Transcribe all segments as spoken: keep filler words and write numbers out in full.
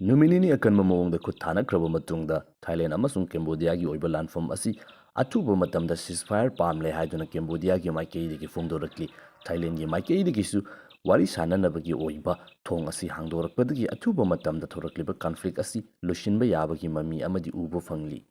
ꯅꯨꯃꯤꯠ ꯅꯤꯅꯤ ꯑꯀꯟꯕ ꯃꯑꯣꯡꯗ ꯈꯨꯠ ꯊꯥꯅꯈ꯭ꯔꯕ ꯃꯇꯨꯡꯗ ꯊꯥꯏꯂꯦꯟ ꯑꯃꯁꯨꯡ ꯀꯦꯝꯕꯣꯗꯤꯌꯥꯒꯤ ꯑꯣꯏꯕ ꯂꯥꯟꯐꯝ ꯑꯁꯤ ꯑꯊꯨꯕ ꯃꯇꯝꯗ ceasefire ꯄꯥꯝꯂꯦ ꯍꯥꯏꯗꯨꯅ ꯀꯦꯝꯕꯣꯗꯤꯌꯥꯒꯤ ꯃꯥꯏꯀꯩꯗꯒꯤ ꯐꯣꯡꯗꯣꯔꯛꯂꯤ꯫ ꯊꯥꯏꯂꯦꯟꯒꯤ ꯃꯥꯏꯀꯩꯗꯒꯤꯁꯨ ꯋꯥꯔꯤ ꯁꯥꯅꯅꯕꯒꯤ ꯑꯣꯏꯕ ꯊꯣꯡ ꯑꯁꯤ ꯍꯥꯡꯗꯣꯔꯛꯄꯗꯒꯤ ꯑꯊꯨꯕ ꯃꯇꯝꯗ ꯊꯣꯔꯛꯂꯤꯕ conflict ꯑꯁꯤ ꯂꯣꯏꯁꯤꯟꯕ ꯌꯥꯕꯒꯤ ꯃꯃꯤ ꯑꯃꯗꯤ ꯎꯕ ꯐꯪꯂꯤ꯫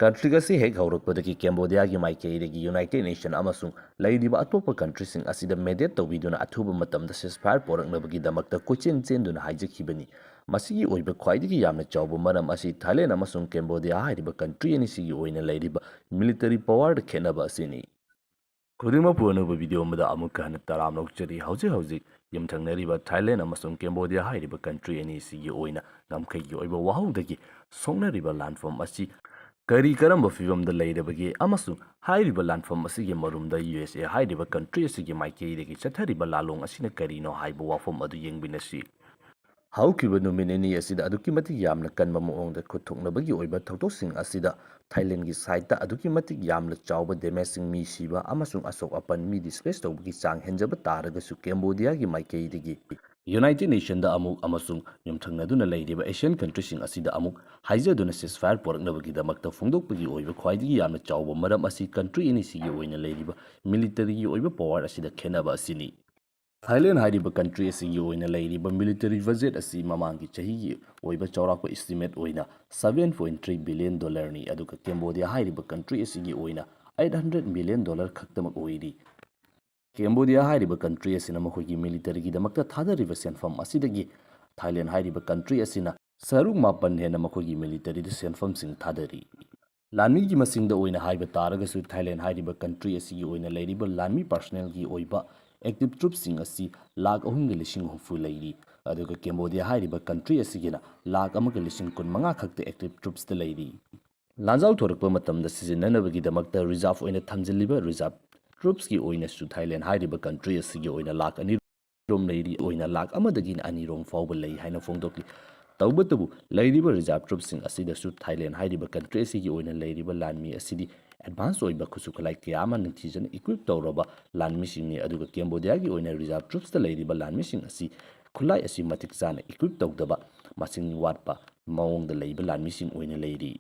Conflict ꯑꯁꯤ ꯍꯦꯛ ꯍꯧꯔꯛꯄꯗꯒꯤ ꯀꯦꯝꯕꯣꯗꯤꯌꯥꯒꯤ ꯃꯥꯏꯀꯩꯗꯒꯤ United Nation ꯑꯃꯁꯨꯡ ꯂꯩꯔꯤꯕ ꯑꯇꯣꯞꯄ countryꯁꯤꯡ ꯑꯁꯤꯗ mediate ꯇꯧꯕꯤꯗꯨꯅ ꯑꯊꯨꯕ ꯃꯇꯝꯗ ceasefire ꯄꯣꯔꯛꯅꯕꯒꯤꯗꯃꯛꯇ ꯀꯣꯏꯆꯦꯟ ꯆꯦꯟꯗꯨꯅ ꯍꯥꯏꯖꯈꯤꯕꯅꯤ꯫ ꯃꯁꯤꯒꯤ ꯑꯣꯏꯕ ꯈ꯭ꯋꯥꯏꯗꯒꯤ ꯌꯥꯝꯅ ꯆꯥꯎꯕ ꯃꯔꯝ ꯑꯁꯤ ꯊꯥꯏꯂꯦꯟ ꯑꯃꯁꯨꯡ ꯀꯦꯝꯕꯣꯗꯤꯌꯥ ꯍꯥꯏꯔꯤꯕ country ꯑꯅꯤꯁꯤꯒꯤ ꯑꯣꯏꯅ ꯂꯩꯔꯤꯕ military powerꯗ ꯈꯦꯠꯅꯕ ꯑꯁꯤꯅꯤ꯫ ꯈꯨꯗꯤꯡꯃꯛꯄꯨ ꯑꯅꯧꯕ video ꯑꯃꯗ ꯑꯃꯨꯛꯀ ꯍꯟꯅ ꯇꯔꯥꯝꯅ ꯑꯣꯛꯆꯔꯤ꯫ ꯍꯧꯖꯤꯛ ꯍꯧꯖꯤꯛ ꯌꯨꯝꯊꯪꯅꯔꯤꯕ ꯊꯥꯏꯂꯦꯟ ꯑꯃꯁꯨꯡ ꯀꯦꯝꯕꯣꯗꯤꯌꯥ ꯍꯥꯏꯔꯤꯕ country ꯑꯅꯤꯁꯤꯒꯤ ꯑꯣꯏꯅ ꯉꯝꯈꯩꯒꯤ ꯑꯣꯏꯕ ꯋꯥꯍꯧꯗꯒꯤ ꯁꯣꯛꯅꯔꯤꯕ ꯂꯥꯟꯐꯝ ꯑꯁꯤ ꯀꯔꯤ ꯀꯔꯝꯕ ꯐꯤꯕꯝꯗ ꯂꯩꯔꯕꯒꯦ ꯑꯃꯁꯨꯡ ꯍꯥꯏꯔꯤꯕ ꯂꯥꯟꯐꯝ ꯑꯁꯤꯒꯤ ꯃꯔꯨꯝꯗ U S A ꯍꯥꯏꯔꯤꯕ country ꯑꯁꯤꯒꯤ ꯃꯥꯏꯀꯩꯗꯒꯤ ꯆꯠꯊꯔꯤꯕ ꯂꯥꯂꯣꯡ ꯑꯁꯤꯅ ꯀꯔꯤꯅꯣ ꯍꯥꯏꯕ ꯋꯥꯐꯝ ꯑꯗꯨ ꯌꯦꯡꯃꯤꯟꯅꯁꯤ꯫ ꯍꯧꯈꯤꯕ ꯅꯨꯃꯤꯠ ꯅꯤꯅꯤ ꯑꯁꯤꯗ ꯑꯗꯨꯛꯀꯤ ꯃꯇꯤꯛ ꯌꯥꯝꯅ ꯀꯟꯕ ꯃꯑꯣꯡꯗ ꯈꯨꯠ ꯊꯣꯛꯅꯕꯒꯤ ꯑꯣꯏꯕ ꯊꯧꯗꯣꯛꯁꯤꯡ ꯑꯁꯤꯗ ꯊꯥꯏꯂꯦꯟꯒꯤ sideꯇ ꯑꯗꯨꯛꯀꯤ ꯃꯇꯤꯛ ꯌꯥꯝꯅ ꯆꯥꯎꯕ damageꯁꯤꯡ, ꯃꯤ ꯁꯤꯕ ꯑꯃꯁꯨꯡ ꯑꯁꯣꯛ ꯑꯄꯟ, ꯃꯤ displace ꯇꯧꯕꯒꯤ ꯆꯥꯡ ꯍꯦꯟꯖꯕ ꯇꯥꯔꯒꯁꯨ ꯀꯦꯝꯕꯣꯗꯤꯌꯥꯒꯤ ꯃꯥꯏꯀꯩꯗꯒꯤ United Nationꯗ ꯑꯃꯨꯛ ꯑꯃꯁꯨꯡ ꯌꯨꯝꯊꯪꯅꯗꯨꯅ ꯂꯩꯔꯤꯕ Asian countryꯁꯤꯡ ꯑꯁꯤꯗ ꯑꯃꯨꯛ ꯍꯥꯏꯖꯗꯨꯅ ceasefire ꯄꯣꯔꯛꯅꯕꯒꯤꯗꯃꯛꯇ ꯐꯣꯡꯗꯣꯛꯄꯒꯤ ꯑꯣꯏꯕ ꯈ꯭ꯋꯥꯏꯗꯒꯤ ꯌꯥꯝꯅ ꯆꯥꯎꯕ ꯃꯔꯝ ꯑꯁꯤ country ꯑꯅꯤꯁꯤꯒꯤ ꯑꯣꯏꯅ ꯂꯩꯔꯤꯕ militaryꯒꯤ ꯑꯣꯏꯕ power ꯑꯁꯤꯗ ꯈꯦꯠꯅꯕ ꯑꯁꯤꯅꯤ꯫ ꯊꯥꯏꯂꯦꯟ ꯍꯥꯏꯔꯤꯕ country ꯑꯁꯤꯒꯤ ꯑꯣꯏꯅ ꯂꯩꯔꯤꯕ military budget ꯑꯁꯤ ꯃꯃꯥꯡꯒꯤ ꯆꯍꯤꯒꯤ ꯑꯣꯏꯕ ꯆꯥꯎꯔꯥꯛꯄ estimate ꯑꯣꯏꯅ seven point three billion dollarꯅꯤ, ꯑꯗꯨꯒ ꯀꯦꯝꯕꯣꯗꯤꯌꯥ ꯍꯥꯏꯔꯤꯕ country ꯑꯁꯤꯒꯤ ꯑꯣꯏꯅ eight hundred million dollar ꯈꯛꯇꯃꯛ ꯑꯣꯏꯔꯤ꯫ ꯀꯦꯝꯕꯣꯗꯤꯌꯥ ꯍꯥꯏꯔꯤꯕ country ꯑꯁꯤꯅ ꯃꯈꯣꯏꯒꯤ militaryꯒꯤꯗꯃꯛꯇ ꯊꯥꯗꯔꯤꯕ ꯁꯦꯟꯐꯝ ꯑꯁꯤꯗꯒꯤ ꯊꯥꯏꯂꯦꯟ ꯍꯥꯏꯔꯤꯕ country ꯑꯁꯤꯅ ꯁꯔꯨꯛ ꯃꯥꯄꯟ ꯍꯦꯟꯅ ꯃꯈꯣꯏꯒꯤ militaryꯗ ꯁꯦꯟꯐꯝꯁꯤꯡ ꯊꯥꯗꯔꯤ꯫ ꯂꯥꯟꯃꯤꯒꯤ ꯃꯁꯤꯡꯗ ꯑꯣꯏꯅ ꯍꯥꯏꯕ ꯇꯥꯔꯒꯁꯨ, ꯊꯥꯏꯂꯦꯟ ꯍꯥꯏꯔꯤꯕ country ꯑꯁꯤꯒꯤ ꯑꯣꯏꯅ ꯂꯩꯔꯤꯕ ꯂꯥꯟꯃꯤ personnelꯒꯤ ꯑꯣꯏꯕ active troopꯁꯤꯡ ꯑꯁꯤ ꯂꯥꯈ ꯑꯍꯨꯝꯒ ꯂꯤꯁꯤꯡ ꯍꯨꯝꯐꯨ ꯂꯩꯔꯤ, ꯑꯗꯨꯒ ꯀꯦꯝꯕꯣꯗꯤꯌꯥ ꯍꯥꯏꯔꯤꯕ country ꯑꯁꯤꯒꯤꯅ ꯂꯥꯈ ꯑꯃꯒ ꯂꯤꯁꯤꯡ ꯀꯨꯟꯃꯉꯥ ꯈꯛꯇ active troopsꯇ ꯂꯩꯔꯤ꯫ ꯂꯥꯟꯖꯥꯎ ꯊꯣꯔꯛꯄ ꯃꯇꯝꯗ ꯁꯤꯖꯤꯟꯅꯅꯕꯒꯤꯗꯃꯛꯇ reserve ꯑꯣꯏꯅ ꯊꯝꯖꯤꯜꯂꯤꯕ reserve troopsꯀꯤ ꯑꯣꯏꯅꯁꯨ ꯊꯥꯏꯂꯦꯟ ꯍꯥꯏꯔꯤꯕ country ꯑꯁꯤꯒꯤ ꯑꯣꯏꯅ ꯂꯥꯈ ꯑꯅꯤ ꯔꯣꯝ ꯂꯩꯔꯤ ꯑꯣꯏꯅ ꯂꯥꯈ ꯑꯃꯗꯒꯤꯅ ꯑꯅꯤ ꯔꯣꯝ ꯐꯥꯎꯕ ꯂꯩ ꯍꯥꯏꯅ ꯐꯣꯡꯗꯣꯛꯂꯤ꯫ ꯇꯧꯕꯇꯕꯨ ꯂꯩꯔꯤꯕ reserve troopꯁꯤꯡ ꯑꯁꯤꯗꯁꯨ ꯊꯥꯏꯂꯦꯟ ꯍꯥꯏꯔꯤꯕ country ꯑꯁꯤꯒꯤ ꯑꯣꯏꯅ ꯂꯩꯔꯤꯕ ꯂꯥꯟꯃꯤ ꯑꯁꯤꯗꯤ advance ꯑꯣꯏꯕ ꯈꯨꯠꯁꯨ ꯈꯨꯠꯂꯥꯏ ꯀꯌꯥ ꯑꯃ ꯅꯤꯡꯊꯤꯖꯅ equip ꯇꯧꯔꯕ ꯂꯥꯟꯃꯤꯁꯤꯡꯅꯤ, ꯑꯗꯨꯒ ꯀꯦꯝꯕꯣꯗꯤꯌꯥꯒꯤ ꯑꯣꯏꯅ reserve troopsꯇ ꯂꯩꯔꯤꯕ ꯂꯥꯟꯃꯤꯁꯤꯡ ꯑꯁꯤ ꯈꯨꯠꯂꯥꯏ ꯑꯁꯤ ꯃꯇꯤꯛ ꯆꯥꯅ equip ꯇꯧꯗꯕ, ꯃꯁꯤꯡ ꯋꯥꯠꯄ ꯃꯑꯣꯡꯗ ꯂꯩꯕ ꯂꯥꯟꯃꯤꯁꯤꯡ ꯑꯣꯏꯅ ꯂꯩꯔꯤ꯫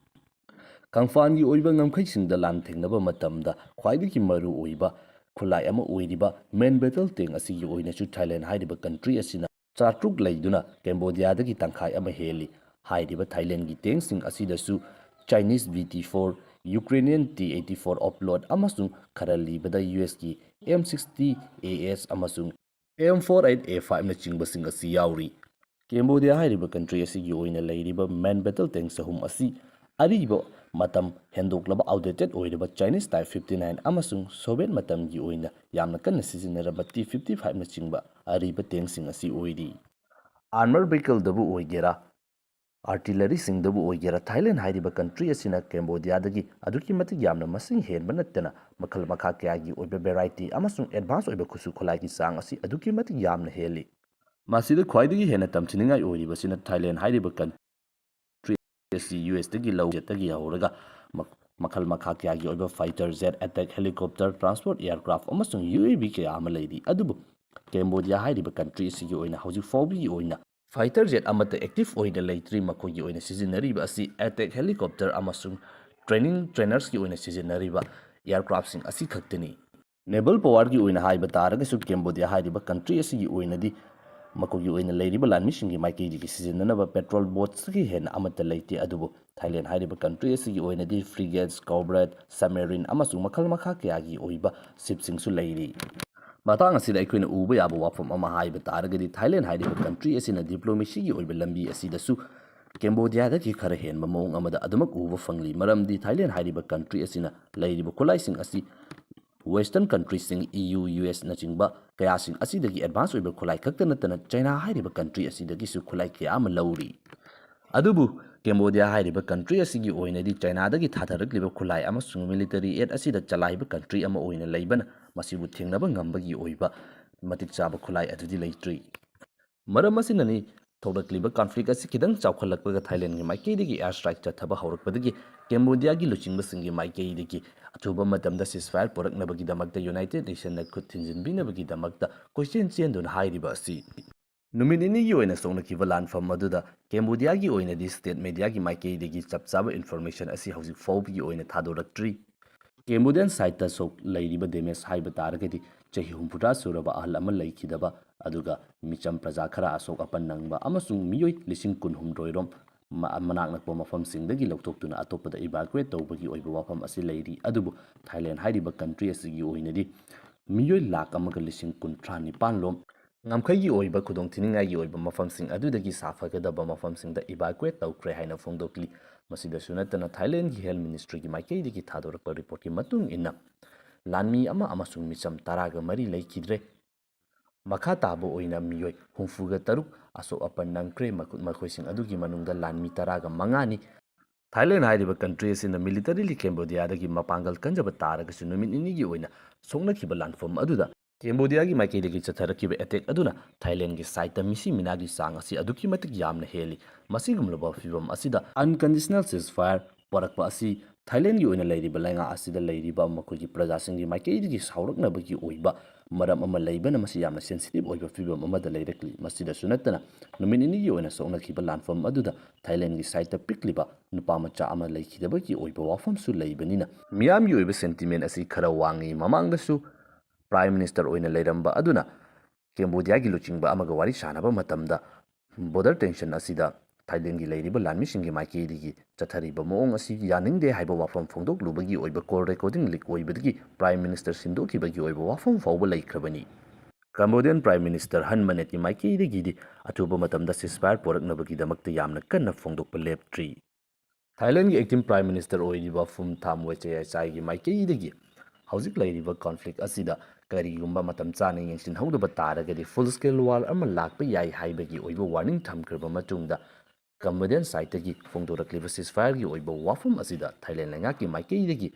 ꯀꯪꯐꯥꯟꯒꯤ ꯑꯣꯏꯕ ꯉꯝꯈꯩꯁꯤꯡꯗ ꯂꯥꯟꯊꯦꯡꯅꯕ ꯃꯇꯝꯗ ꯈ꯭ꯋꯥꯏꯗꯒꯤ ꯃꯔꯨ ꯑꯣꯏꯕ ꯈꯨꯠꯂꯥꯏ ꯑꯃ ꯑꯣꯏꯔꯤꯕ main battle tank ꯑꯁꯤꯒꯤ ꯑꯣꯏꯅꯁꯨ ꯊꯥꯏꯂꯦꯟ ꯍꯥꯏꯔꯤꯕ country ꯑꯁꯤꯅ ꯆꯥꯇ꯭ꯔꯨꯛ ꯂꯩꯗꯨꯅ ꯀꯦꯝꯕꯣꯗꯤꯌꯥꯗꯒꯤ ꯇꯪꯈꯥꯏ ꯑꯃ ꯍꯦꯜꯂꯤ꯫ ꯍꯥꯏꯔꯤꯕ ꯊꯥꯏꯂꯦꯟꯒꯤ tankꯁꯤꯡ ꯑꯁꯤꯗꯁꯨ Chinese B T four, Ukrainian T eighty-four Opload ꯑꯃꯁꯨꯡ ꯈꯔ ꯂꯤꯕꯗ U Sꯀꯤ M sixty A S ꯑꯃꯁꯨꯡ M forty-eight A fiveꯅꯆꯤꯡꯕꯁꯤꯡ ꯑꯁꯤ ꯌꯥꯎꯔꯤ꯫ ꯀꯦꯝꯕꯣꯗꯤꯌꯥ ꯍꯥꯏꯔꯤꯕ country ꯑꯁꯤꯒꯤ ꯑꯣꯏꯅ ꯂꯩꯔꯤꯕ main battle tank ꯆꯍꯨꯝ ꯑꯁꯤ ꯑꯔꯤꯕ ꯃꯇꯝ ꯍꯦꯟꯗꯣꯛꯂꯕ outdated ꯑꯣꯏꯔꯕ Chinese Type fifty-nine ꯑꯃꯁꯨꯡ Soviet ꯃꯇꯝꯒꯤ ꯑꯣꯏꯅ ꯌꯥꯝꯅ ꯀꯟꯅ ꯁꯤꯖꯤꯟꯅꯔꯝꯕ T fifty-fiveꯅꯆꯤꯡꯕ ꯑꯔꯤꯕ tankꯁꯤꯡ ꯑꯁꯤ ꯑꯣꯏꯔꯤ꯫ Armor vehicleꯗꯕꯨ ꯑꯣꯏꯒꯦꯔꯥ, artilleryꯁꯤꯡꯗꯕꯨ ꯑꯣꯏꯒꯦꯔꯥ, ꯊꯥꯏꯂꯦꯟ ꯍꯥꯏꯔꯤꯕ country ꯑꯁꯤꯅ ꯀꯦꯝꯕꯣꯗꯤꯌꯥꯗꯒꯤ ꯑꯗꯨꯛꯀꯤ ꯃꯇꯤꯛ ꯌꯥꯝꯅ ꯃꯁꯤꯡ ꯍꯦꯟꯕ ꯅꯠꯇꯅ ꯃꯈꯜ ꯃꯈꯥ ꯀꯌꯥꯒꯤ ꯑꯣꯏꯕ variety ꯑꯃꯁꯨꯡ advance ꯑꯣꯏꯕ ꯈꯨꯠꯁꯨ ꯈꯨꯠꯂꯥꯏꯒꯤ ꯆꯥꯡ ꯑꯁꯤ ꯑꯗꯨꯛꯀꯤ ꯃꯇꯤꯛ ꯌꯥꯝꯅ ꯍꯦꯜꯂꯤ꯫ ꯃꯁꯤꯗ ꯈ꯭ꯋꯥꯏꯗꯒꯤ ꯍꯦꯟꯅ ꯇꯝꯊꯤꯅꯤꯡꯉꯥꯏ ꯑꯣꯏꯔꯤꯕꯁꯤꯅ ꯊꯥꯏꯂꯦꯟ ꯍꯥꯏꯔꯤꯕ country ꯑꯁꯤ U Sꯇꯒꯤ ꯂꯧ ꯖꯦꯠꯇꯒꯤ ꯍꯧꯔꯒ ꯃ-, ꯃꯈꯜ ꯃꯈꯥ ꯀꯌꯥꯒꯤ ꯑꯣꯏꯕ fighter jet, attack helicopter, transport aircraft ꯑꯃꯁꯨꯡ U A V ꯀꯌꯥ ꯑꯃ ꯂꯩꯔꯤ꯫ ꯑꯗꯨꯕꯨ ꯀꯦꯝꯕꯣꯗꯤꯌꯥ ꯍꯥꯏꯔꯤꯕ country ꯑꯁꯤꯒꯤ ꯑꯣꯏꯅ ꯍꯧꯖꯤꯛ ꯐꯥꯎꯕꯒꯤ ꯑꯣꯏꯅ fighter jet ꯑꯃꯠꯇ active ꯑꯣꯏꯅ ꯂꯩꯇ꯭ꯔꯤ꯫ ꯃꯈꯣꯏꯒꯤ ꯑꯣꯏꯅ ꯁꯤꯖꯤꯟꯅꯔꯤꯕ ꯑꯁꯤ attack helicopter ꯑꯃꯁꯨꯡ training trainerꯁꯀꯤ ꯑꯣꯏꯅ ꯁꯤꯖꯤꯟꯅꯔꯤꯕ aircraftꯁꯤꯡ ꯑꯁꯤ ꯈꯛꯇꯅꯤ꯫ Naval powerꯒꯤ ꯑꯣꯏꯅ ꯍꯥꯏꯕ ꯇꯥꯔꯒꯁꯨ ꯀꯦꯝꯕꯣꯗꯤꯌꯥ ꯍꯥꯏꯔꯤꯕ country ꯑꯁꯤꯒꯤ ꯑꯣꯏꯅꯗꯤ ꯃꯈꯣꯏꯒꯤ ꯑꯣꯏꯅ ꯂꯩꯔꯤꯕ ꯂꯥꯟꯃꯤꯁꯤꯡꯒꯤ ꯃꯥꯏꯀꯩꯗꯒꯤ ꯁꯤꯖꯤꯟꯅꯅꯕ patrol boatꯁꯇꯒꯤ ꯍꯦꯟꯅ ꯑꯃꯠꯇ ꯂꯩꯇꯦ꯫ ꯑꯗꯨꯕꯨ ꯊꯥꯏꯂꯦꯟ ꯍꯥꯏꯔꯤꯕ country ꯑꯁꯤꯒꯤ ꯑꯣꯏꯅꯗꯤ frigates, corvette, submarine ꯑꯃꯁꯨꯡ ꯃꯈꯜ ꯃꯈꯥ ꯀꯌꯥꯒꯤ ꯑꯣꯏꯕ shipꯁꯤꯡꯁꯨ ꯂꯩꯔꯤ꯫ ꯃꯇꯥꯡ ꯑꯁꯤꯗ ꯑꯩꯈꯣꯏꯅ ꯎꯕ ꯌꯥꯕ ꯋꯥꯐꯝ ꯑꯃ ꯍꯥꯏꯕ ꯇꯥꯔꯒꯗꯤ ꯊꯥꯏꯂꯦꯟ ꯍꯥꯏꯔꯤꯕ country ꯑꯁꯤꯅ diplomacyꯒꯤ ꯑꯣꯏꯕ ꯂꯝꯕꯤ ꯑꯁꯤꯗꯁꯨ ꯀꯦꯝꯕꯣꯗꯤꯌꯥꯗꯒꯤ ꯈꯔ ꯍꯦꯟꯕ ꯃꯑꯣꯡ ꯑꯃꯗ ꯑꯗꯨꯃꯛ ꯎꯕ ꯐꯪꯂꯤ꯫ ꯃꯔꯝꯗꯤ ꯊꯥꯏꯂꯦꯟ ꯍꯥꯏꯔꯤꯕ country ꯑꯁꯤꯅ ꯂꯩꯔꯤꯕ ꯈꯨꯠꯂꯥꯏꯁꯤꯡ ꯑꯁꯤ western countryꯁꯤꯡ, E U, U Sꯅꯆꯤꯡꯕ ꯀꯌꯥꯁꯤꯡ ꯑꯁꯤꯗꯒꯤ advance ꯑꯣꯏꯕ ꯈꯨꯠꯂꯥꯏ ꯈꯛꯇ ꯅꯠꯇꯅ ꯆꯩꯅꯥ ꯍꯥꯏꯔꯤꯕ country ꯑꯁꯤꯗꯒꯤꯁꯨ ꯈꯨꯠꯂꯥꯏ ꯀꯌꯥ ꯑꯃ ꯂꯧꯔꯤ꯫ ꯑꯗꯨꯕꯨ ꯀꯦꯝꯕꯣꯗꯤꯌꯥ ꯍꯥꯏꯔꯤꯕ country ꯑꯁꯤꯒꯤ ꯑꯣꯏꯅꯗꯤ ꯆꯩꯅꯥꯗꯒꯤ ꯊꯥꯊꯔꯛꯂꯤꯕ ꯈꯨꯠꯂꯥꯏ ꯑꯃꯁꯨꯡ military aid ꯑꯁꯤꯗ ꯆꯂꯥꯏꯕ country ꯑꯃ ꯑꯣꯏꯅ ꯂꯩꯕꯅ ꯃꯁꯤꯕꯨ ꯊꯦꯡꯅꯕ ꯉꯝꯕꯒꯤ ꯑꯣꯏꯕ ꯃꯇꯤꯛ ꯆꯥꯕ ꯈꯨꯠꯂꯥꯏ ꯑꯗꯨꯗꯤ ꯂꯩꯇ꯭ꯔꯤ꯫ ꯃꯔꯝ ꯑꯁꯤꯅꯅꯤ ꯊꯣꯛꯂꯛꯂꯤꯕ conflict ꯑꯁꯤ ꯈꯤꯇꯪ ꯆꯥꯎꯈꯠꯂꯛꯄꯒ ꯊꯥꯏꯂꯦꯟꯒꯤ ꯃꯥꯏꯀꯩꯗꯒꯤ air strike ꯆꯠꯊꯕ ꯍꯧꯔꯛꯄꯗꯒꯤ ꯀꯦꯝꯕꯣꯗꯤꯌꯥꯒꯤ ꯂꯨꯆꯤꯡꯕꯁꯤꯡꯒꯤ ꯃꯥꯏꯀꯩꯗꯒꯤ ꯑꯊꯨꯕ ꯃꯇꯝꯗ ceasefire ꯄꯨꯔꯛꯅꯕꯒꯤꯗꯃꯛꯇ United Nationꯅ ꯈꯨꯠ ꯊꯤꯟꯖꯤꯟꯕꯤꯅꯕꯒꯤꯗꯃꯛꯇ ꯀꯣꯏꯆꯦꯟ ꯆꯦꯟꯗꯨꯅ ꯍꯥꯏꯔꯤꯕ ꯑꯁꯤ ꯅꯨꯃꯤꯠ ꯅꯤꯅꯤꯒꯤ ꯑꯣꯏꯅ ꯁꯣꯛꯅꯈꯤꯕ ꯂꯥꯟꯐꯝ ꯑꯗꯨꯗ ꯀꯦꯝꯕꯣꯗꯤꯌꯥꯒꯤ ꯑꯣꯏꯅꯗꯤ state mediaꯒꯤ ꯃꯥꯏꯀꯩꯗꯒꯤ ꯆꯞ ꯆꯥꯕ information ꯑꯁꯤ ꯍꯧꯖꯤꯛ ꯐꯥꯎꯕꯒꯤ ꯑꯣꯏꯅ ꯊꯥꯗꯣꯔꯛꯇ꯭ꯔꯤ꯫ Cambodian sideꯇ ꯁꯣꯛ ꯂꯩꯔꯤꯕ damage ꯍꯥꯏꯕ ꯇꯥꯔꯒꯗꯤ ꯆꯍꯤ ꯍꯨꯝꯐꯨꯇꯔꯥ ꯁꯨꯔꯕ ꯑꯍꯜ ꯑꯃ ꯂꯩꯈꯤꯗꯕ, ꯑꯗꯨꯒ ꯃꯤꯆꯝ ꯄ꯭ꯔꯖꯥ ꯈꯔ ꯑꯁꯣꯛ ꯑꯄꯟ ꯅꯪꯕ ꯑꯃꯁꯨꯡ ꯃꯤꯑꯣꯏ ꯂꯤꯁꯤꯡ ꯀꯨꯟꯍꯨꯝꯗꯣꯏ ꯔꯣꯝ ꯃ-, ꯃꯅꯥꯛ ꯅꯛꯄ ꯃꯐꯝꯁꯤꯡꯗꯒꯤ ꯂꯧꯊꯣꯛꯇꯨꯅ ꯑꯇꯣꯞꯄꯗ evacuate ꯇꯧꯕꯒꯤ ꯑꯣꯏꯕ ꯋꯥꯐꯝ ꯑꯁꯤ ꯂꯩꯔꯤ꯫ ꯑꯗꯨꯕꯨ ꯊꯥꯏꯂꯦꯟ ꯍꯥꯏꯔꯤꯕ country ꯑꯁꯤꯒꯤ ꯑꯣꯏꯅꯗꯤ ꯃꯤꯑꯣꯏ ꯂꯥꯈ ꯑꯃꯒ ꯂꯤꯁꯤꯡ ꯀꯨꯟꯊ꯭ꯔꯥ ꯅꯤꯄꯥꯟ ꯂꯣꯝ ꯉꯝꯈꯩꯒꯤ ꯑꯣꯏꯕ ꯈꯨꯗꯣꯡꯊꯤꯅꯤꯡꯉꯥꯏꯒꯤ ꯑꯣꯏꯕ ꯃꯐꯝꯁꯤꯡ ꯑꯗꯨꯗꯒꯤ ꯁꯥꯐꯒꯗꯕ ꯃꯐꯝꯁꯤꯡꯗ evacuate ꯇꯧꯈ꯭ꯔꯦ ꯍꯥꯏꯅ ꯐꯣꯡꯗꯣꯛꯂꯤ꯫ ꯃꯁꯤꯗꯁꯨ ꯅꯠꯇꯅ ꯊꯥꯏꯂꯦꯟꯒꯤ health ministryꯒꯤ ꯃꯥꯏꯀꯩꯗꯒꯤ ꯊꯥꯗꯣꯔꯛꯄ reportꯀꯤ ꯃꯇꯨꯡ ꯏꯟꯅ ꯂꯥꯟꯃꯤ ꯑꯃ ꯑꯃꯁꯨꯡ ꯃꯤꯆꯝ ꯇꯔꯥꯒ ꯃꯔꯤ ꯂꯩꯈꯤꯗ꯭ꯔꯦ꯫ ꯃꯈꯥ ꯇꯥꯕ ꯑꯣꯏꯅ ꯃꯤꯑꯣꯏ ꯍꯨꯝꯐꯨꯒ ꯇꯔꯨꯛ ꯑꯁꯣꯛ ꯑꯄꯟ ꯅꯪꯈ꯭ꯔꯦ꯫ ꯃꯈꯣ-, ꯃꯈꯣꯏꯁꯤꯡ ꯑꯗꯨꯒꯤ ꯃꯅꯨꯡꯗ ꯂꯥꯟꯃꯤ ꯇꯔꯥꯒ ꯃꯉꯥꯅꯤ꯫ ꯊꯥꯏꯂꯦꯟ ꯍꯥꯏꯔꯤꯕ country ꯑꯁꯤꯅ militarily ꯀꯦꯝꯕꯣꯗꯤꯌꯥꯗꯒꯤ ꯃꯄꯥꯡꯒꯜ ꯀꯟꯖꯕ ꯇꯥꯔꯒꯁꯨ ꯅꯨꯃꯤꯠ ꯅꯤꯅꯤꯒꯤ ꯑꯣꯏꯅ ꯁꯣꯛꯅꯈꯤꯕ ꯂꯥꯟꯐꯝ ꯑꯗꯨꯗ ꯀꯦꯝꯕꯣꯗꯤꯌꯥꯒꯤ ꯃꯥꯏꯀꯩꯗꯒꯤ ꯆꯠꯊꯔꯛꯈꯤꯕ attack ꯑꯗꯨꯅ ꯊꯥꯏꯂꯦꯟꯒꯤ sideꯇ ꯃꯤꯁꯤ ꯃꯤꯅꯥꯒꯤ ꯆꯥꯡ ꯑꯁꯤ ꯑꯗꯨꯛꯀꯤ ꯃꯇꯤꯛ ꯌꯥꯝꯅ ꯍꯦꯜꯂꯤ꯫ ꯃꯁꯤꯒꯨꯝꯂꯕ ꯐꯤꯕꯝ ꯑꯁꯤꯗ unconditional ceasefire ꯄꯣꯔꯛꯄ ꯑꯁꯤ ꯊꯥꯏꯂꯦꯟꯒꯤ ꯑꯣꯏꯅ ꯂꯩꯔꯤꯕ ꯂꯩꯉꯥꯛ ꯑꯁꯤꯗ ꯂꯩꯔꯤꯕ ꯃꯈꯣꯏꯒꯤ ꯄ꯭ꯔꯖꯥꯁꯤꯡꯒꯤ ꯃꯥꯏꯀꯩꯗꯒꯤ ꯁꯥꯎꯔꯛꯅꯕꯒꯤ ꯑꯣꯏꯕ ꯃꯔꯝ ꯑꯃ ꯂꯩꯕꯅ ꯃꯁꯤ ꯌꯥꯝꯅ sensitive ꯑꯣꯏꯕ ꯐꯤꯕꯝ ꯑꯃꯗ ꯂꯩꯔꯛꯂꯤ꯫ ꯃꯁꯤꯗꯁꯨ ꯅꯠꯇꯅ ꯅꯨꯃꯤꯠ ꯅꯤꯅꯤꯒꯤ ꯑꯣꯏꯅ ꯁꯣꯛꯅꯈꯤꯕ ꯂꯥꯟꯐꯝ ꯑꯗꯨꯗ ꯊꯥꯏꯂꯦꯟꯒꯤ sideꯇ ꯄꯤꯛꯂꯤꯕ ꯅꯨꯄꯥ ꯃꯆꯥ ꯑꯃ ꯂꯩꯈꯤꯗꯕꯒꯤ ꯑꯣꯏꯕ ꯋꯥꯐꯝꯁꯨ ꯂꯩꯕꯅꯤꯅ ꯃꯤꯌꯥꯝꯒꯤ ꯑꯣꯏꯕ sentiment ꯑꯁꯤ ꯈꯔ ꯋꯥꯡꯉꯤ꯫ ꯃꯃꯥꯡꯗꯁꯨ Prime Minister ꯑꯣꯏꯅ ꯂꯩꯔꯝꯕ ꯑꯗꯨꯅ ꯀꯦꯝꯕꯣꯗꯤꯌꯥꯒꯤ ꯂꯨꯆꯤꯡꯕ ꯑꯃꯒ ꯋꯥꯔꯤ ꯁꯥꯟꯅꯕ ꯃꯇꯝꯗ border tension ꯑꯁꯤꯗ ꯊꯥꯏꯂꯦꯟꯒꯤ ꯂꯩꯔꯤꯕ ꯂꯥꯟꯃꯤꯁꯤꯡꯒꯤ ꯃꯥꯏꯀꯩꯗꯒꯤ ꯆꯠꯊꯔꯤꯕ ꯃꯑꯣꯡ ꯑꯁꯤ ꯌꯥꯅꯤꯡꯗꯦ ꯍꯥꯏꯕ ꯋꯥꯐꯝ ꯐꯣꯡꯗꯣꯛꯂꯨꯕꯒꯤ ꯑꯣꯏꯕ call recording leak ꯑꯣꯏꯕꯗꯒꯤ Prime Minister ꯁꯤꯟꯗꯣꯛꯈꯤꯕꯒꯤ ꯑꯣꯏꯕ ꯋꯥꯐꯝ ꯐꯥꯎꯕ ꯂꯩꯈ꯭ꯔꯕꯅꯤ꯫ Cambodian Prime Minister ꯍꯟ ꯃꯅꯦꯠꯀꯤ ꯃꯥꯏꯀꯩꯗꯒꯤꯗꯤ ꯑꯊꯨꯕ ꯃꯇꯝꯗ ceasefire ꯄꯣꯔꯛꯅꯕꯒꯤꯗꯃꯛꯇ ꯌꯥꯝꯅ ꯀꯟꯅ ꯐꯣꯡꯗꯣꯛꯄ ꯂꯦꯞꯇ꯭ꯔꯤ꯫ ꯊꯥꯏꯂꯦꯟꯒꯤ acting Prime Minister ꯑꯣꯏꯔꯤꯕ ꯐꯨꯝ ꯊꯥꯝ ꯋꯦꯆꯦꯌꯥꯆꯥꯏꯒꯤ ꯃꯥꯏꯀꯩꯗꯒꯤ ꯍꯧꯖꯤꯛ ꯂꯩꯔꯤꯕ conflict ꯑꯁꯤꯗ ꯀꯔꯤꯒꯨꯝꯕ ꯃꯇꯝ ꯆꯥꯅ ꯌꯦꯡꯁꯤꯟꯍꯧꯗꯕ ꯇꯥꯔꯒꯗꯤ full scale war ꯑꯃ ꯂꯥꯛꯄ ꯌꯥꯏ ꯍꯥꯏꯕꯒꯤ ꯑꯣꯏꯕ warning ꯊꯝꯈ꯭ꯔꯕ ꯃꯇꯨꯡꯗ Cambodian sideꯇꯒꯤ ꯐꯣꯡꯗꯣꯔꯛꯂꯤꯕ ceasefireꯒꯤ ꯑꯣꯏꯕ ꯋꯥꯐꯝ ꯑꯁꯤꯗ ꯊꯥꯏꯂꯦꯟ ꯂꯩꯉꯥꯛꯀꯤ ꯃꯥꯏꯀꯩꯗꯒꯤ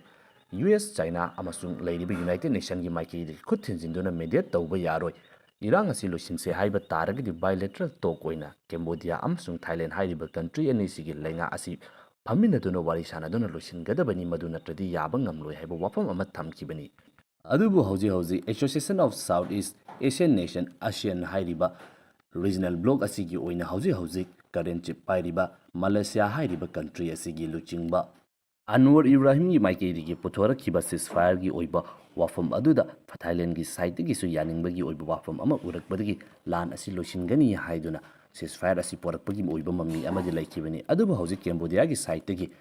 U S, China ꯑꯃꯁꯨꯡ ꯂꯩꯔꯤꯕ United Nationꯒꯤ ꯃꯥꯏꯀꯩꯗꯒꯤ ꯈꯨꯠ ꯊꯤꯟꯖꯤꯟꯗꯨꯅ mediate ꯇꯧꯕ ꯌꯥꯔꯣꯏ꯫ ꯏꯔꯥꯡ ꯑꯁꯤ ꯂꯣꯏꯁꯤꯟꯁꯦ ꯍꯥꯏꯕ ꯇꯥꯔꯒꯗꯤ bilateral talk ꯑꯣꯏꯅ ꯀꯦꯝꯕꯣꯗꯤꯌꯥ ꯑꯃꯁꯨꯡ ꯊꯥꯏꯂꯦꯟ ꯍꯥꯏꯔꯤꯕ country ꯑꯅꯤꯁꯤꯒꯤ ꯂꯩꯉꯥꯛ ꯑꯁꯤ ꯐꯝꯃꯤꯟꯅꯗꯨꯅ ꯋꯥꯔꯤ ꯁꯥꯟꯅꯗꯨꯅ ꯂꯣꯏꯁꯤꯟꯒꯗꯕꯅꯤ, ꯃꯗꯨ ꯅꯠꯇ꯭ꯔꯗꯤ ꯌꯥꯕ ꯉꯝꯂꯣꯏ ꯍꯥꯏꯕ ꯋꯥꯐꯝ ꯑꯃ ꯊꯝꯈꯤꯕꯅꯤ꯫ ꯑꯗꯨꯕꯨ ꯍꯧꯖꯤꯛ ꯍꯧꯖꯤꯛ Association of Southeast Asian Nation, ASEAN ꯍꯥꯏꯔꯤꯕ ꯔꯤꯖꯅꯦꯜ ꯕ꯭ꯂꯣꯛ ꯑꯁꯤꯒꯤ ꯑꯣꯏꯅ ꯍꯧꯖꯤꯛ ꯍꯧꯖꯤꯛ ꯀꯔꯦꯟ ꯆꯤꯞ ꯄꯥꯏꯔꯤꯕ ꯃꯂꯦꯁꯤꯌꯥ ꯍꯥꯏꯔꯤꯕ ꯀꯟꯇ꯭ꯔꯤ ꯑꯁꯤꯒꯤ ꯂꯨꯆꯤꯡꯕ ꯑꯟꯋꯔ ꯏꯕ꯭ꯔꯥꯍꯤꯝꯒꯤ ꯃꯥꯏꯀꯩꯗꯒꯤ ꯄꯨꯊꯣꯔꯛꯈꯤꯕ ceasefire ꯒꯤ ꯑꯣꯏꯕ ꯋꯥꯐꯝ ꯑꯗꯨꯗ ꯊꯥꯏꯂꯦꯟꯒꯤ ꯁꯥꯏꯠꯇꯒꯤꯁꯨ ꯌꯥꯅꯤꯡꯕꯒꯤ ꯑꯣꯏꯕ ꯋꯥꯐꯝ ꯑꯃ ꯎꯔꯛꯄꯗꯒꯤ ꯂꯥꯟ ꯑꯁꯤ ꯂꯣꯏꯁꯤꯟꯒꯅꯤ ꯍꯥꯏꯗꯨꯅ ceasefire ꯑꯁꯤ ꯄꯣꯔꯛꯄꯒꯤ ꯑꯣꯏꯕ ꯃꯃꯤ ꯑꯃꯗꯤ ꯂꯩꯈꯤꯕꯅꯤ꯫ ꯑꯗꯨꯕꯨ ꯍꯧꯖꯤꯛ ꯀꯦꯝꯕꯣꯗꯤꯌꯥꯒꯤ ꯁꯥꯏꯠꯇꯒꯤ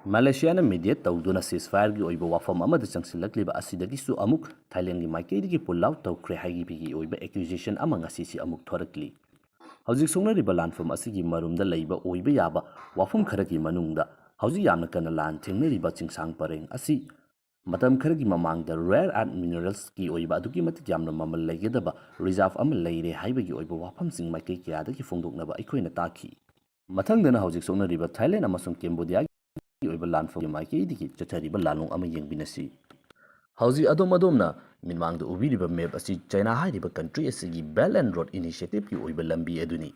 ꯃꯂꯦꯁꯤꯌꯥꯅ mediate ꯇꯧꯗꯨꯅ ceasefire ꯒꯤ ꯑꯣꯏꯕ ꯋꯥꯐꯝ ꯑꯃꯗ ꯆꯪꯁꯤꯜꯂꯛꯂꯤꯕ ꯑꯁꯤꯗꯒꯤꯁꯨ ꯑꯃꯨꯛ ꯊꯥꯏꯂꯦꯟꯒꯤ ꯃꯥꯏꯀꯩꯗꯒꯤ pull out ꯇꯧꯈ꯭ꯔꯦ ꯍꯥꯏꯕꯒꯤ ꯑꯣꯏꯕ accusation ꯑꯃ ꯉꯁꯤꯁꯤ ꯑꯃꯨꯛ ꯊꯣꯔꯛꯂꯤ꯫ ꯍꯧꯖꯤꯛ ꯁꯣꯛꯅꯔꯤꯕ ꯂꯥꯟꯐꯝ ꯑꯁꯤꯒꯤ ꯃꯔꯨꯝꯗ ꯂꯩꯕ ꯑꯣꯏꯕ ꯌꯥꯕ ꯋꯥꯐꯝ ꯈꯔꯒꯤ ꯃꯅꯨꯡꯗ ꯍꯧꯖꯤꯛ ꯌꯥꯝꯅ ꯀꯟꯅ ꯂꯥꯟ ꯊꯦꯡꯅꯔꯤꯕ ꯆꯤꯡꯁꯥꯡ ꯄꯔꯦꯡ ꯑꯁꯤ ꯃꯇꯝ ꯈꯔꯒꯤ ꯃꯃꯥꯡꯗ rare earth minerals ꯀꯤ ꯑꯣꯏꯕ ꯑꯗꯨꯛꯀꯤ ꯃꯇꯤꯛ ꯌꯥꯝꯅ ꯃꯃꯜ ꯂꯩꯒꯗꯕ reserve ꯑꯃ ꯂꯩꯔꯦ ꯍꯥꯏꯕꯒꯤ ꯑꯣꯏꯕ ꯋꯥꯐꯝꯁꯤꯡ ꯃꯥꯏꯀꯩ ꯀꯌꯥꯗꯒꯤ ꯐꯣꯡꯗꯣꯛꯅꯕ ꯑꯩꯈꯣꯏꯅ ꯇꯥꯈꯤ꯫ ꯃꯊꯪꯗꯅ ꯍꯧꯖꯤꯛ ꯁꯣꯛꯅꯔꯤꯕ ꯊꯥꯏꯂꯦꯟ ꯑꯃꯁꯨꯡ ꯀꯦꯝꯕꯣꯗꯤꯌꯥꯒꯤ ꯑꯣꯏꯕ ꯂꯥꯟꯐꯝꯒꯤ ꯃꯥꯏꯀꯩꯗꯒꯤ ꯆꯠꯊꯔꯤꯕ ꯂꯥꯟꯂꯣꯡ ꯑꯃ ꯌꯦꯡꯃꯤꯟꯅꯁꯤ꯫ ꯍꯧꯖꯤꯛ ꯑꯗꯣꯝ ꯑꯗꯣꯝꯅ ꯃꯤꯠꯃꯥꯡꯗ ꯎꯕꯤꯔꯤꯕ map ꯑꯁꯤ ꯆꯩꯅꯥ ꯍꯥꯏꯔꯤꯕ ꯀꯟꯇ꯭ꯔꯤ ꯑꯁꯤꯒꯤ Belt and Road Initiative ꯀꯤ ꯑꯣꯏꯕ ꯂꯝꯕꯤ ꯑꯗꯨꯅꯤ꯫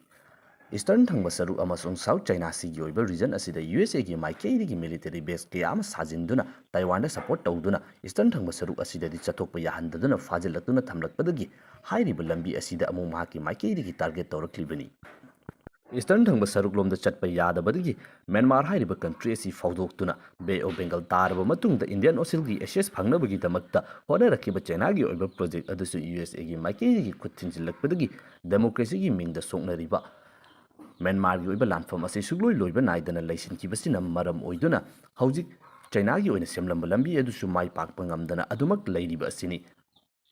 Eastern ꯊꯪꯕ ꯁꯔꯨꯛ ꯑꯃꯁꯨꯡ South China Sea ꯒꯤ ꯑꯣꯏꯕ region ꯑꯁꯤꯗ U S A ꯒꯤ ꯃꯥꯏꯀꯩꯗꯒꯤ military base ꯀꯌꯥ ꯑꯃ ꯁꯥꯖꯤꯟꯗꯨꯅ Taiwan ꯗ support ꯇꯧꯗꯨꯅ Eastern ꯊꯪꯕ ꯁꯔꯨꯛ ꯑꯁꯤꯗꯗꯤ ꯆꯠꯊꯣꯛꯄ ꯌꯥꯍꯟꯗꯗꯨꯅ ꯐꯥꯖꯤꯜꯂꯛꯇꯨꯅ ꯊꯝꯂꯛꯄꯗꯒꯤ ꯍꯥꯏꯔꯤꯕ ꯂꯝꯕꯤ ꯑꯁꯤꯗ ꯑꯃꯨꯛ ꯃꯍꯥꯛꯀꯤ ꯃꯥꯏꯀꯩꯗꯒꯤ target ꯇꯧꯔꯛꯂꯤꯕꯅꯤ꯫ Eastern ꯊꯪꯕ ꯁꯔꯨꯛꯂꯣꯝꯗ ꯆꯠꯄ ꯌꯥꯗꯕꯗꯒꯤ ꯃ꯭ꯌꯥꯟꯃꯥꯔ ꯍꯥꯏꯔꯤꯕ ꯀꯟꯇ꯭ꯔꯤ ꯑꯁꯤ ꯐꯥꯎꯗꯣꯛꯇꯨꯅ Bay of Bengal ꯇꯥꯔꯕ ꯃꯇꯨꯡꯗ Indian Ocean ꯒꯤ access ꯐꯪꯅꯕꯒꯤꯗꯃꯛꯇ ꯍꯣꯠꯅꯔꯛꯈꯤꯕ ꯆꯩꯅꯥꯒꯤ ꯑꯣꯏꯕ project ꯑꯗꯨꯁꯨ U S A ꯒꯤ ꯃꯥꯏꯀꯩꯗꯒꯤ ꯈꯨꯠ ꯊꯤꯟꯖꯤꯜꯂꯛꯄꯗꯒꯤ democracy ꯒꯤ ꯃꯤꯡꯗ ꯁꯣꯛꯅꯔꯤꯕ ꯃ꯭ꯌꯥꯟꯃꯥꯔꯒꯤ ꯑꯣꯏꯕ ꯂꯥꯟꯐꯝ ꯑꯁꯤ ꯁꯨꯛꯂꯣꯏ ꯂꯣꯏꯕ ꯅꯥꯏꯗꯅ ꯂꯩꯁꯤꯟꯈꯤꯕꯁꯤꯅ ꯃꯔꯝ ꯑꯣꯏꯗꯨꯅ ꯍꯧꯖꯤꯛ ꯆꯩꯅꯥꯒꯤ ꯑꯣꯏꯅ ꯁꯦꯝꯂꯝꯕ ꯂꯝꯕꯤ ꯑꯗꯨꯁꯨ ꯃꯥꯏ ꯄꯥꯛꯄ ꯉꯝꯗꯅ ꯑꯗꯨꯃꯛ ꯂꯩꯔꯤꯕ ꯑꯁꯤꯅꯤ꯫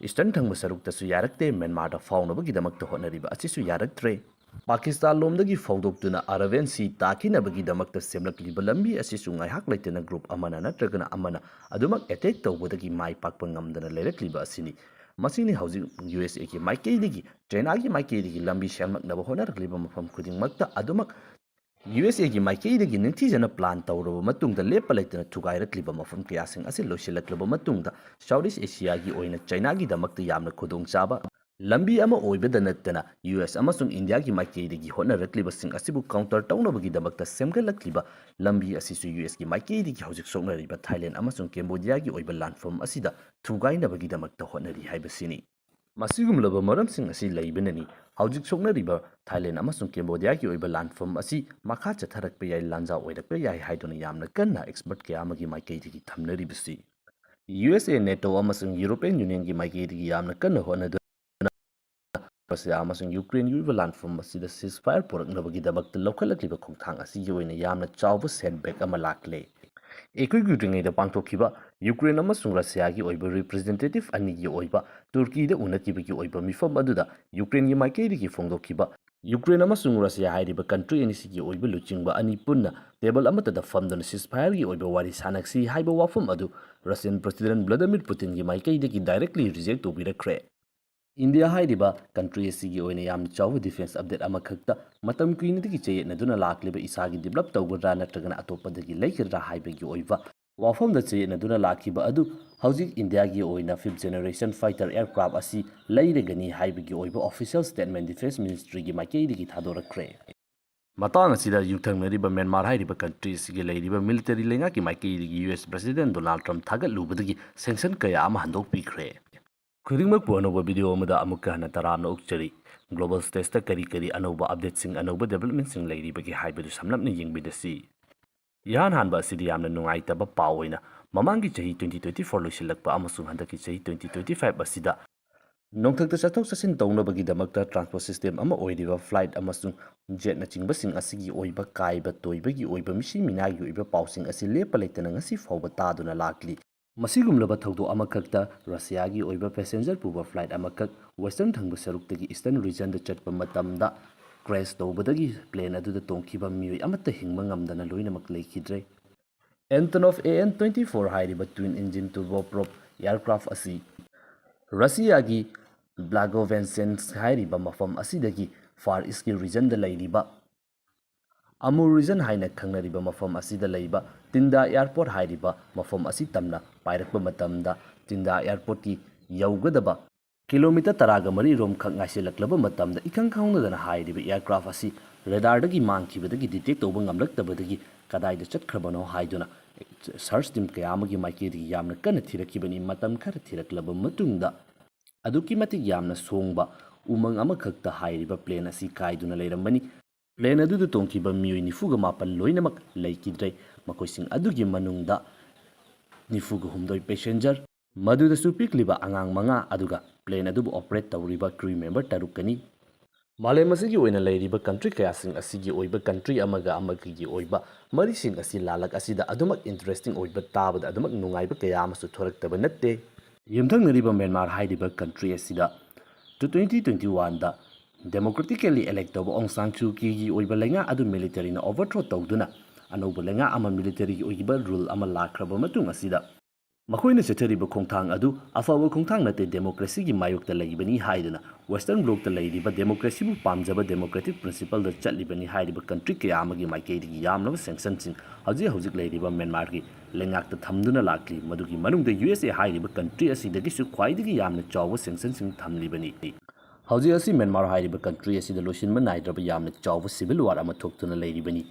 Eastern ꯊꯪꯕ ꯁꯔꯨꯛꯇꯁꯨ ꯌꯥꯔꯛꯇꯦ, ꯃ꯭ꯌꯥꯟꯃꯥꯔꯗ ꯐꯥꯎꯅꯕꯒꯤꯗꯃꯛꯇ ꯍꯣꯠꯅꯔꯤꯕ ꯑꯁꯤꯁꯨ ꯌꯥꯔꯛꯇ꯭ꯔꯦ꯫ ꯄꯥꯀꯤꯁꯇꯥꯟ ꯂꯣꯝꯗꯒꯤ ꯐꯥꯎꯗꯣꯛꯇꯨꯅ Arabian Sea ꯇꯥꯈꯤꯅꯕꯒꯤꯗꯃꯛꯇ ꯁꯦꯝꯂꯛꯂꯤꯕ ꯂꯝꯕꯤ ꯑꯁꯤꯁꯨ ꯉꯥꯏꯍꯥꯛ ꯂꯩꯇꯅ group ꯑꯃꯅ ꯅꯠꯇ꯭ꯔꯒꯅ ꯑꯃꯅ ꯑꯗꯨꯃꯛ attack ꯇꯧꯕꯗꯒꯤ ꯃꯥꯏ ꯄꯥꯛꯄ ꯉꯝꯗꯅ ꯂꯩꯔꯛꯂꯤꯕ ꯑꯁꯤꯅꯤ꯫ ꯃꯁꯤꯅꯤ ꯍꯧꯖꯤꯛ U S A ꯒꯤ ꯃꯥꯏꯀꯩꯗꯒꯤ, ꯆꯩꯅꯥꯒꯤ ꯃꯥꯏꯀꯩꯗꯒꯤ ꯂꯝꯕꯤ ꯁꯦꯝꯂꯛꯅꯕ ꯍꯣꯠꯅꯔꯛꯂꯤꯕ ꯃꯐꯝ ꯈꯨꯗꯤꯡꯃꯛꯇ ꯑꯗꯨꯃꯛ U S A ꯒꯤ ꯃꯥꯏꯀꯩꯗꯒꯤ ꯅꯤꯡꯊꯤꯖꯅ plan ꯇꯧꯔꯕ ꯃꯇꯨꯡꯗ ꯂꯦꯞꯄ ꯂꯩꯇꯅ ꯊꯨꯒꯥꯏꯔꯛꯂꯤꯕ ꯃꯐꯝ ꯀꯌꯥꯁꯤꯡ ꯑꯁꯤ ꯂꯣꯏꯁꯤꯜꯂꯛꯂꯕ ꯃꯇꯨꯡꯗ South East Asia ꯒꯤ ꯑꯣꯏꯅ ꯆꯩꯅꯥꯒꯤꯗꯃꯛꯇ ꯌꯥꯝꯅ ꯈꯨꯗꯣꯡꯆꯥꯕ ꯂꯝꯕꯤ ꯑꯃ ꯑꯣꯏꯕꯗ ꯅꯠꯇꯅ U S ꯑꯃꯁꯨꯡ India ꯒꯤ ꯃꯥꯏꯀꯩꯗꯒꯤ ꯍꯣꯠꯅꯔꯛꯂꯤꯕꯁꯤꯡ ꯑꯁꯤꯕꯨ counter ꯇꯧꯅꯕꯒꯤꯗꯃꯛꯇ ꯁꯦꯝꯒꯠꯂꯛꯂꯤꯕ ꯂꯝꯕꯤ ꯑꯁꯤꯁꯨ U S ꯀꯤ ꯃꯥꯏꯀꯩꯗꯒꯤ ꯍꯧꯖꯤꯛ ꯁꯣꯛꯅꯔꯤꯕ Thailand ꯑꯃꯁꯨꯡ Cambodia ꯒꯤ ꯑꯣꯏꯕ ꯂꯥꯟꯐꯝ ꯑꯁꯤꯗ ꯊꯨꯒꯥꯏꯅꯕꯒꯤꯗꯃꯛꯇ ꯍꯣꯠꯅꯔꯤ ꯍꯥꯏꯕꯁꯤꯅꯤ꯫ ꯃꯁꯤꯒꯨꯝꯂꯕ ꯃꯔꯝꯁꯤꯡ ꯑꯁꯤ ꯂꯩꯕꯅꯅꯤ ꯍꯧꯖꯤꯛ ꯁꯣꯛꯅꯔꯤꯕ ꯊꯥꯏꯂꯦꯟ ꯑꯃꯁꯨꯡ ꯀꯦꯝꯕꯣꯗꯤꯌꯥꯒꯤ ꯑꯣꯏꯕ ꯂꯥꯟꯐꯝ ꯑꯁꯤ ꯃꯈꯥ ꯆꯠꯊꯔꯛꯄ ꯌꯥꯏ, ꯂꯥꯟꯖꯥꯎ ꯑꯣꯏꯔꯛꯄ ꯌꯥꯏ ꯍꯥꯏꯗꯨꯅ ꯌꯥꯝꯅ ꯀꯟꯅ ꯑꯦꯛꯁꯄꯔꯠ ꯀꯌꯥ ꯑꯃꯒꯤ ꯃꯥꯏꯀꯩꯗꯒꯤ ꯊꯝꯅꯔꯤꯕꯁꯤ꯫ ꯌꯨ ꯑꯦꯁ ꯑꯦ, ꯅꯦꯇꯣ ꯑꯃꯁꯨꯡ ꯌꯨꯔꯣꯄꯤꯌꯟ ꯌꯨꯅꯤꯌꯟꯒꯤ ꯃꯥꯏꯀꯩꯗꯒꯤ ꯌꯥꯝꯅ ꯀꯟꯅ ꯍꯣꯠꯅꯗꯨꯅ ꯔꯁꯤꯌꯥ ꯑꯃꯁꯨꯡ ꯌꯨꯀ꯭ꯔꯦꯟꯒꯤ ꯑꯣꯏꯕ ꯂꯥꯟꯐꯝ ꯑꯁꯤꯗ ceasefire ꯄꯨꯔꯛꯅꯕꯒꯤꯗꯃꯛꯇ ꯂꯧꯈꯠꯂꯛꯂꯤꯕ ꯈꯣꯡꯊꯥꯡ ꯑꯁꯤꯒꯤ ꯑꯣꯏꯅ ꯌꯥꯝꯅ ꯆꯥꯎꯕ setback ꯑꯃ ꯂꯥꯛꯂꯦ꯫ ꯏꯀꯨꯏ ꯀꯨꯏꯗ꯭ꯔꯤꯉꯩꯗ ꯄꯥꯡꯊꯣꯛꯈꯤꯕ ꯌꯨꯀ꯭ꯔꯦꯟ ꯑꯃꯁꯨꯡ ꯔꯁꯤꯌꯥꯒꯤ ꯑꯣꯏꯕ representative ꯑꯅꯤꯒꯤ ꯑꯣꯏꯕ ꯇꯨꯔꯀꯤꯗ ꯎꯅꯈꯤꯕꯒꯤ ꯑꯣꯏꯕ ꯃꯤꯐꯝ ꯑꯗꯨꯗ ꯌꯨꯀ꯭ꯔꯦꯟꯒꯤ ꯃꯥꯏꯀꯩꯗꯒꯤ ꯐꯣꯡꯗꯣꯛꯈꯤꯕ ꯌꯨꯀ꯭ꯔꯦꯟ ꯑꯃꯁꯨꯡ ꯔꯁꯤꯌꯥ ꯍꯥꯏꯔꯤꯕ country ꯑꯅꯤꯁꯤꯒꯤ ꯑꯣꯏꯕ ꯂꯨꯆꯤꯡꯕ ꯑꯅꯤ ꯄꯨꯟꯅ table ꯑꯃꯠꯇꯗ ꯐꯝꯗꯨꯅ ceasefireꯒꯤ ꯑꯣꯏꯕ ꯋꯥꯔꯤ ꯁꯥꯟꯅꯁꯤ ꯍꯥꯏꯕ ꯋꯥꯐꯝ ꯑꯗꯨ Russian President Vladimir Putinꯒꯤ ꯃꯥꯏꯀꯩꯗꯒꯤ directly reject ꯇꯧꯕꯤꯔꯛꯈ꯭ꯔꯦ꯫ ꯏꯟꯗꯤꯌꯥ ꯍꯥꯏꯔꯤꯕ country ꯑꯁꯤꯒꯤ ꯑꯣꯏꯅ ꯌꯥꯝꯅ ꯆꯥꯎꯕ defence update ꯑꯃꯈꯛꯇ ꯃꯇꯝ ꯀꯨꯏꯅꯗꯒꯤ ꯆꯌꯦꯠꯅꯗꯨꯅ ꯂꯥꯛꯂꯤꯕ ꯏꯁꯥꯒꯤ develop ꯇꯧꯒꯗ꯭ꯔꯥ ꯅꯠꯇ꯭ꯔꯒꯅ ꯑꯇꯣꯞꯄꯗꯒꯤ ꯂꯩꯒꯗ꯭ꯔꯥ ꯍꯥꯏꯕꯒꯤ ꯑꯣꯏꯕ ꯋꯥꯐꯝꯗ ꯆꯌꯦꯠꯅꯗꯨꯅ ꯂꯥꯛꯈꯤꯕ ꯑꯗꯨ ꯍꯧꯖꯤꯛ ꯏꯟꯗꯤꯌꯥꯒꯤ ꯑꯣꯏꯅ fifth generation fighter aircraft ꯑꯁꯤ ꯂꯩꯔꯒꯅꯤ ꯍꯥꯏꯕꯒꯤ ꯑꯣꯏꯕ official statement defence ministryꯒꯤ ꯃꯥꯏꯀꯩꯗꯒꯤ ꯊꯥꯗꯣꯔꯛꯈ꯭ꯔꯦ꯫ ꯃꯇꯥꯡ ꯑꯁꯤꯗ ꯌꯨꯝꯊꯪꯅꯔꯤꯕ ꯃ꯭ꯌꯥꯟꯃꯥꯔ ꯍꯥꯏꯔꯤꯕ country ꯑꯁꯤꯒꯤ ꯂꯩꯔꯤꯕ military ꯂꯩꯉꯥꯛꯀꯤ ꯃꯥꯏꯀꯩꯗꯒꯤ U S President Donald Trump ꯊꯥꯒꯠꯂꯨꯕꯗꯒꯤ sanction ꯀꯌꯥ ꯑꯃ ꯍꯟꯗꯣꯛꯄꯤꯈ꯭ꯔꯦ꯫ ꯈꯨꯗꯤꯡꯃꯛꯄꯨ ꯑꯅꯧꯕ video ꯑꯃꯗ ꯑꯃꯨꯛꯀ ꯍꯟꯅ ꯇꯔꯥꯝꯅ ꯑꯣꯛꯆꯔꯤ꯫ Global stageꯇ ꯀꯔꯤ ꯀꯔꯤ ꯑꯅꯧꯕ updateꯁꯤꯡ, ꯑꯅꯧꯕ developmentꯁꯤꯡ ꯂꯩꯔꯤꯕꯒꯦ ꯍꯥꯏꯕꯗꯨ ꯁꯝꯂꯞꯅ ꯌꯦꯡꯃꯤꯟꯅꯁꯤ꯫ ꯏꯍꯥꯟ ꯍꯥꯟꯕ ꯑꯁꯤꯗꯤ ꯌꯥꯝꯅ ꯅꯨꯡꯉꯥꯏꯇꯕ ꯄꯥꯎ ꯑꯣꯏꯅ ꯃꯃꯥꯡꯒꯤ ꯆꯍꯤ twenty twenty-four ꯂꯣꯏꯁꯤꯜꯂꯛꯄ ꯑꯃꯁꯨꯡ ꯍꯟꯗꯛꯀꯤ ꯆꯍꯤ twenty twenty-five ꯑꯁꯤꯗ ꯅꯣꯡꯊꯛꯇ ꯆꯠꯊꯣꯛ ꯆꯠꯁꯤꯟ ꯇꯧꯅꯕꯒꯤꯗꯃꯛꯇ transport system ꯑꯃ ꯑꯣꯏꯔꯤꯕ flight ꯑꯃꯁꯨꯡ jetꯅꯆꯤꯡꯕꯁꯤꯡ ꯑꯁꯤꯒꯤ ꯑꯣꯏꯕ ꯀꯥꯏꯕ ꯇꯣꯏꯕꯒꯤ ꯑꯣꯏꯕ ꯃꯤꯁꯤ ꯃꯤꯅꯥꯒꯤ ꯑꯣꯏꯕ ꯄꯥꯎꯁꯤꯡ ꯑꯁꯤ ꯂꯦꯞꯄ ꯂꯩꯇꯅ ꯉꯁꯤ ꯐꯥꯎꯕ ꯇꯥꯗꯨꯅ ꯂꯥꯛꯂꯤ꯫ ꯃꯁꯤꯒꯨꯝꯂꯕ ꯊꯧꯗꯣꯛ ꯑꯃꯈꯛꯇ ꯔꯁꯤꯌꯥꯒꯤ ꯑꯣꯏꯕ passenger ꯄꯨꯕ flight ꯑꯃꯈꯛ western ꯊꯪꯕ ꯁꯔꯨꯛꯇꯒꯤ eastern regionꯗ ꯆꯠꯄ ꯃꯇꯝꯗ crash ꯇꯧꯕꯗꯒꯤ plane ꯑꯗꯨꯗ ꯇꯣꯡꯈꯤꯕ ꯃꯤꯑꯣꯏ ꯑꯃꯠꯇ ꯍꯤꯡꯕ ꯉꯝꯗꯅ ꯂꯣꯏꯅꯃꯛ ꯂꯩꯈꯤꯗ꯭ꯔꯦ꯫ Antonov A N twenty-four ꯍꯥꯏꯔꯤꯕ twin engine turboprop aircraft ꯑꯁꯤ ꯔꯁꯤꯌꯥꯒꯤ Blagoveshchensk ꯍꯥꯏꯔꯤꯕ ꯃꯐꯝ ꯑꯁꯤꯗꯒꯤ Far Eastꯀꯤ regionꯗ ꯂꯩꯔꯤꯕ Amur region ꯍꯥꯏꯅ ꯈꯪꯅꯔꯤꯕ ꯃꯐꯝ ꯑꯁꯤꯗ ꯂꯩꯕ Tinda airport ꯍꯥꯏꯔꯤꯕ ꯃꯐꯝ ꯑꯁꯤ ꯇꯝꯅ ꯄꯥꯏꯔꯛꯄ ꯃꯇꯝꯗ Tinda airportꯀꯤ ꯌꯧꯒꯗꯕ kilometre ꯇꯔꯥꯒ ꯃꯔꯤ ꯔꯣꯝꯈꯛ ꯉꯥꯏꯁꯤꯜꯂꯛꯂꯕ ꯃꯇꯝꯗ ꯏꯈꯪ ꯈꯪꯍꯧꯗꯅ ꯍꯥꯏꯔꯤꯕ aircraft ꯑꯁꯤ radarꯗꯒꯤ ꯃꯥꯡꯈꯤꯕꯗꯒꯤ detect ꯇꯧꯕ ꯉꯝꯂꯛꯇꯕꯗꯒꯤ ꯀꯗꯥꯏꯗ ꯆꯠꯈ꯭ꯔꯕꯅꯣ ꯍꯥꯏꯗꯨꯅ search team ꯀꯌꯥ ꯑꯃꯒꯤ ꯃꯥꯏꯀꯩꯗꯒꯤ ꯌꯥꯝꯅ ꯀꯟꯅ ꯊꯤꯔꯛꯈꯤꯕꯅꯤ꯫ ꯃꯇꯝ ꯈꯔ ꯊꯤꯔꯛꯂꯕ ꯃꯇꯨꯡꯗ ꯑꯗꯨꯛꯀꯤ ꯃꯇꯤꯛ ꯌꯥꯝꯅ ꯁꯣꯡꯕ ꯎꯃꯪ ꯑꯃꯈꯛꯇ ꯍꯥꯏꯔꯤꯕ plane ꯑꯁꯤ ꯀꯥꯏꯗꯨꯅ ꯂꯩꯔꯝꯕꯅꯤ꯫ Plane ꯑꯗꯨꯗ ꯇꯣꯡꯈꯤꯕ ꯃꯤꯑꯣꯏ ꯅꯤꯐꯨꯒ ꯃꯥꯄꯟ ꯂꯣꯏꯅꯃꯛ ꯂꯩꯈꯤꯗ꯭ꯔꯦ꯫ ꯃꯈꯣꯏꯁꯤꯡ ꯑꯗꯨꯒꯤ ꯃꯅꯨꯡꯗ ꯅꯤꯐꯨꯒ ꯍꯨꯝꯗꯣꯏ passenger, ꯃꯗꯨꯗꯁꯨ ꯄꯤꯛꯂꯤꯕ ꯑꯉꯥꯡ ꯃꯉꯥ, ꯑꯗꯨꯒ plane ꯑꯗꯨꯕꯨ operate ꯇꯧꯔꯤꯕ crew member ꯇꯔꯨꯛꯀꯅꯤ꯫ ꯃꯥꯂꯦꯝ ꯑꯁꯤꯒꯤ ꯑꯣꯏꯅ ꯂꯩꯔꯤꯕ country ꯀꯌꯥꯁꯤꯡ ꯑꯁꯤꯒꯤ ꯑꯣꯏꯕ country ꯑꯃꯒ ꯑꯃꯒꯒꯤ ꯑꯣꯏꯕ ꯃꯔꯤꯁꯤꯡ ꯑꯁꯤ ꯂꯥꯜꯂꯛ ꯑꯁꯤꯗ ꯑꯗꯨꯃꯛ interesting ꯑꯣꯏꯕ, ꯇꯥꯕꯗ ꯑꯗꯨꯃꯛ ꯅꯨꯡꯉꯥꯏꯕ ꯀꯌꯥ ꯑꯃꯁꯨ ꯊꯣꯔꯛꯇꯕ ꯅꯠꯇꯦ꯫ ꯌꯨꯝꯊꯪꯅꯔꯤꯕ ꯃ꯭ꯌꯥꯟꯃꯥꯔ ꯍꯥꯏꯔꯤꯕ country ꯑꯁꯤꯗ two twenty twenty oneꯗ democratically elect ꯇꯧꯕ ꯑꯣꯡ ꯁꯥꯟ ꯁꯨ ꯀꯤꯒꯤ ꯑꯣꯏꯕ ꯂꯩꯉꯥꯛ ꯑꯗꯨ militaryꯅ overthrow ꯇꯧꯗꯨꯅ ꯑꯅꯧꯕ ꯂꯩꯉꯥꯛ ꯑꯃ militaryꯒꯤ ꯑꯣꯏꯕ rule ꯑꯃ ꯂꯥꯛꯈ꯭ꯔꯕ ꯃꯇꯨꯡ ꯑꯁꯤꯗ ꯃꯈꯣꯏꯅ ꯆꯠꯊꯔꯤꯕ ꯈꯣꯡꯊꯥꯡ ꯑꯗꯨ ꯑꯐꯕ ꯈꯣꯡꯊꯥꯡ ꯅꯠꯇꯦ, democracyꯒꯤ ꯃꯥꯌꯣꯛꯇ ꯂꯩꯕꯅꯤ ꯍꯥꯏꯗꯨꯅ Western blockꯇ ꯂꯩꯔꯤꯕ democracyꯕꯨ ꯄꯥꯝꯖꯕ democratic principleꯗ ꯆꯠꯂꯤꯕꯅꯤ ꯍꯥꯏꯔꯤꯕ country ꯀꯌꯥ ꯑꯃꯒꯤ ꯃꯥꯏꯀꯩꯗꯒꯤ ꯌꯥꯝꯂꯕ sanctionꯁꯤꯡ ꯍꯧꯖꯤꯛ ꯍꯧꯖꯤꯛ ꯂꯩꯔꯤꯕ ꯃ꯭ꯌꯥꯟꯃꯥꯔꯒꯤ ꯂꯩꯉꯥꯛꯇ ꯊꯝꯗꯨꯅ ꯂꯥꯛꯂꯤ꯫ ꯃꯗꯨꯒꯤ ꯃꯅꯨꯡꯗ USA ꯍꯥꯏꯔꯤꯕ country ꯑꯁꯤꯗꯒꯤꯁꯨ ꯈ꯭ꯋꯥꯏꯗꯒꯤ ꯌꯥꯝꯅ ꯆꯥꯎꯕ sanctionꯁꯤꯡ ꯊꯝꯂꯤꯕꯅꯤ꯫ ꯍꯧꯖꯤꯛ ꯑꯁꯤ ꯃ꯭ꯌꯥꯟꯃꯥꯔ ꯍꯥꯏꯔꯤꯕ country ꯑꯁꯤꯗ ꯂꯣꯏꯁꯤꯟꯕ ꯅꯥꯏꯗ꯭ꯔꯕ ꯌꯥꯝꯅ ꯆꯥꯎꯕ civil war ꯑꯃ ꯊꯣꯛꯇꯨꯅ ꯂꯩꯔꯤꯕꯅꯤ꯫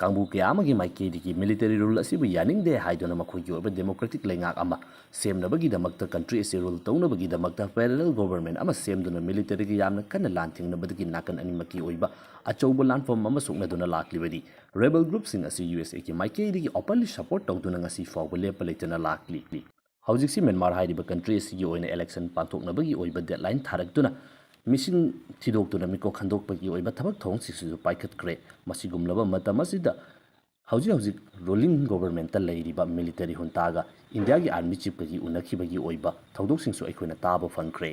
ꯀꯥꯡꯕꯨ ꯀꯌꯥ ꯑꯃꯒꯤ ꯃꯥꯏꯀꯩꯗꯒꯤ military rule ꯑꯁꯤꯕꯨ ꯌꯥꯅꯤꯡꯗꯦ ꯍꯥꯏꯗꯨꯅ ꯃꯈꯣꯏꯒꯤ ꯑꯣꯏꯕ democratic ꯂꯩꯉꯥꯛ ꯑꯃ ꯁꯦꯝꯅꯕꯒꯤꯗꯃꯛꯇ, country ꯑꯁꯤ rule ꯇꯧꯅꯕꯒꯤꯗꯃꯛꯇ parallel government ꯑꯃ ꯁꯦꯝꯗꯨꯅ militaryꯒ ꯌꯥꯝꯅ ꯀꯟꯅ ꯂꯥꯟꯊꯦꯡꯅꯕꯗꯒꯤ ꯅꯥꯀꯟ ꯑꯅꯤꯃꯛꯀꯤ ꯑꯣꯏꯕ ꯑꯆꯧꯕ ꯂꯥꯟꯐꯝ ꯑꯃ ꯁꯣꯛꯅꯗꯨꯅ ꯂꯥꯛꯂꯤꯕꯅꯤ꯫ Rebel groupꯁꯤꯡ ꯑꯁꯤ USAꯒꯤ ꯃꯥꯏꯀꯩꯗꯒꯤ openly support ꯇꯧꯗꯨꯅ ꯉꯁꯤ ꯐꯥꯎꯕ ꯂꯦꯞꯄ ꯂꯩꯇꯅ ꯂꯥꯛꯂꯤ꯫ ꯍꯧꯖꯤꯛꯁꯤ ꯃ꯭ꯌꯥꯟꯃꯥꯔ ꯍꯥꯏꯔꯤꯕ country ꯑꯁꯤꯒꯤ ꯑꯣꯏꯅ election ꯄꯥꯡꯊꯣꯛꯅꯕꯒꯤ ꯑꯣꯏꯕ deadline ꯊꯥꯔꯛꯇꯨꯅ ꯃꯤꯁꯤꯡ ꯊꯤꯗꯣꯛꯇꯨꯅ ꯃꯤꯀꯣꯛ ꯈꯟꯗꯣꯛꯄꯒꯤ ꯑꯣꯏꯕ ꯊꯕꯛ ꯊꯧꯔꯝꯁꯤꯡꯁꯤꯁꯨ ꯄꯥꯏꯈꯠꯈ꯭ꯔꯦ꯫ ꯃꯁꯤꯒꯨꯝꯂꯕ ꯃꯇꯝ ꯑꯁꯤꯗ ꯍꯧꯖꯤꯛ ꯍꯧꯖꯤꯛ ruling governmentꯇ ꯂꯩꯔꯤꯕ military juntaꯒ Indiaꯒꯤ army chiefꯀꯒꯤ ꯎꯅꯈꯤꯕꯒꯤ ꯑꯣꯏꯕ ꯊꯧꯗꯣꯛꯁꯤꯡꯁꯨ ꯑꯩꯈꯣꯏꯅ ꯇꯥꯕ ꯐꯪꯈ꯭ꯔꯦ꯫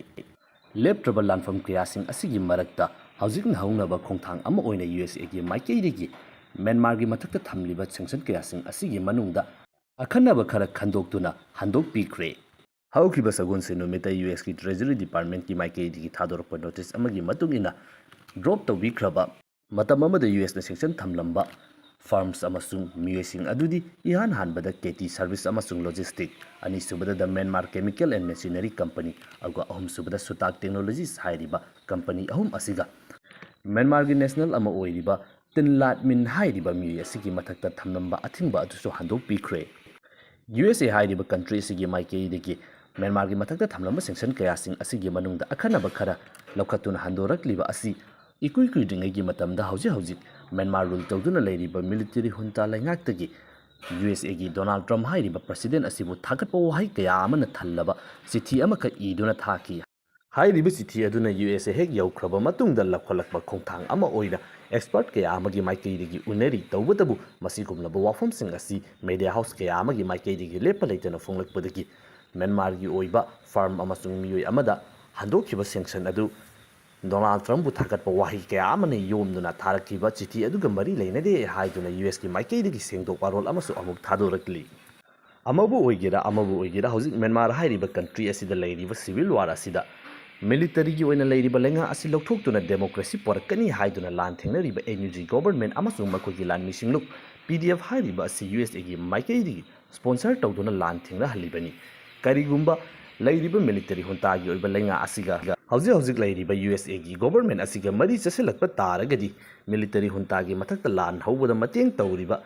ꯂꯦꯞꯇ꯭ꯔꯕ ꯂꯥꯟꯐꯝ ꯀꯌꯥꯁꯤꯡ ꯑꯁꯤꯒꯤ ꯃꯔꯛꯇ ꯍꯧꯖꯤꯛꯅ ꯍꯧꯅꯕ ꯈꯣꯡꯊꯥꯡ ꯑꯃ ꯑꯣꯏꯅ USAꯒꯤ ꯃꯥꯏꯀꯩꯗꯒꯤ ꯃ꯭ꯌꯥꯟꯃꯥꯔꯒꯤ ꯃꯊꯛꯇ ꯊꯝꯂꯤꯕ sanction ꯀꯌꯥꯁꯤꯡ ꯑꯁꯤꯒꯤ ꯃꯅꯨꯡꯗ ꯑꯈꯟꯅꯕ ꯈꯔ ꯈꯟꯗꯣꯛꯇꯨꯅ ꯍꯟꯗꯣꯛꯄꯤꯈ꯭ꯔꯦ꯫ ꯍꯧꯈꯤꯕ ꯁꯒꯣꯜꯁꯦꯟ ꯅꯨꯃꯤꯠꯇ USꯀꯤ Treasury Departmentꯀꯤ ꯃꯥꯏꯀꯩꯗꯒꯤ ꯊꯥꯗꯣꯔꯛꯄ notice ꯑꯃꯒꯤ ꯃꯇꯨꯡ ꯏꯟꯅ, drop ꯇꯧꯕꯤꯈ꯭ꯔꯕ ꯃꯇꯝ ꯑꯃꯗ USꯅ sanction ꯊꯝꯂꯝꯕ firms ꯑꯃꯁꯨꯡ ꯃꯤꯑꯣꯏꯁꯤꯡ ꯑꯗꯨꯗꯤ ꯏꯍꯥꯟ ꯍꯥꯟꯕꯗ KT Service ꯑꯃꯁꯨꯡ Logistic, ꯑꯅꯤꯁꯨꯕꯗ The Myanmar Chemical and Machinery Company, ꯑꯗꯨꯒ ꯑꯍꯨꯝꯁꯨꯕꯗ Sutak Technologies ꯍꯥꯏꯔꯤꯕ company ꯑꯍꯨꯝ ꯑꯁꯤꯒ ꯃ꯭ꯌꯥꯟꯃꯥꯔꯒꯤ national ꯑꯃ ꯑꯣꯏꯔꯤꯕ ꯇꯤꯟ ꯂꯥꯠ ꯃꯤꯟ ꯍꯥꯏꯔꯤꯕ ꯃꯤꯑꯣꯏ ꯑꯁꯤꯒꯤ ꯃꯊꯛꯇ ꯊꯝꯂꯝꯕ ꯑꯊꯤꯡꯕ ꯑꯗꯨꯁꯨ ꯍꯟꯗꯣꯛꯄꯤꯈ꯭ꯔꯦ꯫ USA ꯍꯥꯏꯔꯤꯕ country ꯑꯁꯤꯒꯤ ꯃꯥꯏꯀꯩꯗꯒꯤ ꯃ꯭ꯌꯥꯟꯃꯥꯔꯒꯤ ꯃꯊꯛꯇ ꯊꯝꯂꯝꯕ ꯁꯦꯡꯁꯟ ꯀꯌꯥꯁꯤꯡ ꯑꯁꯤꯒꯤ ꯃꯅꯨꯡꯗ ꯑꯈꯟꯅꯕ ꯈꯔ ꯂꯧꯈꯠꯇꯨꯅ ꯍꯟꯗꯣꯔꯛꯂꯤꯕ ꯑꯁꯤ ꯏꯀꯨꯏ ꯀꯨꯏꯗ꯭ꯔꯤꯉꯩꯒꯤ ꯃꯇꯝꯗ ꯍꯧꯖꯤꯛ ꯍꯧꯖꯤꯛ ꯃ꯭ꯌꯥꯟꯃꯥꯔ ꯔꯨꯜ ꯇꯧꯗꯨꯅ ꯂꯩꯔꯤꯕ ꯃꯤꯂꯤꯇꯔꯤ ꯍꯨꯟꯇꯥ ꯂꯩꯉꯥꯛꯇꯒꯤ ꯌꯨ ꯑꯦꯁ ꯑꯦꯒꯤ ꯗꯣꯅꯥꯜꯗ ꯇ꯭ꯔꯝꯞ ꯍꯥꯏꯔꯤꯕ ꯄ꯭ꯔꯁꯤꯗꯦꯟ ꯑꯁꯤꯕꯨ ꯊꯥꯒꯠꯄ ꯋꯥꯍꯩ ꯀꯌꯥ ꯑꯃꯅ ꯊꯜꯂꯕ ꯆꯤꯊꯤ ꯑꯃꯈꯛ ꯏꯗꯨꯅ ꯊꯥꯈꯤ꯫ ꯍꯥꯏꯔꯤꯕ ꯆꯤꯊꯤ ꯑꯗꯨꯅ ꯌꯨ ꯑꯦꯁ ꯑꯦ ꯍꯦꯛ ꯌꯧꯈ꯭ꯔꯕ ꯃꯇꯨꯡꯗ ꯂꯧꯈꯠꯂꯛꯄ ꯈꯣꯡꯊꯥꯡ ꯑꯃ ꯑꯣꯏꯅ ꯑꯦꯛꯁꯄꯔꯠ ꯀꯌꯥ ꯑꯃꯒꯤ ꯃꯥꯏꯀꯩꯗꯒꯤ ꯎꯅꯔꯤ꯫ ꯇꯧꯕꯇꯕꯨ ꯃꯁꯤꯒꯨꯝꯂꯕ ꯋꯥꯐꯝꯁꯤꯡ ꯑꯁꯤ ꯃꯦꯗꯤꯌꯥ ꯍꯥꯎꯁ ꯀꯌꯥ ꯑꯃꯒꯤ ꯃꯥꯏꯀꯩꯗꯒꯤ ꯂꯦꯞꯄ ꯂꯩꯇꯅ ꯐꯣꯡꯂꯛꯄꯗꯒꯤ ꯃ꯭ꯌꯥꯟꯃꯥꯔꯒꯤ ꯑꯣꯏꯕ ꯐꯥꯔꯝ ꯑꯃꯁꯨꯡ ꯃꯤꯑꯣꯏ ꯑꯃꯗ ꯍꯟꯗꯣꯛꯈꯤꯕ ꯁꯦꯡꯁꯟ ꯑꯗꯨ ꯗꯣꯅꯥꯜꯗ ꯇ꯭ꯔꯝꯞꯄꯨ ꯊꯥꯒꯠꯄ ꯋꯥꯍꯩ ꯀꯌꯥ ꯑꯃꯅ ꯌꯣꯝꯗꯨꯅ ꯊꯥꯔꯛꯈꯤꯕ ꯆꯤꯊꯤ ꯑꯗꯨꯒ ꯃꯔꯤ ꯂꯩꯅꯗꯦ ꯍꯥꯏꯗꯨꯅ ꯌꯨ ꯑꯦꯁꯀꯤ ꯃꯥꯏꯀꯩꯗꯒꯤ ꯁꯦꯡꯗꯣꯛ ꯋꯥꯔꯣꯜ ꯑꯃꯁꯨ ꯑꯃꯨꯛ ꯊꯥꯗꯣꯔꯛꯂꯤ꯫ ꯑꯃꯕꯨ ꯑꯣꯏꯒꯦꯔꯥ ꯑꯃꯕꯨ ꯑꯣꯏꯒꯦꯔꯥ, ꯍꯧꯖꯤꯛ ꯃ꯭ꯌꯥꯟꯃꯥꯔ ꯍꯥꯏꯔꯤꯕ ꯀꯟꯇ꯭ꯔꯤ ꯑꯁꯤꯗ ꯂꯩꯔꯤꯕ ꯁꯤꯚꯤꯜ ꯋꯥꯔ ꯑꯁꯤꯗ ꯃꯤꯂꯤꯇꯔꯤꯒꯤ ꯑꯣꯏꯅ ꯂꯩꯔꯤꯕ ꯂꯩꯉꯥꯛ ꯑꯁꯤ ꯂꯧꯊꯣꯛꯇꯨꯅ ꯗꯦꯃꯣꯀ꯭ꯔꯦꯁꯤ ꯄꯨꯔꯛꯀꯅꯤ ꯍꯥꯏꯗꯨꯅ ꯂꯥꯟ ꯊꯦꯡꯅꯔꯤꯕ ꯑꯦꯟ ꯌꯨ ꯖꯤ ꯒꯣꯕꯔꯃꯦꯟ ꯑꯃꯁꯨꯡ ꯃꯈꯣꯏꯒꯤ ꯂꯥꯟꯃꯤꯁꯤꯡꯂꯨꯞ ꯄꯤ ꯗꯤ ꯑꯦꯐ ꯍꯥꯏꯔꯤꯕ ꯑꯁꯤ ꯌꯨ ꯑꯦꯁ ꯑꯦꯒꯤ ꯃꯥꯏꯀꯩꯗꯒꯤ ꯁ꯭ꯄꯣꯟꯁꯔ ꯇꯧꯗꯨꯅ ꯂꯥꯟ ꯊꯦꯡꯅꯍꯜꯂꯤꯕꯅꯤ꯫ ꯀꯔꯤꯒꯨꯝꯕ ꯂꯩꯔꯤꯕ ꯃꯤꯂꯤꯇꯔꯤ ꯍꯨꯟꯇꯥꯒꯤ ꯑꯣꯏꯕ ꯂꯩꯉꯥꯛ ꯑꯁꯤꯒ ꯍꯧꯖꯤꯛ ꯍꯧꯖꯤꯛ ꯂꯩꯔꯤꯕ ꯌꯨ ꯑꯦꯁ ꯑꯦꯒꯤ ꯒꯣꯕꯔꯃꯦꯟ ꯑꯁꯤꯒ ꯃꯔꯤ ꯆꯠꯁꯤꯜꯂꯛꯄ ꯇꯥꯔꯒꯗꯤ ꯃꯤꯂꯤꯇꯔꯤ ꯍꯨꯟꯇꯥꯒꯤ ꯃꯊꯛꯇ ꯂꯥꯟ ꯍꯧꯕꯗ ꯃꯇꯦꯡ ꯇꯧꯔꯤꯕ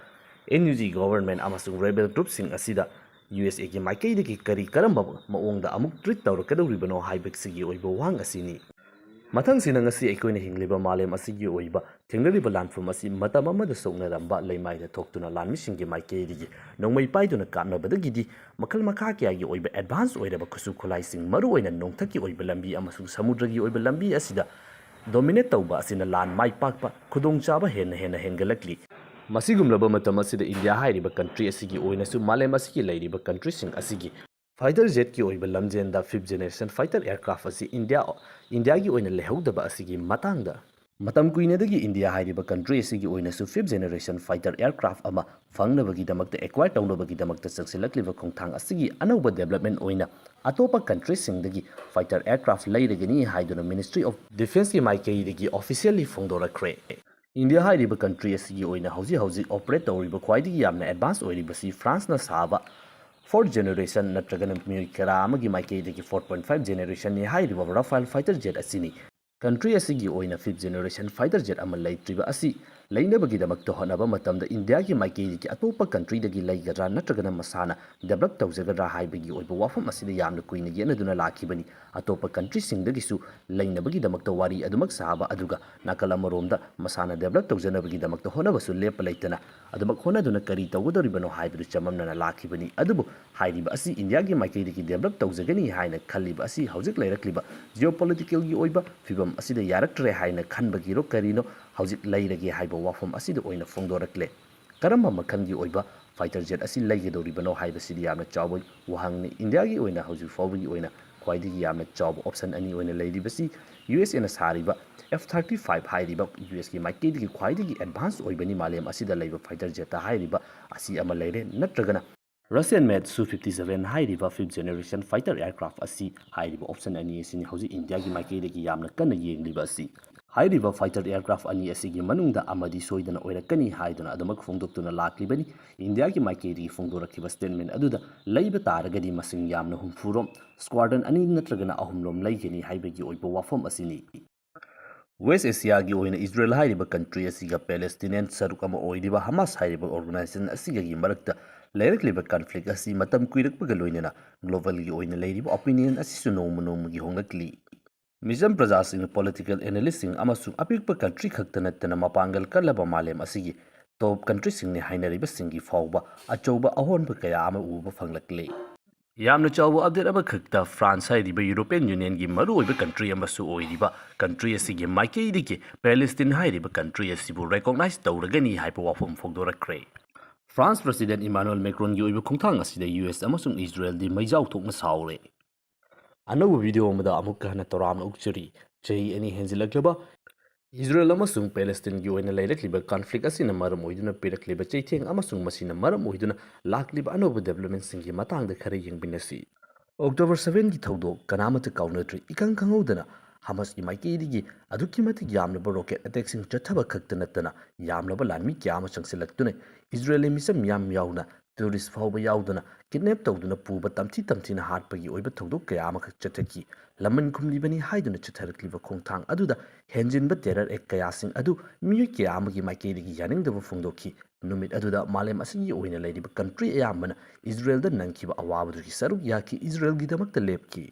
ꯑꯦꯟ ꯌꯨ ꯖꯤ ꯒꯣꯕꯔꯃꯦꯟ ꯑꯃꯁꯨꯡ ꯔꯦꯕꯦꯜ ꯒ꯭ꯔꯨꯞꯁꯤꯡ ꯑꯁꯤꯗ ꯌꯨ ꯑꯦꯁ ꯑꯦꯒꯤ ꯃꯥꯏꯀꯩꯗꯒꯤ ꯀꯔꯤ ꯀꯔꯝꯕ ꯃꯑꯣꯡꯗ ꯑꯃꯨꯛ ꯇ꯭ꯔꯤꯠ ꯇꯧꯔꯛꯀꯗꯧꯔꯤꯕꯅꯣ ꯍꯥꯏꯕꯁꯤꯒꯤ ꯑꯣꯏꯕ ꯋꯥꯍꯪ ꯑꯁꯤꯅꯤ꯫ ꯃꯊꯪꯁꯤꯅ ꯉꯁꯤ ꯑꯩꯈꯣꯏꯅ ꯍꯤꯡꯂꯤꯕ ꯃꯥꯂꯦꯝ ꯑꯁꯤꯒꯤ ꯑꯣꯏꯕ ꯊꯦꯡꯅꯔꯤꯕ ꯂꯥꯟꯐꯝ ꯑꯁꯤ ꯃꯇꯝ ꯑꯃꯗ ꯁꯣꯛꯅꯔꯝꯕ ꯂꯩꯃꯥꯏꯗ ꯊꯣꯛꯇꯨꯅ ꯂꯥꯟꯃꯤꯁꯤꯡꯒꯤ ꯃꯥꯏꯀꯩꯗꯒꯤ ꯅꯣꯡꯃꯩ ꯄꯥꯏꯗꯨꯅ ꯀꯥꯞꯅꯕꯗꯒꯤꯗꯤ ꯃꯈꯜ ꯃꯈꯥ ꯀꯌꯥꯒꯤ ꯑꯣꯏꯕ ꯑꯦꯗꯚꯥꯟꯁ ꯑꯣꯏꯔꯕ ꯈꯨꯠꯁꯨ ꯈꯨꯠꯂꯥꯏꯁꯤꯡ, ꯃꯔꯨꯑꯣꯏꯅ ꯅꯣꯡꯊꯛꯀꯤ ꯑꯣꯏꯕ ꯂꯝꯕꯤ ꯑꯃꯁꯨꯡ ꯁꯃꯨꯗ꯭ꯔꯒꯤ ꯑꯣꯏꯕ ꯂꯝꯕꯤ ꯑꯁꯤꯗ ꯗꯣꯃꯤꯅꯦꯠ ꯇꯧꯕ ꯑꯁꯤꯅ ꯂꯥꯟ ꯃꯥꯏ ꯄꯥꯛꯄ ꯈꯨꯗꯣꯡꯆꯥꯕ ꯍꯦꯟꯅ ꯍꯦꯟꯅ ꯍꯦꯟꯒꯠꯂꯛꯂꯤ꯫ ꯃꯁꯤꯒꯨꯝꯂꯕ ꯃꯇꯝ ꯑꯁꯤꯗ ꯏꯟꯗꯤꯌꯥ ꯍꯥꯏꯔꯤꯕ ꯀꯟꯇ꯭ꯔꯤ ꯑꯁꯤꯒꯤ ꯑꯣꯏꯅꯁꯨ ꯃꯥꯂꯦꯝ ꯑꯁꯤꯒꯤ ꯂꯩꯔꯤꯕ ꯀꯟꯇ꯭ꯔꯤꯁꯤꯡ ꯑꯁꯤꯒꯤ ꯐꯥꯏꯇꯔ ꯖꯦꯠꯀꯤ ꯑꯣꯏꯕ ꯂꯝꯖꯦꯟꯗ ꯐꯤꯐ ꯖꯦꯅꯦꯔꯦꯁꯟ ꯐꯥꯏꯇꯔ ꯑꯦꯌꯔꯀ꯭ꯔꯥꯐ ꯑꯁꯤ ꯏꯟꯗꯤꯌꯥ, ꯏꯟꯗꯤꯌꯥꯒꯤ ꯑꯣꯏꯅ ꯂꯩꯍꯧꯗꯕ ꯑꯁꯤꯒꯤ ꯃꯇꯥꯡꯗ ꯃꯇꯝ ꯀꯨꯏꯅꯗꯒꯤ ꯏꯟꯗꯤꯌꯥ ꯍꯥꯏꯔꯤꯕ ꯀꯟꯇ꯭ꯔꯤ ꯑꯁꯤꯒꯤ ꯑꯣꯏꯅꯁꯨ ꯐꯤꯐ ꯖꯦꯅꯦꯔꯦꯁꯟ ꯐꯥꯏꯇꯔ ꯑꯦꯌꯔꯀ꯭ꯔꯥꯐ ꯑꯃ ꯐꯪꯅꯕꯒꯤꯗꯃꯛꯇ, ꯑꯦꯀ꯭ꯋꯥꯌꯔ ꯇꯧꯅꯕꯒꯤꯗꯃꯛꯇ ꯆꯪꯁꯤꯜꯂꯛꯂꯤꯕ ꯈꯣꯡꯊꯥꯡ ꯑꯁꯤꯒꯤ ꯑꯅꯧꯕ ꯗꯦꯕꯂꯞꯃꯦꯟ ꯑꯣꯏꯅ ꯑꯇꯣꯞꯄ ꯀꯟꯇ꯭ꯔꯤꯁꯤꯡꯗꯒꯤ ꯐꯥꯏꯇꯔ ꯑꯦꯌꯔꯀ꯭ꯔꯥꯐ ꯂꯩꯔꯒꯅꯤ ꯍꯥꯏꯗꯨꯅ ꯃꯤꯅꯤꯁꯇ꯭ꯔꯤ ꯑꯣꯐ ꯗꯤꯐꯦꯟꯁꯀꯤ ꯃꯥꯏꯀꯩꯗꯒꯤ ꯑꯣꯐꯤꯁꯤꯌꯦꯜꯂꯤ ꯐꯣꯡꯗꯣꯔꯛꯈ꯭ꯔꯦ꯫ ꯏꯟꯗꯤꯌꯥ ꯍꯥꯏꯔꯤꯕ ꯀꯟꯇ꯭ꯔꯤ ꯑꯁꯤꯒꯤ ꯑꯣꯏꯅ ꯍꯧꯖꯤꯛ ꯍꯧꯖꯤꯛ ꯑꯣꯄꯔꯦꯠ ꯇꯧꯔꯤꯕ ꯈ꯭ꯋꯥꯏꯗꯒꯤ ꯌꯥꯝꯅ ꯑꯦꯗꯚꯥꯟꯁ ꯑꯣꯏꯔꯤꯕꯁꯤ ꯐ꯭ꯔꯥꯟꯁꯅ ꯁꯥꯕ ꯐꯣꯔꯠ ꯖꯦꯅꯦꯔꯦꯁꯟ ꯅꯠꯇ꯭ꯔꯒꯅ ꯃꯤꯑꯣꯏ ꯀꯌꯥ ꯑꯃꯒꯤ ꯃꯥꯏꯀꯩꯗꯒꯤ ꯐꯣꯔ ꯄꯣꯏꯟ ꯐꯥꯏꯚ ꯖꯦꯅꯦꯔꯦꯁꯟꯅꯤ ꯍꯥꯏꯔꯤꯕ ꯔꯥꯐꯥꯏꯜ ꯐꯥꯏꯇꯔ ꯖꯦꯠ ꯑꯁꯤꯅꯤ꯫ ꯀꯟꯇ꯭ꯔꯤ ꯑꯁꯤꯒꯤ ꯑꯣꯏꯅ ꯐꯤꯐ ꯖꯦꯅꯦꯔꯦꯁꯟ ꯐꯥꯏꯇꯔ ꯖꯦꯠ ꯑꯃ ꯂꯩꯇ꯭ꯔꯤꯕ ꯑꯁꯤ ꯂꯩꯅꯕꯒꯤꯗꯃꯛꯇ ꯍꯣꯠꯅꯕ ꯃꯇꯝꯗ ꯏꯟꯗꯤꯌꯥꯒꯤ ꯃꯥꯏꯀꯩꯗꯒꯤ ꯑꯇꯣꯞꯄ ꯀꯟꯇ꯭ꯔꯤꯗꯒꯤ ꯂꯩꯒꯗ꯭ꯔꯥ ꯅꯠꯇ꯭ꯔꯒꯅ ꯃꯁꯥꯅ ꯗꯦꯕꯂꯞ ꯇꯧꯖꯒꯗ꯭ꯔꯥ ꯍꯥꯏꯕꯒꯤ ꯑꯣꯏꯕ ꯋꯥꯐꯝ ꯑꯁꯤꯗ ꯌꯥꯝꯅ ꯀꯨꯏꯅ ꯌꯦꯠꯅꯗꯨꯅ ꯂꯥꯛꯈꯤꯕꯅꯤ꯫ ꯑꯇꯣꯞꯄ ꯀꯟꯇ꯭ꯔꯤꯁꯤꯡꯗꯒꯤꯁꯨ ꯂꯩꯅꯕꯒꯤꯗꯃꯛꯇ ꯋꯥꯔꯤ ꯑꯗꯨꯃꯛ ꯁꯥꯕ, ꯑꯗꯨꯒ ꯅꯥꯀꯜ ꯑꯃꯔꯣꯝꯗ ꯃꯁꯥꯅ ꯗꯦꯕꯂꯞ ꯇꯧꯖꯅꯕꯒꯤꯗꯃꯛꯇ ꯍꯣꯠꯅꯕꯁꯨ ꯂꯦꯞꯄ ꯂꯩꯇꯅ ꯑꯗꯨꯃꯛ ꯍꯣꯠꯅꯗꯨꯅ ꯀꯔꯤ ꯇꯧꯒꯗꯧꯔꯤꯕꯅꯣ ꯍꯥꯏꯕꯗꯨ ꯆꯃꯝꯅꯅ ꯂꯥꯛꯈꯤꯕꯅꯤ꯫ ꯑꯗꯨꯕꯨ ꯍꯥꯏꯔꯤꯕ ꯑꯁꯤ ꯏꯟꯗꯤꯌꯥꯒꯤ ꯃꯥꯏꯀꯩꯗꯒꯤ ꯗꯦꯕꯂꯞ ꯇꯧꯖꯒꯅꯤ ꯍꯥꯏꯅ ꯈꯜꯂꯤꯕ ꯑꯁꯤ ꯍꯧꯖꯤꯛ ꯂꯩꯔꯛꯂꯤꯕ ꯖꯤꯑꯣꯄꯣꯂꯤꯇꯤꯀꯦꯜꯒꯤ ꯑꯣꯏꯕ ꯐꯤꯕꯝ ꯑꯁꯤꯗ ꯌꯥꯔꯛꯇ꯭ꯔꯦ ꯍꯥꯏꯅ ꯈꯟꯕꯒꯤꯔꯣ ꯀꯔꯤꯅꯣ ꯍꯧꯖꯤꯛ ꯂꯩꯔꯒꯦ ꯍꯥꯏꯕ ꯋꯥꯐꯝ ꯑꯁꯤꯗ ꯑꯣꯏꯅ ꯐꯣꯡꯗꯣꯔꯛꯂꯦ꯫ ꯀꯔꯝꯕ ꯃꯈꯜꯒꯤ ꯑꯣꯏꯕ ꯐꯥꯏꯇꯔ ꯖꯦꯠ ꯑꯁꯤ ꯂꯩꯒꯗꯧꯔꯤꯕꯅꯣ ꯍꯥꯏꯕꯁꯤꯗꯤ ꯌꯥꯝꯅ ꯆꯥꯎꯕ ꯋꯥꯍꯪꯅꯤ꯫ ꯏꯟꯗꯤꯌꯥꯒꯤ ꯑꯣꯏꯅ ꯍꯧꯖꯤꯛ ꯐꯥꯎꯕꯒꯤ ꯑꯣꯏꯅ ꯈ꯭ꯋꯥꯏꯗꯒꯤ ꯌꯥꯝꯅ ꯆꯥꯎꯕ ꯑꯣꯞꯁꯟ ꯑꯅꯤ ꯑꯣꯏꯅ ꯂꯩꯔꯤꯕꯁꯤ ꯌꯨ ꯑꯦꯁ ꯑꯦꯅ ꯁꯥꯔꯤꯕ ꯑꯦꯐ ꯊꯥꯔꯇꯤ ꯐꯥꯏꯚ ꯍꯥꯏꯔꯤꯕ ꯌꯨ ꯑꯦꯁꯀꯤ ꯃꯥꯏꯀꯩꯗꯒꯤ ꯈ꯭ꯋꯥꯏꯗꯒꯤ ꯑꯦꯗꯚꯥꯟꯁ ꯑꯣꯏꯕꯅꯤ ꯃꯥꯂꯦꯝ ꯑꯁꯤꯗ ꯂꯩꯕ ꯐꯥꯏꯇꯔ ꯖꯦꯠꯇ ꯍꯥꯏꯔꯤꯕ ꯑꯁꯤ ꯑꯃ ꯂꯩꯔꯦ, ꯅꯠꯇ꯭ꯔꯒꯅ Russian made Su fifty seven ꯍꯥꯏꯔꯤꯕ fifth generation fighter aircraft ꯑꯁꯤ ꯍꯥꯏꯔꯤꯕ ꯑꯣꯞꯁꯟ ꯑꯅꯤ ꯑꯁꯤꯅꯤ ꯍꯧꯖꯤꯛ ꯏꯟꯗꯤꯌꯥꯒꯤ ꯃꯥꯏꯀꯩꯗꯒꯤ ꯌꯥꯝꯅ ꯀꯟꯅ ꯌꯦꯡꯂꯤꯕ ꯑꯁꯤ꯫ ꯍꯥꯏꯔꯤꯕ ꯐꯥꯏꯇꯔ ꯑꯦꯌꯔꯀ꯭ꯔꯥꯐ ꯑꯅꯤ ꯑꯁꯤꯒꯤ ꯃꯅꯨꯡꯗ ꯑꯃꯗꯤ ꯁꯣꯏꯗꯅ ꯑꯣꯏꯔꯛꯀꯅꯤ ꯍꯥꯏꯗꯨꯅ ꯑꯗꯨꯃꯛ ꯐꯣꯡꯗꯣꯛꯇꯨꯅ ꯂꯥꯛꯂꯤꯕꯅꯤ꯫ ꯏꯟꯗꯤꯌꯥꯒꯤ ꯃꯥꯏꯀꯩꯗꯒꯤ ꯐꯣꯡꯗꯣꯔꯛꯈꯤꯕ ꯁ꯭ꯇꯦꯠꯃꯦꯟ ꯑꯗꯨꯗ ꯂꯩꯕ ꯇꯥꯔꯒꯗꯤ ꯃꯁꯤꯡ ꯌꯥꯝꯅ ꯍꯨꯝꯐꯨꯔꯣꯝ, ꯁ꯭ꯀ꯭ꯋꯥꯗ꯭ꯔꯟ ꯑꯅꯤ ꯅꯠꯇ꯭ꯔꯒꯅ ꯑꯍꯨꯝꯂꯣꯝ ꯂꯩꯒꯅꯤ ꯍꯥꯏꯕꯒꯤ ꯑꯣꯏꯕ ꯋꯥꯐꯝ ꯑꯁꯤꯅꯤ꯫ ꯋꯦꯁ ꯑꯦꯁꯤꯌꯥꯒꯤ ꯑꯣꯏꯅ ꯏꯖꯔꯦꯜ ꯍꯥꯏꯔꯤꯕ ꯀꯟꯇ꯭ꯔꯤ ꯑꯁꯤꯒ ꯄꯦꯂꯦꯁꯇꯤꯅꯤꯌꯟ ꯁꯔꯨꯛ ꯑꯃ ꯑꯣꯏꯔꯤꯕ ꯍꯃꯥꯁ ꯍꯥꯏꯔꯤꯕ ꯑꯣꯔꯒꯅꯥꯏꯖꯦꯁꯟ ꯑꯁꯤꯒꯒꯤ ꯃꯔꯛꯇ ꯂꯩꯔꯛꯂꯤꯕ ꯀꯟꯐ꯭ꯂꯤꯛ ꯑꯁꯤ ꯃꯇꯝ ꯀꯨꯏꯔꯛꯄꯒ ꯂꯣꯏꯅꯅ ꯒ꯭ꯂꯣꯕꯜꯒꯤ ꯑꯣꯏꯅ ꯂꯩꯔꯤꯕ ꯑꯣꯄꯤꯅꯤꯌꯟ ꯑꯁꯤꯁꯨ ꯅꯣꯡꯃ ꯅꯣꯡꯃꯒꯤ ꯍꯣꯡꯂꯛꯂꯤ꯫ ꯃꯤꯆꯝ ꯄ꯭ꯔꯖꯥꯁꯤꯡ, ꯄꯣꯂꯤꯇꯤꯀꯦꯜ ꯑꯦꯅꯥꯂꯤꯁꯁꯤꯡ ꯑꯃꯁꯨꯡ ꯑꯄꯤꯛꯄ ꯀꯟꯇ꯭ꯔꯤ ꯈꯛꯇ ꯅꯠꯇꯅ ꯃꯄꯥꯡꯒꯜ ꯀꯜꯂꯕ ꯃꯥꯂꯦꯝ ꯑꯁꯤꯒꯤ ꯇꯣꯞ ꯀꯟꯇ꯭ꯔꯤꯁꯤꯡꯅꯤ ꯍꯥꯏꯅꯔꯤꯕꯁꯤꯡꯒꯤ ꯐꯥꯎꯕ ꯑꯆꯧꯕ ꯑꯍꯣꯟꯕ ꯀꯌꯥ ꯑꯃ ꯎꯕ ꯐꯪꯂꯛꯂꯤ꯫ ꯌꯥꯝꯅ ꯆꯥꯎꯕ ꯑꯞꯗꯦꯠ ꯑꯃꯈꯛꯇ, ꯐ꯭ꯔꯥꯟꯁ ꯍꯥꯏꯔꯤꯕ ꯌꯨꯔꯣꯄꯤꯌꯟ ꯌꯨꯅꯤꯌꯟꯒꯤ ꯃꯔꯨꯑꯣꯏꯕ ꯀꯟꯇ꯭ꯔꯤ ꯑꯃꯁꯨ ꯑꯣꯏꯔꯤꯕ ꯀꯟꯇ꯭ꯔꯤ ꯑꯁꯤꯒꯤ ꯃꯥꯏꯀꯩꯗꯒꯤ ꯄꯦꯂꯦꯁꯇꯤꯟ ꯍꯥꯏꯔꯤꯕ ꯀꯟꯇ꯭ꯔꯤ ꯑꯁꯤꯕꯨ ꯔꯦꯀꯣꯛꯅꯥꯏꯖ ꯇꯧꯔꯒꯅꯤ ꯍꯥꯏꯕ ꯋꯥꯐꯝ ꯐꯣꯡꯗꯣꯔꯛꯈ꯭ꯔꯦ꯫ ꯐ꯭ꯔꯥꯟꯁ ꯄ꯭ꯔꯁꯤꯗꯦꯟ ꯏꯃꯥꯅꯨꯑꯦꯜ ꯃꯦꯀ꯭ꯔꯣꯟꯒꯤ ꯑꯣꯏꯕ ꯈꯣꯡꯊꯥꯡ ꯑꯁꯤꯗ ꯌꯨ ꯑꯦꯁ ꯑꯃꯁꯨꯡ ꯏꯖꯔꯦꯜꯗꯤ ꯃꯩꯖꯥꯎ ꯊꯣꯛꯅ ꯁꯥꯎꯔꯦ꯫ ꯑꯅꯧꯕ ꯚꯤꯗꯤꯑꯣ ꯑꯃꯗ ꯑꯃꯨꯛꯀ ꯍꯟꯅ ꯇꯔꯥꯝꯅ ꯑꯣꯛꯆꯔꯤ꯫ ꯆꯍꯤ ꯑꯅꯤ ꯍꯦꯟꯖꯤꯜꯂꯛꯂꯕ ꯏꯖꯔꯦꯜ ꯑꯃꯁꯨꯡ ꯄꯦꯂꯦꯁꯇꯤꯟꯒꯤ ꯑꯣꯏꯅ ꯂꯩꯔꯛꯂꯤꯕ ꯀꯟꯐ꯭ꯂꯤꯛ ꯑꯁꯤꯅ ꯃꯔꯝ ꯑꯣꯏꯗꯨꯅ ꯄꯤꯔꯛꯂꯤꯕ ꯆꯩꯊꯦꯡ ꯑꯃꯁꯨꯡ ꯃꯁꯤꯅ ꯃꯔꯝ ꯑꯣꯏꯗꯨꯅ ꯂꯥꯛꯂꯤꯕ ꯑꯅꯧꯕ ꯗꯦꯕꯂꯞꯃꯦꯟꯁꯤꯡꯒꯤ ꯃꯇꯥꯡꯗ ꯈꯔ ꯌꯦꯡꯃꯤꯟꯅꯁꯤ꯫ ꯑꯣꯛꯇꯣꯕꯔ ꯁꯚꯦꯟꯒꯤ ꯊꯧꯗꯣꯛ ꯀꯅꯥꯃꯠꯇ ꯀꯥꯎꯅꯗ꯭ꯔꯤ꯫ ꯏꯈꯪ ꯈꯪꯍꯧꯗꯅ ꯍꯃꯥꯁꯀꯤ ꯃꯥꯏꯀꯩꯗꯒꯤ ꯑꯗꯨꯛꯀꯤ ꯃꯇꯤꯛ ꯌꯥꯝꯂꯕ ꯔꯣꯀꯦꯠ ꯑꯦꯇꯦꯛꯁꯤꯡ ꯆꯠꯊꯕ ꯈꯛꯇ ꯅꯠꯇꯅ ꯌꯥꯝꯂꯕ ꯂꯥꯟꯃꯤ ꯀꯌꯥ ꯑꯃ ꯆꯪꯁꯤꯜꯂꯛꯇꯨꯅ ꯏꯖꯔꯦꯜꯂꯤ ꯃꯤꯆꯝ ꯃꯤꯌꯥꯝ ꯌꯥꯎꯅ ꯇꯨꯔꯤꯁ ꯐꯥꯎꯕ ꯌꯥꯎꯗꯅ ꯀꯤꯗꯅꯦꯞ ꯇꯧꯗꯨꯅ ꯄꯨꯕ, ꯇꯝꯊꯤ ꯇꯝꯊꯤꯅ ꯍꯥꯠꯄꯒꯤ ꯑꯣꯏꯕ ꯊꯧꯗꯣꯛ ꯀꯌꯥ ꯑꯃꯈꯛ ꯆꯠꯊꯈꯤ꯫ ꯂꯃꯟ ꯈꯨꯝꯂꯤꯕꯅꯤ ꯍꯥꯏꯗꯨꯅ ꯆꯠꯊꯔꯛꯂꯤꯕ ꯈꯣꯡꯊꯥꯡ ꯑꯗꯨꯗ ꯍꯦꯟꯖꯤꯟꯕ terror act ꯀꯌꯥꯁꯤꯡ ꯑꯗꯨ ꯃꯤꯑꯣꯏ ꯀꯌꯥ ꯑꯃꯒꯤ ꯃꯥꯏꯀꯩꯗꯒꯤ ꯌꯥꯅꯤꯡꯗꯕ ꯐꯣꯡꯗꯣꯛꯈꯤ꯫ ꯅꯨꯃꯤꯠ ꯑꯗꯨꯗ ꯃꯥꯂꯦꯝ ꯑꯁꯤꯒꯤ ꯑꯣꯏꯅ ꯂꯩꯔꯤꯕ country ꯑꯌꯥꯝꯕꯅ ꯏꯖꯔꯦꯜꯗ ꯅꯪꯈꯤꯕ ꯑꯋꯥꯕꯗꯨꯒꯤ ꯁꯔꯨꯛ ꯌꯥꯈꯤ, ꯏꯖꯔꯦꯜꯒꯤꯗꯃꯛꯇ ꯂꯦꯞꯈꯤ꯫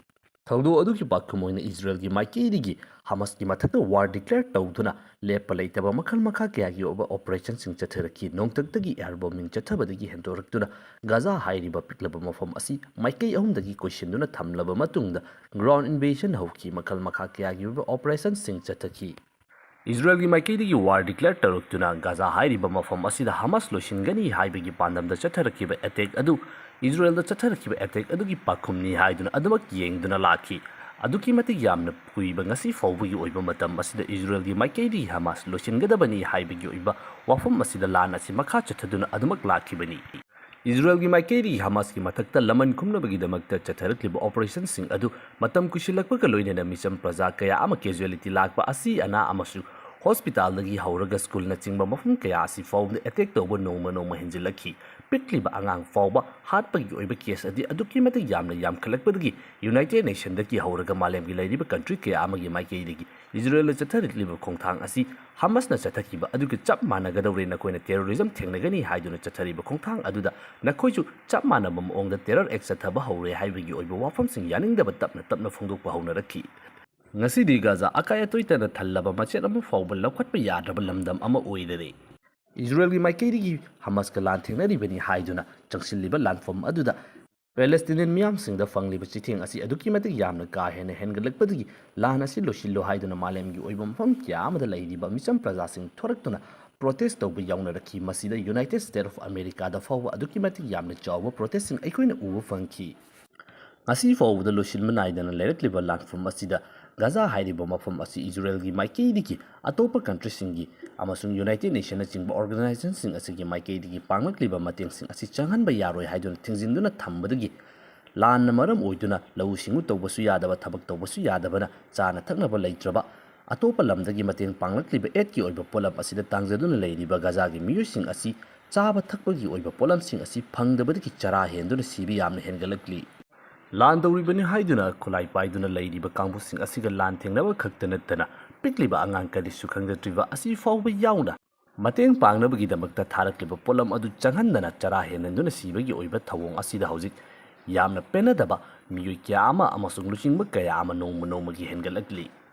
ꯊꯧꯗꯣꯛ ꯑꯗꯨꯒꯤ ꯄꯥꯎꯈꯨꯝ ꯑꯣꯏꯅ ꯏꯖꯔꯦꯜꯒꯤ ꯃꯥꯏꯀꯩꯗꯒꯤ ꯍꯃꯥꯁꯀꯤ ꯃꯊꯛꯇ war declare ꯇꯧꯗꯨꯅ ꯂꯦꯞꯄ ꯂꯩꯇꯕ ꯃꯈꯜ ꯃꯈꯥ ꯀꯌꯥꯒꯤ ꯑꯣꯏꯕ operationꯁꯤꯡ ꯆꯠꯊꯔꯛꯈꯤ꯫ ꯅꯣꯡꯊꯛꯇꯒꯤ air bombing ꯆꯠꯊꯕꯗꯒꯤ ꯍꯦꯟꯗꯣꯔꯛꯇꯨꯅ ꯒꯥꯖꯥ ꯍꯥꯏꯔꯤꯕ ꯄꯤꯛꯂꯕ ꯃꯐꯝ ꯑꯁꯤ ꯃꯥꯏꯀꯩ ꯑꯍꯨꯝꯗꯒꯤ ꯀꯣꯏꯁꯤꯟꯗꯨꯅ ꯊꯝꯂꯕ ꯃꯇꯨꯡꯗ ground invasion ꯍꯧꯈꯤ꯫ ꯃꯈꯜ ꯃꯈꯥ ꯀꯌꯥꯒꯤ ꯑꯣꯏꯕ operationꯁꯤꯡ ꯆꯠꯊꯈꯤ꯫ ꯏꯖꯔꯦꯜꯒꯤ ꯃꯥꯏꯀꯩꯗꯒꯤ war declare ꯇꯧꯔꯛꯇꯨꯅ ꯒꯥꯖꯥ ꯍꯥꯏꯔꯤꯕ ꯃꯐꯝ ꯑꯁꯤꯗ ꯍꯃꯥꯁ ꯂꯣꯏꯁꯤꯟꯒꯅꯤ ꯍꯥꯏꯕꯒꯤ ꯄꯥꯟꯗꯝꯗ ꯆꯠꯊꯔꯛꯈꯤꯕ attack ꯑꯗꯨ ꯏꯖꯔꯦꯜꯗ ꯆꯠꯊꯔꯛꯈꯤꯕ attack ꯑꯗꯨꯒꯤ ꯄꯥꯎꯈꯨꯝꯅꯤ ꯍꯥꯏꯗꯨꯅ ꯑꯗꯨꯃꯛ ꯌꯦꯡꯗꯨꯅ ꯂꯥꯛꯈꯤ꯫ ꯑꯗꯨꯛꯀꯤ ꯃꯇꯤꯛ ꯌꯥꯝꯅ ꯀꯨꯏꯕ ꯉꯁꯤ ꯐꯥꯎꯕꯒꯤ ꯑꯣꯏꯕ ꯃꯇꯝ ꯑꯁꯤꯗ ꯏꯖꯔꯦꯜꯒꯤ ꯃꯥꯏꯀꯩꯗꯒꯤ ꯍꯃꯥꯁ ꯂꯣꯏꯁꯤꯟꯒꯗꯕꯅꯤ ꯍꯥꯏꯕꯒꯤ ꯑꯣꯏꯕ ꯋꯥꯐꯝ ꯑꯁꯤꯗ ꯂꯥꯟ ꯑꯁꯤ ꯃꯈꯥ ꯆꯠꯊꯗꯨꯅ ꯑꯗꯨꯃꯛ ꯂꯥꯛꯈꯤꯕꯅꯤ꯫ ꯏꯖꯔꯦꯜꯒꯤ ꯃꯥꯏꯀꯩꯗꯒꯤ ꯍꯃꯥꯁꯀꯤ ꯃꯊꯛꯇ ꯂꯃꯟ ꯈꯨꯝꯅꯕꯒꯤꯗꯃꯛꯇ ꯆꯠꯊꯔꯛꯂꯤꯕ operationꯁꯤꯡ ꯑꯗꯨ ꯃꯇꯝ ꯀꯨꯏꯁꯤꯜꯂꯛꯄꯒ ꯂꯣꯏꯅꯅ ꯃꯤꯆꯝ ꯄ꯭ꯔꯖꯥ ꯀꯌꯥ ꯑꯃ casualty ꯂꯥꯛꯄ ꯑꯁꯤ ꯑꯅꯥ ꯑꯃꯁꯨꯡ hospitalꯗꯒꯤ ꯍꯧꯔꯒ schoolꯅꯆꯤꯡꯕ ꯃꯐꯝ ꯀꯌꯥ ꯑꯁꯤ ꯐꯥꯎꯕꯗ attack ꯇꯧꯕ ꯅꯣꯡꯃ ꯅꯣꯡꯃ ꯍꯦꯟꯖꯤꯜꯂꯛꯈꯤ꯫ ꯄꯤꯛꯂꯤꯕ ꯑꯉꯥꯡ ꯐꯥꯎꯕ ꯍꯥꯠꯄꯒꯤ ꯑꯣꯏꯕ case ꯑꯗꯤ ꯑꯗꯨꯛꯀꯤ ꯃꯇꯤꯛ ꯌꯥꯝꯅ ꯌꯥꯝꯈꯠꯂꯛꯄꯗꯒꯤ United Nationꯗꯒꯤ ꯍꯧꯔꯒ ꯃꯥꯂꯦꯝꯒꯤ ꯂꯩꯔꯤꯕ country ꯀꯌꯥ ꯑꯃꯒꯤ ꯃꯥꯏꯀꯩꯗꯒꯤ ꯏꯖꯔꯦꯜꯗ ꯆꯠꯊꯔꯛꯂꯤꯕ ꯈꯣꯡꯊꯥꯡ ꯑꯁꯤ ꯍꯃꯥꯁꯅ ꯆꯠꯊꯈꯤꯕ ꯑꯗꯨꯒ ꯆꯞ ꯃꯥꯟꯅꯒꯗꯧꯔꯦ, ꯅꯈꯣꯏꯅ terrorism ꯊꯦꯡꯅꯒꯅꯤ ꯍꯥꯏꯗꯨꯅ ꯆꯠꯊꯔꯤꯕ ꯈꯣꯡꯊꯥꯡ ꯑꯗꯨꯗ ꯅꯈꯣꯏꯁꯨ ꯆꯞ ꯃꯥꯟꯅꯕ ꯃꯑꯣꯡꯗ terror act ꯆꯠꯊꯕ ꯍꯧꯔꯦ ꯍꯥꯏꯕꯒꯤ ꯑꯣꯏꯕ ꯋꯥꯐꯝꯁꯤꯡ ꯌꯥꯅꯤꯡꯗꯕ ꯇꯞꯅ ꯇꯞꯅ ꯐꯣꯡꯗꯣꯛꯄ ꯍꯧꯅꯔꯛꯈꯤ꯫ ꯉꯁꯤꯗꯤ ꯒꯥꯖꯥ ꯑꯀꯥꯏ ꯑꯇꯣꯏꯇꯅ ꯊꯜꯂꯕ ꯃꯆꯦꯠ ꯑꯃ ꯐꯥꯎꯕ ꯂꯧꯈꯠꯄ ꯌꯥꯗ꯭ꯔꯕ ꯂꯝꯗꯝ ꯑꯃ ꯑꯣꯏꯔꯦ꯫ ꯏꯖꯔꯦꯜꯒꯤ ꯃꯥꯏꯀꯩꯗꯒꯤ ꯍꯃꯥꯁꯀ ꯂꯥꯟ ꯊꯦꯡꯅꯔꯤꯕꯅꯤ ꯍꯥꯏꯗꯨꯅ ꯆꯪꯁꯤꯜꯂꯤꯕ ꯂꯥꯟꯐꯝ ꯑꯗꯨꯗ Palestinian ꯃꯤꯌꯥꯝꯁꯤꯡꯗ ꯐꯪꯂꯤꯕ ꯆꯩꯊꯦꯡ ꯑꯁꯤ ꯑꯗꯨꯛꯀꯤ ꯃꯇꯤꯛ ꯌꯥꯝꯅ ꯀꯥ ꯍꯦꯟꯅ ꯍꯦꯟꯒꯠꯂꯛꯄꯗꯒꯤ ꯂꯥꯟ ꯑꯁꯤ ꯂꯣꯏꯁꯤꯜꯂꯨ ꯍꯥꯏꯗꯨꯅ ꯃꯥꯂꯦꯝꯒꯤ ꯑꯣꯏꯕ ꯃꯐꯝ ꯀꯌꯥ ꯑꯃꯗ ꯂꯩꯔꯤꯕ ꯃꯤꯆꯝ ꯄ꯭ꯔꯖꯥꯁꯤꯡ ꯊꯣꯔꯛꯇꯨꯅ protest ꯇꯧꯕ ꯌꯥꯎꯅꯔꯛꯈꯤ꯫ ꯃꯁꯤꯗ United States of Americaꯗ ꯐꯥꯎꯕ ꯑꯗꯨꯛꯀꯤ ꯃꯇꯤꯛ ꯌꯥꯝꯅ ꯆꯥꯎꯕ protestꯁꯤꯡ ꯑꯩꯈꯣꯏꯅ ꯎꯕ ꯐꯪꯈꯤ꯫ ꯉꯁꯤ ꯐꯥꯎꯕꯗ ꯂꯣꯏꯁꯤꯟꯕ ꯅꯥꯏꯗꯅ ꯂꯩꯔꯛꯂꯤꯕ ꯂꯥꯟꯐꯝ ꯑꯁꯤꯗ ꯒꯥꯖꯥ ꯍꯥꯏꯔꯤꯕ ꯃꯐꯝ ꯑꯁꯤ ꯏꯖꯔꯦꯜꯒꯤ ꯃꯥꯏꯀꯩꯗꯒꯤ ꯑꯇꯣꯞꯄ countryꯁꯤꯡꯒꯤ ꯑꯃꯁꯨꯡ United Nationꯅꯆꯤꯡꯕ organizationꯁꯤꯡ ꯑꯁꯤꯒꯤ ꯃꯥꯏꯀꯩꯗꯒꯤ ꯄꯥꯡꯂꯛꯂꯤꯕ ꯃꯇꯦꯡꯁꯤꯡ ꯑꯁꯤ ꯆꯪꯍꯟꯕ ꯌꯥꯔꯣꯏ ꯍꯥꯏꯗꯨꯅ ꯊꯤꯡꯖꯤꯟꯗꯨꯅ ꯊꯝꯕꯗꯒꯤ ꯂꯥꯟꯅ ꯃꯔꯝ ꯑꯣꯏꯗꯨꯅ ꯂꯧꯎ ꯁꯤꯡꯎ ꯇꯧꯕꯁꯨ ꯌꯥꯗꯕ, ꯊꯕꯛ ꯇꯧꯕꯁꯨ ꯌꯥꯗꯕꯅ ꯆꯥꯅ ꯊꯛꯅꯕ ꯂꯩꯇ꯭ꯔꯕ, ꯑꯇꯣꯞꯄ ꯂꯝꯗꯒꯤ ꯃꯇꯦꯡ ꯄꯥꯡꯂꯛꯂꯤꯕ aidꯀꯤ ꯑꯣꯏꯕ ꯄꯣꯠꯂꯝ ꯑꯁꯤꯗ ꯇꯥꯡꯖꯗꯨꯅ ꯂꯩꯔꯤꯕ ꯒꯥꯖꯥꯒꯤ ꯃꯤꯑꯣꯏꯁꯤꯡ ꯑꯁꯤ ꯆꯥꯕ ꯊꯛꯄꯒꯤ ꯑꯣꯏꯕ ꯄꯣꯠꯂꯝꯁꯤꯡ ꯑꯁꯤ ꯐꯪꯗꯕꯗꯒꯤ ꯆꯔꯥ ꯍꯦꯟꯗꯨꯅ ꯁꯤꯕ ꯌꯥꯝꯅ ꯍꯦꯟꯒꯠꯂꯛꯂꯤ꯫ ꯂꯥꯟ ꯇꯧꯔꯤꯕꯅꯤ ꯍꯥꯏꯗꯨꯅ ꯈꯨꯠꯂꯥꯏ ꯄꯥꯏꯗꯨꯅ ꯂꯩꯔꯤꯕ ꯀꯥꯡꯕꯨꯁꯤꯡ ꯑꯁꯤꯒ ꯂꯥꯟ ꯊꯦꯡꯅꯕ ꯈꯛꯇ ꯅꯠꯇꯅ ꯄꯤꯛꯂꯤꯕ ꯑꯉꯥꯡ ꯀꯔꯤꯁꯨ ꯈꯪꯖꯗ꯭ꯔꯤꯕ ꯑꯁꯤ ꯐꯥꯎꯕ ꯌꯥꯎꯅ ꯃꯇꯦꯡ ꯄꯥꯡꯅꯕꯒꯤꯗꯃꯛꯇ ꯊꯥꯔꯛꯂꯤꯕ ꯄꯣꯠꯂꯝ ꯑꯗꯨ ꯆꯪꯍꯟꯗꯅ ꯆꯔꯥ ꯍꯦꯟꯍꯟꯗꯨꯅ ꯁꯤꯕꯒꯤ ꯑꯣꯏꯕ ꯊꯧꯑꯣꯡ ꯑꯁꯤꯗ ꯍꯧꯖꯤꯛ ꯌꯥꯝꯅ ꯄꯦꯟꯅꯗꯕ ꯃꯤꯑꯣꯏ ꯀꯌꯥ ꯑꯃ ꯑꯃꯁꯨꯡ ꯂꯨꯆꯤꯡꯕ ꯀꯌꯥ ꯑꯃ ꯅꯣꯡꯃ ꯅꯣꯡꯃꯒꯤ ꯍꯦꯟꯒꯠꯂꯛꯂꯤ꯫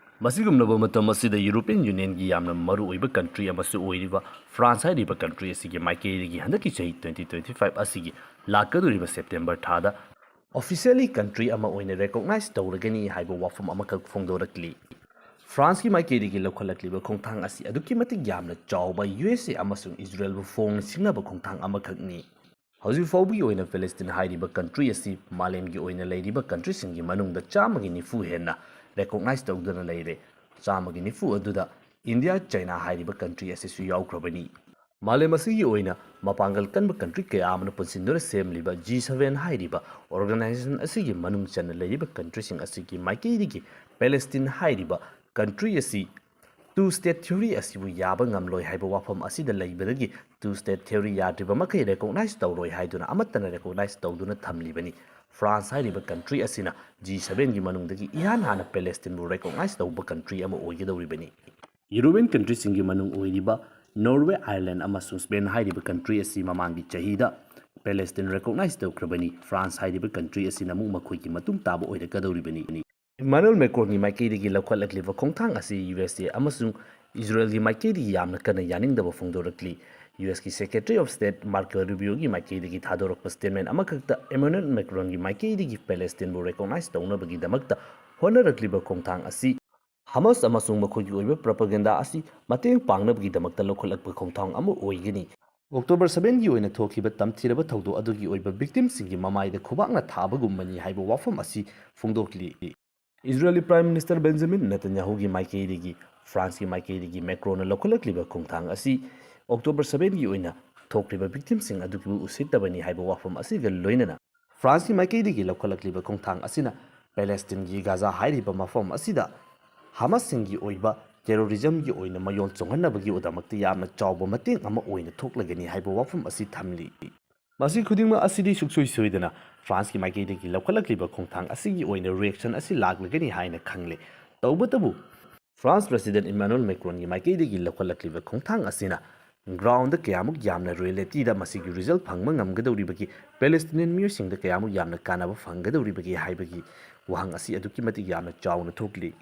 ꯃꯁꯤꯒꯨꯝꯂꯕ ꯃꯇꯝ ꯑꯁꯤꯗ ꯌꯨꯔꯣꯄꯤꯌꯟ ꯌꯨꯅꯤꯌꯟꯒꯤ ꯌꯥꯝꯅ ꯃꯔꯨꯑꯣꯏꯕ ꯀꯟꯇ꯭ꯔꯤ ꯑꯃꯁꯨ ꯑꯣꯏꯔꯤꯕ ꯐ꯭ꯔꯥꯟꯁ ꯍꯥꯏꯔꯤꯕ ꯀꯟꯇ꯭ꯔꯤ ꯑꯁꯤꯒꯤ ꯃꯥꯏꯀꯩꯗꯒꯤ ꯍꯟꯗꯛꯀꯤ ꯆꯍꯤ ꯇ꯭ꯋꯦꯟꯇꯤ ꯇ꯭ꯋꯦꯟꯇꯤ ꯐꯥꯏꯚ ꯑꯁꯤꯒꯤ ꯂꯥꯛꯀꯗꯧꯔꯤꯕ ꯁꯦꯞꯇꯦꯝꯕꯔ ꯊꯥꯗ ꯑꯣꯐꯤꯁꯤꯌꯦꯜꯂꯤ ꯀꯟꯇ꯭ꯔꯤ ꯑꯃ ꯑꯣꯏꯅ ꯔꯦꯀꯣꯛꯅꯥꯏꯖ ꯇꯧꯔꯒꯅꯤ ꯍꯥꯏꯕ ꯋꯥꯐꯝ ꯑꯃꯈꯛ ꯐꯣꯡꯗꯣꯔꯛꯂꯤ꯫ ꯐ꯭ꯔꯥꯟꯁꯀꯤ ꯃꯥꯏꯀꯩꯗꯒꯤ ꯂꯧꯈꯠꯂꯛꯂꯤꯕ ꯈꯣꯡꯊꯥꯡ ꯑꯁꯤ ꯑꯗꯨꯛꯀꯤ ꯃꯇꯤꯛ ꯌꯥꯝꯅ ꯆꯥꯎꯕ ꯌꯨ ꯑꯦꯁ ꯑꯦ ꯑꯃꯁꯨꯡ ꯏꯖꯔꯦꯜꯕꯨ ꯐꯣꯡꯅ ꯁꯤꯡꯅꯕ ꯈꯣꯡꯊꯥꯡ ꯑꯃꯈꯛꯅꯤ꯫ ꯍꯧꯖꯤꯛ ꯐꯥꯎꯕꯒꯤ ꯑꯣꯏꯅ ꯄꯦꯂꯦꯁꯇꯤꯟ ꯍꯥꯏꯔꯤꯕ ꯀꯟꯇ꯭ꯔꯤ ꯑꯁꯤ ꯃꯥꯂꯦꯝꯒꯤ ꯑꯣꯏꯅ ꯂꯩꯔꯤꯕ ꯀꯟꯇ꯭ꯔꯤꯁꯤꯡꯒꯤ ꯃꯅꯨꯡꯗ ꯆꯥꯝꯃꯒꯤ ꯅꯤꯐꯨ ꯍꯦꯟꯅ ꯔꯦꯀꯣꯛꯅꯥꯏꯖ ꯇꯧꯗꯨꯅ ꯂꯩꯔꯦ꯫ ꯆꯥꯝꯃꯒꯤ ꯅꯤꯐꯨ ꯑꯗꯨꯗ ꯏꯟꯗꯤꯌꯥ, ꯆꯥꯏꯅꯥ ꯍꯥꯏꯔꯤꯕ ꯀꯟꯇ꯭ꯔꯤ ꯑꯁꯤꯁꯨ ꯌꯥꯎꯈ꯭ꯔꯕꯅꯤ꯫ ꯃꯥꯂꯦꯝ ꯑꯁꯤꯒꯤ ꯑꯣꯏꯅ ꯃꯄꯥꯡꯒꯜ ꯀꯟꯕ ꯀꯟꯇ꯭ꯔꯤ ꯀꯌꯥ ꯑꯃꯅ ꯄꯨꯟꯁꯤꯟꯗꯨꯅ ꯁꯦꯝꯂꯤꯕ ꯖꯤ ꯁꯚꯦꯟ ꯍꯥꯏꯔꯤꯕ ꯑꯣꯔꯒꯅꯥꯏꯖꯦꯁꯟ ꯑꯁꯤꯒꯤ ꯃꯅꯨꯡ ꯆꯟꯅ ꯂꯩꯔꯤꯕ ꯀꯟꯇ꯭ꯔꯤꯁꯤꯡ ꯑꯁꯤꯒꯤ ꯃꯥꯏꯀꯩꯗꯒꯤ ꯄꯦꯂꯦꯁꯇꯤꯟ ꯍꯥꯏꯔꯤꯕ ꯀꯟꯇ꯭ꯔꯤ ꯑꯁꯤ ꯇꯨ ꯁ꯭ꯇꯦꯠ ꯊꯤꯑꯣꯔꯤ ꯑꯁꯤꯕꯨ ꯌꯥꯕ ꯉꯝꯂꯣꯏ ꯍꯥꯏꯕ ꯋꯥꯐꯝ ꯑꯁꯤꯗ ꯂꯩꯕꯗꯒꯤ ꯇꯨ ꯁ꯭ꯇꯦꯠ ꯊꯤꯑꯣꯔꯤ ꯌꯥꯗ꯭ꯔꯤꯕ ꯃꯈꯩ ꯔꯦꯀꯣꯛꯅꯥꯏꯖ ꯇꯧꯔꯣꯏ ꯍꯥꯏꯗꯨꯅ ꯑꯃꯠꯇꯅ ꯔꯦꯀꯣꯛꯅꯥꯏꯖ ꯇꯧꯗꯨꯅ ꯊꯝꯂꯤꯕꯅꯤ꯫ ꯐ꯭ꯔꯥꯟꯁ ꯍꯥꯏꯔꯤꯕ ꯀꯟꯇ꯭ꯔꯤ ꯑꯁꯤꯅ ꯖꯤ ꯁꯚꯦꯟꯒꯤ ꯃꯅꯨꯡꯗꯒꯤ ꯏꯍꯥꯟ ꯍꯥꯟꯅ ꯄꯦꯂꯦꯁꯇꯤꯟꯕꯨ ꯔꯦꯀꯣꯛꯅꯥꯏꯖ ꯇꯧꯕ ꯀꯟꯇ꯭ꯔꯤ ꯑꯃ ꯑꯣꯏꯒꯗꯧꯔꯤꯕꯅꯤ꯫ ꯌꯨꯔꯣꯄꯤꯌꯟ ꯀꯟꯇ꯭ꯔꯤꯁꯤꯡꯒꯤ ꯃꯅꯨꯡ ꯑꯣꯏꯔꯤꯕ ꯅꯣꯔꯋꯦ, ꯑꯥꯌꯔꯂꯦꯟ ꯑꯃꯁꯨꯡ ꯁ꯭ꯄꯦꯟ ꯍꯥꯏꯔꯤꯕ ꯀꯟꯇ꯭ꯔꯤ ꯑꯁꯤ ꯃꯃꯥꯡꯒꯤ ꯆꯍꯤꯗ ꯄꯦꯂꯦꯁꯇꯤꯟ ꯔꯦꯀꯣꯛꯅꯥꯏꯖ ꯇꯧꯈ꯭ꯔꯕꯅꯤ꯫ ꯐ꯭ꯔꯥꯟꯁ ꯍꯥꯏꯔꯤꯕ ꯀꯟꯇ꯭ꯔꯤ ꯑꯁꯤꯅ ꯑꯃꯨꯛ ꯃꯈꯣꯏꯒꯤ ꯃꯇꯨꯡ ꯇꯥꯕ ꯑꯣꯏꯔꯛꯀꯗꯧꯔꯤꯕꯅꯤ꯫ ꯏꯃꯥꯅꯨꯑꯦꯜ ꯃꯦꯀ꯭ꯔꯣꯟꯒꯤ ꯃꯥꯏꯀꯩꯗꯒꯤ ꯂꯧꯈꯠꯂꯛꯂꯤꯕ ꯈꯣꯡꯊꯥꯡ ꯑꯁꯤ ꯌꯨ ꯑꯦꯁ ꯑꯦ ꯑꯃꯁꯨꯡ ꯏꯖꯔꯦꯜꯒꯤ ꯃꯥꯏꯀꯩꯗꯒꯤ ꯌꯥꯝꯅ ꯀꯟꯅ ꯌꯥꯅꯤꯡꯗꯕ ꯐꯣꯡꯗꯣꯔꯛꯂꯤ꯫ ꯌꯨ ꯑꯦꯁꯀꯤ ꯁꯦꯀ꯭ꯔꯦꯇꯔꯤ ꯑꯣꯐ ꯁ꯭ꯇꯦꯠ ꯃꯥꯔꯀꯣ ꯔꯨꯕꯤꯌꯣꯒꯤ ꯃꯥꯏꯀꯩꯗꯒꯤ ꯊꯥꯗꯣꯔꯛꯄ ꯁ꯭ꯇꯦꯠꯃꯦꯟ ꯑꯃꯈꯛꯇ ꯏꯃꯥꯅꯨꯑꯦꯜ ꯃꯦꯀ꯭ꯔꯣꯟꯒꯤ ꯃꯥꯏꯀꯩꯗꯒꯤ ꯄꯦꯂꯦꯁꯇꯤꯟꯕꯨ ꯔꯦꯀꯣꯛꯅꯥꯏꯖ ꯇꯧꯅꯕꯒꯤꯗꯃꯛꯇ ꯍꯣꯠꯅꯔꯛꯂꯤꯕ ꯈꯣꯡꯊꯥꯡ ꯑꯁꯤ ꯍꯃꯥꯁ ꯑꯃꯁꯨꯡ ꯃꯈꯣꯏꯒꯤ ꯑꯣꯏꯕ ꯄ꯭ꯔꯣꯄꯥꯒꯦꯟꯗꯥ ꯑꯁꯤ ꯃꯇꯦꯡ ꯄꯥꯡꯅꯕꯒꯤꯗꯃꯛꯇ ꯂꯧꯈꯠꯂꯛꯄ ꯈꯣꯡꯊꯥꯡ ꯑꯃ ꯑꯣꯏꯒꯅꯤ꯫ ꯑꯣꯛꯇꯣꯕꯔ ꯁꯚꯦꯟꯒꯤ ꯑꯣꯏꯅ ꯊꯣꯛꯈꯤꯕ ꯇꯝꯊꯤꯔꯕ ꯊꯧꯗꯣꯛ ꯑꯗꯨꯒꯤ ꯑꯣꯏꯕ ꯚꯤꯛꯇꯤꯝꯁꯤꯡꯒꯤ ꯃꯃꯥꯏꯗ ꯈꯨꯕꯥꯛꯅ ꯊꯥꯕꯒꯨꯝꯕꯅꯤ ꯍꯥꯏꯕ ꯋꯥꯐꯝ ꯑꯁꯤ ꯐꯣꯡꯗꯣꯛꯂꯤ꯫ ꯏꯖꯔꯦꯜꯒꯤ ꯄ꯭ꯔꯥꯏꯝ ꯃꯤꯅꯤꯁꯇꯔ ꯕꯦꯟꯖꯥꯃꯤꯟ ꯅꯦꯇꯟꯌꯥꯍꯨꯒꯤ ꯃꯥꯏꯀꯩꯗꯒꯤ ꯐ꯭ꯔꯥꯟꯁꯀꯤ ꯃꯥꯏꯀꯩꯗꯒꯤ ꯃꯦꯀ꯭ꯔꯣꯟꯅ ꯂꯧꯈꯠꯂꯛꯂꯤꯕ ꯈꯣꯡꯊꯥꯡ ꯑꯁꯤ ꯑꯣꯛꯇꯣꯕꯔ ꯁꯚꯦꯟꯒꯤ ꯑꯣꯏꯅ ꯊꯣꯛꯂꯤꯕ ꯚꯤꯛꯇꯤꯝꯁꯤꯡ ꯑꯗꯨꯕꯨ ꯎꯁꯤꯠꯇꯕꯅꯤ ꯍꯥꯏꯕ ꯋꯥꯐꯝ ꯑꯁꯤꯒ ꯂꯣꯏꯅꯅ ꯐ꯭ꯔꯥꯟꯁꯀꯤ ꯃꯥꯏꯀꯩꯗꯒꯤ ꯂꯧꯈꯠꯂꯛꯂꯤꯕ ꯈꯣꯡꯊꯥꯡ ꯑꯁꯤꯅ ꯄꯦꯂꯦꯁꯇꯤꯟꯒꯤ ꯒꯥꯖꯥ ꯍꯥꯏꯔꯤꯕ ꯃꯐꯝ ꯑꯁꯤꯗ ꯍꯃꯥꯁꯁꯤꯡꯒꯤ ꯑꯣꯏꯕ ꯇꯦꯔꯣꯔꯤꯖꯝꯒꯤ ꯑꯣꯏꯅ ꯃꯌꯣꯜ ꯆꯣꯡꯍꯟꯅꯕꯒꯤꯗꯃꯛꯇ ꯌꯥꯝꯅ ꯆꯥꯎꯕ ꯃꯇꯦꯡ ꯑꯃ ꯑꯣꯏꯅ ꯊꯣꯛꯂꯒꯅꯤ ꯍꯥꯏꯕ ꯋꯥꯐꯝ ꯑꯁꯤ ꯊꯝꯂꯤ꯫ ꯃꯁꯤ ꯈꯨꯗꯤꯡꯃꯛ ꯑꯁꯤꯗꯤ ꯁꯨꯡꯁꯣꯏ ꯁꯣꯏꯗꯅ ꯐ꯭ꯔꯥꯟꯁꯀꯤ ꯃꯥꯏꯀꯩꯗꯒꯤ ꯂꯧꯈꯠꯂꯛꯂꯤꯕ ꯈꯣꯡꯊꯥꯡ ꯑꯁꯤꯒꯤ ꯑꯣꯏꯅ ꯔꯤꯌꯦꯛꯁꯟ ꯑꯁꯤ ꯂꯥꯛꯂꯒꯅꯤ ꯍꯥꯏꯅ ꯈꯪꯂꯦ꯫ ꯇꯧꯕꯇꯕꯨ ꯐ꯭ꯔꯥꯟꯁ ꯄ꯭ꯔꯦꯁꯤꯗꯦꯟꯠ ꯏꯃꯥꯅꯨꯑꯦꯜ ꯃꯦꯀ꯭ꯔꯣꯟꯒꯤ ꯃꯥꯏꯀꯩꯗꯒꯤ ꯂꯧꯈꯠꯂꯛꯂꯤꯕ ꯈꯣꯡꯊꯥꯡ ꯑꯁꯤꯅ ꯒ꯭ꯔꯥꯎꯟꯗ ꯀꯌꯥꯃꯨꯛ ꯌꯥꯝꯅ ꯔꯤꯌꯦꯂꯤꯇꯤꯗ ꯃꯁꯤꯒꯤ ꯔꯤꯖꯜꯠ ꯐꯪꯕ ꯉꯝꯒꯗꯧꯔꯤꯕꯒꯦ, ꯄꯦꯂꯦꯁꯇꯤꯅꯤꯌꯟ ꯃꯤꯑꯣꯏꯁꯤꯡꯗ ꯀꯌꯥꯃꯨꯛ ꯌꯥꯝꯅ ꯀꯥꯟꯅꯕ ꯐꯪꯒꯗꯧꯔꯤꯕꯒꯦ ꯍꯥꯏꯕꯒꯤ ꯋꯥꯍꯪ ꯑꯁꯤ ꯑꯗꯨꯛꯀꯤ ꯃꯇꯤꯛ ꯌꯥꯝꯅ ꯆꯥꯎꯅ ꯊꯣꯛꯂꯤ꯫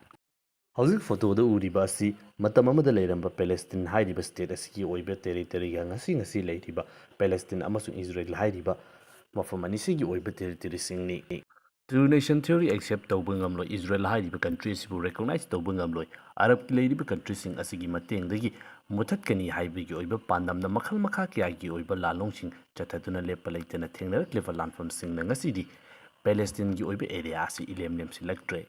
ꯍꯧꯖꯤꯛ ꯐꯣꯇꯣꯗ ꯎꯔꯤꯕ ꯑꯁꯤ ꯃꯇꯝ ꯑꯃꯗ ꯂꯩꯔꯝꯕ ꯄꯦꯂꯦꯁꯇꯤꯟ ꯍꯥꯏꯔꯤꯕ ꯁ꯭ꯇꯦꯠ ꯑꯁꯤꯒꯤ ꯑꯣꯏꯕ ꯇꯦꯔꯤꯇꯣꯔꯤꯒ ꯉꯁꯤ ꯉꯁꯤ ꯂꯩꯔꯤꯕ ꯄꯦꯂꯦꯁꯇꯤꯟ ꯑꯃꯁꯨꯡ ꯏꯖꯔꯦꯜ ꯍꯥꯏꯔꯤꯕ ꯃꯐꯝ ꯑꯅꯤꯁꯤꯒꯤ ꯑꯣꯏꯕ ꯇꯦꯔꯤꯇꯣꯔꯤꯁꯤꯡꯅꯤ꯫ ꯇꯨ ꯅꯦꯁꯟ ꯊꯤꯑꯣꯔꯤ ꯑꯦꯛꯁꯦꯞ ꯇꯧꯕ ꯉꯝꯂꯣꯏ, ꯏꯖꯔꯦꯜ ꯍꯥꯏꯔꯤꯕ ꯀꯟꯇ꯭ꯔꯤ ꯑꯁꯤꯕꯨ ꯔꯦꯀꯣꯛꯅꯥꯏꯖ ꯇꯧꯕ ꯉꯝꯂꯣꯏ, ꯑꯔꯕꯀꯤ ꯂꯩꯔꯤꯕ ꯀꯟꯇ꯭ꯔꯤꯁꯤꯡ ꯑꯁꯤꯒꯤ ꯃꯇꯦꯡꯗꯒꯤ ꯃꯨꯊꯠꯀꯅꯤ ꯍꯥꯏꯕꯒꯤ ꯑꯣꯏꯕ ꯄꯥꯟꯗꯝꯅ ꯃꯈꯜ ꯃꯈꯥ ꯀꯌꯥꯒꯤ ꯑꯣꯏꯕ ꯂꯥꯜꯂꯣꯡꯁꯤꯡ ꯆꯠꯊꯗꯨꯅ ꯂꯦꯞꯄ ꯂꯩꯇꯅ ꯊꯦꯡꯅꯔꯛꯂꯤꯕ ꯂꯥꯟꯐꯝꯁꯤꯡꯅ ꯉꯁꯤꯗꯤ ꯄꯦꯂꯦꯁꯇꯤꯟꯒꯤ ꯑꯣꯏꯕ ꯑꯦꯔꯤꯌꯥ ꯑꯁꯤ ꯏꯂꯦꯝ ꯂꯦꯝꯁꯤꯜꯂꯛꯇ꯭ꯔꯦ꯫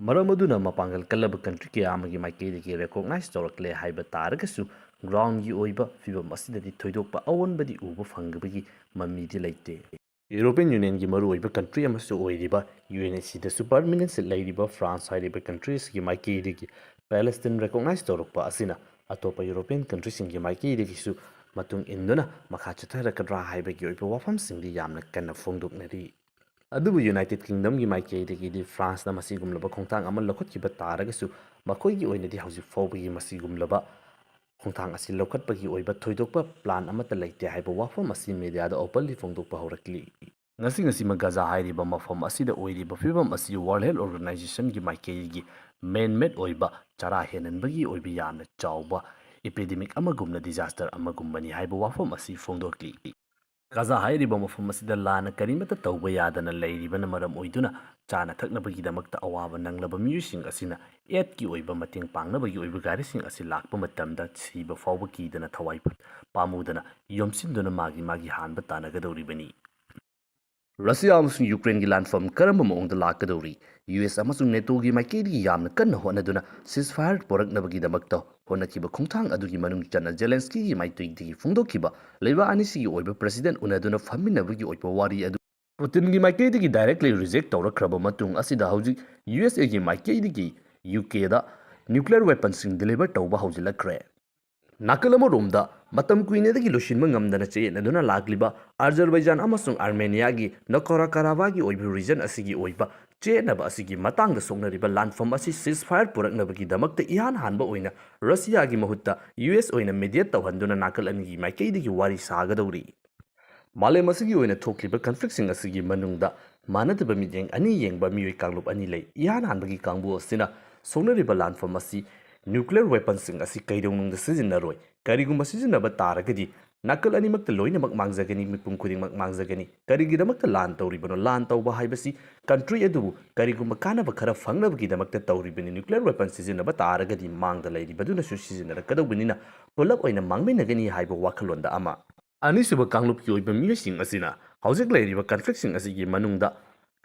ꯃꯔꯝ ꯑꯗꯨꯅ ꯃꯄꯥꯡꯒꯜ ꯀꯜꯂꯕ ꯀꯟꯇ꯭ꯔꯤ ꯀꯌꯥ ꯑꯃꯒꯤ ꯃꯥꯏꯀꯩꯗꯒꯤ ꯔꯦꯀꯣꯛꯅꯥꯏꯖ ꯇꯧꯔꯛꯂꯦ ꯍꯥꯏꯕ ꯇꯥꯔꯒꯁꯨ, ꯒ꯭ꯔꯥꯎꯟꯒꯤ ꯑꯣꯏꯕ ꯐꯤꯕꯝ ꯑꯁꯤꯗꯗꯤ ꯊꯣꯏꯗꯣꯛꯄ ꯑꯑꯣꯟꯕꯗꯤ ꯎꯕ ꯐꯪꯗꯕꯒꯤ ꯃꯃꯤꯗꯤ ꯂꯩꯇꯦ꯫ ꯌꯨꯔꯣꯄꯤꯌꯟ ꯌꯨꯅꯤꯌꯟꯒꯤ ꯃꯔꯨꯑꯣꯏꯕ ꯀꯟꯇ꯭ꯔꯤ ꯑꯃꯁꯨ ꯑꯣꯏꯔꯤꯕ ꯌꯨ ꯑꯦꯟ ꯑꯦꯁ ꯁꯤꯗꯁꯨ ꯄꯔꯃꯤꯅꯦꯟ ꯁꯤꯠ ꯂꯩꯔꯤꯕ ꯐ꯭ꯔꯥꯟꯁ ꯍꯥꯏꯔꯤꯕ ꯀꯟꯇ꯭ꯔꯤ ꯑꯁꯤꯒꯤ ꯃꯥꯏꯀꯩꯗꯒꯤ ꯄꯦꯂꯦꯁꯇꯤꯟ ꯔꯦꯀꯣꯛꯅꯥꯏꯖ ꯇꯧꯔꯛꯄ ꯑꯁꯤꯅ ꯑꯇꯣꯞꯄ ꯌꯨꯔꯣꯄꯤꯌꯟ ꯀꯟꯇ꯭ꯔꯤꯁꯤꯡꯒꯤ ꯃꯥꯏꯀꯩꯗꯒꯤꯁꯨ ꯃꯇꯨꯡ ꯏꯟꯗꯨꯅ ꯃꯈꯥ ꯆꯠꯊꯔꯛꯀꯗ꯭ꯔꯥ ꯍꯥꯏꯕꯒꯤ ꯑꯣꯏꯕ ꯋꯥꯐꯝꯁꯤꯡꯗꯤ ꯌꯥꯝꯅ ꯀꯟꯅ ꯐꯣꯡꯗꯣꯛꯅꯔꯤ꯫ ꯑꯗꯨꯕꯨ ꯌꯨꯅꯥꯏꯇꯦꯗ ꯀꯤꯡꯗꯝꯒꯤ ꯃꯥꯏꯀꯩꯗꯒꯤꯗꯤ ꯐ꯭ꯔꯥꯟꯁꯅ ꯃꯁꯤꯒꯨꯝꯂꯕ ꯈꯣꯡꯊꯥꯡ ꯑꯃ ꯂꯧꯈꯠꯈꯤꯕ ꯇꯥꯔꯒꯁꯨ, ꯃꯈꯣꯏꯒꯤ ꯑꯣꯏꯅꯗꯤ ꯍꯧꯖꯤꯛ ꯐꯥꯎꯕꯒꯤ ꯃꯁꯤꯒꯨꯝꯂꯕ ꯈꯣꯡꯊꯥꯡ ꯑꯁꯤ ꯂꯧꯈꯠꯄꯒꯤ ꯑꯣꯏꯕ ꯊꯣꯏꯗꯣꯛꯄ ꯄ꯭ꯂꯥꯟ ꯑꯃꯠꯇ ꯂꯩꯇꯦ ꯍꯥꯏꯕ ꯋꯥꯐꯝ ꯑꯁꯤ ꯃꯦꯗꯤꯌꯥꯗ ꯑꯣꯄꯟꯂꯤ ꯐꯣꯡꯗꯣꯛꯄ ꯍꯧꯔꯛꯂꯤ꯫ ꯉꯁꯤ ꯉꯁꯤꯃꯛ ꯒꯥꯖꯥ ꯍꯥꯏꯔꯤꯕ ꯃꯐꯝ ꯑꯁꯤꯗ ꯑꯣꯏꯔꯤꯕ ꯐꯤꯕꯝ ꯑꯁꯤ ꯋꯥꯔꯜ ꯍꯦꯜꯊ ꯑꯣꯔꯒꯅꯥꯏꯖꯦꯁꯟꯒꯤ ꯃꯥꯏꯀꯩꯗꯒꯤ ꯃꯦꯟ ꯃꯦꯗ ꯑꯣꯏꯕ ꯆꯔꯥ ꯍꯦꯟꯍꯟꯕꯒꯤ ꯑꯣꯏꯕ ꯌꯥꯝꯅ ꯆꯥꯎꯕ ꯏꯄꯤꯗꯦꯃꯤꯛ ꯑꯃꯒꯨꯝꯅ ꯗꯤꯖꯥꯁꯇꯔ ꯑꯃꯒꯨꯝꯕꯅꯤ ꯍꯥꯏꯕ ꯋꯥꯐꯝ ꯑꯁꯤ ꯐꯣꯡꯗꯣꯛꯂꯤ꯫ ꯒꯥꯖꯥ ꯍꯥꯏꯔꯤꯕ ꯃꯐꯝ ꯑꯁꯤꯗ ꯂꯥꯟꯅ ꯀꯔꯤꯃꯠꯇ ꯇꯧꯕ ꯌꯥꯗꯅ ꯂꯩꯔꯤꯕꯅ ꯃꯔꯝ ꯑꯣꯏꯗꯨꯅ ꯆꯥꯅ ꯊꯛꯅꯕꯒꯤꯗꯃꯛꯇ ꯑꯋꯥꯕ ꯅꯪꯂꯕ ꯃꯤꯑꯣꯏꯁꯤꯡ ꯑꯁꯤꯅ ꯑꯦꯗꯀꯤ ꯑꯣꯏꯕ ꯃꯇꯦꯡ ꯄꯥꯡꯅꯕꯒꯤ ꯑꯣꯏꯕ ꯒꯥꯔꯤꯁꯤꯡ ꯑꯁꯤ ꯂꯥꯛꯄ ꯃꯇꯝꯗ ꯁꯤꯕ ꯐꯥꯎꯕ ꯀꯤꯗꯅ ꯊꯋꯥꯏ ꯄꯥꯝꯃꯨꯗꯅ ꯌꯣꯝꯁꯤꯟꯗꯨꯅ ꯃꯥꯒꯤ ꯃꯥꯒꯤ ꯍꯥꯟꯕ ꯇꯥꯟꯅꯒꯗꯧꯔꯤꯕꯅꯤ꯫ ꯔꯁꯤꯌꯥ ꯑꯃꯁꯨꯡ ꯌꯨꯀ꯭ꯔꯦꯟꯒꯤ ꯂꯥꯟꯐꯝ ꯀꯔꯝꯕ ꯃꯑꯣꯡꯗ ꯂꯥꯛꯀꯗꯧꯔꯤ? ꯌꯨ ꯑꯦꯁ ꯑꯃꯁꯨꯡ ꯅꯦꯇꯣꯒꯤ ꯃꯥꯏꯀꯩꯗꯒꯤ ꯌꯥꯝꯅ ꯀꯟꯅ ꯍꯣꯠꯅꯗꯨꯅ ꯁꯤꯖꯐꯥꯌꯔ ꯄꯨꯔꯛꯅꯕꯒꯤꯗꯃꯛꯇ ꯍꯣꯠꯅꯈꯤꯕ ꯈꯣꯡꯊꯥꯡ ꯑꯗꯨꯒꯤ ꯃꯅꯨꯡ ꯆꯟꯅ ꯖꯦꯂꯦꯟꯁꯀꯤꯒꯤ ꯃꯥꯏꯀꯩꯗꯒꯤ ꯐꯣꯡꯗꯣꯛꯈꯤꯕ ꯂꯩꯕꯥꯛ ꯑꯅꯤꯁꯤꯒꯤ ꯑꯣꯏꯕ ꯄ꯭ꯔꯦꯁꯤꯗꯦꯟꯠ ꯎꯅꯗꯨꯅ ꯐꯝꯃꯤꯟꯅꯕꯒꯤ ꯑꯣꯏꯕ ꯋꯥꯔꯤ ꯑꯗꯨ ꯄꯨꯇꯤꯟꯒꯤ ꯃꯥꯏꯀꯩꯗꯒꯤ ꯗꯥꯏꯔꯦꯛꯂꯤ ꯔꯤꯖꯦꯛ ꯇꯧꯔꯛꯈ꯭ꯔꯕ ꯃꯇꯨꯡ ꯑꯁꯤꯗ ꯍꯧꯖꯤꯛ ꯌꯨ ꯑꯦꯁ ꯑꯦꯒꯤ ꯃꯥꯏꯀꯩꯗꯒꯤ ꯌꯨ ꯀꯦꯗ ꯅ꯭ꯌꯨꯀ꯭ꯂꯤꯌꯔ ꯋꯦꯄꯟꯁꯤꯡ ꯗꯤꯂꯤꯚꯔ ꯇꯧꯕ ꯍꯧꯖꯤꯜꯂꯛꯈ꯭ꯔꯦ꯫ ꯅꯥꯀꯜ ꯑꯃꯔꯣꯝꯗ ꯃꯇꯝ ꯀꯨꯏꯅꯗꯒꯤ ꯂꯣꯏꯁꯤꯟꯕ ꯉꯝꯗꯅ ꯆꯌꯦꯠꯅꯗꯨꯅ ꯂꯥꯛꯂꯤꯕ ꯑꯖꯔꯕꯩꯖꯥꯟ ꯑꯃꯁꯨꯡ ꯑꯥꯔꯃꯦꯅꯤꯌꯥꯒꯤ ꯅꯀꯣꯔꯣ ꯀꯔꯥꯕꯥꯒꯤ ꯑꯣꯏꯕ ꯔꯤꯖꯟ ꯑꯁꯤꯒꯤ ꯑꯣꯏꯕ ꯆꯌꯦꯠꯅꯕ ꯑꯁꯤꯒꯤ ꯃꯇꯥꯡꯗ ꯁꯣꯛꯅꯔꯤꯕ ꯂꯥꯟꯐꯝ ꯑꯁꯤ ceasefire ꯄꯨꯔꯛꯅꯕꯒꯤꯗꯃꯛꯇ ꯏꯍꯥꯟ ꯍꯥꯟꯕ ꯑꯣꯏꯅ ꯔꯁꯤꯌꯥꯒꯤ ꯃꯍꯨꯠꯇ ꯌꯨ ꯑꯦꯁ ꯑꯣꯏꯅ mediate ꯇꯧꯍꯟꯗꯨꯅ ꯅꯥꯀꯜ ꯑꯅꯤꯒꯤ ꯃꯥꯏꯀꯩꯗꯒꯤ ꯋꯥꯔꯤ ꯁꯥꯒꯗꯧꯔꯤ꯫ ꯃꯥꯂꯦꯝ ꯑꯁꯤꯒꯤ ꯑꯣꯏꯅ ꯊꯣꯛꯂꯤꯕ conflictꯁꯤꯡ ꯑꯁꯤꯒꯤ ꯃꯅꯨꯡꯗ ꯃꯥꯟꯅꯗꯕ ꯃꯤꯠꯌꯦꯡ ꯑꯅꯤ ꯌꯦꯡꯕ ꯃꯤꯑꯣꯏ ꯀꯥꯡꯂꯨꯞ ꯑꯅꯤ ꯂꯩ꯫ ꯏꯍꯥꯟ ꯍꯥꯟꯕꯒꯤ ꯀꯥꯡꯕꯨ ꯑꯁꯤꯅ ꯁꯣꯛꯅꯔꯤꯕ ꯂꯥꯟꯐꯝ ꯑꯁꯤ nuclear weaponꯁꯤꯡ ꯑꯁꯤ ꯀꯩꯗꯧꯅꯨꯡꯗ ꯁꯤꯖꯤꯟꯅꯔꯣꯏ, ꯀꯔꯤꯒꯨꯝꯕ ꯁꯤꯖꯤꯟꯅꯕ ꯇꯥꯔꯒꯗꯤ ꯅꯥꯀꯜ ꯑꯅꯤꯃꯛꯇ ꯂꯣꯏꯅꯃꯛ ꯃꯥꯡꯖꯒꯅꯤ, ꯃꯤꯄꯨꯝ ꯈꯨꯗꯤꯡꯃꯛ ꯃꯥꯡꯖꯒꯅꯤ꯫ ꯀꯔꯤꯒꯤꯗꯃꯛꯇ ꯂꯥꯟ ꯇꯧꯔꯤꯕꯅꯣ? ꯂꯥꯟ ꯇꯧꯕ ꯍꯥꯏꯕꯁꯤ country ꯑꯗꯨꯕꯨ ꯀꯔꯤꯒꯨꯝꯕ ꯀꯥꯟꯅꯕ ꯈꯔ ꯐꯪꯅꯕꯒꯤꯗꯃꯛꯇ ꯇꯧꯔꯤꯕꯅꯤ꯫ Nuclear weapon ꯁꯤꯖꯤꯟꯅꯕ ꯇꯥꯔꯒꯗꯤ ꯃꯥꯡꯗ ꯂꯩꯔꯤꯕꯗꯨꯅꯁꯨ ꯁꯤꯖꯤꯟꯅꯔꯛꯀꯗꯧꯕꯅꯤꯅ ꯄꯨꯂꯞ ꯑꯣꯏꯅ ꯃꯥꯡꯃꯤꯟꯅꯒꯅꯤ ꯍꯥꯏꯕ ꯋꯥꯈꯜꯂꯣꯟꯗ ꯑꯃ꯫ ꯑꯅꯤꯁꯨꯕ ꯀꯥꯡꯂꯨꯞꯀꯤ ꯑꯣꯏꯕ ꯃꯤꯑꯣꯏꯁꯤꯡ ꯑꯁꯤꯅ ꯍꯧꯖꯤꯛ ꯂꯩꯔꯤꯕ conflictꯁꯤꯡ ꯑꯁꯤꯒꯤ ꯃꯅꯨꯡꯗ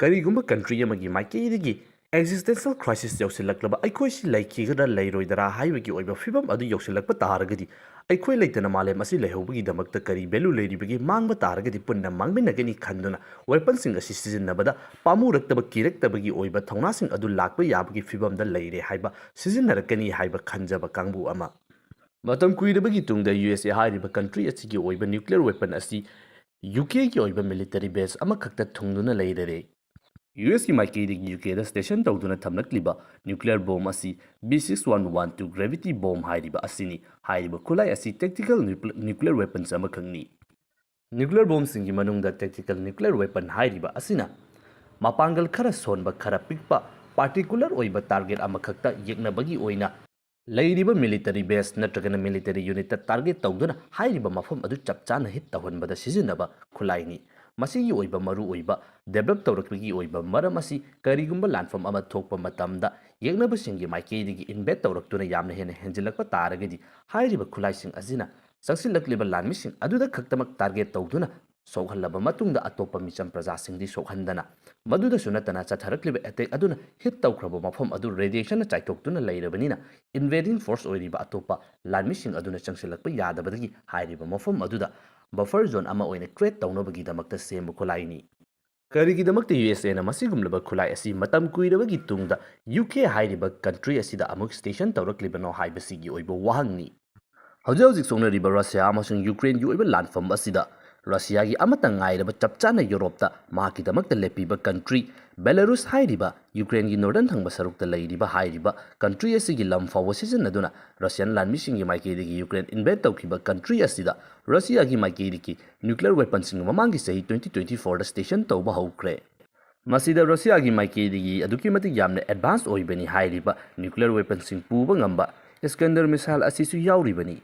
ꯀꯔꯤꯒꯨꯝꯕ country ꯑꯃꯒꯤ ꯃꯥꯏꯀꯩꯗꯒꯤ existential crisis ꯌꯧꯁꯤꯜꯂꯛꯂꯕ, ꯑꯩꯈꯣꯏꯁꯤ ꯂꯩꯈꯤꯒꯗ꯭ꯔꯥ ꯂꯩꯔꯣꯏꯗ꯭ꯔꯥ ꯍꯥꯏꯕꯒꯤ ꯑꯣꯏꯕ ꯐꯤꯕꯝ ꯑꯗꯨ ꯌꯧꯁꯤꯜꯂꯛꯄ ꯇꯥꯔꯒꯗꯤ ꯑꯩꯈꯣꯏ ꯂꯩꯇꯅ ꯃꯥꯂꯦꯝ ꯑꯁꯤ ꯂꯩꯍꯧꯕꯒꯤꯗꯃꯛꯇ ꯀꯔꯤ value ꯂꯩꯔꯤꯕꯒꯦ? ꯃꯥꯡꯕ ꯇꯥꯔꯒꯗꯤ ꯄꯨꯟꯅ ꯃꯥꯡꯃꯤꯟꯅꯒꯅꯤ ꯈꯟꯗꯨꯅ weaponꯁꯤꯡ ꯑꯁꯤ ꯁꯤꯖꯤꯟꯅꯕꯗ ꯄꯥꯝꯃꯨꯔꯛꯇꯕ, ꯀꯤꯔꯛꯇꯕꯒꯤ ꯑꯣꯏꯕ ꯊꯧꯅꯥꯁꯤꯡ ꯑꯗꯨ ꯂꯥꯛꯄ ꯌꯥꯕꯒꯤ ꯐꯤꯕꯝꯗ ꯂꯩꯔꯦ ꯍꯥꯏꯕ, ꯁꯤꯖꯤꯟꯅꯔꯛꯀꯅꯤ ꯍꯥꯏꯕ ꯈꯟꯖꯕ ꯀꯥꯡꯕꯨ ꯑꯃ꯫ ꯃꯇꯝ ꯀꯨꯏꯔꯕꯒꯤ ꯇꯨꯡꯗ ꯌꯨ ꯑꯦꯁ ꯑꯦ ꯍꯥꯏꯔꯤꯕ country ꯑꯁꯤꯒꯤ ꯑꯣꯏꯕ nuclear weapon ꯑꯁꯤ ꯌꯨ ꯀꯦꯒꯤ ꯑꯣꯏꯕ military base ꯑꯃꯈꯛꯇ ꯊꯨꯡꯗꯨꯅ ꯂꯩꯔꯔꯦ꯫ ꯌꯨ ꯑꯦꯁꯀꯤ ꯃꯥꯏꯀꯩꯗꯒꯤ ꯌꯨ ꯀꯦꯗ station ꯇꯧꯗꯨꯅ ꯊꯝꯂꯛꯂꯤꯕ nuclear bomb ꯑꯁꯤ B six one one two gravity bomb ꯍꯥꯏꯔꯤꯕ ꯑꯁꯤꯅꯤ꯫ ꯍꯥꯏꯔꯤꯕ ꯈꯨꯠꯂꯥꯏ ꯑꯁꯤ tactical nucle-, nuclear weapons ꯑꯃꯈꯛꯅꯤ꯫ Nuclear bombꯁꯤꯡꯒꯤ ꯃꯅꯨꯡꯗ tactical nuclear weapon ꯍꯥꯏꯔꯤꯕ ꯑꯁꯤꯅ ꯃꯄꯥꯡꯒꯜ ꯈꯔ ꯁꯣꯟꯕ, ꯈꯔ ꯄꯤꯛꯄ, particular ꯑꯣꯏꯕ target ꯑꯃꯈꯛꯇ ꯌꯦꯛꯅꯕꯒꯤ ꯑꯣꯏꯅ ꯂꯩꯔꯤꯕ military base ꯅꯠꯇ꯭ꯔꯒꯅ military unitꯇ target ꯇꯧꯗꯨꯅ ꯍꯥꯏꯔꯤꯕ ꯃꯐꯝ ꯑꯗꯨ ꯆꯞ ꯆꯥꯅ hit ꯇꯧꯍꯟꯕꯗ ꯁꯤꯖꯤꯟꯅꯕ ꯈꯨꯠꯂꯥꯏꯅꯤ꯫ ꯃꯁꯤꯒꯤ ꯑꯣꯏꯕ ꯃꯔꯨꯑꯣꯏꯕ develop ꯇꯧꯔꯛꯄꯒꯤ ꯑꯣꯏꯕ ꯃꯔꯝ ꯑꯁꯤ ꯀꯔꯤꯒꯨꯝꯕ ꯂꯥꯟꯐꯝ ꯑꯃ ꯊꯣꯛꯄ ꯃꯇꯝꯗ ꯌꯦꯛꯅꯕꯁꯤꯡꯒꯤ ꯃꯥꯏꯀꯩꯗꯒꯤ invade ꯇꯧꯔꯛꯇꯨꯅ ꯌꯥꯝꯅ ꯍꯦꯟꯅ ꯍꯦꯟꯖꯤꯜꯂꯛꯄ ꯇꯥꯔꯒꯗꯤ ꯍꯥꯏꯔꯤꯕ ꯈꯨꯠꯂꯥꯏꯁꯤꯡ ꯑꯁꯤꯅ ꯆꯪꯁꯤꯜꯂꯛꯂꯤꯕ ꯂꯥꯟꯃꯤꯁꯤꯡ ꯑꯗꯨꯗ ꯈꯛꯇꯃꯛ target ꯇꯧꯗꯨꯅ ꯁꯣꯛꯍꯜꯂꯕ ꯃꯇꯨꯡꯗ ꯑꯇꯣꯞꯄ ꯃꯤꯆꯝ ꯄ꯭ꯔꯖꯥꯁꯤꯡꯗꯤ ꯁꯣꯛꯍꯟꯗꯅ, ꯃꯗꯨꯗꯁꯨ ꯅꯠꯇꯅ ꯆꯠꯊꯔꯛꯂꯤꯕ attack ꯑꯗꯨꯅ hit ꯇꯧꯈ꯭ꯔꯕ ꯃꯐꯝ ꯑꯗꯨ radiationꯅ ꯆꯥꯏꯊꯣꯛꯇꯨꯅ ꯂꯩꯔꯕꯅꯤꯅ invading force ꯑꯣꯏꯔꯤꯕ ꯑꯇꯣꯞꯄ ꯂꯥꯟꯃꯤꯁꯤꯡ ꯑꯗꯨꯅ ꯆꯪꯁꯤꯜꯂꯛꯄ ꯌꯥꯗꯕꯗꯒꯤ ꯍꯥꯏꯔꯤꯕ ꯃꯐꯝ ꯑꯗꯨꯗ buffer zone ꯑꯃ ꯑꯣꯏꯅ create ꯇꯧꯅꯕꯒꯤꯗꯃꯛꯇ ꯁꯦꯝꯕ ꯈꯨꯠꯂꯥꯏꯅꯤ꯫ ꯀꯔꯤꯒꯤꯗꯃꯛꯇ ꯌꯨ ꯑꯦꯁ ꯑꯦꯅ ꯃꯁꯤꯒꯨꯝꯂꯕ ꯈꯨꯠꯂꯥꯏ ꯑꯁꯤ ꯃꯇꯝ ꯀꯨꯏꯔꯕꯒꯤ ꯇꯨꯡꯗ ꯌꯨ ꯀꯦ ꯍꯥꯏꯔꯤꯕ country ꯑꯁꯤꯗ ꯑꯃꯨꯛ station ꯇꯧꯔꯛꯂꯤꯕꯅꯣ ꯍꯥꯏꯕꯁꯤꯒꯤ ꯑꯣꯏꯕ ꯋꯥꯍꯪꯅꯤ꯫ ꯍꯧꯖꯤꯛ ꯍꯧꯖꯤꯛ ꯁꯣꯛꯅꯔꯤꯕ ꯔꯁꯤꯌꯥ ꯑꯃꯁꯨꯡ ꯌꯨꯀ꯭ꯔꯦꯟꯒꯤ ꯑꯣꯏꯕ ꯂꯥꯟꯐꯝ ꯑꯁꯤꯗ ꯔꯁꯤꯌꯥꯒꯤ ꯑꯃꯠꯇ ꯉꯥꯏꯔꯕ ꯆꯞ ꯆꯥꯅ ꯌꯨꯔꯣꯞꯇ ꯃꯍꯥꯛꯀꯤꯗꯃꯛꯇ ꯂꯦꯞꯄꯤꯕ ꯀꯟꯇ꯭ꯔꯤ ꯕꯦꯂꯥꯔꯨꯁ ꯍꯥꯏꯔꯤꯕ ꯌꯨꯀ꯭ꯔꯦꯟꯒꯤ ꯅꯣꯔꯗꯔꯟ ꯊꯪꯕ ꯁꯔꯨꯛꯇ ꯂꯩꯔꯤꯕ ꯍꯥꯏꯔꯤꯕ ꯀꯟꯇ꯭ꯔꯤ ꯑꯁꯤꯒꯤ ꯂꯝ ꯐꯥꯎꯕ ꯁꯤꯖꯤꯟꯅꯗꯨꯅ ꯔꯁꯤꯌꯥꯟ ꯂꯥꯟꯃꯤꯁꯤꯡꯒꯤ ꯃꯥꯏꯀꯩꯗꯒꯤ ꯌꯨꯀ꯭ꯔꯦꯟ ꯏꯟꯚꯦꯠ ꯇꯧꯈꯤꯕ ꯀꯟꯇ꯭ꯔꯤ ꯑꯁꯤꯗ ꯔꯁꯤꯌꯥꯒꯤ ꯃꯥꯏꯀꯩꯗꯒꯤ ꯅ꯭ꯌꯨꯀ꯭ꯂꯤꯌꯔ ꯋꯦꯄꯟꯁꯤꯡ ꯃꯃꯥꯡꯒꯤ ꯆꯍꯤ twenty twenty fourꯗ ꯁ꯭ꯇꯦꯁꯟ ꯇꯧꯕ ꯍꯧꯈ꯭ꯔꯦ꯫ ꯃꯁꯤꯗ ꯔꯁꯤꯌꯥꯒꯤ ꯃꯥꯏꯀꯩꯗꯒꯤ ꯑꯗꯨꯛꯀꯤ ꯃꯇꯤꯛ ꯌꯥꯝꯅ ꯑꯦꯗꯚꯥꯟꯁ ꯑꯣꯏꯕꯅꯤ ꯍꯥꯏꯔꯤꯕ ꯅ꯭ꯌꯨꯀ꯭ꯂꯤꯌꯔ ꯋꯦꯄꯟꯁꯤꯡ ꯄꯨꯕ ꯉꯝꯕ ꯏꯁꯀꯟꯗꯔ ꯃꯤꯁꯥꯏꯜ ꯑꯁꯤꯁꯨ ꯌꯥꯎꯔꯤꯕꯅꯤ꯫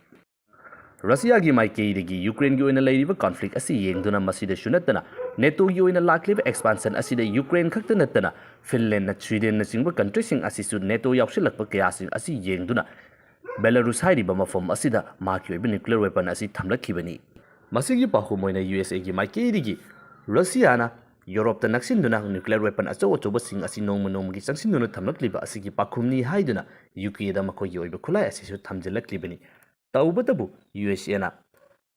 ꯔꯁꯤꯌꯥꯒꯤ ꯃꯥꯏꯀꯩꯗꯒꯤ ꯌꯨꯀ꯭ꯔꯦꯟꯒꯤ ꯑꯣꯏꯅ ꯂꯩꯔꯤꯕ ꯀꯣꯟꯐ꯭ꯂꯤꯛ ꯑꯁꯤ ꯌꯦꯡꯗꯨꯅ ꯃꯁꯤꯗꯁꯨ ꯅꯠꯇꯅ ꯅꯦꯇꯣꯒꯤ ꯑꯣꯏꯅ ꯂꯥꯛꯂꯤꯕ ꯑꯦꯛꯁꯄꯥꯟꯁꯟ ꯑꯁꯤꯗ ꯌꯨꯀ꯭ꯔꯦꯟ ꯈꯛꯇ ꯅꯠꯇꯅ ꯐꯤꯟꯂꯦꯟꯅ, ꯁ꯭ꯋꯤꯗꯦꯟꯅꯆꯤꯡꯕ ꯀꯟꯇ꯭ꯔꯤꯁꯤꯡ ꯑꯁꯤꯁꯨ ꯅꯦꯇꯣ ꯌꯥꯎꯁꯤꯜꯂꯛꯄ ꯀꯌꯥꯁꯤꯡ ꯑꯁꯤ ꯌꯦꯡꯗꯨꯅ ꯕꯦꯂꯥꯔꯨꯁ ꯍꯥꯏꯔꯤꯕ ꯃꯐꯝ ꯑꯁꯤꯗ ꯃꯍꯥꯛꯀꯤ ꯑꯣꯏꯕ ꯅ꯭ꯌꯨꯀ꯭ꯂꯤꯌꯔ ꯋꯦꯄꯟ ꯑꯁꯤ ꯊꯝꯂꯛꯈꯤꯕꯅꯤ꯫ ꯃꯁꯤꯒꯤ ꯄꯥꯎꯈꯨꯝ ꯑꯣꯏꯅ ꯌꯨ ꯑꯦꯁ ꯑꯦꯒꯤ ꯃꯥꯏꯀꯩꯗꯒꯤ ꯔꯁꯤꯌꯥꯅ ꯌꯨꯔꯣꯞꯇ ꯅꯛꯁꯤꯟꯗꯨꯅ ꯅ꯭ꯌꯨꯀ꯭ꯂꯤꯌꯔ ꯋꯦꯄꯟ ꯑꯆꯧ ꯑꯆꯧꯕꯁꯤꯡ ꯑꯁꯤ ꯅꯣꯡꯃ ꯅꯣꯡꯃꯒꯤ ꯆꯪꯁꯤꯟꯗꯨꯅ ꯊꯝꯂꯛꯂꯤꯕ ꯑꯁꯤꯒꯤ ꯄꯥꯎꯈꯨꯝꯅꯤ ꯍꯥꯏꯗꯨꯅ ꯌꯨ ꯀꯦꯗ ꯃꯈꯣꯏꯒꯤ ꯑꯣꯏꯕ ꯈꯨꯠꯂꯥꯏ ꯑꯁꯤꯁꯨ ꯊꯝꯖꯤꯜꯂꯛꯂꯤꯕꯅꯤ꯫ ꯇꯧꯕꯇꯕꯨ ꯌꯨ ꯑꯦꯁ ꯑꯦꯅ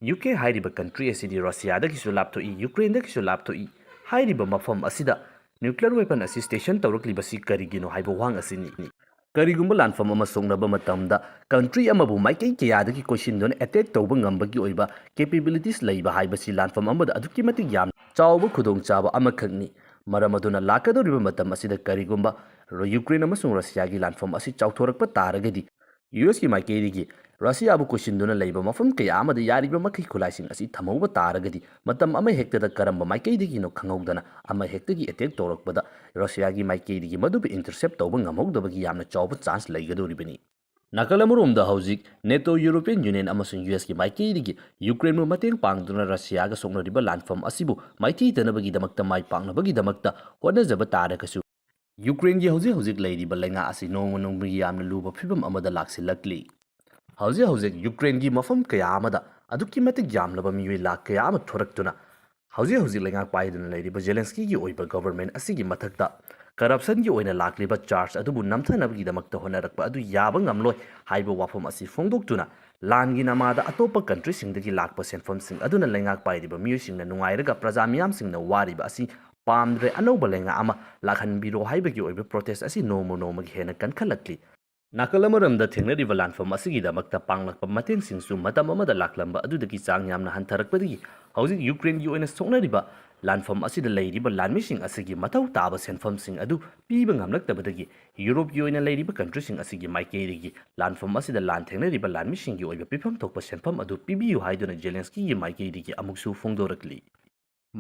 ꯌꯨ ꯀꯦ ꯍꯥꯏꯔꯤꯕ ꯀꯟꯇ꯭ꯔꯤ ꯑꯁꯤꯗꯤ ꯔꯁꯤꯌꯥꯗꯒꯤꯁꯨ ꯂꯥꯞꯊꯣꯛꯏ, ꯌꯨꯀ꯭ꯔꯦꯟꯗꯒꯤꯁꯨ ꯂꯥꯞꯊꯣꯛꯏ꯫ ꯍꯥꯏꯔꯤꯕ ꯃꯐꯝ ꯑꯁꯤꯗ ꯅ꯭ꯌꯨꯀ꯭ꯂꯤꯌꯔ ꯋꯦꯄꯟ ꯑꯁꯤ ꯁ꯭ꯇꯦꯁꯟ ꯇꯧꯔꯛꯂꯤꯕꯁꯤ ꯀꯔꯤꯒꯤꯅꯣ ꯍꯥꯏꯕ ꯋꯥꯍꯪ ꯑꯁꯤꯅꯤ꯫ ꯀꯔꯤꯒꯨꯝꯕ ꯂꯥꯟꯐꯝ ꯑꯃ ꯁꯣꯛꯅꯕ ꯃꯇꯝꯗ ꯀꯟꯇ꯭ꯔꯤ ꯑꯃꯕꯨ ꯃꯥꯏꯀꯩ ꯀꯌꯥꯗꯒꯤ ꯀꯣꯏꯁꯤꯟꯗꯨꯅ ꯑꯦꯇꯦꯛ ꯇꯧꯕ ꯉꯝꯕꯒꯤ ꯑꯣꯏꯕ ꯀꯦꯄꯦꯕꯤꯂꯤꯇꯤꯁ ꯂꯩꯕ ꯍꯥꯏꯕꯁꯤ ꯂꯥꯟꯐꯝ ꯑꯃꯗ ꯑꯗꯨꯛꯀꯤ ꯃꯇꯤꯛ ꯌꯥꯝꯅ ꯆꯥꯎꯕ ꯈꯨꯗꯣꯡꯆꯥꯕ ꯑꯃꯈꯛꯅꯤ꯫ ꯃꯔꯝ ꯑꯗꯨꯅ ꯂꯥꯛꯀꯗꯧꯔꯤꯕ ꯃꯇꯝ ꯑꯁꯤꯗ ꯀꯔꯤꯒꯨꯝꯕ ꯌꯨꯀ꯭ꯔꯦꯟ ꯑꯃꯁꯨꯡ ꯔꯁꯤꯌꯥꯒꯤ ꯂꯥꯟꯐꯝ ꯑꯁꯤ ꯆꯥꯎꯊꯣꯔꯛꯄ ꯇꯥꯔꯒꯗꯤ, ꯌꯨ ꯑꯦꯁꯀꯤ ꯃꯥꯏꯀꯩꯗꯒꯤ ꯔꯁꯤꯌꯥꯕꯨ ꯀꯣꯏꯁꯤꯟꯗꯨꯅ ꯂꯩꯕ ꯃꯐꯝ ꯀꯌꯥ ꯑꯃꯗ ꯌꯥꯔꯤꯕ ꯃꯈꯩ ꯈꯨꯠꯂꯥꯏꯁꯤꯡ ꯑꯁꯤ ꯊꯝꯍꯧꯕ ꯇꯥꯔꯒꯗꯤ, ꯃꯇꯝ ꯑꯃ ꯍꯦꯛꯇꯗ ꯀꯔꯝꯕ ꯃꯥꯏꯀꯩꯗꯒꯤꯅꯣ ꯈꯪꯍꯧꯗꯅ ꯑꯃ ꯍꯦꯛꯇꯒꯤ ꯑꯦꯇꯦꯛ ꯇꯧꯔꯛꯄꯗ ꯔꯁꯤꯌꯥꯒꯤ ꯃꯥꯏꯀꯩꯗꯒꯤ ꯃꯗꯨꯕꯨ ꯏꯟꯇꯔꯁꯦꯞ ꯇꯧꯕ ꯉꯝꯍꯧꯗꯕꯒꯤ ꯌꯥꯝꯅ ꯆꯥꯎꯕ ꯆꯥꯟꯁ ꯂꯩꯒꯗꯧꯔꯤꯕꯅꯤ꯫ ꯅꯥꯀꯜ ꯑꯃꯔꯣꯝꯗ ꯍꯧꯖꯤꯛ ꯅꯦꯇꯣ, ꯌꯨꯔꯣꯄꯤꯌꯟ ꯌꯨꯅꯤꯌꯟ ꯑꯃꯁꯨꯡ ꯌꯨ ꯑꯦꯁꯀꯤ ꯃꯥꯏꯀꯩꯗꯒꯤ ꯌꯨꯀ꯭ꯔꯦꯟꯕꯨ ꯃꯇꯦꯡ ꯄꯥꯡꯗꯨꯅ ꯔꯁꯤꯌꯥꯒ ꯁꯣꯛꯅꯔꯤꯕ ꯂꯥꯟꯐꯝ ꯑꯁꯤꯕꯨ ꯃꯥꯏꯊꯤꯇꯅꯕꯒꯤꯗꯃꯛꯇ, ꯃꯥꯏ ꯄꯥꯛꯅꯕꯒꯤꯗꯃꯛꯇ ꯍꯣꯠꯅꯖꯕ ꯇꯥꯔꯒꯁꯨ, ꯌꯨꯀ꯭ꯔꯦꯟꯒꯤ ꯍꯧꯖꯤꯛ ꯍꯧꯖꯤꯛ ꯂꯩꯔꯤꯕ ꯂꯩꯉꯥꯛ ꯑꯁꯤ ꯅꯣꯡꯃ ꯅꯣꯡꯃꯒꯤ ꯌꯥꯝꯅ ꯂꯨꯕ ꯐꯤꯕꯝ ꯑꯃꯗ ꯂꯥꯛꯁꯤꯜꯂꯛꯂꯤ꯫ ꯍꯧꯖꯤꯛ ꯍꯧꯖꯤꯛ ꯌꯨꯀ꯭ꯔꯦꯟꯒꯤ ꯃꯐꯝ ꯀꯌꯥ ꯑꯃꯗ ꯑꯗꯨꯛꯀꯤ ꯃꯇꯤꯛ ꯌꯥꯝꯂꯕ ꯃꯤꯑꯣꯏ ꯂꯥꯈ ꯀꯌꯥ ꯑꯃ ꯊꯣꯔꯛꯇꯨꯅ ꯍꯧꯖꯤꯛ ꯍꯧꯖꯤꯛ ꯂꯩꯉꯥꯛ ꯄꯥꯏꯗꯨꯅ ꯂꯩꯔꯤꯕ ꯖꯦꯂꯦꯟꯁꯀꯤꯒꯤ ꯑꯣꯏꯕ ꯒꯣꯚꯔꯟꯃꯦꯟꯠ ꯑꯁꯤꯒꯤ ꯃꯊꯛꯇ ꯀꯔꯞꯁꯟꯒꯤ ꯑꯣꯏꯅ ꯂꯥꯛꯂꯤꯕ ꯆꯥꯔꯖ ꯑꯗꯨꯕꯨ ꯅꯝꯊꯅꯕꯒꯤꯗꯃꯛꯇ ꯍꯣꯠꯅꯔꯛꯄ ꯑꯗꯨ ꯌꯥꯕ ꯉꯝꯂꯣꯏ ꯍꯥꯏꯕ ꯋꯥꯐꯝ ꯑꯁꯤ ꯐꯣꯡꯗꯣꯛꯇꯨꯅ, ꯂꯥꯟꯒꯤ ꯅꯃꯥꯗ ꯑꯇꯣꯞꯄ ꯀꯟꯇ꯭ꯔꯤꯁꯤꯡꯗꯒꯤ ꯂꯥꯛꯄ ꯁꯦꯟꯐꯝꯁꯤꯡ ꯑꯗꯨꯅ ꯂꯩꯉꯥꯛ ꯄꯥꯏꯔꯤꯕ ꯃꯤꯑꯣꯏꯁꯤꯡꯅ ꯅꯨꯡꯉꯥꯏꯔꯒ ꯄ꯭ꯔꯖꯥ ꯃꯤꯌꯥꯝꯁꯤꯡꯅ ꯋꯥꯔꯤꯕ ꯑꯁꯤ ꯄꯥꯝꯗ꯭ꯔꯦ, ꯑꯅꯧꯕ ꯂꯩꯉꯥꯛ ꯑꯃ ꯂꯥꯛꯍꯟꯕꯤꯔꯣ ꯍꯥꯏꯕꯒꯤ ꯑꯣꯏꯕ ꯄ꯭ꯔꯣꯇꯦꯁ ꯑꯁꯤ ꯅꯣꯡꯃ ꯅꯣꯡꯃꯒꯤ ꯍꯦꯟꯅ ꯀꯟꯈꯠꯂꯛꯂꯤ꯫ ꯅꯥꯀꯜ ꯑꯃꯔꯣꯝꯗ ꯊꯦꯡꯅꯔꯤꯕ ꯂꯥꯟꯐꯝ ꯑꯁꯤꯒꯤꯗꯃꯛꯇ ꯄꯥꯡꯂꯛꯄ ꯃꯇꯦꯡꯁꯤꯡꯁꯨ ꯃꯇꯝ ꯑꯃꯗ ꯂꯥꯛꯂꯝꯕ ꯑꯗꯨꯗꯒꯤ ꯆꯥꯡ ꯌꯥꯝꯅ ꯍꯟꯊꯔꯛꯄꯗꯒꯤ ꯍꯧꯖꯤꯛ ꯌꯨꯀ꯭ꯔꯦꯟꯒꯤ ꯑꯣꯏꯅ ꯁꯣꯛꯅꯔꯤꯕ ꯂꯥꯟꯐꯝ ꯑꯁꯤꯗ ꯂꯩꯔꯤꯕ ꯂꯥꯟꯃꯤꯁꯤꯡ ꯑꯁꯤꯒꯤ ꯃꯊꯧ ꯇꯥꯕ ꯁꯦꯟꯐꯝꯁꯤꯡ ꯑꯗꯨ ꯄꯤꯕ ꯉꯝꯂꯛꯇꯕꯗꯒꯤ ꯌꯨꯔꯣꯞꯀꯤ ꯑꯣꯏꯅ ꯂꯩꯔꯤꯕ ꯀꯟꯇ꯭ꯔꯤꯁꯤꯡ ꯑꯁꯤꯒꯤ ꯃꯥꯏꯀꯩꯗꯒꯤ ꯂꯥꯟꯐꯝ ꯑꯁꯤꯗ ꯂꯥꯟ ꯊꯦꯡꯅꯔꯤꯕ ꯂꯥꯟꯃꯤꯁꯤꯡꯒꯤ ꯑꯣꯏꯕ ꯄꯤꯐꯝ ꯊꯣꯛꯄ ꯁꯦꯟꯐꯝ ꯑꯗꯨ ꯄꯤꯕꯤꯌꯨ ꯍꯥꯏꯗꯨꯅ ꯖꯦꯂꯦꯟꯁꯀꯤꯒꯤ ꯃꯥꯏꯀꯩꯗꯒꯤ ꯑꯃꯨꯛꯁꯨ ꯐꯣꯡꯗꯣꯔꯛꯂꯤ꯫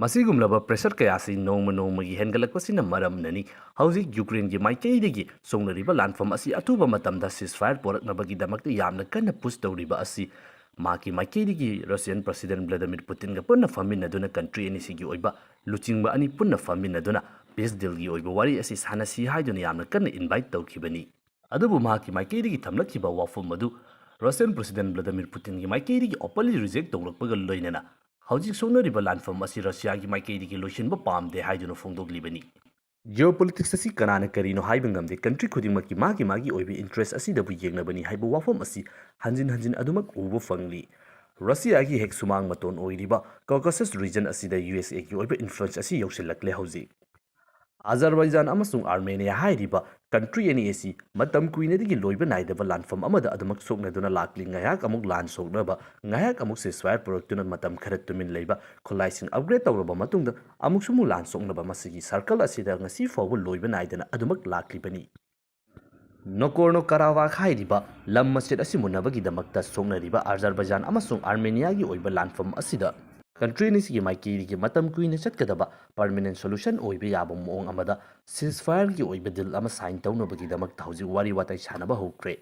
ꯃꯁꯤꯒꯨꯝꯂꯕ pressure ꯀꯌꯥꯁꯤ ꯅꯣꯡꯃ ꯅꯣꯡꯃꯒꯤ ꯍꯦꯟꯒꯠꯂꯛꯄꯁꯤꯅ ꯃꯔꯝꯅꯅꯤ ꯍꯧꯖꯤꯛ ꯌꯨꯀ꯭ꯔꯦꯟꯒꯤ ꯃꯥꯏꯀꯩꯗꯒꯤ ꯁꯣꯛꯅꯔꯤꯕ ꯂꯥꯟꯐꯝ ꯑꯁꯤ ꯑꯊꯨꯕ ꯃꯇꯝꯗ ceasefire ꯄꯣꯔꯛꯅꯕꯒꯤꯗꯃꯛꯇ ꯌꯥꯝꯅ ꯀꯟꯅ push ꯇꯧꯔꯤꯕ ꯑꯁꯤ꯫ ꯃꯍꯥꯛꯀꯤ ꯃꯥꯏꯀꯩꯗꯒꯤ Russian President Vladimir Putinꯒ ꯄꯨꯟꯅ ꯐꯝꯃꯤꯟꯅꯗꯨꯅ country ꯑꯅꯤꯁꯤꯒꯤ ꯑꯣꯏꯕ ꯂꯨꯆꯤꯡꯕ ꯑꯅꯤ ꯄꯨꯟꯅ ꯐꯝꯃꯤꯟꯅꯗꯨꯅ peace dealꯒꯤ ꯑꯣꯏꯕ ꯋꯥꯔꯤ ꯑꯁꯤ ꯁꯥꯟꯅꯁꯤ ꯍꯥꯏꯗꯨꯅ ꯌꯥꯝꯅ ꯀꯟꯅ invite ꯇꯧꯈꯤꯕꯅꯤ꯫ ꯑꯗꯨꯕꯨ ꯃꯍꯥꯛꯀꯤ ꯃꯥꯏꯀꯩꯗꯒꯤ ꯊꯝꯂꯛꯈꯤꯕ ꯋꯥꯐꯝ ꯑꯗꯨ Russian President Vladimir Putinꯒꯤ ꯃꯥꯏꯀꯩꯗꯒꯤ openly reject ꯇꯧꯔꯛꯄꯒ ꯂꯣꯏꯅꯅ ꯍꯧꯖꯤꯛ ꯁꯣꯛꯅꯔꯤꯕ ꯂꯥꯟꯐꯝ ꯑꯁꯤ ꯔꯁꯤꯌꯥꯒꯤ ꯃꯥꯏꯀꯩꯗꯒꯤ ꯂꯣꯏꯁꯤꯟꯕ ꯄꯥꯝꯗꯦ ꯍꯥꯏꯗꯨꯅ ꯐꯣꯡꯗꯣꯛꯂꯤꯕꯅꯤ꯫ Geopolitics ꯑꯁꯤ ꯀꯅꯥꯅ ꯀꯔꯤꯅꯣ ꯍꯥꯏꯕ ꯉꯝꯗꯦ꯫ Country ꯈꯨꯗꯤꯡꯃꯛꯀꯤ ꯃꯥꯒꯤ ꯃꯥꯒꯤ ꯑꯣꯏꯕ interest ꯑꯁꯤꯗꯕꯨ ꯌꯦꯡꯅꯕꯅꯤ ꯍꯥꯏꯕ ꯋꯥꯐꯝ ꯑꯁꯤ ꯍꯟꯖꯤꯟ ꯍꯟꯖꯤꯟ ꯑꯗꯨꯃꯛ ꯎꯕ ꯐꯪꯂꯤ꯫ ꯔꯁꯤꯌꯥꯒꯤ ꯍꯦꯛ ꯁꯨꯃꯥꯡ ꯃꯇꯣꯟ ꯑꯣꯏꯔꯤꯕ Caucasus region ꯑꯁꯤꯗ ꯌꯨ ꯑꯦꯁ ꯑꯦꯒꯤ ꯑꯣꯏꯕ influence ꯑꯁꯤ ꯌꯧꯁꯤꯜꯂꯛꯂꯦ ꯍꯧꯖꯤꯛ꯫ ꯑꯖꯔꯕꯥꯏꯖꯥꯟ ꯑꯃꯁꯨꯡ ꯑꯥꯔꯃꯦꯅꯤꯌꯥ ꯍꯥꯏꯔꯤꯕ country ꯑꯅꯤ ꯑꯁꯤ ꯃꯇꯝ ꯀꯨꯏꯅꯗꯒꯤ ꯂꯣꯏꯕ ꯅꯥꯏꯗꯕ ꯂꯥꯟꯐꯝ ꯑꯃꯗ ꯑꯗꯨꯃꯛ ꯁꯣꯛꯅꯗꯨꯅ ꯂꯥꯛꯂꯤ꯫ ꯉꯥꯏꯍꯥꯛ ꯑꯃꯨꯛ ꯂꯥꯟ ꯁꯣꯛꯅꯕ, ꯉꯥꯏꯍꯥꯛ ꯑꯃꯨꯛ ceasefire ꯄꯨꯔꯛꯇꯨꯅ ꯃꯇꯝ ꯈꯔ ꯇꯨꯃꯤꯟ ꯂꯩꯕ, ꯈꯨꯠꯂꯥꯏꯁꯤꯡ upgrade ꯇꯧꯔꯕ ꯃꯇꯨꯡꯗ ꯑꯃꯨꯛꯁꯨ ꯑꯃꯨꯛ ꯂꯥꯟ ꯁꯣꯛꯅꯕ, ꯃꯁꯤꯒꯤ circle ꯑꯁꯤꯗ ꯉꯁꯤ ꯐꯥꯎꯕ ꯂꯣꯏꯕ ꯅꯥꯏꯗꯅ ꯑꯗꯨꯃꯛ ꯂꯥꯛꯂꯤꯕꯅꯤ꯫ ꯅꯣꯀꯣꯔꯅꯣ ꯀꯥꯔꯥꯕꯥꯈ ꯍꯥꯏꯔꯤꯕ ꯂꯝ ꯃꯆꯦꯠ ꯑꯁꯤ ꯃꯨꯟꯅꯕꯒꯤꯗꯃꯛꯇ ꯁꯣꯛꯅꯔꯤꯕ ꯑꯖꯔꯕꯥꯏꯖꯥꯟ ꯑꯃꯁꯨꯡ ꯑꯥꯔꯃꯦꯅꯤꯌꯥꯒꯤ ꯑꯣꯏꯕ ꯂꯥꯟꯐꯝ ꯑꯁꯤꯗ country ꯑꯅꯤꯁꯤꯒꯤ ꯃꯥꯏꯀꯩꯗꯒꯤ ꯃꯇꯝ ꯀꯨꯏꯅ ꯆꯠꯀꯗꯕ permanent solution ꯑꯣꯏꯕ ꯌꯥꯕ ꯃꯑꯣꯡ ꯑꯃꯗ ceasefireꯒꯤ ꯑꯣꯏꯕ deal ꯑꯃ sign ꯇꯧꯅꯕꯒꯤꯗꯃꯛꯇ ꯍꯧꯖꯤꯛ ꯋꯥꯔꯤ ꯋꯥꯇꯥꯏ ꯁꯥꯟꯅꯕ ꯍꯧꯈ꯭ꯔꯦ꯫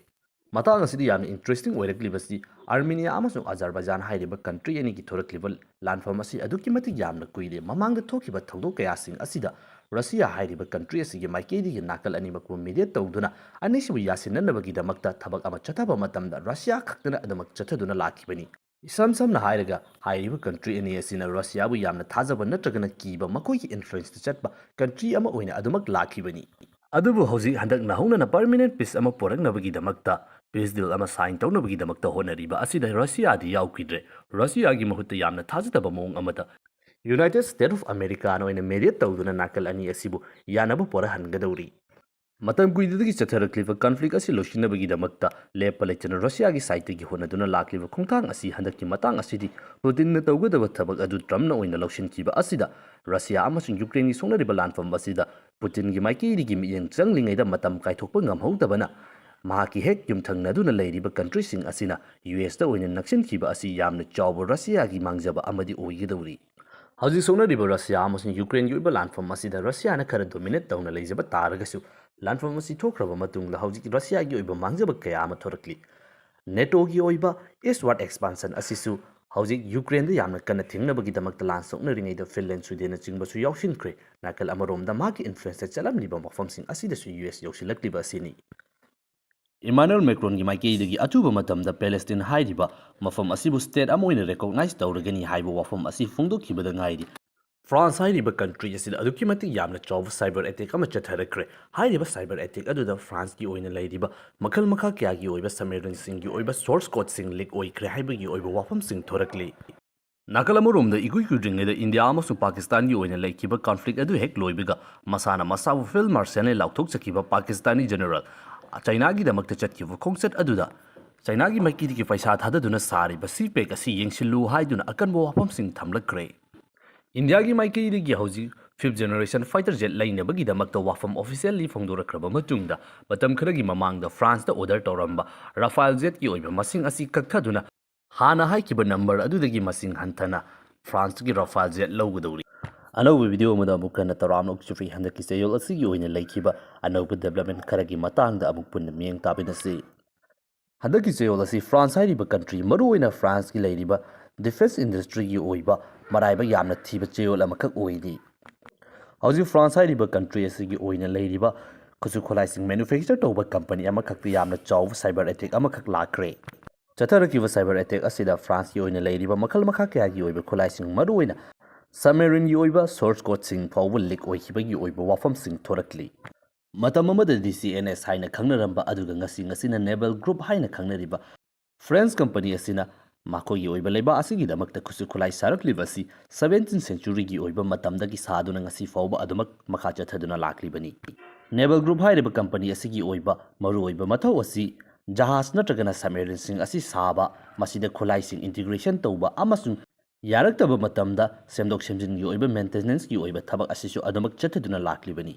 ꯃꯇꯥꯡ ꯑꯁꯤꯗ ꯌꯥꯝꯅ interesting ꯑꯣꯏꯔꯛꯂꯤꯕꯁꯤ ꯑꯥꯔꯃꯦꯅꯤꯌꯥ ꯑꯃꯁꯨꯡ ꯑꯖꯔꯕꯥꯏꯖꯥꯟ ꯍꯥꯏꯔꯤꯕ country ꯑꯅꯤꯒꯤ ꯊꯣꯔꯛꯂꯤꯕ ꯂꯥꯟꯐꯝ ꯑꯁꯤ ꯑꯗꯨꯛꯀꯤ ꯃꯇꯤꯛ ꯌꯥꯝꯅ ꯀꯨꯏꯔꯦ꯫ ꯃꯃꯥꯡꯗ ꯊꯣꯛꯈꯤꯕ ꯊꯧꯗꯣꯛ ꯀꯌꯥꯁꯤꯡ ꯑꯁꯤꯗ ꯔꯁꯤꯌꯥ ꯍꯥꯏꯔꯤꯕ country ꯑꯁꯤꯒꯤ ꯃꯥꯏꯀꯩꯗꯒꯤ ꯅꯥꯀꯜ ꯑꯅꯤꯃꯛꯄꯨ mediate ꯇꯧꯗꯨꯅ ꯑꯅꯤꯁꯤꯕꯨ ꯌꯥꯁꯤꯟꯅꯅꯕꯒꯤꯗꯃꯛꯇ ꯊꯕꯛ ꯑꯃ ꯆꯠꯊꯕ ꯃꯇꯝꯗ ꯔꯁꯤꯌꯥ ꯈꯛꯇꯅ ꯑꯗꯨꯃꯛ ꯆꯠꯊꯗꯨꯅ ꯂꯥꯛꯈꯤꯕꯅꯤ꯫ ꯏꯁꯝ ꯁꯝꯅ ꯍꯥꯏꯔꯒ ꯍꯥꯏꯔꯤꯕ country ꯑꯅꯤ ꯑꯁꯤꯅ ꯔꯁꯤꯌꯥꯕꯨ ꯌꯥꯝꯅ ꯊꯥꯖꯕ ꯅꯠꯇ꯭ꯔꯒꯅ ꯀꯤꯕ, ꯃꯈꯣꯏꯒꯤ influenceꯇ ꯆꯠꯄ country ꯑꯃ ꯑꯣꯏꯅ ꯑꯗꯨꯃꯛ ꯂꯥꯛꯈꯤꯕꯅꯤ꯫ ꯑꯗꯨꯕꯨ ꯍꯧꯖꯤꯛ ꯍꯟꯗꯛ ꯅꯧꯍꯧꯅꯅ permanent peace ꯑꯃ ꯄꯨꯔꯛꯅꯕꯒꯤꯗꯃꯛꯇ, peace deal ꯑꯃ sign ꯇꯧꯅꯕꯒꯤꯗꯃꯛꯇ ꯍꯣꯠꯅꯔꯤꯕ ꯑꯁꯤꯗ ꯔꯁꯤꯌꯥꯗꯤ ꯌꯥꯎꯈꯤꯗ꯭ꯔꯦ꯫ ꯔꯁꯤꯌꯥꯒꯤ ꯃꯍꯨꯠꯇ ꯌꯥꯝꯅ ꯊꯥꯖꯗꯕ ꯃꯑꯣꯡ ꯑꯃꯗ United States of Americaꯅ ꯑꯣꯏꯅ mediate ꯇꯧꯗꯨꯅ ꯅꯥꯀꯜ ꯑꯅꯤ ꯑꯁꯤꯕꯨ ꯌꯥꯅꯕ ꯄꯨꯔꯛꯍꯟꯒꯗꯧꯔꯤ꯫ ꯃꯇꯝ ꯀꯨꯏꯗꯗꯒꯤ ꯆꯠꯊꯔꯛꯂꯤꯕ ꯀꯟꯐ꯭ꯂꯤꯛ ꯑꯁꯤ ꯂꯣꯏꯁꯤꯟꯅꯕꯒꯤꯗꯃꯛꯇ ꯂꯦꯞꯄ ꯂꯩꯇꯅ ꯔꯁꯤꯌꯥꯒꯤ ꯁꯥꯏꯠꯇꯒꯤ ꯍꯣꯠꯅꯗꯨꯅ ꯂꯥꯛꯂꯤꯕ ꯈꯣꯡꯊꯥꯡ ꯑꯁꯤ ꯍꯟꯗꯛꯀꯤ ꯃꯇꯥꯡ ꯑꯁꯤꯗꯤ ꯄꯨꯇꯤꯟꯅ ꯇꯧꯒꯗꯕ ꯊꯕꯛ ꯑꯗꯨ ꯇ꯭ꯔꯝꯞꯅ ꯑꯣꯏꯅ ꯂꯧꯁꯤꯟꯈꯤꯕ ꯑꯁꯤꯗ ꯔꯁꯤꯌꯥ ꯑꯃꯁꯨꯡ ꯌꯨꯀ꯭ꯔꯦꯟꯒꯤ ꯁꯣꯛꯅꯔꯤꯕ ꯂꯥꯟꯐꯝ ꯑꯁꯤꯗ ꯄꯨꯇꯤꯟꯒꯤ ꯃꯥꯏꯀꯩꯗꯒꯤ ꯃꯤꯠꯌꯦꯡ ꯆꯪꯂꯤꯉꯩꯗ ꯃꯇꯝ ꯀꯥꯏꯊꯣꯛꯄ ꯉꯝꯍꯧꯗꯕꯅ ꯃꯍꯥꯛꯀꯤ ꯍꯦꯛ ꯌꯨꯝꯊꯪꯅꯗꯨꯅ ꯂꯩꯔꯤꯕ ꯀꯟꯇ꯭ꯔꯤꯁꯤꯡ ꯑꯁꯤꯅ ꯌꯨ ꯑꯦꯁꯇ ꯑꯣꯏꯅ ꯅꯛꯁꯤꯟꯈꯤꯕ ꯑꯁꯤ ꯌꯥꯝꯅ ꯆꯥꯎꯕ ꯔꯁꯤꯌꯥꯒꯤ ꯃꯥꯡꯖꯕ ꯑꯃꯗꯤ ꯑꯣꯏꯒꯗꯧꯔꯤ꯫ ꯍꯧꯖꯤꯛ ꯁꯣꯛꯅꯔꯤꯕ ꯔꯁꯤꯌꯥ ꯑꯃꯁꯨꯡ ꯌꯨꯀ꯭ꯔꯦꯟꯒꯤ ꯑꯣꯏꯕ ꯂꯥꯟꯐꯝ ꯑꯁꯤꯗ ꯔꯁꯤꯌꯥꯅ ꯈꯔ ꯗꯣꯃꯤꯅꯦꯠ ꯇꯧꯅ ꯂꯩꯖꯕ ꯇꯥꯔꯒꯁꯨ ꯂꯥꯟꯐꯝ ꯑꯁꯤ ꯊꯣꯛꯈ꯭ꯔꯕ ꯃꯇꯨꯡꯗ ꯍꯧꯖꯤꯛ ꯔꯁꯤꯌꯥꯒꯤ ꯑꯣꯏꯕ ꯃꯥꯡꯖꯕ ꯀꯌꯥ ꯑꯃ ꯊꯣꯔꯛꯂꯤ꯫ ꯅꯦꯇꯣꯒꯤ ꯑꯣꯏꯕ ꯏꯁꯋꯥꯔꯗ ꯑꯦꯛꯁꯄꯥꯟꯁꯟ ꯑꯁꯤꯁꯨ ꯍꯧꯖꯤꯛ ꯌꯨꯀ꯭ꯔꯦꯟꯗ ꯌꯥꯝꯅ ꯀꯟꯅ ꯊꯤꯡꯅꯕꯒꯤꯗꯃꯛꯇ ꯂꯥꯟ ꯁꯣꯛꯅꯔꯤꯉꯩꯗ ꯐꯤꯟꯂꯦꯟ, ꯁ꯭ꯋꯤꯗꯦꯟꯅꯆꯤꯡꯕꯁꯨ ꯌꯥꯎꯁꯤꯟꯈ꯭ꯔꯦ꯫ ꯅꯥꯀꯜ ꯑꯃꯔꯣꯝꯗ ꯃꯍꯥꯛꯀꯤ ꯏꯟꯐ꯭ꯂꯨꯌꯦꯟꯁꯇ ꯆꯠꯂꯝꯂꯤꯕ ꯃꯐꯝꯁꯤꯡ ꯑꯁꯤꯗꯁꯨ ꯌꯨ ꯑꯦꯁ ꯌꯧꯁꯤꯜꯂꯛꯂꯤꯕ ꯑꯁꯤꯅꯤ꯫ ꯏꯃꯥꯅꯨꯑꯦꯜ ꯃꯦꯀ꯭ꯔꯣꯟꯒꯤ ꯃꯥꯏꯀꯩꯗꯒꯤ ꯑꯊꯨꯕ ꯃꯇꯝꯗ ꯄꯦꯂꯦꯁꯇꯤꯟ ꯍꯥꯏꯔꯤꯕ ꯃꯐꯝ ꯑꯁꯤꯕꯨ ꯁ꯭ꯇꯦꯠ ꯑꯃ ꯑꯣꯏꯅ ꯔꯦꯀꯣꯒꯅꯥꯏꯖ ꯇꯧꯔꯒꯅꯤ ꯍꯥꯏꯕ ꯋꯥꯐꯝ ꯑꯁꯤ ꯐꯣꯡꯗꯣꯛꯈꯤꯕꯗ ꯉꯥꯏꯔꯤ꯫ ꯐ꯭ꯔꯥꯟꯁ ꯍꯥꯏꯔꯤꯕ ꯀꯟꯇ꯭ꯔꯤ ꯑꯁꯤꯗ ꯑꯗꯨꯛꯀꯤ ꯃꯇꯤꯛ ꯌꯥꯝꯅ ꯆꯥꯎꯕ ꯁꯥꯏꯕꯔ ꯑꯦꯇꯦꯛ ꯑꯃ ꯆꯠꯊꯔꯛꯈ꯭ꯔꯦ꯫ ꯍꯥꯏꯔꯤꯕ ꯁꯥꯏꯕꯔ ꯑꯦꯇꯦꯛ ꯑꯗꯨꯗ ꯐ꯭ꯔꯥꯟꯁꯀꯤ ꯑꯣꯏꯅ ꯂꯩꯔꯤꯕ ꯃꯈꯜ ꯃꯈꯥ ꯀꯌꯥꯒꯤ ꯑꯣꯏꯕ ꯁꯕꯃꯦꯔꯤꯟꯁꯤꯡꯒꯤ ꯑꯣꯏꯕ ꯁꯣꯔꯁ ꯀꯣꯗꯁꯤꯡ ꯂꯤꯛ ꯑꯣꯏꯈ꯭ꯔꯦ ꯍꯥꯏꯕꯒꯤ ꯑꯣꯏꯕ ꯋꯥꯐꯝꯁꯤꯡ ꯊꯣꯔꯛꯂꯤ꯫ ꯅꯥꯀꯜ ꯑꯃꯔꯣꯝꯗ ꯏꯀꯨꯏ ꯀꯨꯏꯗ꯭ꯔꯤꯉꯩꯗ ꯏꯟꯗꯤꯌꯥ ꯑꯃꯁꯨꯡ ꯄꯥꯀꯤꯁꯇꯥꯟꯒꯤ ꯑꯣꯏꯅ ꯂꯩꯈꯤꯕ ꯀꯟꯐ꯭ꯂꯤꯛ ꯑꯗꯨ ꯍꯦꯛ ꯂꯣꯏꯕꯒ ꯃꯁꯥꯅ ꯃꯁꯥꯕꯨ ꯐꯤꯜꯗ ꯃꯥꯔꯁꯦꯜꯅ ꯂꯥꯎꯊꯣꯛꯆꯈꯤꯕ ꯄꯥꯀꯤꯁꯇꯥꯅꯤ ꯖꯦꯅꯔꯦꯜ ꯆꯩꯅꯥꯒꯤꯗꯃꯛꯇ ꯆꯠꯈꯤꯕ ꯈꯣꯡꯆꯠ ꯑꯗꯨꯗ ꯆꯩꯅꯥꯒꯤ ꯃꯥꯏꯀꯩꯗꯒꯤ ꯄꯩꯁꯥ ꯊꯥꯗꯗꯨꯅ ꯁꯥꯔꯤꯕ ꯁꯤ ꯄꯦꯛ ꯑꯁꯤ ꯌꯦꯡꯁꯤꯜꯂꯨ ꯍꯥꯏꯗꯨꯅ ꯑꯀꯟꯕ ꯋꯥꯐꯝꯁꯤꯡ ꯊꯝꯂꯛꯈ꯭ꯔꯦ꯫ ꯏꯟꯗꯤꯌꯥꯒꯤ ꯃꯥꯏꯀꯩꯗꯒꯤ ꯍꯧꯖꯤꯛ ꯐꯤꯐ ꯖꯦꯅꯔꯦꯁꯟ ꯐꯥꯏꯇꯔ ꯖꯦꯠ ꯂꯩꯅꯕꯒꯤꯗꯃꯛꯇ ꯋꯥꯐꯝ ꯑꯣꯐꯤꯁꯤꯌꯦꯜꯂꯤ ꯐꯣꯡꯗꯣꯔꯛꯈ꯭ꯔꯕ ꯃꯇꯨꯡꯗ ꯃꯇꯝ ꯈꯔꯒꯤ ꯃꯃꯥꯡꯗ ꯐ꯭ꯔꯥꯟꯁꯇ ꯑꯣꯔꯗꯔ ꯇꯧꯔꯝꯕ ꯔꯥꯐꯥꯏꯜ ꯖꯦꯠꯀꯤ ꯑꯣꯏꯕ ꯃꯁꯤꯡ ꯑꯁꯤ ꯀꯛꯊꯗꯨꯅ ꯍꯥꯟꯅ ꯍꯥꯏꯈꯤꯕ ꯅꯝꯕꯔ ꯑꯗꯨꯗꯒꯤ ꯃꯁꯤꯡ ꯍꯟꯊꯅ ꯐ꯭ꯔꯥꯟꯁꯀꯤ ꯔꯥꯐꯥꯏꯜ ꯖꯦꯠ ꯂꯧꯒꯗꯧꯔꯤ꯫ ꯑꯅꯧꯕ ꯚꯤꯗꯤꯑꯣ ꯑꯃꯗ ꯑꯃꯨꯛ ꯍꯟꯅ ꯇꯔꯥꯝꯅ ꯑꯣꯛꯆꯔꯤ꯫ ꯍꯟꯗꯛꯀꯤ ꯆꯌꯣꯜ ꯑꯁꯤꯒꯤ ꯑꯣꯏꯅ ꯂꯩꯈꯤꯕ ꯑꯅꯧꯕ ꯗꯦꯕꯂꯞꯃꯦꯟ ꯈꯔꯒꯤ ꯃꯇꯥꯡꯗ ꯑꯃꯨꯛ ꯄꯨꯟꯅ ꯃꯤꯠꯌꯦꯡ ꯇꯥꯃꯤꯟꯅꯁꯤ꯫ ꯍꯟꯗꯛꯀꯤ ꯆꯌꯣꯜ ꯑꯁꯤ ꯐ꯭ꯔꯥꯟꯁ ꯍꯥꯏꯔꯤꯕ ꯀꯟꯇ꯭ꯔꯤ, ꯃꯔꯨꯑꯣꯏꯅ ꯐ꯭ꯔꯥꯟꯁꯀꯤ ꯂꯩꯔꯤꯕ ꯗꯤꯐꯦꯟꯁ ꯏꯟꯗꯁꯇ꯭ꯔꯤꯒꯤ ꯑꯣꯏꯕ ꯃꯔꯥꯏꯕꯛ ꯌꯥꯝꯅ ꯊꯤꯕ ꯆꯌꯣꯜ ꯑꯃꯈꯛ ꯑꯣꯏꯔꯤ꯫ ꯍꯧꯖꯤꯛ ꯐ꯭ꯔꯥꯟꯁ ꯍꯥꯏꯔꯤꯕ ꯀꯟꯇ꯭ꯔꯤ ꯑꯁꯤꯒꯤ ꯑꯣꯏꯅ ꯂꯩꯔꯤꯕ ꯈꯨꯠꯁꯨ ꯈꯨꯠꯂꯥꯏꯁꯤꯡ ꯃꯦꯅꯨꯐꯦꯛꯆꯔ ꯇꯧꯕ ꯀꯝꯄꯅꯤ ꯑꯃꯈꯛꯇ ꯌꯥꯝꯅ ꯆꯥꯎꯕ ꯁꯥꯏꯕꯔ ꯑꯦꯇꯦꯛ ꯑꯃꯈꯛ ꯂꯥꯛꯈ꯭ꯔꯦ꯫ ꯆꯠꯊꯔꯛꯈꯤꯕ ꯁꯥꯏꯕꯔ ꯑꯦꯇꯦꯛ ꯑꯁꯤꯗ ꯐ꯭ꯔꯥꯟꯁꯀꯤ ꯑꯣꯏꯅ ꯂꯩꯔꯤꯕ ꯃꯈꯜ ꯃꯈꯥ ꯀꯌꯥꯒꯤ ꯑꯣꯏꯕ ꯈꯨꯠꯂꯥꯏꯁꯤꯡ, ꯃꯔꯨꯑꯣꯏꯅ ꯁꯕꯃꯦꯔꯤꯟꯒꯤ ꯑꯣꯏꯕ ꯁꯣꯔꯁ ꯀꯣꯗꯁꯤꯡ ꯐꯥꯎꯕ ꯂꯤꯛ ꯑꯣꯏꯈꯤꯕꯒꯤ ꯑꯣꯏꯕ ꯋꯥꯐꯝꯁꯤꯡ ꯊꯣꯔꯛꯂꯤ꯫ ꯃꯇꯝ ꯑꯃꯗ ꯗꯤ ꯁꯤ ꯑꯦꯟ ꯑꯦꯁ ꯍꯥꯏꯅ ꯈꯪꯅꯔꯝꯕ ꯑꯗꯨꯒ ꯉꯁꯤ ꯉꯁꯤꯅ ꯅꯦꯕꯦꯜ ꯒ꯭ꯔꯨꯞ ꯍꯥꯏꯅ ꯈꯪꯅꯔꯤꯕ ꯐ꯭ꯔꯦꯟꯁ ꯀꯝꯄꯅꯤ ꯑꯁꯤꯅ ꯃꯈꯣꯏꯒꯤ ꯑꯣꯏꯕ ꯂꯩꯕꯥꯛ ꯑꯁꯤꯒꯤꯗꯃꯛꯇ ꯈꯨꯠꯁꯨ ꯈꯨꯠꯂꯥꯏ ꯁꯥꯔꯛꯂꯤꯕ ꯑꯁꯤ ꯁꯕꯦꯟꯇꯤꯟ ꯁꯦꯟꯆꯨꯔꯤꯒꯤ ꯑꯣꯏꯕ ꯃꯇꯝꯗꯒꯤ ꯁꯥꯗꯨꯅ ꯉꯁꯤ ꯐꯥꯎꯕ ꯑꯗꯨꯃꯛ ꯃꯈꯥ ꯆꯠꯊꯗꯨꯅ ꯂꯥꯛꯂꯤꯕꯅꯤ꯫ Naval Group ꯍꯥꯏꯔꯤꯕ ꯀꯝꯄꯅꯤ ꯑꯁꯤꯒꯤ ꯑꯣꯏꯕ ꯃꯔꯨꯑꯣꯏꯕ ꯃꯊꯧ ꯑꯁꯤ ꯖꯍꯥꯖ ꯅꯠꯇ꯭ꯔꯒꯅ ꯁꯕꯃꯦꯔꯤꯟꯁꯤꯡ ꯑꯁꯤ ꯁꯥꯕ, ꯃꯁꯤꯗ ꯈꯨꯠꯂꯥꯏꯁꯤꯡ ꯏꯟꯇꯤꯒ꯭ꯔꯦꯁꯟ ꯇꯧꯕ ꯑꯃꯁꯨꯡ ꯌꯥꯔꯛꯇꯕ ꯃꯇꯝꯗ ꯁꯦꯝꯗꯣꯛ ꯁꯦꯝꯖꯤꯟꯒꯤ ꯑꯣꯏꯕ ꯃꯦꯟꯇꯦꯅꯦꯟꯁꯀꯤ ꯑꯣꯏꯕ ꯊꯕꯛ ꯑꯁꯤꯁꯨ ꯑꯗꯨꯃꯛ ꯆꯠꯊꯗꯨꯅ ꯂꯥꯛꯂꯤꯕꯅꯤ꯫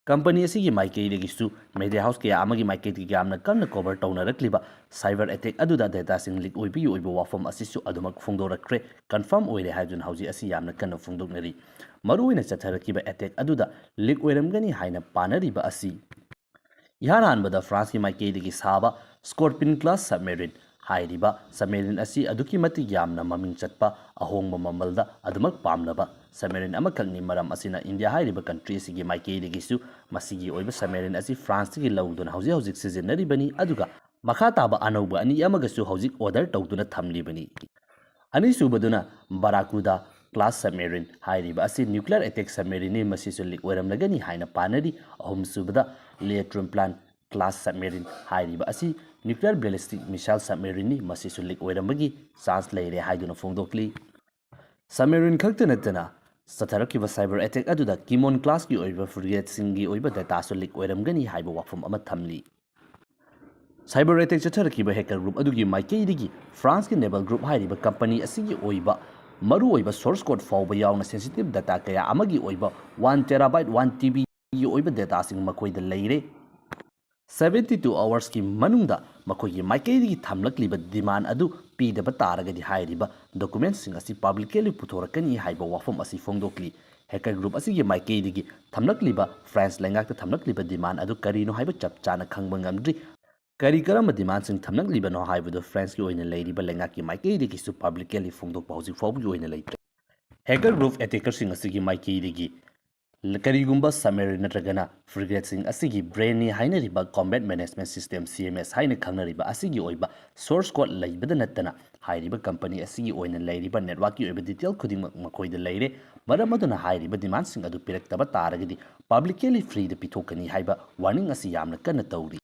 ꯀꯝꯄꯅꯤ ꯑꯁꯤꯒꯤ ꯃꯥꯏꯀꯩꯗꯒꯤꯁꯨ ꯃꯦꯗꯤꯌꯥ ꯍꯥꯎꯁ ꯀꯌꯥ ꯑꯃꯒꯤ ꯃꯥꯏꯀꯩꯗꯒꯤ ꯌꯥꯝꯅ ꯀꯟꯅ ꯀꯣꯚꯔ ꯇꯧꯅꯔꯛꯂꯤꯕ ꯁꯥꯏꯕꯔ ꯑꯦꯇꯦꯛ ꯑꯗꯨꯗ ꯗꯦꯇꯥꯁꯤꯡ ꯂꯤꯛ ꯑꯣꯏꯕꯒꯤ ꯑꯣꯏꯕ ꯋꯥꯐꯝ ꯑꯁꯤꯁꯨ ꯑꯗꯨꯃꯛ ꯐꯣꯡꯗꯣꯔꯛꯈ꯭ꯔꯦ, ꯀꯟꯐꯥꯔꯝ ꯑꯣꯏꯔꯦ ꯍꯥꯏꯗꯨꯅ ꯍꯧꯖꯤꯛ ꯑꯁꯤ ꯌꯥꯝꯅ ꯀꯟꯅ ꯐꯣꯡꯗꯣꯛꯅꯔꯤ꯫ ꯃꯔꯨꯑꯣꯏꯅ ꯆꯠꯊꯔꯛꯈꯤꯕ ꯑꯦꯇꯦꯛ ꯑꯗꯨꯗ ꯂꯤꯛ ꯑꯣꯏꯔꯝꯒꯅꯤ ꯍꯥꯏꯅ ꯄꯥꯅꯔꯤꯕ ꯑꯁꯤ ꯏꯍꯥꯟ ꯍꯥꯟꯕꯗ ꯐ꯭ꯔꯥꯟꯁꯀꯤ ꯃꯥꯏꯀꯩꯗꯒꯤ ꯁꯥꯕ ꯁ꯭ꯀꯣꯔꯄꯤꯟ ꯀ꯭ꯂꯥꯁ ꯁꯕꯃꯦꯔꯤꯟ ꯍꯥꯏꯔꯤꯕ ꯁꯕꯃꯦꯔꯤꯟ ꯑꯁꯤ ꯑꯗꯨꯛꯀꯤ ꯃꯇꯤꯛ ꯌꯥꯝꯅ ꯃꯃꯤꯡ ꯆꯠꯄ, ꯑꯍꯣꯡꯕ ꯃꯃꯜꯗ ꯑꯗꯨꯃꯛ ꯄꯥꯝꯅꯕ ꯁꯕꯃꯦꯔꯤꯟ ꯑꯃꯈꯛꯅꯤ꯫ ꯃꯔꯝ ꯑꯁꯤꯅ ꯏꯟꯗꯤꯌꯥ ꯍꯥꯏꯔꯤꯕ ꯀꯟꯇ꯭ꯔꯤ ꯑꯁꯤꯒꯤ ꯃꯥꯏꯀꯩꯗꯒꯤꯁꯨ ꯃꯁꯤꯒꯤ ꯑꯣꯏꯕ ꯁꯕꯃꯦꯔꯤꯟ ꯑꯁꯤ ꯐ꯭ꯔꯥꯟꯁꯇꯒꯤ ꯂꯧꯗꯨꯅ ꯍꯧꯖꯤꯛ ꯍꯧꯖꯤꯛ ꯁꯤꯖꯤꯟꯅꯔꯤꯕꯅꯤ꯫ ꯑꯗꯨꯒ ꯃꯈꯥ ꯇꯥꯕ ꯑꯅꯧꯕ ꯑꯅꯤ ꯑꯃꯒꯁꯨ ꯍꯧꯖꯤꯛ ꯑꯣꯔꯗꯔ ꯇꯧꯗꯨꯅ ꯊꯝꯂꯤꯕꯅꯤ꯫ ꯑꯅꯤꯁꯨꯕꯗꯨꯅ ꯕꯥꯔꯥꯀꯨꯗꯥ ꯀ꯭ꯂꯥꯁ ꯁꯕꯃꯦꯔꯤꯟ ꯍꯥꯏꯔꯤꯕ ꯑꯁꯤ ꯅ꯭ꯌꯨꯀ꯭ꯂꯤꯌꯔ ꯑꯦꯇꯦꯛ ꯁꯕꯃꯦꯔꯤꯟꯅꯤ, ꯃꯁꯤꯁꯨ ꯂꯤꯛ ꯑꯣꯏꯔꯝꯂꯒꯅꯤ ꯍꯥꯏꯅ ꯄꯥꯅꯔꯤ꯫ ꯑꯍꯨꯝꯁꯨꯕꯗ ꯂꯦ ꯇ꯭ꯔꯨꯝꯄ꯭ꯂꯥꯟ ꯀ꯭ꯂꯥꯁ ꯁꯕꯃꯦꯔꯤꯟ ꯍꯥꯏꯔꯤꯕ ꯑꯁꯤ ꯅ꯭ꯌꯨꯀ꯭ꯂꯤꯌꯔ ꯕꯦꯂꯤꯁꯇꯤꯛ ꯃꯤꯁꯥꯏꯜ ꯁꯕꯃꯦꯔꯤꯟꯅꯤ, ꯃꯁꯤꯁꯨ ꯂꯤꯛ ꯑꯣꯏꯔꯝꯕꯒꯤ ꯆꯥꯟꯁ ꯂꯩꯔꯦ ꯍꯥꯏꯗꯨꯅ ꯐꯣꯡꯗꯣꯛꯂꯤ꯫ ꯁꯕꯃꯦꯔꯤꯟ ꯈꯛꯇ ꯅꯠꯇꯅ ꯆꯠꯊꯔꯛꯈꯤꯕ ꯁꯥꯏꯕꯔ ꯑꯦꯇꯦꯛ ꯑꯗꯨꯗ ꯀꯤꯃꯣꯟ ꯀ꯭ꯂꯥꯁꯀꯤ ꯑꯣꯏꯕ ꯐ꯭ꯔꯤꯒꯦꯠꯁꯤꯡꯒꯤ ꯑꯣꯏꯕ ꯗꯦꯇꯥꯁꯨ ꯂꯤꯛ ꯑꯣꯏꯔꯝꯒꯅꯤ ꯍꯥꯏꯕ ꯋꯥꯐꯝ ꯑꯃ ꯊꯝꯂꯤ꯫ ꯁꯥꯏꯕꯔ ꯑꯦꯇꯦꯛ ꯆꯠꯊꯔꯛꯈꯤꯕ ꯍꯦꯀꯔ ꯒ꯭ꯔꯨꯞ ꯑꯗꯨꯒꯤ ꯃꯥꯏꯀꯩꯗꯒꯤ ꯐ꯭ꯔꯥꯟꯁꯀꯤ ꯅꯦꯚꯜ ꯒ꯭ꯔꯨꯞ ꯍꯥꯏꯔꯤꯕ ꯀꯝꯄꯅꯤ ꯑꯁꯤꯒꯤ ꯑꯣꯏꯕ ꯃꯔꯨꯑꯣꯏꯕ ꯁꯣꯔꯁ ꯀꯣꯗ ꯐꯥꯎꯕ ꯌꯥꯎꯅ ꯁꯦꯟꯁꯤꯇꯤꯚ ꯗꯦꯇꯥ ꯀꯌꯥ ꯑꯃꯒꯤ ꯑꯣꯏꯕ ꯋꯥꯟ ꯇꯦꯔꯥꯕꯥꯏꯠ, ꯋꯥꯟ ꯇꯤ ꯕꯤꯒꯤ ꯑꯣꯏꯕ ꯗꯦꯇꯥꯁꯤꯡ ꯃꯈꯣꯏꯗ ꯂꯩꯔꯦ꯫ ꯁꯕꯦꯟꯇꯤ ꯇꯨ ꯑꯋꯥꯔꯁꯀꯤ ꯃꯅꯨꯡꯗ ꯃꯈꯣꯏꯒꯤ ꯃꯥꯏꯀꯩꯗꯒꯤ ꯊꯝꯂꯛꯂꯤꯕ ꯗꯤꯃꯥꯟ ꯑꯗꯨ ꯄꯤꯗꯕ ꯇꯥꯔꯒꯗꯤ ꯍꯥꯏꯔꯤꯕ ꯗꯣꯀꯨꯃꯦꯟꯁꯤꯡ ꯑꯁꯤ ꯄꯕ꯭ꯂꯤꯀꯦꯂꯤ ꯄꯨꯊꯣꯔꯛꯀꯅꯤ ꯍꯥꯏꯕ ꯋꯥꯐꯝ ꯑꯁꯤ ꯐꯣꯡꯗꯣꯛꯂꯤ꯫ ꯍꯦꯀꯔ ꯒ꯭ꯔꯨꯞ ꯑꯁꯤꯒꯤ ꯃꯥꯏꯀꯩꯗꯒꯤ ꯊꯝꯂꯛꯂꯤꯕ, ꯐ꯭ꯔꯥꯟꯁ ꯂꯩꯉꯥꯛꯇ ꯊꯝꯂꯛꯂꯤꯕ ꯗꯤꯃꯥꯟ ꯑꯗꯨ ꯀꯔꯤꯅꯣ ꯍꯥꯏꯕ ꯆꯞ ꯆꯥꯅ ꯈꯪꯕ ꯉꯝꯗ꯭ꯔꯤ꯫ ꯀꯔꯤ ꯀꯔꯝꯕ ꯗꯤꯃꯥꯟꯁꯤꯡ ꯊꯝꯂꯛꯂꯤꯕꯅꯣ ꯍꯥꯏꯕꯗꯨ ꯐ꯭ꯔꯥꯟꯁꯀꯤ ꯑꯣꯏꯅ ꯂꯩꯔꯤꯕ ꯂꯩꯉꯥꯛꯀꯤ ꯃꯥꯏꯀꯩꯗꯒꯤꯁꯨ ꯄꯕ꯭ꯂꯤꯀꯦꯂꯤ ꯐꯣꯡꯗꯣꯛꯄ ꯍꯧꯖꯤꯛ ꯐꯥꯎꯕꯒꯤ ꯑꯣꯏꯅ ꯂꯩꯇ꯭ꯔꯦ꯫ ꯍꯦꯀꯔ ꯒ꯭ꯔꯨꯞ ꯑꯦꯇꯦꯀꯔꯁꯤꯡ ꯑꯁꯤꯒꯤ ꯃꯥꯏꯀꯩꯗꯒꯤ ꯀꯔꯤꯒꯨꯝꯕ ꯁꯕꯃꯦꯔꯤꯟ ꯅꯠꯇ꯭ꯔꯒꯅ ꯐ꯭ꯔꯤꯒꯦꯠꯁꯤꯡ ꯑꯁꯤꯒꯤ ꯕ꯭ꯔꯦꯟꯅꯤ ꯍꯥꯏꯅꯔꯤꯕ ꯀꯣꯝꯕꯦꯠ ꯃꯦꯅꯦꯖꯃꯦꯟ ꯁꯤꯁꯇꯦꯝ, ꯁꯤ ꯑꯦꯝ ꯑꯦꯁ, ꯍꯥꯏꯅ ꯈꯪꯅꯔꯤꯕ ꯑꯁꯤꯒꯤ ꯑꯣꯏꯕ ꯁꯣꯔꯁ ꯀꯣꯗ ꯂꯩꯕꯗ ꯅꯠꯇꯅ ꯍꯥꯏꯔꯤꯕ ꯀꯝꯄꯅꯤ ꯑꯁꯤꯒꯤ ꯑꯣꯏꯅ ꯂꯩꯔꯤꯕ ꯅꯦꯠꯋꯥꯔꯛꯀꯤ ꯑꯣꯏꯕ ꯗꯤꯇꯦꯜ ꯈꯨꯗꯤꯡꯃꯛ ꯃꯈꯣꯏꯗ ꯂꯩꯔꯦ꯫ ꯃꯔꯝ ꯑꯗꯨꯅ ꯍꯥꯏꯔꯤꯕ ꯗꯤꯃꯥꯟꯁꯤꯡ ꯑꯗꯨ ꯄꯤꯔꯛꯇꯕ ꯇꯥꯔꯒꯗꯤ ꯄꯕ꯭ꯂꯤꯀꯦꯂꯤ ꯐ꯭ꯔꯤꯗ ꯄꯤꯊꯣꯛꯀꯅꯤ ꯍꯥꯏꯕ ꯋꯥꯔꯅꯤꯡ ꯑꯁꯤ ꯌꯥꯝꯅ ꯀꯟꯅ ꯇꯧꯔꯤ꯫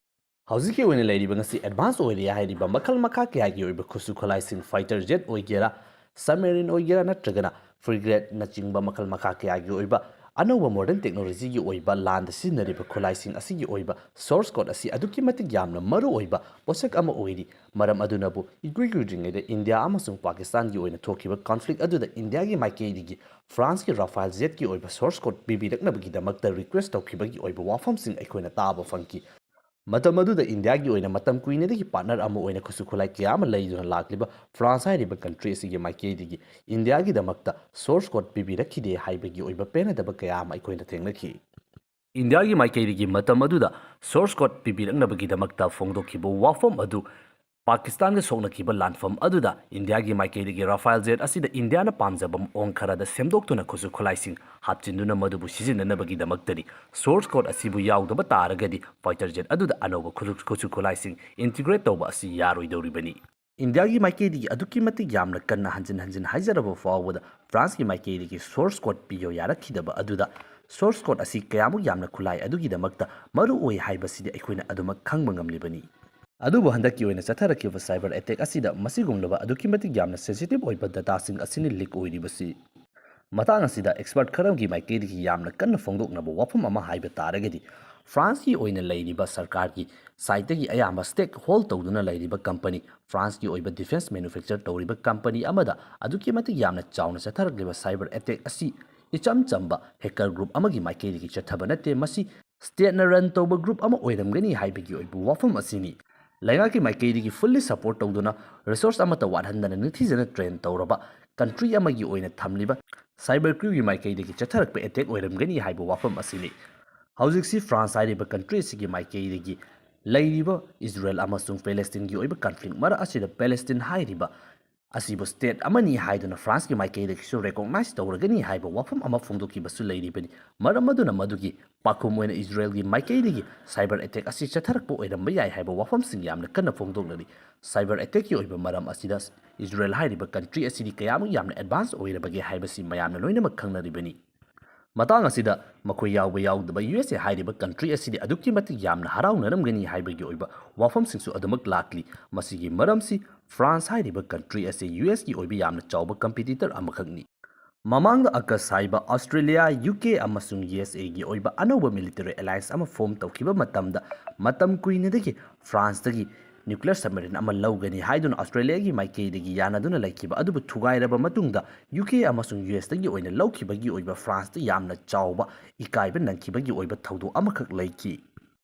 ꯍꯧꯖꯤꯛꯀꯤ ꯑꯣꯏꯅ ꯂꯩꯔꯤꯕ ꯉꯁꯤ ꯑꯦꯗꯚꯥꯟꯁ ꯑꯣꯏꯔꯦ ꯍꯥꯏꯔꯤꯕ ꯃꯈꯜ ꯃꯈꯥ ꯀꯌꯥꯒꯤ ꯑꯣꯏꯕ ꯈꯨꯠꯁꯨ ꯈꯨꯠꯂꯥꯏꯁꯤꯡ, ꯐꯥꯏꯇꯔ ꯖꯦꯠ ꯑꯣꯏꯒꯦꯔꯥ, ꯁꯕꯃꯦꯔꯤꯟ ꯑꯣꯏꯒꯦꯔꯥ, ꯅꯠꯇ꯭ꯔꯒꯅ ꯐ꯭ꯔꯤꯒꯦꯠꯅꯆꯤꯡꯕ ꯃꯈꯜ ꯃꯈꯥ ꯀꯌꯥꯒꯤ ꯑꯣꯏꯕ ꯑꯅꯧꯕ modern technologyꯒꯤ ꯑꯣꯏꯕ ꯂꯥꯟꯗ ꯁꯤꯖꯤꯟꯅꯔꯤꯕ ꯈꯨꯠꯂꯥꯏꯁꯤꯡ ꯑꯁꯤꯒꯤ ꯑꯣꯏꯕ source code ꯑꯁꯤ ꯑꯗꯨꯛꯀꯤ ꯃꯇꯤꯛ ꯌꯥꯝꯅ ꯃꯔꯨ ꯑꯣꯏꯕ ꯄꯣꯠꯁꯛ ꯑꯃ ꯑꯣꯏꯔꯤ꯫ ꯃꯔꯝ ꯑꯗꯨꯅꯕꯨ ꯏꯀꯨꯏ ꯀꯨꯏꯗ꯭ꯔꯤꯉꯩꯗ ꯏꯟꯗꯤꯌꯥ ꯑꯃꯁꯨꯡ ꯄꯥꯀꯤꯁꯇꯥꯟꯒꯤ ꯑꯣꯏꯅ ꯊꯣꯛꯈꯤꯕ conflict ꯑꯗꯨꯗ ꯏꯟꯗꯤꯌꯥꯒꯤ ꯃꯥꯏꯀꯩꯗꯒꯤ ꯐ꯭ꯔꯥꯟꯁꯀꯤ Rafale jetꯀꯤ ꯑꯣꯏꯕ source code ꯄꯤꯕꯤꯔꯛꯅꯕꯒꯤꯗꯃꯛꯇ request ꯇꯧꯈꯤꯕꯒꯤ ꯑꯣꯏꯕ ꯋꯥꯐꯝꯁꯤꯡ ꯑꯩꯈꯣꯏꯅ ꯇꯥꯕ ꯐꯪꯈꯤ꯫ ꯃꯇꯝ ꯑꯗꯨꯗ ꯏꯟꯗꯤꯌꯥꯒꯤ ꯑꯣꯏꯅ ꯃꯇꯝ ꯀꯨꯏꯅꯗꯒꯤ partner ꯑꯃ ꯑꯣꯏꯅ ꯈꯨꯠꯁꯨ ꯈꯨꯠꯂꯥꯏ ꯀꯌꯥ ꯑꯃ ꯂꯩꯗꯨꯅ ꯂꯥꯛꯂꯤꯕ ꯐ꯭ꯔꯥꯟꯁ ꯍꯥꯏꯔꯤꯕ country ꯑꯁꯤꯒꯤ ꯃꯥꯏꯀꯩꯗꯒꯤ ꯏꯟꯗꯤꯌꯥꯒꯤꯗꯃꯛꯇ source code ꯄꯤꯕꯤꯔꯛꯈꯤꯗꯦ ꯍꯥꯏꯕꯒꯤ ꯑꯣꯏꯕ ꯄꯦꯟꯅꯗꯕ ꯀꯌꯥ ꯑꯃ ꯑꯩꯈꯣꯏꯅ ꯊꯦꯡꯅꯈꯤ꯫ ꯏꯟꯗꯤꯌꯥꯒꯤ ꯃꯥꯏꯀꯩꯗꯒꯤ ꯃꯇꯝ ꯑꯗꯨꯗ source code ꯄꯤꯕꯤꯔꯛꯅꯕꯒꯤꯗꯃꯛꯇ ꯐꯣꯡꯗꯣꯛꯈꯤꯕ ꯋꯥꯐꯝ ꯑꯗꯨ ꯄꯥꯀꯤꯁꯇꯥꯟꯒ ꯁꯣꯛꯅꯈꯤꯕ ꯂꯥꯟꯐꯝ ꯑꯗꯨꯗ ꯏꯟꯗꯤꯌꯥꯒꯤ ꯃꯥꯏꯀꯩꯗꯒꯤ Rafale jet ꯑꯁꯤꯗ ꯏꯟꯗꯤꯌꯥꯅ ꯄꯥꯝꯖꯕ ꯃꯑꯣꯡ ꯈꯔꯗ ꯁꯦꯝꯗꯣꯛꯇꯨꯅ ꯈꯨꯠꯁꯨ ꯈꯨꯠꯂꯥꯏꯁꯤꯡ ꯍꯥꯞꯆꯤꯟꯗꯨꯅ ꯃꯗꯨꯕꯨ ꯁꯤꯖꯤꯟꯅꯅꯕꯒꯤꯗꯃꯛꯇꯅꯤ꯫ Source code ꯑꯁꯤꯕꯨ ꯌꯥꯎꯗꯕ ꯇꯥꯔꯒꯗꯤ fighter jet ꯑꯗꯨꯗ ꯑꯅꯧꯕ ꯈꯨꯠꯁꯨ ꯈꯨꯠꯁꯨ ꯈꯨꯠꯂꯥꯏꯁꯤꯡ integrate ꯇꯧꯕ ꯑꯁꯤ ꯌꯥꯔꯣꯏꯗꯧꯔꯤꯕꯅꯤ꯫ ꯏꯟꯗꯤꯌꯥꯒꯤ ꯃꯥꯏꯀꯩꯗꯒꯤ ꯑꯗꯨꯛꯀꯤ ꯃꯇꯤꯛ ꯌꯥꯝꯅ ꯀꯟꯅ ꯍꯟꯖꯤꯟ ꯍꯟꯖꯤꯟ ꯍꯥꯏꯖꯔꯕ ꯐꯥꯎꯕꯗ ꯐ꯭ꯔꯥꯟꯁꯀꯤ ꯃꯥꯏꯀꯩꯗꯒꯤ source code ꯄꯤꯌꯣ ꯌꯥꯔꯛꯈꯤꯗꯕ ꯑꯗꯨꯗ source code ꯑꯁꯤ ꯀꯌꯥꯃꯨꯛ ꯌꯥꯝꯅ ꯈꯨꯠꯂꯥꯏ ꯑꯗꯨꯒꯤꯗꯃꯛꯇ ꯃꯔꯨ ꯑꯣꯏ ꯍꯥꯏꯕꯁꯤꯗꯤ ꯑꯩꯈꯣꯏꯅ ꯑꯗꯨꯃꯛ ꯈꯪꯕ ꯉꯝꯂꯤꯕꯅꯤ꯫ ꯑꯗꯨꯕꯨ ꯍꯟꯗꯛꯀꯤ ꯑꯣꯏꯅ ꯆꯠꯊꯔꯛꯈꯤꯕ cyber attack ꯑꯁꯤꯗ ꯃꯁꯤꯒꯨꯝꯂꯕ ꯑꯗꯨꯛꯀꯤ ꯃꯇꯤꯛ ꯌꯥꯝꯅ sensitive ꯑꯣꯏꯕ dataꯁꯤꯡ ꯑꯁꯤꯅ leak ꯑꯣꯏꯔꯤꯕꯁꯤ ꯃꯇꯥꯡ ꯑꯁꯤꯗ expert ꯈꯔꯒꯤ ꯃꯥꯏꯀꯩꯗꯒꯤ ꯌꯥꯝꯅ ꯀꯟꯅ ꯐꯣꯡꯗꯣꯛꯅꯕ ꯋꯥꯐꯝ ꯑꯃ ꯍꯥꯏꯕ ꯇꯥꯔꯒꯗꯤ, ꯐ꯭ꯔꯥꯟꯁꯀꯤ ꯑꯣꯏꯅ ꯂꯩꯔꯤꯕ ꯁꯔꯀꯥꯔꯒꯤ sideꯇꯒꯤ ꯑꯌꯥꯝꯕ stake hold ꯇꯧꯗꯨꯅ ꯂꯩꯔꯤꯕ company, ꯐ꯭ꯔꯥꯟꯁꯀꯤ ꯑꯣꯏꯕ defence manufacture ꯇꯧꯔꯤꯕ company ꯑꯃꯗ ꯑꯗꯨꯛꯀꯤ ꯃꯇꯤꯛ ꯌꯥꯝꯅ ꯆꯥꯎꯅ ꯆꯠꯊꯔꯛꯂꯤꯕ cyber attack ꯑꯁꯤ ꯏꯆꯝ ꯆꯝꯕ hacker group ꯑꯃꯒꯤ ꯃꯥꯏꯀꯩꯗꯒꯤ ꯆꯠꯊꯕ ꯅꯠꯇꯦ, ꯃꯁꯤ stateꯅ run ꯇꯧꯕ group ꯑꯃ ꯑꯣꯏꯔꯝꯒꯅꯤ ꯍꯥꯏꯕꯒꯤ ꯑꯣꯏꯕ ꯋꯥꯐꯝ ꯑꯁꯤꯅꯤ꯫ ꯂꯩꯉꯥꯛꯀꯤ ꯃꯥꯏꯀꯩꯗꯒꯤ fully support ꯇꯧꯗꯨꯅ resource ꯑꯃꯠꯇ ꯋꯥꯠꯍꯟꯗꯅ ꯅꯤꯡꯊꯤꯖꯅ train ꯇꯧꯔꯕ country ꯑꯃꯒꯤ ꯑꯣꯏꯅ ꯊꯝꯂꯤꯕ cyber crimeꯒꯤ ꯃꯥꯏꯀꯩꯗꯒꯤ ꯆꯠꯊꯔꯛꯄ attack ꯑꯣꯏꯔꯝꯒꯅꯤ ꯍꯥꯏꯕ ꯋꯥꯐꯝ ꯑꯁꯤꯅꯤ꯫ ꯍꯧꯖꯤꯛꯁꯤ ꯐ꯭ꯔꯥꯟꯁ ꯍꯥꯏꯔꯤꯕ country ꯑꯁꯤꯒꯤ ꯃꯥꯏꯀꯩꯗꯒꯤ ꯂꯩꯔꯤꯕ ꯏꯖꯔꯦꯜ ꯑꯃꯁꯨꯡ ꯄꯦꯂꯦꯁꯇꯤꯟꯒꯤ ꯑꯣꯏꯕ conflict ꯃꯔꯛ ꯑꯁꯤꯗ ꯄꯦꯂꯦꯁꯇꯤꯟ ꯍꯥꯏꯔꯤꯕ ꯑꯁꯤꯕꯨ state ꯑꯃꯅꯤ ꯍꯥꯏꯗꯨꯅ ꯐ꯭ꯔꯥꯟꯁꯀꯤ ꯃꯥꯏꯀꯩꯗꯒꯤꯁꯨ recognize ꯇꯧꯔꯒꯅꯤ ꯍꯥꯏꯕ ꯋꯥꯐꯝ ꯑꯃ ꯐꯣꯡꯗꯣꯛꯈꯤꯕꯁꯨ ꯂꯩꯔꯤꯕꯅꯤ꯫ ꯃꯔꯝ ꯑꯗꯨꯅ ꯃꯗꯨꯒꯤ ꯄꯥꯎꯈꯨꯝ ꯑꯣꯏꯅ ꯏꯖꯔꯦꯜꯒꯤ ꯃꯥꯏꯀꯩꯗꯒꯤ cyber attack ꯑꯁꯤ ꯆꯠꯊꯔꯛꯄ ꯑꯣꯏꯔꯝꯕ ꯌꯥꯏ ꯍꯥꯏꯕ ꯋꯥꯐꯝꯁꯤꯡ ꯌꯥꯝꯅ ꯀꯟꯅ ꯐꯣꯡꯗꯣꯛꯂꯔꯤ꯫ Cyber attackꯀꯤ ꯑꯣꯏꯕ ꯃꯔꯝ ꯑꯁꯤꯗ ꯏꯖꯔꯦꯜ ꯍꯥꯏꯔꯤꯕ country ꯑꯁꯤꯗꯤ ꯀꯌꯥꯃꯨꯛ ꯌꯥꯝꯅ advance ꯑꯣꯏꯔꯕꯒꯦ ꯍꯥꯏꯕꯁꯤ ꯃꯌꯥꯝꯅ ꯂꯣꯏꯅꯃꯛ ꯈꯪꯅꯔꯤꯕꯅꯤ꯫ ꯃꯇꯥꯡ ꯑꯁꯤꯗ ꯃꯈꯣꯏ ꯌꯥꯎꯕ ꯌꯥꯎꯗꯕ USA ꯍꯥꯏꯔꯤꯕ country ꯑꯁꯤꯗꯤ ꯑꯗꯨꯛꯀꯤ ꯃꯇꯤꯛ ꯌꯥꯝꯅ ꯍꯔꯥꯎꯅꯔꯝꯒꯅꯤ ꯍꯥꯏꯕꯒꯤ ꯑꯣꯏꯕ ꯋꯥꯐꯝꯁꯤꯡꯁꯨ ꯑꯗꯨꯃꯛ ꯂꯥꯛꯂꯤ꯫ ꯃꯁꯤꯒꯤ ꯃꯔꯝꯁꯤ ꯐ꯭ꯔꯥꯟꯁ ꯍꯥꯏꯔꯤꯕ country ꯑꯁꯤ USꯀꯤ ꯑꯣꯏꯕ ꯌꯥꯝꯅ ꯆꯥꯎꯕ competitor ꯑꯃꯈꯛꯅꯤ꯫ ꯃꯃꯥꯡꯗ ꯑꯒꯁ ꯍꯥꯏꯕ ꯑꯣꯁꯇ꯭ꯔꯦꯂꯤꯌꯥ, ꯌꯨ ꯀꯦ ꯑꯃꯁꯨꯡ ꯌꯨ ꯑꯦꯁ ꯑꯦꯒꯤ ꯑꯣꯏꯕ ꯑꯅꯧꯕ ꯃꯤꯂꯤꯇꯔꯤ ꯑꯦꯂꯥꯏꯟꯁ ꯑꯃ ꯐꯣꯔꯝ ꯇꯧꯈꯤꯕ ꯃꯇꯝꯗ ꯃꯇꯝ ꯀꯨꯏꯅꯗꯒꯤ ꯐ꯭ꯔꯥꯟꯁꯇꯒꯤ ꯅ꯭ꯌꯨꯀ꯭ꯂꯤꯌꯔ ꯁꯕꯃꯦꯔꯤꯟ ꯑꯃ ꯂꯧꯒꯅꯤ ꯍꯥꯏꯗꯨꯅ ꯑꯣꯁꯇ꯭ꯔꯦꯂꯤꯌꯥꯒꯤ ꯃꯥꯏꯀꯩꯗꯒꯤ ꯌꯥꯅꯗꯨꯅ ꯂꯩꯈꯤꯕ ꯑꯗꯨꯕꯨ ꯊꯨꯒꯥꯏꯔꯕ ꯃꯇꯨꯡꯗ ꯌꯨ ꯀꯦ ꯑꯃꯁꯨꯡ ꯌꯨ ꯑꯦꯁꯇꯒꯤ ꯑꯣꯏꯅ ꯂꯧꯈꯤꯕꯒꯤ ꯑꯣꯏꯕ ꯐ꯭ꯔꯥꯟꯁꯇ ꯌꯥꯝꯅ ꯆꯥꯎꯕ ꯏꯀꯥꯏꯕ ꯅꯪꯈꯤꯕꯒꯤ ꯑꯣꯏꯕ ꯊꯧꯗꯣꯛ ꯑꯃꯈꯛ ꯂꯩꯈꯤ꯫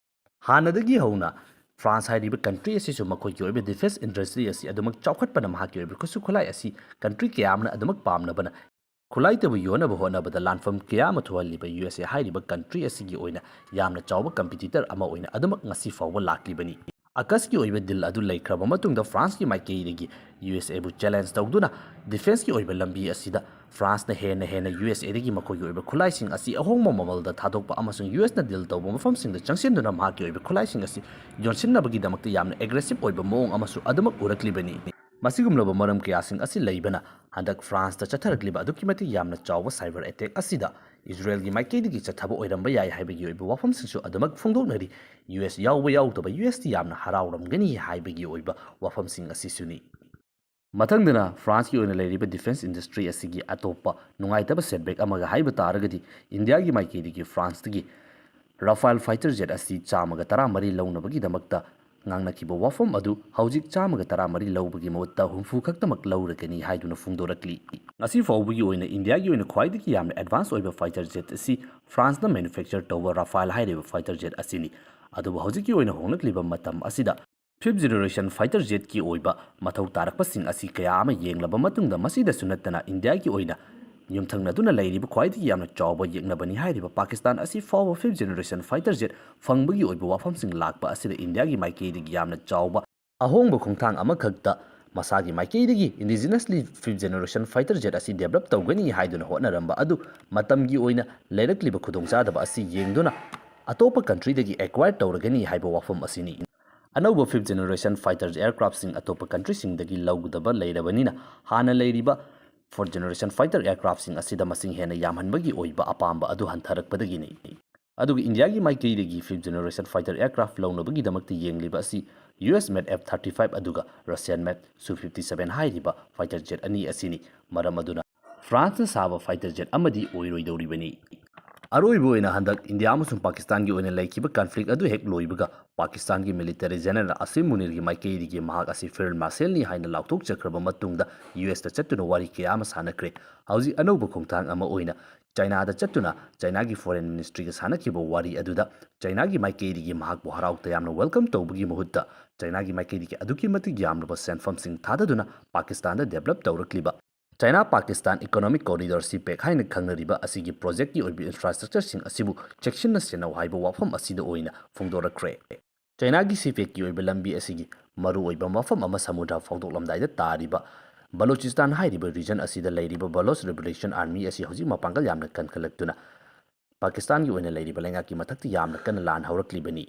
ꯍꯥꯟꯅꯗꯒꯤ ꯍꯧꯅ ꯐ꯭ꯔꯥꯟꯁ ꯍꯥꯏꯔꯤꯕ ꯀꯟꯇ꯭ꯔꯤ ꯑꯁꯤꯁꯨ ꯃꯈꯣꯏꯒꯤ ꯑꯣꯏꯕ ꯗꯤꯐꯦꯟꯁ ꯏꯟꯗꯁꯇ꯭ꯔꯤ ꯑꯁꯤ ꯑꯗꯨꯃꯛ ꯆꯥꯎꯈꯠꯄꯅ ꯃꯍꯥꯛꯀꯤ ꯑꯣꯏꯕ ꯈꯨꯠꯁꯨ ꯈꯨꯠꯂꯥꯏ ꯑꯁꯤ ꯀꯟꯇ꯭ꯔꯤ ꯀꯌꯥ ꯑꯃꯅ ꯑꯗꯨꯃꯛ ꯄꯥꯝꯅꯕꯅ ꯈꯨꯠꯂꯥꯏꯇꯕꯨ ꯌꯣꯟꯅꯕ ꯍꯣꯠꯅꯕꯗ ꯂꯥꯟꯐꯝ ꯀꯌꯥ ꯑꯃ ꯊꯣꯛꯍꯜꯂꯤꯕ ꯌꯨ ꯑꯦꯁ ꯑꯦ ꯍꯥꯏꯔꯤꯕ ꯀꯟꯇ꯭ꯔꯤ ꯑꯁꯤꯒꯤ ꯑꯣꯏꯅ ꯌꯥꯝꯅ ꯆꯥꯎꯕ ꯀꯝꯄꯤꯇꯤꯇꯔ ꯑꯃ ꯑꯣꯏꯅ ꯑꯗꯨꯃꯛ ꯉꯁꯤ ꯐꯥꯎꯕ ꯂꯥꯛꯂꯤꯕꯅꯤ꯫ ꯑꯀꯁꯀꯤ ꯑꯣꯏꯕ ꯗꯤꯜ ꯑꯗꯨ ꯂꯩꯈ꯭ꯔꯕ ꯃꯇꯨꯡꯗ ꯐ꯭ꯔꯥꯟꯁꯀꯤ ꯃꯥꯏꯀꯩꯗꯒꯤ ꯌꯨ ꯑꯦꯁ ꯑꯦꯕꯨ ꯆꯦꯂꯦꯟꯖ ꯇꯧꯗꯨꯅ ꯗꯤꯐꯦꯟꯁꯀꯤ ꯑꯣꯏꯕ ꯂꯝꯕꯤ ꯑꯁꯤꯗ ꯐ꯭ꯔꯥꯟꯁꯅ ꯍꯦꯟꯅ ꯍꯦꯟꯅ ꯌꯨ ꯑꯦꯁ ꯑꯦꯗꯒꯤ ꯃꯈꯣꯏꯒꯤ ꯑꯣꯏꯕ ꯈꯨꯠꯂꯥꯏꯁꯤꯡ ꯑꯁꯤ ꯑꯍꯣꯡꯕ ꯃꯃꯜꯗ ꯊꯥꯗꯣꯛꯄ ꯑꯃꯁꯨꯡ ꯌꯨ ꯑꯦꯁꯅ ꯗꯤꯜ ꯇꯧꯕ ꯃꯐꯝꯁꯤꯡꯗ ꯆꯪꯁꯤꯟꯗꯨꯅ ꯃꯍꯥꯛꯀꯤ ꯑꯣꯏꯕ ꯈꯨꯠꯂꯥꯏꯁꯤꯡ ꯑꯁꯤ ꯌꯣꯟꯁꯤꯟꯅꯕꯒꯤꯗꯃꯛꯇ ꯌꯥꯝꯅ ꯑꯦꯒ꯭ꯔꯦꯁꯤꯞ ꯑꯣꯏꯕ ꯃꯑꯣꯡ ꯑꯃꯁꯨ ꯑꯗꯨꯃꯛ ꯎꯔꯛꯂꯤꯕꯅꯤ꯫ ꯃꯁꯤꯒꯨꯝꯂꯕ ꯃꯔꯝ ꯀꯌꯥꯁꯤꯡ ꯑꯁꯤ ꯂꯩꯕꯅ ꯍꯟꯗꯛ ꯐ꯭ꯔꯥꯟꯁꯇ ꯆꯠꯊꯔꯛꯂꯤꯕ ꯑꯗꯨꯛꯀꯤ ꯃꯇꯤꯛ ꯌꯥꯝꯅ ꯆꯥꯎꯕ ꯁꯥꯏꯕꯔ ꯑꯦꯇꯦꯛ ꯑꯁꯤꯗ ꯏꯖꯔꯦꯜꯒꯤ ꯃꯥꯏꯀꯩꯗꯒꯤ ꯆꯠꯊꯕ ꯑꯣꯏꯔꯝꯕ ꯌꯥꯏ ꯍꯥꯏꯕꯒꯤ ꯑꯣꯏꯕ ꯋꯥꯐꯝꯁꯤꯡꯁꯨ ꯑꯗꯨꯃꯛ ꯐꯣꯡꯗꯣꯛꯅꯔꯤ꯫ ꯌꯨ ꯑꯦꯁ ꯌꯥꯎꯕ ꯌꯥꯎꯗꯕ ꯌꯨ ꯑꯦꯁꯇꯤ ꯌꯥꯝꯅ ꯍꯔꯥꯎꯔꯝꯒꯅꯤ ꯍꯥꯏꯕꯒꯤ ꯑꯣꯏꯕ ꯋꯥꯐꯝꯁꯤꯡ ꯑꯁꯤꯁꯨꯅꯤ꯫ ꯃꯊꯪꯗꯅ ꯐ꯭ꯔꯥꯟꯁꯀꯤ ꯑꯣꯏꯅ ꯂꯩꯔꯤꯕ ꯗꯤꯐꯦꯟꯁ ꯏꯟꯗꯁꯇ꯭ꯔꯤ ꯑꯁꯤꯒꯤ ꯑꯇꯣꯞꯄ ꯅꯨꯡꯉꯥꯏꯇꯕ ꯁꯦꯠꯕꯦꯛ ꯑꯃꯒ ꯍꯥꯏꯕ ꯇꯥꯔꯒꯗꯤ ꯏꯟꯗꯤꯌꯥꯒꯤ ꯃꯥꯏꯀꯩꯗꯒꯤ ꯐ꯭ꯔꯥꯟꯁꯇꯒꯤ ꯔꯥꯐꯥꯏꯜ ꯐꯥꯏꯇꯔ ꯖꯦꯠ ꯑꯁꯤ ꯆꯥꯝꯃꯒ ꯇꯔꯥꯃꯔꯤ ꯂꯧꯅꯕꯒꯤꯗꯃꯛꯇ ꯉꯥꯡꯅꯈꯤꯕ ꯋꯥꯐꯝ ꯑꯗꯨ ꯍꯧꯖꯤꯛ ꯆꯥꯝꯃꯒ ꯇꯔꯥꯃꯔꯤ ꯂꯧꯕꯒꯤ ꯃꯍꯨꯠꯇ ꯍꯨꯝꯐꯨ ꯈꯛꯇꯃꯛ ꯂꯧꯔꯒꯅꯤ ꯍꯥꯏꯗꯨꯅ ꯐꯣꯡꯗꯣꯔꯛꯂꯤ꯫ ꯉꯁꯤ ꯐꯥꯎꯕꯒꯤ ꯑꯣꯏꯅ ꯏꯟꯗꯤꯌꯥꯒꯤ ꯑꯣꯏꯅ ꯈ꯭ꯋꯥꯏꯗꯒꯤ ꯌꯥꯝꯅ ꯑꯦꯗꯚꯥꯟꯁ ꯑꯣꯏꯕ ꯐꯥꯏꯇꯔ ꯖꯦꯠ ꯑꯁꯤ ꯐ꯭ꯔꯥꯟꯁꯅ ꯃꯦꯅꯨꯐꯦꯛꯆꯔ ꯇꯧꯕ ꯔꯥꯐꯥꯏꯜ ꯍꯥꯏꯔꯤꯕ ꯐꯥꯏꯇꯔ ꯖꯦꯠ ꯑꯁꯤꯅꯤ꯫ ꯑꯗꯨꯕꯨ ꯍꯧꯖꯤꯛꯀꯤ ꯑꯣꯏꯅ ꯍꯣꯡꯂꯛꯂꯤꯕ ꯃꯇꯝ ꯑꯁꯤꯗ ꯐꯤꯐ ꯖꯦꯅꯦꯔꯦꯁꯟ ꯐꯥꯏꯇꯔ ꯖꯦꯠꯀꯤ ꯑꯣꯏꯕ ꯃꯊꯧ ꯇꯥꯔꯛꯄꯁꯤꯡ ꯑꯁꯤ ꯀꯌꯥ ꯑꯃ ꯌꯦꯡꯂꯕ ꯃꯇꯨꯡꯗ ꯃꯁꯤꯗꯁꯨ ꯅꯠꯇꯅ ꯏꯟꯗꯤꯌꯥꯒꯤ ꯑꯣꯏꯅ ꯌꯨꯝꯊꯪꯅꯗꯨꯅ ꯂꯩꯔꯤꯕ ꯈ꯭ꯋꯥꯏꯗꯒꯤ ꯌꯥꯝꯅ ꯆꯥꯎꯕ ꯌꯦꯛꯅꯕꯅꯤ ꯍꯥꯏꯔꯤꯕ ꯄꯥꯀꯤꯁꯇꯥꯟ ꯑꯁꯤ ꯐꯥꯎꯕ ꯐꯤꯐ ꯖꯦꯅꯦꯔꯦꯁꯟ ꯐꯥꯏꯇꯔ ꯖꯦꯠ ꯐꯪꯕꯒꯤ ꯑꯣꯏꯕ ꯋꯥꯐꯝꯁꯤꯡ ꯂꯥꯛꯄ ꯑꯁꯤꯗ ꯏꯟꯗꯤꯌꯥꯒꯤ ꯃꯥꯏꯀꯩꯗꯒꯤ ꯌꯥꯝꯅ ꯆꯥꯎꯕ ꯑꯍꯣꯡꯕ ꯈꯣꯡꯊꯥꯡ ꯑꯃꯈꯛꯇ ꯃꯁꯥꯒꯤ ꯃꯥꯏꯀꯩꯗꯒꯤ ꯏꯟꯗꯤꯖꯤꯅꯁꯂꯤ ꯐꯤꯐ ꯖꯦꯅꯦꯔꯦꯁꯟ ꯐꯥꯏꯇꯔ ꯖꯦꯠ ꯑꯁꯤ ꯗꯦꯕꯂꯞ ꯇꯧꯒꯅꯤ ꯍꯥꯏꯗꯨꯅ ꯍꯣꯠꯅꯔꯝꯕ ꯑꯗꯨ ꯃꯇꯝꯒꯤ ꯑꯣꯏꯅ ꯂꯩꯔꯛꯂꯤꯕ ꯈꯨꯗꯣꯡꯆꯥꯗꯕ ꯑꯁꯤ ꯌꯦꯡꯗꯨꯅ ꯑꯇꯣꯞꯄ ꯀꯟꯇ꯭ꯔꯤꯗꯒꯤ ꯑꯦꯀ꯭ꯋꯥꯌꯔ ꯇꯧꯔꯒꯅꯤ ꯍꯥꯏꯕ ꯋꯥꯐꯝ ꯑꯁꯤꯅꯤ꯫ ꯑꯅꯧꯕ ꯐꯤꯐ ꯖꯦꯅꯦꯔꯦꯁꯟ ꯐꯥꯏꯇꯔ ꯑꯦꯌꯔꯀ꯭ꯔꯥꯐꯁꯤꯡ ꯑꯇꯣꯞꯄ ꯀꯟꯇ꯭ꯔꯤꯁꯤꯡꯗꯒꯤ ꯂꯧꯒꯗꯕ ꯂꯩꯔꯕꯅꯤꯅ ꯍꯥꯟꯅ ꯂꯩꯔꯤꯕ ꯐꯣꯔꯠ ꯖꯦꯅꯦꯔꯦꯁꯟ ꯐꯥꯏꯇꯔ ꯑꯦꯌꯔꯀ꯭ꯔꯥꯐꯁꯤꯡ ꯑꯁꯤꯗ ꯃꯁꯤꯡ ꯍꯦꯟꯅ ꯌꯥꯝꯍꯟꯕꯒꯤ ꯑꯣꯏꯕ ꯑꯄꯥꯝꯕ ꯑꯗꯨ ꯍꯟꯊꯔꯛꯄꯗꯒꯤꯅꯤ꯫ ꯑꯗꯨꯒ ꯏꯟꯗꯤꯌꯥꯒꯤ ꯃꯥꯏꯀꯩꯗꯒꯤ ꯐꯤꯐ ꯖꯦꯅꯦꯔꯦꯁꯟ ꯐꯥꯏꯇꯔ ꯑꯦꯌꯔꯀ꯭ꯔꯥꯐ ꯂꯧꯅꯕꯒꯤꯗꯃꯛꯇ ꯌꯦꯡꯂꯤꯕ ꯑꯁꯤ ꯌꯨ ꯑꯦꯁ ꯃꯦꯠ ꯑꯦꯐ ꯊꯥꯔꯇꯤ ꯐꯥꯏꯚ ꯑꯗꯨꯒ ꯔꯁꯤꯌꯥꯟ ꯃꯦꯠ ꯁꯨ ꯐꯤꯐꯇꯤ ꯁꯚꯦꯟ ꯍꯥꯏꯔꯤꯕ ꯐꯥꯏꯇꯔ ꯖꯦꯠ ꯑꯅꯤ ꯑꯁꯤꯅꯤ꯫ ꯃꯔꯝ ꯑꯗꯨꯅ ꯐ꯭ꯔꯥꯟꯁꯅ ꯁꯥꯕ ꯐꯥꯏꯇꯔ ꯖꯦꯠ ꯑꯃꯗꯤ ꯑꯣꯏꯔꯣꯏꯗꯧꯔꯤꯕꯅꯤ꯫ ꯑꯔꯣꯏꯕ ꯑꯣꯏꯅ ꯍꯟꯗꯛ ꯏꯟꯗꯤꯌꯥ ꯑꯃꯁꯨꯡ ꯄꯥꯀꯤꯁꯇꯥꯟꯒꯤ ꯑꯣꯏꯅ ꯂꯩꯈꯤꯕ ꯀꯟꯐ꯭ꯂꯤꯛ ꯑꯗꯨ ꯍꯦꯛ ꯂꯣꯏꯕꯒ ꯄꯥꯀꯤꯁꯇꯥꯟꯒꯤ ꯃꯤꯂꯤꯇꯔꯤ ꯖꯦꯅꯔꯦꯜ ꯑꯁꯤꯝ ꯃꯨꯅꯤꯔꯒꯤ ꯃꯥꯏꯀꯩꯗꯒꯤ ꯃꯍꯥꯛ ꯑꯁꯤ ꯐꯤꯜꯗ ꯃꯥꯔꯁꯦꯜꯅꯤ ꯍꯥꯏꯅ ꯂꯥꯎꯊꯣꯛꯆꯈ꯭ꯔꯕ ꯃꯇꯨꯡꯗ ꯌꯨ ꯑꯦꯁꯇ ꯆꯠꯇꯨꯅ ꯋꯥꯔꯤ ꯀꯌꯥ ꯑꯃ ꯁꯥꯟꯅꯈ꯭ꯔꯦ꯫ ꯍꯧꯖꯤꯛ ꯑꯅꯧꯕ ꯈꯣꯡꯊꯥꯡ ꯑꯃ ꯑꯣꯏꯅ ꯆꯥꯏꯅꯥꯗ ꯆꯠꯇꯨꯅ ꯆꯥꯏꯅꯥꯒꯤ ꯐꯣꯔꯦꯟ ꯃꯤꯅꯤꯁꯇ꯭ꯔꯤꯒ ꯁꯥꯟꯅꯈꯤꯕ ꯋꯥꯔꯤ ꯑꯗꯨꯗ ꯆꯥꯏꯅꯥꯒꯤ ꯃꯥꯏꯀꯩꯗꯒꯤ ꯃꯍꯥꯛꯄꯨ ꯍꯔꯥꯎ ꯇꯌꯥꯝꯅ ꯋꯦꯜꯀꯝ ꯇꯧꯕꯒꯤ ꯃꯍꯨꯠꯇ ꯆꯥꯏꯅꯥꯒꯤ ꯃꯥꯏꯀꯩꯗꯒꯤ ꯑꯗꯨꯛꯀꯤ ꯃꯇꯤꯛ ꯌꯥꯝꯂꯕ ꯁꯦꯟꯐꯝꯁꯤꯡ ꯊꯥꯗꯗꯨꯅ ꯄꯥꯀꯤꯁꯇꯥꯟꯗ ꯗꯦꯕꯂꯞ ꯇꯧꯔꯛꯂꯤꯕ ꯆꯥꯏꯅꯥ ꯄꯥꯀꯤꯁꯇꯥꯟ ꯏꯀꯣꯅꯣꯃꯤꯛ ꯀꯣꯔꯤꯗꯣꯔ ꯁꯤꯄꯦꯛ ꯍꯥꯏꯅ ꯈꯪꯅꯔꯤꯕ ꯑꯁꯤꯒꯤ ꯄ꯭ꯔꯣꯖꯦꯛꯀꯤ ꯑꯣꯏꯕ ꯏꯟꯐ꯭ꯔꯥꯁ꯭ꯇ꯭ꯔꯛꯆꯔꯁꯤꯡ ꯑꯁꯤꯕꯨ ꯆꯦꯛꯁꯤꯟꯅ ꯁꯦꯟꯅꯧ ꯍꯥꯏꯕ ꯋꯥꯐꯝ ꯑꯁꯤꯗ ꯑꯣꯏꯅ ꯐꯣꯡꯗꯣꯔꯛꯈ꯭ꯔꯦ꯫ ꯆꯥꯏꯅꯥꯒꯤ ꯁꯤꯄꯦꯛꯀꯤ ꯑꯣꯏꯕ ꯂꯝꯕꯤ ꯑꯁꯤꯒꯤ ꯃꯔꯨꯑꯣꯏꯕ ꯃꯐꯝ ꯑꯃ ꯁꯃꯨꯗ꯭ꯔ ꯐꯥꯎꯗꯣꯛꯂꯝꯗꯥꯏꯗ ꯇꯥꯔꯤꯕ ꯕꯂꯣꯆꯤꯁꯇꯥꯟ ꯍꯥꯏꯔꯤꯕ ꯔꯤꯖꯟ ꯑꯁꯤꯗ ꯂꯩꯔꯤꯕ ꯕꯂꯣꯆ ꯔꯤꯚꯣꯂꯨꯁꯟ ꯑꯥꯔꯃꯤ ꯑꯁꯤ ꯍꯧꯖꯤꯛ ꯃꯄꯥꯡꯒꯜ ꯌꯥꯝꯅ ꯀꯟꯈꯠꯂꯛꯇꯨꯅ ꯄꯥꯀꯤꯁꯇꯥꯟꯒꯤ ꯑꯣꯏꯅ ꯂꯩꯔꯤꯕ ꯂꯩꯉꯥꯛꯀꯤ ꯃꯊꯛꯇ ꯌꯥꯝꯅ ꯀꯟꯅ ꯂꯥꯟ ꯍꯧꯔꯛꯂꯤꯕꯅꯤ꯫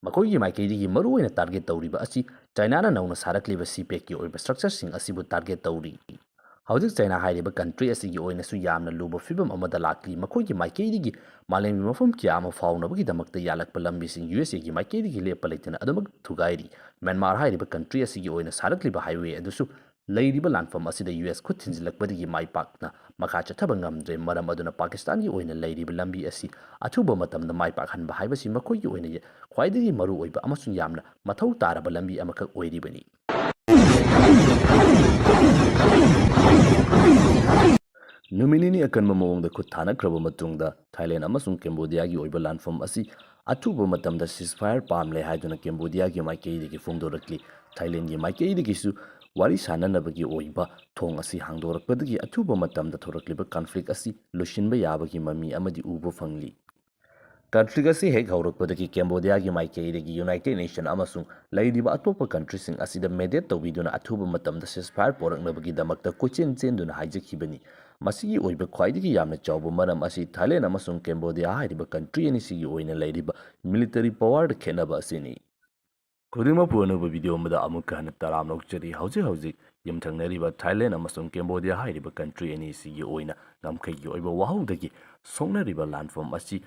ꯃꯈꯣꯏꯒꯤ ꯃꯥꯏꯀꯩꯗꯒꯤ ꯃꯔꯨꯑꯣꯏꯅ ꯇꯥꯔꯒꯦꯠ ꯇꯧꯔꯤꯕ ꯑꯁꯤ ꯆꯥꯏꯅꯥꯅ ꯅꯧꯅ ꯁꯥꯔꯛꯂꯤꯕ ꯁꯤꯄꯦꯛꯀꯤ ꯑꯣꯏꯕ ꯁ꯭ꯇ꯭ꯔꯛꯆꯔꯁꯤꯡ ꯑꯁꯤꯕꯨ ꯇꯥꯔꯒꯦꯠ ꯇꯧꯔꯤ꯫ ꯍꯧꯖꯤꯛ ꯆꯥꯏꯅꯥ ꯍꯥꯏꯔꯤꯕ ꯀꯟꯇ꯭ꯔꯤ ꯑꯁꯤꯒꯤ ꯑꯣꯏꯅꯁꯨ ꯌꯥꯝꯅ ꯂꯨꯕ ꯐꯤꯕꯝ ꯑꯃꯗ ꯂꯥꯛꯂꯤ꯫ ꯃꯈꯣꯏꯒꯤ ꯃꯥꯏꯀꯩꯗꯒꯤ ꯃꯥꯂꯦꯝꯒꯤ ꯃꯐꯝ ꯀꯌꯥ ꯑꯃ ꯐꯥꯎꯅꯕꯒꯤꯗꯃꯛꯇ ꯌꯥꯜꯂꯛꯄ ꯂꯝꯕꯤꯁꯤꯡ ꯌꯨ ꯑꯦꯁ ꯑꯦꯒꯤ ꯃꯥꯏꯀꯩꯗꯒꯤ ꯂꯦꯞꯄ ꯂꯩꯇꯅ ꯑꯗꯨꯃꯛ ꯊꯨꯒꯥꯏꯔꯤ꯫ ꯃ꯭ꯌꯥꯟꯃꯥꯔ ꯍꯥꯏꯔꯤꯕ ꯀꯟꯇ꯭ꯔꯤ ꯑꯁꯤꯒꯤ ꯑꯣꯏꯅ ꯁꯥꯔꯛꯂꯤꯕ ꯍꯥꯏꯋꯦ ꯑꯗꯨꯁꯨ ꯂꯩꯔꯤꯕ ꯂꯥꯟꯐꯝ ꯑꯁꯤꯗ ꯌꯨ ꯑꯦꯁ ꯈꯨꯠ ꯊꯤꯟꯖꯤꯜꯂꯛꯄꯗꯒꯤ ꯃꯥꯏ ꯄꯥꯛꯅ ꯃꯈꯥ ꯆꯠꯊꯕ ꯉꯝꯗ꯭ꯔꯦ꯫ ꯃꯔꯝ ꯑꯗꯨꯅ ꯄꯥꯀꯤꯁꯇꯥꯟꯒꯤ ꯑꯣꯏꯅ ꯂꯩꯔꯤꯕ ꯂꯝꯕꯤ ꯑꯁꯤ ꯑꯊꯨꯕ ꯃꯇꯝꯗ ꯃꯥꯏ ꯄꯥꯛꯍꯟꯕ ꯍꯥꯏꯕꯁꯤ ꯃꯈꯣꯏꯒꯤ ꯑꯣꯏꯅ ꯈ꯭ꯋꯥꯏꯗꯒꯤ ꯃꯔꯨꯑꯣꯏꯕ ꯑꯃꯁꯨꯡ ꯌꯥꯝꯅ ꯃꯊꯧ ꯇꯥꯔꯕ ꯂꯝꯕꯤ ꯑꯃꯈꯛ ꯑꯣꯏꯔꯤꯕꯅꯤ꯫ ꯅꯨꯃꯤꯠ ꯅꯤꯅꯤ ꯑꯀꯟꯕ ꯃꯑꯣꯡꯗ ꯈꯨꯠ ꯊꯥꯅꯈ꯭ꯔꯕ ꯃꯇꯨꯡꯗ ꯊꯥꯏꯂꯦꯟ ꯑꯃꯁꯨꯡ ꯀꯦꯝꯕꯣꯗꯤꯌꯥꯒꯤ ꯑꯣꯏꯕ ꯂꯥꯟꯐꯝ ꯑꯁꯤ ꯑꯊꯨꯕ ꯃꯇꯝꯗ ceasefire ꯄꯥꯝꯂꯦ ꯍꯥꯏꯗꯨꯅ ꯀꯦꯝꯕꯣꯗꯤꯌꯥꯒꯤ ꯃꯥꯏꯀꯩꯗꯒꯤ ꯐꯣꯡꯗꯣꯔꯛꯂꯤ꯫ ꯊꯥꯏꯂꯦꯟꯒꯤ ꯃꯥꯏꯀꯩꯗꯒꯤꯁꯨ ꯋꯥꯔꯤ ꯁꯥꯅꯅꯕꯒꯤ ꯑꯣꯏꯕ ꯊꯣꯡ ꯑꯁꯤ ꯍꯥꯡꯗꯣꯔꯛꯄꯗꯒꯤ ꯑꯊꯨꯕ ꯃꯇꯝꯗ ꯊꯣꯔꯛꯂꯤꯕ ꯀꯟꯐ꯭ꯂꯤꯛ ꯑꯁꯤ ꯂꯣꯏꯁꯤꯟꯕ ꯌꯥꯕꯒꯤ ꯃꯃꯤ ꯑꯃꯗꯤ ꯎꯕ ꯐꯪꯂꯤ꯫ ꯀꯟꯐ꯭ꯂꯤꯛ ꯑꯁꯤ ꯍꯦꯛ ꯍꯧꯔꯛꯄꯗꯒꯤ ꯀꯦꯝꯕꯣꯗꯤꯌꯥꯒꯤ ꯃꯥꯏꯀꯩꯗꯒꯤ ꯌꯨꯅꯥꯏꯇꯦꯗ ꯅꯦꯁꯟ ꯑꯃꯁꯨꯡ ꯂꯩꯔꯤꯕ ꯑꯇꯣꯞꯄ ꯀꯟꯇ꯭ꯔꯤꯁꯤꯡ ꯑꯁꯤꯗ ꯃꯦꯗꯤꯌꯦꯠ ꯇꯧꯕꯤꯗꯨꯅ ꯑꯊꯨꯕ ꯃꯇꯝꯗ ceasefire ꯄꯣꯔꯛꯅꯕꯒꯤꯗꯃꯛꯇ ꯀꯣꯏꯆꯦꯟ ꯆꯦꯟꯗꯨꯅ ꯍꯥꯏꯖꯈꯤꯕꯅꯤ꯫ ꯃꯁꯤꯒꯤ ꯑꯣꯏꯕ ꯈ꯭ꯋꯥꯏꯗꯒꯤ ꯌꯥꯝꯅ ꯆꯥꯎꯕ ꯃꯔꯝ ꯑꯁꯤ ꯊꯥꯏꯂꯦꯟ ꯑꯃꯁꯨꯡ ꯀꯦꯝꯕꯣꯗꯤꯌꯥ ꯍꯥꯏꯔꯤꯕ ꯀꯟꯇ꯭ꯔꯤ ꯑꯅꯤꯁꯤꯒꯤ ꯑꯣꯏꯅ ꯂꯩꯔꯤꯕ ꯃꯤꯂꯤꯇꯔꯤ ꯄꯋꯥꯔꯗ ꯈꯦꯠꯅꯕ ꯑꯁꯤꯅꯤ꯫ ꯈꯨꯗꯤꯡꯃꯛꯄꯨ ꯑꯅꯧꯕ ꯚꯤꯗꯤꯑꯣ ꯑꯃꯗ ꯑꯃꯨꯛꯀ ꯍꯟꯅ ꯇꯔꯥꯝꯅ ꯑꯣꯛꯆꯔꯤ꯫ ꯍꯧꯖꯤꯛ ꯍꯧꯖꯤꯛ ꯌꯨꯝꯊꯪꯅꯔꯤꯕ ꯊꯥꯏꯂꯦꯟ ꯑꯃꯁꯨꯡ ꯀꯦꯝꯕꯣꯗꯤꯌꯥ ꯍꯥꯏꯔꯤꯕ ꯀꯟꯇ꯭ꯔꯤ ꯑꯅꯤꯁꯤꯒꯤ ꯑꯣꯏꯅ ꯉꯝꯈꯩꯒꯤ ꯑꯣꯏꯕ ꯋꯥꯍꯧꯗꯒꯤ ꯁꯣꯛꯅꯔꯤꯕ ꯂꯥꯟꯐꯝ ꯑꯁꯤ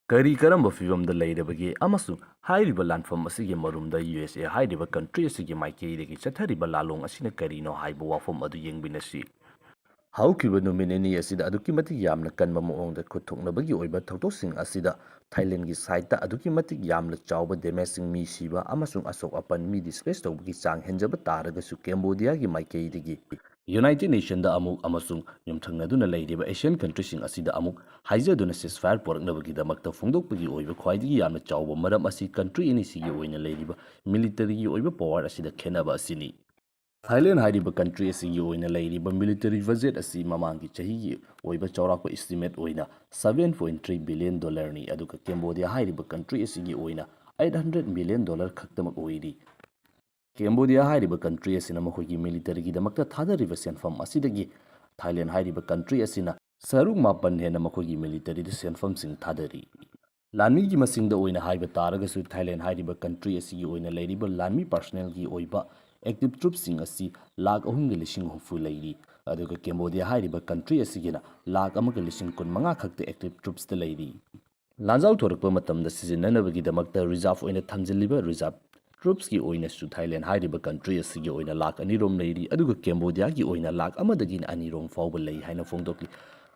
ꯀꯔꯤ ꯀꯔꯝꯕ ꯐꯤꯕꯝꯗ ꯂꯩꯔꯕꯒꯦ ꯑꯃꯁꯨꯡ ꯍꯥꯏꯔꯤꯕ ꯂꯥꯟꯐꯝ ꯑꯁꯤꯒꯤ ꯃꯔꯨꯝꯗ ꯌꯨ ꯑꯦꯁ ꯑꯦ ꯍꯥꯏꯔꯤꯕ ꯀꯟꯇ꯭ꯔꯤ ꯑꯁꯤꯒꯤ ꯃꯥꯏꯀꯩꯗꯒꯤ ꯆꯠꯊꯔꯤꯕ ꯂꯥꯂꯣꯡ ꯑꯁꯤꯅ ꯀꯔꯤꯅꯣ ꯍꯥꯏꯕ ꯋꯥꯐꯝ ꯑꯗꯨ ꯌꯦꯡꯃꯤꯟꯅꯁꯤ꯫ ꯍꯧꯈꯤꯕ ꯅꯨꯃꯤꯠ ꯅꯤꯅꯤ ꯑꯁꯤꯗ ꯑꯗꯨꯛꯀꯤ ꯃꯇꯤꯛ ꯌꯥꯝꯅ ꯀꯟꯕ ꯃꯑꯣꯡꯗ ꯈꯨꯠ ꯊꯣꯛꯅꯕꯒꯤ ꯑꯣꯏꯕ ꯊꯧꯗꯣꯛꯁꯤꯡ ꯑꯁꯤꯗ ꯊꯥꯏꯂꯦꯟꯒꯤ ꯁꯥꯏꯠꯇ ꯑꯗꯨꯛꯀꯤ ꯃꯇꯤꯛ ꯌꯥꯝꯅ ꯆꯥꯎꯕ ꯗꯦꯃꯦꯖꯁꯤꯡ, ꯃꯤ ꯁꯤꯕ ꯑꯃꯁꯨꯡ ꯑꯁꯣꯛ ꯑꯄꯟ, ꯃꯤ ꯗꯤꯁꯄ꯭ꯂꯦꯁ ꯇꯧꯕꯒꯤ ꯆꯥꯡ ꯍꯦꯟꯖꯕ ꯇꯥꯔꯒꯁꯨ ꯀꯦꯝꯕꯣꯗꯤꯌꯥꯒꯤ ꯃꯥꯏꯀꯩꯗꯒꯤ ꯌꯨꯅꯥꯏꯇꯦꯗ ꯅꯦꯁꯟꯗ ꯑꯃꯨꯛ ꯑꯃꯁꯨꯡ ꯌꯨꯝꯊꯪꯅꯗꯨꯅ ꯂꯩꯔꯤꯕ ꯑꯦꯁꯤꯌꯥꯟ ꯀꯟꯇ꯭ꯔꯤꯁꯤꯡ ꯑꯁꯤꯗ ꯑꯃꯨꯛ ꯍꯥꯏꯖꯗꯨꯅ ceasefire ꯄꯨꯔꯛꯅꯕꯒꯤꯗꯃꯛꯇ ꯐꯣꯡꯗꯣꯛꯄꯒꯤ ꯑꯣꯏꯕ ꯈ꯭ꯋꯥꯏꯗꯒꯤ ꯌꯥꯝꯅ ꯆꯥꯎꯕ ꯃꯔꯝ ꯑꯁꯤ ꯀꯟꯇ꯭ꯔꯤ ꯑꯅꯤꯁꯤꯒꯤ ꯑꯣꯏꯅ ꯂꯩꯔꯤꯕ ꯃꯤꯂꯤꯇꯔꯤꯒꯤ ꯑꯣꯏꯕ ꯄꯋꯥꯔ ꯑꯁꯤꯗ ꯈꯦꯠꯅꯕ ꯑꯁꯤꯅꯤ꯫ ꯊꯥꯏꯂꯦꯟ ꯍꯥꯏꯔꯤꯕ ꯀꯟꯇ꯭ꯔꯤ ꯑꯁꯤꯒꯤ ꯑꯣꯏꯅ ꯂꯩꯔꯤꯕ ꯃꯤꯂꯤꯇꯔꯤ ꯕꯖꯦꯠ ꯑꯁꯤ ꯃꯃꯥꯡꯒꯤ ꯆꯍꯤꯒꯤ ꯑꯣꯏꯕ ꯆꯥꯎꯔꯥꯛꯄ ꯏꯁꯇꯤꯃꯦꯠ ꯑꯣꯏꯅ seven point three billion dollarꯅꯤ, ꯑꯗꯨꯒ ꯀꯦꯝꯕꯣꯗꯤꯌꯥ ꯍꯥꯏꯔꯤꯕ ꯀꯟꯇ꯭ꯔꯤ ꯑꯁꯤꯒꯤ ꯑꯣꯏꯅ eight hundred million dollar ꯈꯛꯇꯃꯛ ꯑꯣꯏꯔꯤ꯫ ꯀꯦꯝꯕꯣꯗꯤꯌꯥ ꯍꯥꯏꯔꯤꯕ ꯀꯟꯇ꯭ꯔꯤ ꯑꯁꯤꯅ ꯃꯈꯣꯏꯒꯤ ꯃꯤꯂꯤꯇꯔꯤꯒꯤꯗꯃꯛꯇ ꯊꯥꯗꯔꯤꯕ ꯁꯦꯟꯐꯝ ꯑꯁꯤꯗꯒꯤ ꯊꯥꯏꯂꯦꯟ ꯍꯥꯏꯔꯤꯕ ꯀꯟꯇ꯭ꯔꯤ ꯑꯁꯤꯅ ꯁꯔꯨꯛ ꯃꯥꯄꯟ ꯍꯦꯟꯅ ꯃꯈꯣꯏꯒꯤ ꯃꯤꯂꯤꯇꯔꯤꯗ ꯁꯦꯟꯐꯝꯁꯤꯡ ꯊꯥꯗꯔꯤ꯫ ꯂꯥꯟꯃꯤꯒꯤ ꯃꯁꯤꯡꯗ ꯑꯣꯏꯅ ꯍꯥꯏꯕ ꯇꯥꯔꯒꯁꯨ, ꯊꯥꯏꯂꯦꯟ ꯍꯥꯏꯔꯤꯕ ꯀꯟꯇ꯭ꯔꯤ ꯑꯁꯤꯒꯤ ꯑꯣꯏꯅ ꯂꯩꯔꯤꯕ ꯂꯥꯟꯃꯤ ꯄꯥꯔꯁꯅꯦꯜꯒꯤ ꯑꯣꯏꯕ ꯑꯦꯛꯇꯤꯚ ꯇ꯭ꯔꯨꯞꯁꯤꯡ ꯑꯁꯤ ꯂꯥꯈ ꯑꯍꯨꯝꯒ ꯂꯤꯁꯤꯡ ꯍꯨꯝꯐꯨ ꯂꯩꯔꯤ, ꯑꯗꯨꯒ ꯀꯦꯝꯕꯣꯗꯤꯌꯥ ꯍꯥꯏꯔꯤꯕ ꯀꯟꯇ꯭ꯔꯤ ꯑꯁꯤꯒꯤꯅ ꯂꯥꯈ ꯑꯃꯒ ꯂꯤꯁꯤꯡ ꯀꯨꯟꯃꯉꯥ ꯈꯛꯇ ꯑꯦꯛꯇꯤꯚ ꯇ꯭ꯔꯨꯞꯁꯇ ꯂꯩꯔꯤ꯫ ꯂꯥꯟꯖꯥꯎ ꯊꯣꯔꯛꯄ ꯃꯇꯝꯗ ꯁꯤꯖꯤꯟꯅꯅꯕꯒꯤꯗꯃꯛꯇ ꯔꯤꯖꯥꯔꯚ ꯑꯣꯏꯅ ꯊꯝꯖꯤꯜꯂꯤꯕ ꯔꯤꯖꯥꯔꯚ ꯇ꯭ꯔꯨꯞꯁꯀꯤ ꯑꯣꯏꯅꯁꯨ ꯊꯥꯏꯂꯦꯟ ꯍꯥꯏꯔꯤꯕ ꯀꯟꯇ꯭ꯔꯤ ꯑꯁꯤꯒꯤ ꯑꯣꯏꯅ ꯂꯥꯈ ꯑꯅꯤꯔꯣꯝ ꯂꯩꯔꯤ, ꯑꯗꯨꯒ ꯀꯦꯝꯕꯣꯗꯤꯌꯥꯒꯤ ꯑꯣꯏꯅ ꯂꯥꯈ ꯑꯃꯗꯒꯤꯅ ꯑꯅꯤꯔꯣꯝ ꯐꯥꯎꯕ ꯂꯩ ꯍꯥꯏꯅ ꯐꯣꯡꯗꯣꯛꯂꯤ꯫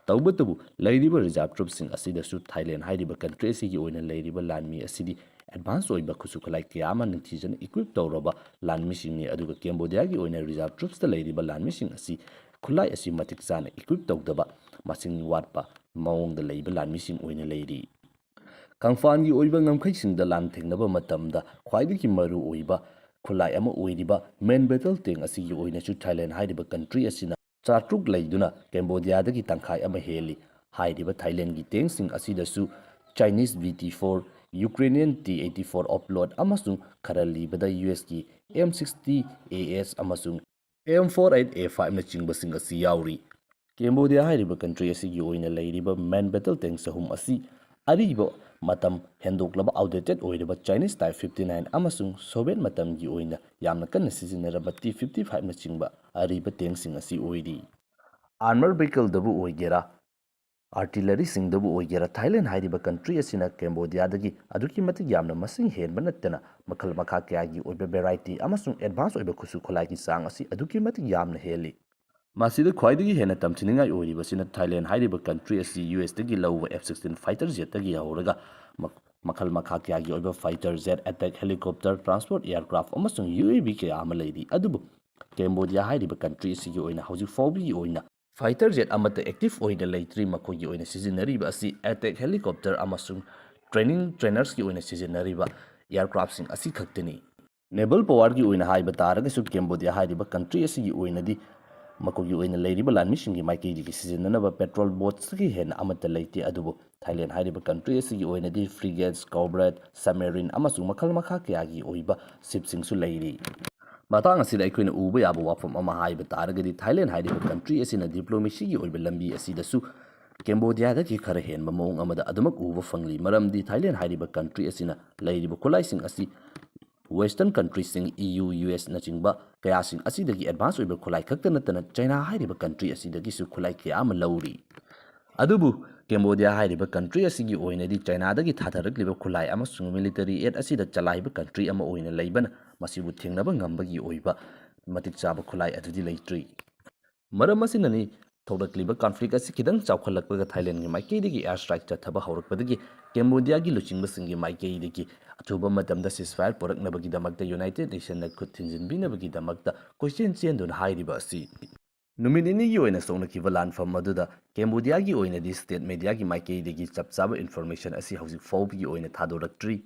ꯇꯧꯕꯇꯕꯨ, ꯂꯩꯔꯤꯕ ꯔꯤꯖꯥꯔꯚ ꯇ꯭ꯔꯨꯞꯁꯤꯡ ꯑꯁꯤꯗꯁꯨ ꯊꯥꯏꯂꯦꯟ ꯍꯥꯏꯔꯤꯕ ꯀꯟꯇ꯭ꯔꯤ ꯑꯁꯤꯒꯤ ꯑꯣꯏꯅ ꯂꯩꯔꯤꯕ ꯂꯥꯟꯃꯤ ꯑꯁꯤꯗꯤ ꯑꯦꯗꯚꯥꯟꯁ ꯑꯣꯏꯕ ꯈꯨꯠꯁꯨ ꯈꯨꯠꯂꯥꯏ ꯀꯌꯥ ꯑꯃ ꯅꯤꯡꯊꯤꯖꯅ ꯏꯀ꯭ꯋꯤꯞ ꯇꯧꯔꯕ ꯂꯥꯟꯃꯤꯁꯤꯡꯅꯤ, ꯑꯗꯨꯒ ꯀꯦꯝꯕꯣꯗꯤꯌꯥꯒꯤ ꯑꯣꯏꯅ ꯔꯤꯖꯥꯔꯚ ꯇ꯭ꯔꯨꯞꯁꯇ ꯂꯩꯔꯤꯕ ꯂꯥꯟꯃꯤꯁꯤꯡ ꯑꯁꯤ ꯈꯨꯠꯂꯥꯏ ꯑꯁꯤ ꯃꯇꯤꯛ ꯆꯥꯅ ꯏꯀ꯭ꯋꯤꯞ ꯇꯧꯗꯕ, ꯃꯁꯤꯡ ꯋꯥꯠꯄ ꯃꯑꯣꯡꯗ ꯂꯩꯕ ꯂꯥꯟꯃꯤꯁꯤꯡ ꯑꯣꯏꯅ ꯂꯩꯔꯤ꯫ ꯀꯪꯐꯥꯟꯒꯤ ꯑꯣꯏꯕ ꯉꯝꯈꯩꯁꯤꯡꯗ ꯂꯥꯟꯊꯦꯡꯅꯕ ꯃꯇꯝꯗ ꯈ꯭ꯋꯥꯏꯗꯒꯤ ꯃꯔꯨ ꯑꯣꯏꯕ ꯈꯨꯠꯂꯥꯏ ꯑꯃ ꯑꯣꯏꯔꯤꯕ ꯃꯦꯟ ꯕꯦꯇꯜ ꯇꯦꯡ ꯑꯁꯤꯒꯤ ꯑꯣꯏꯅꯁꯨ ꯊꯥꯏꯂꯦꯟ ꯍꯥꯏꯔꯤꯕ ꯀꯟꯇ꯭ꯔꯤ ꯑꯁꯤꯅ ꯆꯥꯇ꯭ꯔꯨꯛ ꯂꯩꯗꯨꯅ ꯀꯦꯝꯕꯣꯗꯤꯌꯥꯗꯒꯤ ꯇꯪꯈꯥꯏ ꯑꯃ ꯍꯦꯜꯂꯤ꯫ ꯍꯥꯏꯔꯤꯕ ꯊꯥꯏꯂꯦꯟꯒꯤ ꯇꯦꯡꯁꯤꯡ ꯑꯁꯤꯗꯁꯨ Chinese B T four, Ukrainian T eighty four Opload ꯑꯃꯁꯨꯡ ꯈꯔ ꯂꯤꯕꯗ U S ꯀꯤ M sixty A S ꯑꯃꯁꯨꯡ M four eight A five ꯅꯆꯤꯡꯕꯁꯤꯡ ꯑꯁꯤ ꯌꯥꯎꯔꯤ꯫ ꯀꯦꯝꯕꯣꯗꯤꯌꯥ ꯍꯥꯏꯔꯤꯕ ꯀꯟꯇ꯭ꯔꯤ ꯑꯁꯤꯒꯤ ꯑꯣꯏꯅ ꯂꯩꯔꯤꯕ ꯃꯦꯟ ꯕꯦꯇꯜ ꯇꯦꯡ ꯆꯍꯨꯝ ꯑꯁꯤ ꯑꯔꯤꯕ ꯃꯇꯝ ꯍꯦꯟꯗꯣꯛꯂꯕ ꯑꯥꯎꯠꯗꯦꯇꯦꯠ ꯑꯣꯏꯔꯕ Chinese Type fifty nine ꯑꯃꯁꯨꯡ ꯁꯣꯚꯤꯌꯦꯠ ꯃꯇꯝꯒꯤ ꯑꯣꯏꯅ ꯌꯥꯝꯅ ꯀꯟꯅ ꯁꯤꯖꯤꯟꯅꯔꯕ T fifty five ꯅꯆꯤꯡꯕ ꯑꯔꯤꯕ ꯇꯦꯡꯁꯤꯡ ꯑꯁꯤ ꯑꯣꯏꯔꯤ꯫ ꯑꯥꯔꯃꯔ ꯚꯤꯀꯜꯗꯕꯨ ꯑꯣꯏꯒꯦꯔꯥ, ꯑꯥꯔꯇꯤꯂꯔꯤꯁꯤꯡꯗꯕꯨ ꯑꯣꯏꯒꯦꯔꯥ, ꯊꯥꯏꯂꯦꯟ ꯍꯥꯏꯔꯤꯕ ꯀꯟꯇ꯭ꯔꯤ ꯑꯁꯤꯅ ꯀꯦꯝꯕꯣꯗꯤꯌꯥꯗꯒꯤ ꯑꯗꯨꯛꯀꯤ ꯃꯇꯤꯛ ꯌꯥꯝꯅ ꯃꯁꯤꯡ ꯍꯦꯟꯕ ꯅꯠꯇꯅ ꯃꯈꯜ ꯃꯈꯥ ꯀꯌꯥꯒꯤ ꯑꯣꯏꯕ ꯚꯦꯔꯥꯏꯇꯤ ꯑꯃꯁꯨꯡ ꯑꯦꯗꯚꯥꯟꯁ ꯑꯣꯏꯕ ꯈꯨꯠꯁꯨ ꯈꯨꯠꯂꯥꯏꯒꯤ ꯆꯥꯡ ꯑꯁꯤ ꯑꯗꯨꯛꯀꯤ ꯃꯇꯤꯛ ꯌꯥꯝꯅ ꯍꯦꯜꯂꯤ꯫ ꯃꯁꯤꯗ ꯈ꯭ꯋꯥꯏꯗꯒꯤ ꯍꯦꯟꯅ ꯇꯝꯊꯤꯅꯤꯡꯉꯥꯏ ꯑꯣꯏꯔꯤꯕꯁꯤꯅ ꯊꯥꯏꯂꯦꯟ ꯍꯥꯏꯔꯤꯕ ꯀꯟꯇ꯭ꯔꯤ ꯑꯁꯤ ꯌꯨ ꯑꯦꯁꯇꯒꯤ ꯂꯧꯕ ꯑꯦꯐ ꯁꯤꯛꯁꯇꯤꯟ ꯐꯥꯏꯇꯔ ꯖꯦꯠꯇꯒꯤ ꯍꯧꯔꯒ ꯃꯈꯜ ꯃꯈꯥ ꯀꯌꯥꯒꯤ ꯑꯣꯏꯕ fighter Z, attack helicopter, transport aircraft ꯑꯃꯁꯨꯡ ꯌꯨ ꯑꯦ ꯚꯤ ꯀꯌꯥ ꯑꯃ ꯂꯩꯔꯤ꯫ ꯑꯗꯨꯕꯨ ꯀꯦꯝꯕꯣꯗꯤꯌꯥ ꯍꯥꯏꯔꯤꯕ ꯀꯟꯇ꯭ꯔꯤ ꯑꯁꯤꯒꯤ ꯑꯣꯏꯅ ꯍꯧꯖꯤꯛ ꯐꯥꯎꯕꯒꯤ ꯑꯣꯏꯅ ꯐꯥꯏꯇꯔ ꯖꯦꯠ ꯑꯃꯠꯇ ꯑꯦꯛꯇꯤꯚ ꯑꯣꯏꯅ ꯂꯩꯇ꯭ꯔꯤ꯫ ꯃꯈꯣꯏꯒꯤ ꯑꯣꯏꯅ ꯁꯤꯖꯤꯟꯅꯔꯤꯕ ꯑꯁꯤ ꯑꯦꯇꯦꯛ ꯍꯦꯂꯤꯀꯣꯞꯇꯔ ꯑꯃꯁꯨꯡ ꯇ꯭ꯔꯦꯅꯤꯡ ꯇ꯭ꯔꯦꯅꯔꯁꯀꯤ ꯑꯣꯏꯅ ꯁꯤꯖꯤꯟꯅꯔꯤꯕ ꯑꯦꯌꯔꯀ꯭ꯔꯥꯐꯁꯤꯡ ꯑꯁꯤ ꯈꯛꯇꯅꯤ꯫ ꯅꯦꯚꯜ ꯄꯥꯋꯔꯒꯤ ꯑꯣꯏꯅ ꯍꯥꯏꯕ ꯇꯥꯔꯒꯁꯨ ꯀꯦꯝꯕꯣꯗꯤꯌꯥ ꯍꯥꯏꯔꯤꯕ ꯀꯟꯇ꯭ꯔꯤ ꯑꯁꯤꯒꯤ ꯑꯣꯏꯅꯗꯤ ꯃꯈꯣꯏꯒꯤ ꯑꯣꯏꯅ ꯂꯩꯔꯤꯕ ꯂꯥꯟꯃꯤꯁꯤꯡꯒꯤ ꯃꯥꯏꯀꯩꯗꯒꯤ ꯁꯤꯖꯤꯟꯅꯅꯕ ꯄꯦꯇ꯭ꯔꯣꯜ ꯕꯣꯠꯁꯇꯒꯤ ꯍꯦꯟꯅ ꯑꯃꯠꯇ ꯂꯩꯇꯦ꯫ ꯑꯗꯨꯕꯨ ꯊꯥꯏꯂꯦꯟ ꯍꯥꯏꯔꯤꯕ ꯀꯟꯇ꯭ꯔꯤ ꯑꯁꯤꯒꯤ ꯑꯣꯏꯅꯗꯤ ꯐ꯭ꯔꯤꯒꯦꯠꯁ, ꯀꯣꯔꯕꯦꯠ, ꯁꯕꯃꯦꯔꯤꯟ ꯑꯃꯁꯨꯡ ꯃꯈꯜ ꯃꯈꯥ ꯀꯌꯥꯒꯤ ꯑꯣꯏꯕ ꯁꯤꯞꯁꯤꯡꯁꯨ ꯂꯩꯔꯤ꯫ ꯃꯇꯥꯡ ꯑꯁꯤꯗ ꯑꯩꯈꯣꯏꯅ ꯎꯕ ꯌꯥꯕ ꯋꯥꯐꯝ ꯑꯃ ꯍꯥꯏꯕ ꯇꯥꯔꯒꯗꯤ ꯊꯥꯏꯂꯦꯟ ꯍꯥꯏꯔꯤꯕ ꯀꯟꯇ꯭ꯔꯤ ꯑꯁꯤꯅ ꯗꯤꯄ꯭ꯂꯣꯃꯦꯁꯤꯒꯤ ꯑꯣꯏꯕ ꯂꯝꯕꯤ ꯑꯁꯤꯗꯁꯨ ꯀꯦꯝꯕꯣꯗꯤꯌꯥꯗꯒꯤ ꯈꯔ ꯍꯦꯟꯕ ꯃꯑꯣꯡ ꯑꯃꯗ ꯑꯗꯨꯃꯛ ꯎꯕ ꯐꯪꯂꯤ꯫ ꯃꯔꯝꯗꯤ ꯊꯥꯏꯂꯦꯟ ꯍꯥꯏꯔꯤꯕ ꯀꯟꯇ꯭ꯔꯤ ꯑꯁꯤꯅ ꯂꯩꯔꯤꯕ ꯈꯨꯠꯂꯥꯏꯁꯤꯡ ꯑꯁꯤ ꯋꯦꯁꯇꯔꯟ ꯀꯟꯇ꯭ꯔꯤꯁꯤꯡ, ꯏ ꯌꯨ, ꯌꯨ ꯑꯦꯁꯅꯆꯤꯡꯕ ꯀꯌꯥꯁꯤꯡ ꯑꯁꯤꯗꯒꯤ ꯑꯦꯗꯚꯥꯟꯁ ꯑꯣꯏꯕ ꯈꯨꯠꯂꯥꯏ ꯈꯛꯇ ꯅꯠꯇꯅ ꯆꯩꯅꯥ ꯍꯥꯏꯔꯤꯕ ꯀꯟꯇ꯭ꯔꯤ ꯑꯁꯤꯗꯒꯤꯁꯨ ꯈꯨꯠꯂꯥꯏ ꯀꯌꯥ ꯑꯃ ꯂꯧꯔꯤ꯫ ꯑꯗꯨꯕꯨ ꯀꯦꯝꯕꯣꯗꯤꯌꯥ ꯍꯥꯏꯔꯤꯕ ꯀꯟꯇ꯭ꯔꯤ ꯑꯁꯤꯒꯤ ꯑꯣꯏꯅꯗꯤ ꯆꯩꯅꯥꯗꯒꯤ ꯊꯥꯗꯔꯛꯂꯤꯕ ꯈꯨꯠꯂꯥꯏ ꯑꯃꯁꯨꯡ ꯃꯤꯂꯤꯇꯔꯤ ꯑꯦꯗ ꯑꯁꯤꯗ ꯆꯂꯥꯏꯕ ꯀꯟꯇ꯭ꯔꯤ ꯑꯃ ꯑꯣꯏꯅ ꯂꯩꯕꯅ ꯃꯁꯤꯕꯨ ꯊꯦꯡꯅꯕ ꯉꯝꯕꯒꯤ ꯑꯣꯏꯕ ꯃꯇꯤꯛ ꯆꯥꯕ ꯈꯨꯠꯂꯥꯏ ꯑꯗꯨꯗꯤ ꯂꯩꯇ꯭ꯔꯤ꯫ ꯃꯔꯝ ꯑꯁꯤꯅꯅꯤ ꯊꯣꯛꯂꯛꯂꯤꯕ ꯀꯟꯐ꯭ꯂꯤꯛ ꯑꯁꯤ ꯈꯤꯇꯪ ꯆꯥꯎꯈꯠꯂꯛꯄꯒ ꯊꯥꯏꯂꯦꯟꯒꯤ ꯃꯥꯏꯀꯩꯗꯒꯤ ꯑꯦꯌꯔ ꯁ꯭ꯇ꯭ꯔꯥꯏꯛ ꯆꯠꯊꯕ ꯍꯧꯔꯛꯄꯗꯒꯤ ꯀꯦꯝꯕꯣꯗꯤꯌꯥꯒꯤ ꯂꯨꯆꯤꯡꯕꯁꯤꯡꯒꯤ ꯃꯥꯏꯀꯩꯗꯒꯤ ꯑꯊꯨꯕ ꯃꯇꯝꯗ ꯁꯤꯁꯐꯥꯌꯔ ꯄꯨꯔꯛꯅꯕꯒꯤꯗꯃꯛꯇ ꯌꯨꯅꯥꯏꯇꯦꯗ ꯅꯦꯁꯟꯅ ꯈꯨꯠ ꯊꯤꯟꯖꯤꯟꯕꯤꯅꯕꯒꯤꯗꯃꯛꯇ ꯀꯣꯏꯆꯦꯟ ꯆꯦꯟꯗꯨꯅ ꯍꯥꯏꯔꯤꯕ ꯑꯁꯤ꯫ ꯅꯨꯃꯤꯠ ꯅꯤꯅꯤꯒꯤ ꯑꯣꯏꯅ ꯁꯣꯛꯅꯈꯤꯕ ꯂꯥꯟꯐꯝ ꯑꯗꯨꯗ ꯀꯦꯝꯕꯣꯗꯤꯌꯥꯒꯤ ꯑꯣꯏꯅꯗꯤ ꯁ꯭ꯇꯦꯠ ꯃꯦꯗꯤꯌꯥꯒꯤ ꯃꯥꯏꯀꯩꯗꯒꯤ ꯆꯞ ꯆꯥꯕ ꯏꯟꯐꯣꯔꯃꯦꯁꯟ ꯑꯁꯤ ꯍꯧꯖꯤꯛ ꯐꯥꯎꯕꯒꯤ ꯑꯣꯏꯅ ꯊꯥꯗꯣꯔꯛꯇ꯭ꯔꯤ꯫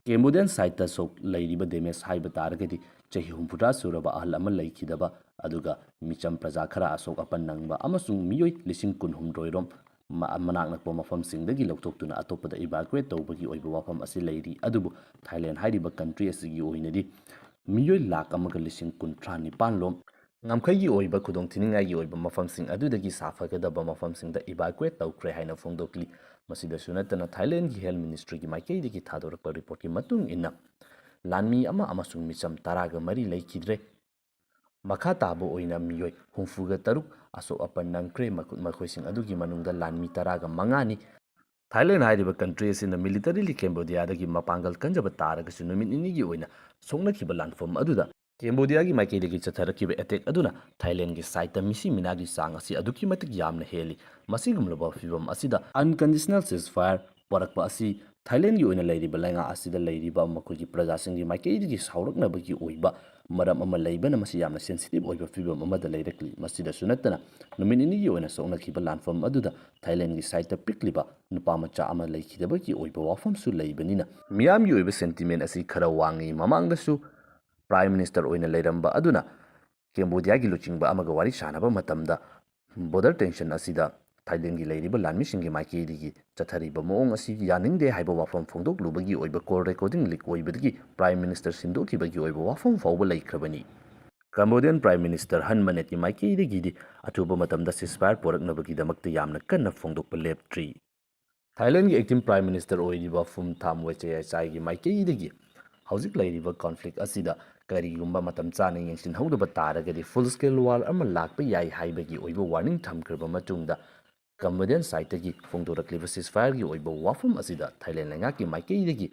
ꯀꯦꯝꯕꯣꯗꯤꯌꯥꯟ ꯁꯥꯏꯠꯇ ꯁꯣꯛ ꯂꯩꯔꯤꯕ ꯗꯦꯃꯦꯖ ꯍꯥꯏꯕ ꯇꯥꯔꯒꯗꯤ ꯆꯍꯤ ꯍꯨꯝꯐꯨꯇꯔꯥ ꯁꯨꯔꯕ ꯑꯍꯜ ꯑꯃ ꯂꯩꯈꯤꯗꯕ, ꯑꯗꯨꯒ ꯃꯤꯆꯝ ꯄ꯭ꯔꯖꯥ ꯈꯔ ꯑꯁꯣꯛ ꯑꯄꯟ ꯅꯪꯕ ꯑꯃꯁꯨꯡ ꯃꯤꯑꯣꯏ ꯂꯤꯁꯤꯡ ꯀꯨꯟꯍꯨꯝꯗꯣꯏ ꯔꯣꯝ ꯃ-, ꯃꯅꯥꯛ ꯅꯛꯄ ꯃꯐꯝꯁꯤꯡꯗꯒꯤ ꯂꯧꯊꯣꯛꯇꯨꯅ ꯑꯇꯣꯞꯄꯗ ꯏꯚꯥꯀꯨꯋꯦꯠ ꯇꯧꯕꯒꯤ ꯑꯣꯏꯕ ꯋꯥꯐꯝ ꯑꯁꯤ ꯂꯩꯔꯤ꯫ ꯑꯗꯨꯕꯨ ꯊꯥꯏꯂꯦꯟ ꯍꯥꯏꯔꯤꯕ ꯀꯟꯇ꯭ꯔꯤ ꯑꯁꯤꯒꯤ ꯑꯣꯏꯅꯗꯤ ꯃꯤꯑꯣꯏ ꯂꯥꯈ ꯑꯃꯒ ꯂꯤꯁꯤꯡ ꯀꯨꯟꯊ꯭ꯔꯥ ꯅꯤꯄꯥꯟ ꯂꯣꯝ ꯉꯝꯈꯩꯒꯤ ꯑꯣꯏꯕ ꯈꯨꯗꯣꯡꯊꯤꯅꯤꯡꯉꯥꯏꯒꯤ ꯑꯣꯏꯕ ꯃꯐꯝꯁꯤꯡ ꯑꯗꯨꯗꯒꯤ ꯁꯥꯐꯒꯗꯕ ꯃꯐꯝꯁꯤꯡꯗ ꯏꯚꯥꯀꯨꯋꯦꯠ ꯇꯧꯈ꯭ꯔꯦ ꯍꯥꯏꯅ ꯐꯣꯡꯗꯣꯛꯂꯤ꯫ ꯃꯁꯤꯗꯁꯨ ꯅꯠꯇꯅ ꯊꯥꯏꯂꯦꯟꯒꯤ ꯍꯦꯜꯊ ꯃꯤꯅꯤꯁꯇ꯭ꯔꯤꯒꯤ ꯃꯥꯏꯀꯩꯗꯒꯤ ꯊꯥꯗꯣꯔꯛꯄ ꯔꯤꯄꯣꯔꯠꯀꯤ ꯃꯇꯨꯡ ꯏꯟꯅ ꯂꯥꯟꯃꯤ ꯑꯃ ꯑꯃꯁꯨꯡ ꯃꯤꯆꯝ ꯇꯔꯥꯒ ꯃꯔꯤ ꯂꯩꯈꯤꯗ꯭ꯔꯦ꯫ ꯃꯈꯥ ꯇꯥꯕ ꯑꯣꯏꯅ ꯃꯤꯑꯣꯏ ꯍꯨꯝꯐꯨꯒ ꯇꯔꯨꯛ ꯑꯁꯣꯛ ꯑꯄꯟ ꯅꯪꯈ꯭ꯔꯦ꯫ ꯃꯈꯣ-, ꯃꯈꯣꯏꯁꯤꯡ ꯑꯗꯨꯒꯤ ꯃꯅꯨꯡꯗ ꯂꯥꯟꯃꯤ ꯇꯔꯥꯒ ꯃꯉꯥꯅꯤ꯫ ꯊꯥꯏꯂꯦꯟ ꯍꯥꯏꯔꯤꯕ ꯀꯟꯇ꯭ꯔꯤ ꯑꯁꯤꯅ ꯃꯤꯂꯤꯇꯔꯤꯂꯤ ꯀꯦꯝꯕꯣꯗꯤꯌꯥꯗꯒꯤ ꯃꯄꯥꯡꯒꯜ ꯀꯟꯖꯕ ꯇꯥꯔꯒꯁꯨ ꯅꯨꯃꯤꯠ ꯅꯤꯅꯤꯒꯤ ꯑꯣꯏꯅ ꯁꯣꯛꯅꯈꯤꯕ ꯂꯥꯟꯐꯝ ꯑꯗꯨꯗ ꯀꯦꯝꯕꯣꯗꯤꯌꯥꯒꯤ ꯃꯥꯏꯀꯩꯗꯒꯤ ꯆꯠꯊꯔꯛꯈꯤꯕ ꯑꯦꯇꯦꯛ ꯑꯗꯨꯅ ꯊꯥꯏꯂꯦꯟꯒꯤ ꯁꯥꯏꯠꯇ ꯃꯤꯁꯤ ꯃꯤꯅꯥꯒꯤ ꯆꯥꯡ ꯑꯁꯤ ꯑꯗꯨꯛꯀꯤ ꯃꯇꯤꯛ ꯌꯥꯝꯅ ꯍꯦꯜꯂꯤ꯫ ꯃꯁꯤꯒꯨꯝꯂꯕ ꯐꯤꯕꯝ ꯑꯁꯤꯗ unconditional ceasefire ꯄꯣꯔꯛꯄ ꯑꯁꯤ ꯊꯥꯏꯂꯦꯟꯒꯤ ꯑꯣꯏꯅ ꯂꯩꯔꯤꯕ ꯂꯩꯉꯥꯛ ꯑꯁꯤꯗ ꯂꯩꯔꯤꯕ ꯃꯈꯣꯏꯒꯤ ꯄ꯭ꯔꯖꯥꯁꯤꯡꯒꯤ ꯃꯥꯏꯀꯩꯗꯒꯤ ꯁꯥꯎꯔꯛꯅꯕꯒꯤ ꯑꯣꯏꯕ ꯃꯔꯝ ꯑꯃ ꯂꯩꯕꯅ ꯃꯁꯤ ꯌꯥꯝꯅ sensitive ꯑꯣꯏꯕ ꯐꯤꯕꯝ ꯑꯃꯗ ꯂꯩꯔꯛꯂꯤ꯫ ꯃꯁꯤꯗꯁꯨ ꯅꯠꯇꯅ ꯅꯨꯃꯤꯠ ꯅꯤꯅꯤꯒꯤ ꯑꯣꯏꯅ ꯁꯣꯛꯅꯈꯤꯕ ꯂꯥꯟꯐꯝ ꯑꯗꯨꯗ ꯊꯥꯏꯂꯦꯟꯒꯤ ꯁꯥꯏꯠꯇ ꯄꯤꯛꯂꯤꯕ ꯅꯨꯄꯥ ꯃꯆꯥ ꯑꯃ ꯂꯩꯈꯤꯗꯕꯒꯤ ꯑꯣꯏꯕ ꯋꯥꯐꯝꯁꯨ ꯂꯩꯕꯅꯤꯅ ꯃꯤꯌꯥꯝꯒꯤ ꯑꯣꯏꯕ sentiment ꯑꯁꯤ ꯈꯔ ꯋꯥꯡꯉꯤ꯫ ꯃꯃꯥꯡꯗꯁꯨ Prime Minister ꯑꯣꯏꯅ ꯂꯩꯔꯝꯕ ꯑꯗꯨꯅ ꯀꯦꯝꯕꯣꯗꯤꯌꯥꯒꯤ ꯂꯨꯆꯤꯡꯕ ꯑꯃꯒ ꯋꯥꯔꯤ ꯁꯥꯟꯅꯕ ꯃꯇꯝꯗ border tension ꯑꯁꯤꯗ ꯊꯥꯏꯂꯦꯟꯒꯤ ꯂꯩꯔꯤꯕ ꯂꯥꯟꯃꯤꯁꯤꯡꯒꯤ ꯃꯥꯏꯀꯩꯗꯒꯤ ꯆꯠꯊꯔꯤꯕ ꯃꯑꯣꯡ ꯑꯁꯤ ꯌꯥꯅꯤꯡꯗꯦ ꯍꯥꯏꯕ ꯋꯥꯐꯝ ꯐꯣꯡꯗꯣꯛꯂꯨꯕꯒꯤ ꯑꯣꯏꯕ call recording leak ꯑꯣꯏꯕꯗꯒꯤ Prime Minister ꯁꯤꯟꯗꯣꯛꯈꯤꯕꯒꯤ ꯑꯣꯏꯕ ꯋꯥꯐꯝ ꯐꯥꯎꯕ ꯂꯩꯈ꯭ꯔꯕꯅꯤ꯫ Cambodian Prime Minister ꯍꯟ ꯃꯅꯦꯠꯀꯤ ꯃꯥꯏꯀꯩꯗꯒꯤꯗꯤ ꯑꯊꯨꯕ ꯃꯇꯝꯗ ceasefire ꯄꯨꯔꯛꯅꯕꯒꯤꯗꯃꯛꯇ ꯌꯥꯝꯅ ꯀꯟꯅ ꯐꯣꯡꯗꯣꯛꯄ ꯂꯦꯞꯇ꯭ꯔꯤ꯫ ꯊꯥꯏꯂꯦꯟꯒꯤ acting Prime Minister ꯑꯣꯏꯔꯤꯕ ꯐꯨꯝ ꯊꯥꯝ ꯋꯦꯆꯦꯌꯥꯆꯥꯏꯒꯤ ꯃꯥꯏꯀꯩꯗꯒꯤ ꯍꯧꯖꯤꯛ ꯂꯩꯔꯤꯕ conflict ꯑꯁꯤꯗ ꯀꯔꯤꯒꯨꯝꯕ ꯃꯇꯝ ꯆꯥꯅ ꯌꯦꯡꯁꯤꯟꯍꯧꯗꯕ ꯇꯥꯔꯒꯗꯤ full scale war ꯑꯃ ꯂꯥꯛꯄ ꯌꯥꯏ ꯍꯥꯏꯕꯒꯤ ꯑꯣꯏꯕ warning ꯊꯝꯈ꯭ꯔꯕ ꯃꯇꯨꯡꯗ Cambodian sideꯇꯒꯤ ꯐꯣꯡꯗꯣꯔꯛꯂꯤꯕ ceasefireꯒꯤ ꯑꯣꯏꯕ ꯋꯥꯐꯝ ꯑꯁꯤꯗ ꯊꯥꯏꯂꯦꯟ ꯂꯩꯉꯥꯛꯀꯤ ꯃꯥꯏꯀꯩꯗꯒꯤ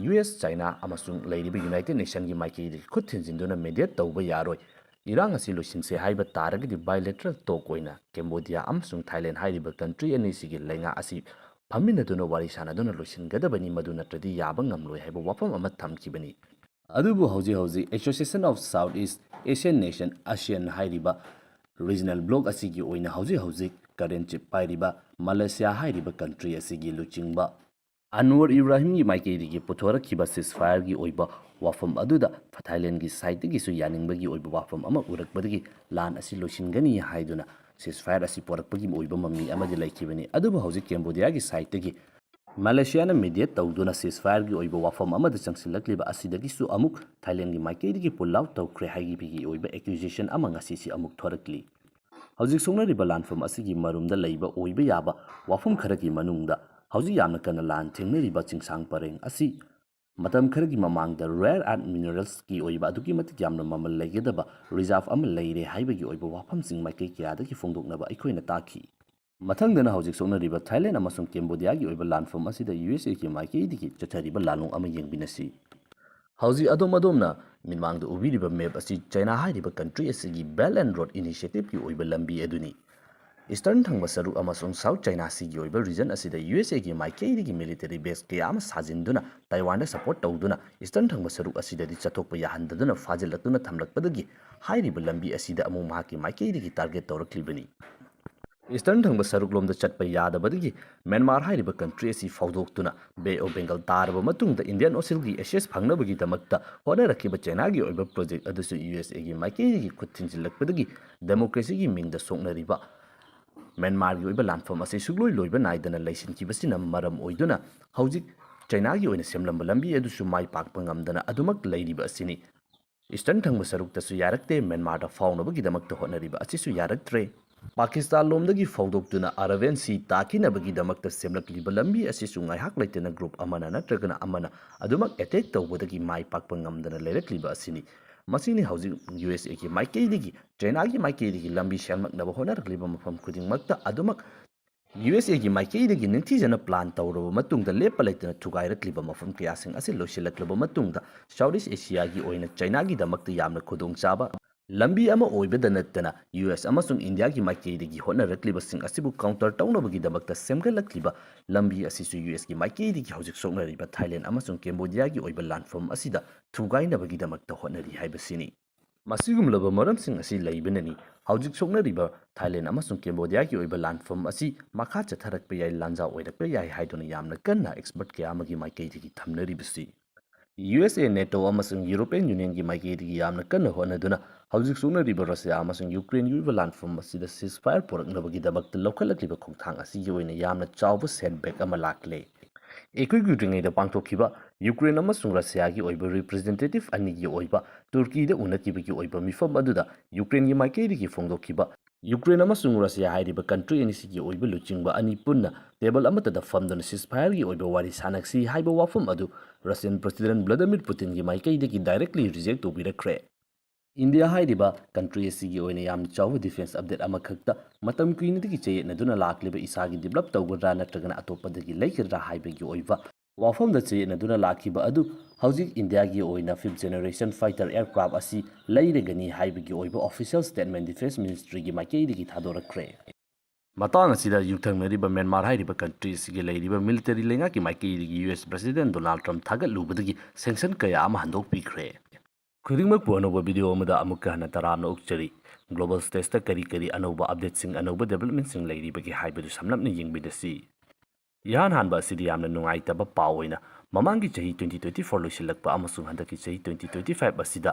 U S, China ꯑꯃꯁꯨꯡ ꯂꯩꯔꯤꯕ United Nationꯒꯤ ꯃꯥꯏꯀꯩꯗꯒꯤ ꯈꯨꯠ ꯊꯤꯟꯖꯤꯟꯗꯨꯅ mediate ꯇꯧꯕ ꯌꯥꯔꯣꯏ꯫ ꯏꯔꯥꯡ ꯑꯁꯤ ꯂꯣꯏꯁꯤꯟꯁꯦ ꯍꯥꯏꯕ ꯇꯥꯔꯒꯗꯤ bilateral talk ꯑꯣꯏꯅ ꯀꯦꯝꯕꯣꯗꯤꯌꯥ ꯑꯃꯁꯨꯡ ꯊꯥꯏꯂꯦꯟ ꯍꯥꯏꯔꯤꯕ country ꯑꯅꯤꯁꯤꯒꯤ ꯂꯩꯉꯥꯛ ꯑꯁꯤ ꯐꯝꯃꯤꯟꯅꯗꯨꯅ ꯋꯥꯔꯤ ꯁꯥꯟꯅꯗꯨꯅ ꯂꯣꯏꯁꯤꯟꯒꯗꯕꯅꯤ, ꯃꯗꯨ ꯅꯠꯇ꯭ꯔꯗꯤ ꯌꯥꯕ ꯉꯝꯂꯣꯏ ꯍꯥꯏꯕ ꯋꯥꯐꯝ ꯑꯃ ꯊꯝꯈꯤꯕꯅꯤ꯫ ꯑꯗꯨꯕꯨ ꯍꯧꯖꯤꯛ ꯍꯧꯖꯤꯛ Association of Southeast Asian Nation, ASEAN ꯍꯥꯏꯔꯤꯕ regional bloc ꯑꯁꯤꯒꯤ ꯑꯣꯏꯅ ꯍꯧꯖꯤꯛ ꯍꯧꯖꯤꯛ current chief ꯄꯥꯏꯔꯤꯕ ꯃꯂꯦꯁꯤꯌꯥ ꯍꯥꯏꯔꯤꯕ country ꯑꯁꯤꯒꯤ ꯂꯨꯆꯤꯡꯕ ꯑꯟꯋꯔ ꯏꯕ꯭ꯔꯥꯍꯤꯝꯒꯤ ꯃꯥꯏꯀꯩꯗꯒꯤ ꯄꯨꯊꯣꯔꯛꯈꯤꯕ ceasefireꯒꯤ ꯑꯣꯏꯕ ꯋꯥꯐꯝ ꯑꯗꯨꯗ ꯊꯥꯏꯂꯦꯟꯒꯤ sideꯇꯒꯤꯁꯨ ꯌꯥꯅꯤꯡꯕꯒꯤ ꯑꯣꯏꯕ ꯋꯥꯐꯝ ꯑꯃ ꯎꯔꯛꯄꯗꯒꯤ ꯂꯥꯟ ꯑꯁꯤ ꯂꯣꯏꯁꯤꯟꯒꯅꯤ ꯍꯥꯏꯗꯨꯅ ceasefire ꯑꯁꯤ ꯄꯣꯔꯛꯄꯒꯤ ꯑꯣꯏꯕ ꯃꯃꯤ ꯑꯃꯗꯤ ꯂꯩꯈꯤꯕꯅꯤ꯫ ꯑꯗꯨꯕꯨ ꯍꯧꯖꯤꯛ ꯀꯦꯝꯕꯣꯗꯤꯌꯥꯒꯤ sideꯇꯒꯤ ꯃꯂꯦꯁꯤꯌꯥꯅ mediate ꯇꯧꯗꯨꯅ ceasefireꯒꯤ ꯑꯣꯏꯕ ꯋꯥꯐꯝ ꯑꯃꯗ ꯆꯪꯁꯤꯜꯂꯛꯂꯤꯕ ꯑꯁꯤꯗꯒꯤꯁꯨ ꯑꯃꯨꯛ ꯊꯥꯏꯂꯦꯟꯒꯤ ꯃꯥꯏꯀꯩꯗꯒꯤ pull out ꯇꯧꯈ꯭ꯔꯦ ꯍꯥꯏꯕꯒꯤ ꯑꯣꯏꯕ accusation ꯑꯃ ꯉꯁꯤꯁꯤ ꯑꯃꯨꯛ ꯊꯣꯔꯛꯂꯤ꯫ ꯍꯧꯖꯤꯛ ꯁꯣꯛꯅꯔꯤꯕ ꯂꯥꯟꯐꯝ ꯑꯁꯤꯒꯤ ꯃꯔꯨꯝꯗ ꯂꯩꯕ ꯑꯣꯏꯕ ꯌꯥꯕ ꯋꯥꯐꯝ ꯈꯔꯒꯤ ꯃꯅꯨꯡꯗ ꯍꯧꯖꯤꯛ ꯌꯥꯝꯅ ꯀꯟꯅ ꯂꯥꯟ ꯊꯦꯡꯅꯔꯤꯕ ꯆꯤꯡꯁꯥꯡ ꯄꯔꯦꯡ ꯑꯁꯤ ꯃꯇꯝ ꯈꯔꯒꯤ ꯃꯃꯥꯡꯗ rare earth mineralsꯀꯤ ꯑꯣꯏꯕ ꯑꯗꯨꯛꯀꯤ ꯃꯇꯤꯛ ꯌꯥꯝꯅ ꯃꯃꯜ ꯂꯩꯒꯗꯕ reserve ꯑꯃ ꯂꯩꯔꯦ ꯍꯥꯏꯕꯒꯤ ꯑꯣꯏꯕ ꯋꯥꯐꯝꯁꯤꯡ ꯃꯥꯏꯀꯩ ꯀꯌꯥꯗꯒꯤ ꯐꯣꯡꯗꯣꯛꯅꯕ ꯑꯩꯈꯣꯏꯅ ꯇꯥꯈꯤ꯫ ꯃꯊꯪꯗꯅ ꯍꯧꯖꯤꯛ ꯁꯣꯛꯅꯔꯤꯕ ꯊꯥꯏꯂꯦꯟ ꯑꯃꯁꯨꯡ ꯀꯦꯝꯕꯣꯗꯤꯌꯥꯒꯤ ꯑꯣꯏꯕ ꯂꯥꯟꯐꯝ ꯑꯁꯤꯗ U S Aꯒꯤ ꯃꯥꯏꯀꯩꯗꯒꯤ ꯆꯠꯊꯔꯤꯕ ꯂꯥꯟꯂꯣꯡ ꯑꯃ ꯌꯦꯡꯃꯤꯟꯅꯁꯤ꯫ ꯍꯧꯖꯤꯛ ꯑꯗꯣꯝ ꯑꯗꯣꯝꯅ ꯃꯤꯠꯃꯥꯡꯗ ꯎꯕꯤꯔꯤꯕ ꯃꯦꯞ ꯑꯁꯤ ꯆꯥꯏꯅꯥ ꯍꯥꯏꯔꯤꯕ ꯀꯟꯇ꯭ꯔꯤ ꯑꯁꯤꯒꯤ Belt and Road Initiative ꯀꯤ ꯑꯣꯏꯕ ꯂꯝꯕꯤ ꯑꯗꯨꯅꯤ꯫ ꯏꯁꯇꯔꯟ ꯊꯪꯕ ꯁꯔꯨꯛ ꯑꯃꯁꯨꯡ ꯁꯥꯎꯠ ꯆꯥꯏꯅꯥ ꯁꯤꯒꯤ ꯑꯣꯏꯕ ꯔꯤꯖꯟ ꯑꯁꯤꯗ ꯌꯨ ꯑꯦꯁ ꯑꯦꯒꯤ ꯃꯥꯏꯀꯩꯗꯒꯤ ꯃꯤꯂꯤꯇꯔꯤ ꯕꯦꯁ ꯀꯌꯥ ꯑꯃ ꯁꯥꯖꯤꯟꯗꯨꯅ ꯇꯥꯏꯋꯥꯟꯗ ꯁꯄꯣꯔꯠ ꯇꯧꯗꯨꯅ ꯏꯁꯇꯔꯟ ꯊꯪꯕ ꯁꯔꯨꯛ ꯑꯁꯤꯗꯗꯤ ꯆꯠꯊꯣꯛꯄ ꯌꯥꯍꯟꯗꯗꯨꯅ ꯐꯥꯖꯤꯜꯂꯛꯇꯨꯅ ꯊꯝꯂꯛꯄꯗꯒꯤ ꯍꯥꯏꯔꯤꯕ ꯂꯝꯕꯤ ꯑꯁꯤꯗ ꯑꯃꯨꯛ ꯃꯍꯥꯛꯀꯤ ꯃꯥꯏꯀꯩꯗꯒꯤ ꯇꯥꯔꯒꯦꯠ ꯇꯧꯔꯛꯂꯤꯕꯅꯤ꯫ ꯏꯁꯇꯔꯟ ꯊꯪꯕ ꯁꯔꯨꯛꯂꯣꯝꯗ ꯆꯠꯄ ꯌꯥꯗꯕꯗꯒꯤ ꯃ꯭ꯌꯥꯟꯃꯥꯔ ꯍꯥꯏꯔꯤꯕ ꯀꯟꯇ꯭ꯔꯤ ꯑꯁꯤ ꯐꯥꯎꯗꯣꯛꯇꯨꯅ ꯕꯦ ꯑꯣꯐ ꯕꯦꯡꯒꯜ ꯇꯥꯔꯕ ꯃꯇꯨꯡꯗ ꯏꯟꯗꯤꯌꯥꯟ ꯑꯣꯁꯤꯟꯒꯤ ꯑꯦꯛꯁꯦꯁ ꯐꯪꯅꯕꯒꯤꯗꯃꯛꯇ ꯍꯣꯠꯅꯔꯛꯈꯤꯕ ꯆꯥꯏꯅꯥꯒꯤ ꯑꯣꯏꯕ ꯄ꯭ꯔꯣꯖꯦꯛ ꯑꯗꯨꯁꯨ ꯌꯨ ꯑꯦꯁ ꯑꯦꯒꯤ ꯃꯥꯏꯀꯩꯗꯒꯤ ꯈꯨꯠ ꯊꯤꯟꯖꯤꯜꯂꯛꯄꯗꯒꯤ ꯗꯦꯃꯣꯀ꯭ꯔꯦꯁꯤꯒꯤ ꯃꯤꯡꯗ ꯁꯣꯛꯅꯔꯤꯕ ꯃ꯭ꯌꯥꯟꯃꯥꯔꯒꯤ ꯑꯣꯏꯕ ꯂꯥꯟꯐꯝ ꯑꯁꯤ ꯁꯨꯡꯂꯣꯏ ꯂꯣꯏꯕ ꯅꯥꯏꯗꯅ ꯂꯩꯁꯤꯟꯈꯤꯕꯁꯤꯅ ꯃꯔꯝ ꯑꯣꯏꯗꯨꯅ ꯍꯧꯖꯤꯛ ꯆꯥꯏꯅꯥꯒꯤ ꯑꯣꯏꯅ ꯁꯦꯝꯂꯝꯕ ꯂꯝꯕꯤ ꯑꯗꯨꯁꯨ ꯃꯥꯏ ꯄꯥꯛꯄ ꯉꯝꯗꯅ ꯑꯗꯨꯃꯛ ꯂꯩꯔꯤꯕ ꯑꯁꯤꯅꯤ꯫ ꯏꯁꯇꯔꯟ ꯊꯪꯕ ꯁꯔꯨꯛꯇꯁꯨ ꯌꯥꯔꯛꯇꯦ, ꯃ꯭ꯌꯥꯟꯃꯥꯔꯗ ꯐꯥꯎꯅꯕꯒꯤꯗꯃꯛꯇ ꯍꯣꯠꯅꯔꯤꯕ ꯑꯁꯤꯁꯨ ꯌꯥꯔꯛꯇ꯭ꯔꯦ꯫ ꯄꯥꯀꯤꯁꯇꯥꯟ ꯂꯣꯝꯗꯒꯤ ꯐꯥꯎꯗꯣꯛꯇꯨꯅ ꯑꯔꯥꯕꯤꯌꯟ ꯁꯤ ꯇꯥꯈꯤꯅꯕꯒꯤꯗꯃꯛꯇ ꯁꯦꯝꯂꯛꯂꯤꯕ ꯂꯝꯕꯤ ꯑꯁꯤꯁꯨ ꯉꯥꯏꯍꯥꯛ ꯂꯩꯇꯅ ꯒ꯭ꯔꯨꯞ ꯑꯃꯅ ꯅꯠꯇ꯭ꯔꯒꯅ ꯑꯃꯅ ꯑꯗꯨꯃꯛ ꯑꯦꯇꯦꯛ ꯇꯧꯕꯗꯒꯤ ꯃꯥꯏ ꯄꯥꯛꯄ ꯉꯝꯗꯅ ꯂꯩꯔꯛꯂꯤꯕ ꯑꯁꯤꯅꯤ꯫ ꯃꯁꯤꯅꯤ ꯍꯧꯖꯤꯛ ꯌꯨ ꯑꯦꯁ ꯑꯦꯒꯤ ꯃꯥꯏꯀꯩꯗꯒꯤ, ꯆꯥꯏꯅꯥꯒꯤ ꯃꯥꯏꯀꯩꯗꯒꯤ ꯂꯝꯕꯤ ꯁꯦꯝꯂꯛꯅꯕ ꯍꯣꯠꯅꯔꯛꯂꯤꯕ ꯃꯐꯝ ꯈꯨꯗꯤꯡꯃꯛꯇ ꯑꯗꯨꯃꯛ ꯌꯨ ꯑꯦꯁ ꯑꯦꯒꯤ ꯃꯥꯏꯀꯩꯗꯒꯤ ꯅꯤꯡꯊꯤꯖꯅ ꯄ꯭ꯂꯥꯟ ꯇꯧꯔꯕ ꯃꯇꯨꯡꯗ ꯂꯦꯞꯄ ꯂꯩꯇꯅ ꯊꯨꯒꯥꯏꯔꯛꯂꯤꯕ ꯃꯐꯝ ꯀꯌꯥꯁꯤꯡ ꯑꯁꯤ ꯂꯣꯏꯁꯤꯜꯂꯛꯂꯕ ꯃꯇꯨꯡꯗ ꯁꯥꯎꯠ ꯏꯁ ꯑꯦꯁꯤꯌꯥꯒꯤ ꯑꯣꯏꯅ ꯆꯥꯏꯅꯥꯒꯤꯗꯃꯛꯇ ꯌꯥꯝꯅ ꯈꯨꯗꯣꯡꯆꯥꯕ ꯂꯝꯕꯤ ꯑꯃ ꯑꯣꯏꯕꯗ ꯅꯠꯇꯅ ꯌꯨ ꯑꯦꯁ ꯑꯃꯁꯨꯡ ꯏꯟꯗꯤꯌꯥꯒꯤ ꯃꯥꯏꯀꯩꯗꯒꯤ ꯍꯣꯠꯅꯔꯛꯂꯤꯕꯁꯤꯡ ꯑꯁꯤꯕꯨ ꯀꯥꯎꯟꯇꯔ ꯇꯧꯅꯕꯒꯤꯗꯃꯛꯇ ꯁꯦꯝꯒꯠꯂꯛꯂꯤꯕ ꯂꯝꯕꯤ ꯑꯁꯤꯁꯨ ꯌꯨ ꯑꯦꯁꯀꯤ ꯃꯥꯏꯀꯩꯗꯒꯤ ꯍꯧꯖꯤꯛ ꯁꯣꯛꯅꯔꯤꯕ ꯊꯥꯏꯂꯦꯟ ꯑꯃꯁꯨꯡ ꯀꯦꯝꯕꯣꯗꯤꯌꯥꯒꯤ ꯑꯣꯏꯕ ꯂꯥꯟꯐꯝ ꯑꯁꯤꯗ ꯊꯨꯒꯥꯏꯅꯕꯒꯤꯗꯃꯛꯇ ꯍꯣꯠꯅꯔꯤ ꯍꯥꯏꯕꯁꯤꯅꯤ꯫ ꯃꯁꯤꯒꯨꯝꯂꯕ ꯃꯔꯝꯁꯤꯡ ꯑꯁꯤ ꯂꯩꯕꯅꯅꯤ ꯍꯧꯖꯤꯛ ꯁꯣꯛꯅꯔꯤꯕ ꯊꯥꯏꯂꯦꯟ ꯑꯃꯁꯨꯡ ꯀꯦꯝꯕꯣꯗꯤꯌꯥꯒꯤ ꯑꯣꯏꯕ ꯂꯥꯟꯐꯝ ꯑꯁꯤ ꯃꯈꯥ ꯆꯠꯊꯔꯛꯄ ꯌꯥꯏ, ꯂꯥꯟꯖꯥꯎ ꯑꯣꯏꯔꯛꯄ ꯌꯥꯏ ꯍꯥꯏꯗꯨꯅ ꯌꯥꯝꯅ ꯀꯟꯅ ꯑꯦꯛꯁꯄꯔꯠ ꯀꯌꯥ ꯑꯃꯒꯤ ꯃꯥꯏꯀꯩꯗꯒꯤ ꯊꯝꯅꯔꯤꯕꯁꯤ꯫ ꯌꯨ ꯑꯦꯁ ꯑꯦ, ꯅꯦꯇꯣ ꯑꯃꯁꯨꯡ ꯌꯨꯔꯣꯄꯤꯌꯟ ꯌꯨꯅꯤꯌꯟꯒꯤ ꯃꯥꯏꯀꯩꯗꯒꯤ ꯌꯥꯝꯅ ꯀꯟꯅ ꯍꯣꯠꯅꯗꯨꯅ ꯍꯧꯖꯤꯛ ꯁꯣꯛꯅꯔꯤꯕ ꯔꯁꯤꯌꯥ ꯑꯃꯁꯨꯡ ꯌꯨꯀ꯭ꯔꯦꯟꯒꯤ ꯑꯣꯏꯕ ꯂꯥꯟꯐꯝ ꯑꯁꯤꯗ ceasefire ꯄꯨꯔꯛꯅꯕꯒꯤꯗꯃꯛꯇ ꯂꯧꯈꯠꯂꯛꯂꯤꯕ ꯈꯣꯡꯊꯥꯡ ꯑꯁꯤꯒꯤ ꯑꯣꯏꯅ ꯌꯥꯝꯅ ꯆꯥꯎꯕ setback ꯑꯃ ꯂꯥꯛꯂꯦ꯫ ꯏꯀꯨꯏ ꯀꯨꯏꯗ꯭ꯔꯤꯉꯩꯗ ꯄꯥꯡꯊꯣꯛꯈꯤꯕ ꯌꯨꯀ꯭ꯔꯦꯟ ꯑꯃꯁꯨꯡ ꯔꯁꯤꯌꯥꯒꯤ ꯑꯣꯏꯕ ꯔꯤꯄ꯭ꯔꯖꯦꯟꯇꯦꯇꯤꯚ ꯑꯅꯤꯒꯤ ꯑꯣꯏꯕ ꯇꯨꯔꯀꯤꯗ ꯎꯅꯈꯤꯕꯒꯤ ꯑꯣꯏꯕ ꯃꯤꯐꯝ ꯑꯗꯨꯗ ꯌꯨꯀ꯭ꯔꯦꯟꯒꯤ ꯃꯥꯏꯀꯩꯗꯒꯤ ꯐꯣꯡꯗꯣꯛꯈꯤꯕ ꯌꯨꯀ꯭ꯔꯦꯟ ꯑꯃꯁꯨꯡ ꯔꯁꯤꯌꯥ ꯍꯥꯏꯔꯤꯕ ꯀꯟꯇ꯭ꯔꯤ ꯑꯅꯤꯁꯤꯒꯤ ꯑꯣꯏꯕ ꯂꯨꯆꯤꯡꯕ ꯑꯅꯤ ꯄꯨꯟꯅ ꯇꯦꯕꯜ ꯑꯃꯠꯇꯗ ꯐꯝꯗꯨꯅ ceasefireꯒꯤ ꯑꯣꯏꯕ ꯋꯥꯔꯤ ꯁꯥꯟꯅꯁꯤ ꯍꯥꯏꯕ ꯋꯥꯐꯝ ꯑꯗꯨ ꯔꯁꯤꯌꯟ ꯄ꯭ꯔꯁꯤꯗꯦꯟꯠ ꯚ꯭ꯂꯥꯗꯤꯃꯤꯔ ꯄꯨꯇꯤꯟꯒꯤ ꯃꯥꯏꯀꯩꯗꯒꯤ directly reject ꯇꯧꯕꯤꯔꯛꯈ꯭ꯔꯦ꯫ ꯏꯟꯗꯤꯌꯥ ꯍꯥꯏꯔꯤꯕ ꯀꯟꯇ꯭ꯔꯤ ꯑꯁꯤꯒꯤ ꯑꯣꯏꯅ ꯌꯥꯝꯅ ꯆꯥꯎꯕ ꯗꯤꯐꯦꯟꯁ ꯑꯞꯗꯦꯠ ꯑꯃꯈꯛꯇ ꯃꯇꯝ ꯀꯨꯏꯅꯗꯒꯤ ꯆꯌꯦꯠꯅꯗꯨꯅ ꯂꯥꯛꯂꯤꯕ ꯏꯁꯥꯒꯤ ꯗꯤꯕꯦꯂꯞ ꯇꯧꯒꯗ꯭ꯔꯥ ꯅꯠꯇ꯭ꯔꯒꯅ ꯑꯇꯣꯞꯄꯗꯒꯤ ꯂꯩꯒꯗ꯭ꯔꯥ ꯍꯥꯏꯕꯒꯤ ꯑꯣꯏꯕ ꯋꯥꯐꯝꯗ ꯆꯌꯦꯠꯅꯗꯨꯅ ꯂꯥꯛꯈꯤꯕ ꯑꯗꯨ ꯍꯧꯖꯤꯛ ꯏꯟꯗꯤꯌꯥꯒꯤ ꯑꯣꯏꯅ fifth generation fighter aircraft ꯑꯁꯤ ꯂꯩꯔꯒꯅꯤ ꯍꯥꯏꯕꯒꯤ ꯑꯣꯏꯕ official statement Defence Ministryꯒꯤ ꯃꯥꯏꯀꯩꯗꯒꯤ ꯊꯥꯗꯣꯔꯛꯈ꯭ꯔꯦ꯫ ꯃꯇꯥꯡ ꯑꯁꯤꯗ ꯌꯨꯝꯊꯪꯅꯔꯤꯕ ꯃ꯭ꯌꯥꯟꯃꯥꯔ ꯍꯥꯏꯔꯤꯕ country ꯑꯁꯤꯒꯤ ꯂꯩꯔꯤꯕ military ꯂꯩꯉꯥꯛꯀꯤ ꯃꯥꯏꯀꯩꯗꯒꯤ U S President Donald Trump ꯊꯥꯒꯠꯂꯨꯕꯗꯒꯤ sanction ꯀꯌꯥ ꯑꯃ ꯍꯟꯗꯣꯛꯄꯤꯈ꯭ꯔꯦ꯫ ꯈꯨꯗꯤꯡꯃꯛꯄꯨ ꯑꯅꯧꯕ video ꯑꯃꯗ ꯑꯃꯨꯛꯀ ꯍꯟꯅ ꯇꯔꯥꯝꯅ ꯑꯣꯛꯆꯔꯤ꯫ Global stageꯇ ꯀꯔꯤ ꯀꯔꯤ ꯑꯅꯧꯕ updateꯁꯤꯡ, ꯑꯅꯧꯕ developmentꯁꯤꯡ ꯂꯩꯔꯤꯕꯒꯦ ꯍꯥꯏꯕꯗꯨ ꯁꯝꯂꯞꯅ ꯌꯦꯡꯃꯤꯟꯅꯁꯤ꯫ ꯏꯍꯥꯟ ꯍꯥꯟꯕ ꯑꯁꯤꯗꯤ ꯌꯥꯝꯅ ꯅꯨꯡꯉꯥꯏꯇꯕ ꯄꯥꯎ ꯑꯣꯏꯅ ꯃꯃꯥꯡꯒꯤ ꯆꯍꯤ twenty twenty-four ꯂꯣꯏꯁꯤꯜꯂꯛꯄ ꯑꯃꯁꯨꯡ ꯍꯟꯗꯛꯀꯤ ꯆꯍꯤ twenty twenty-five ꯑꯁꯤꯗ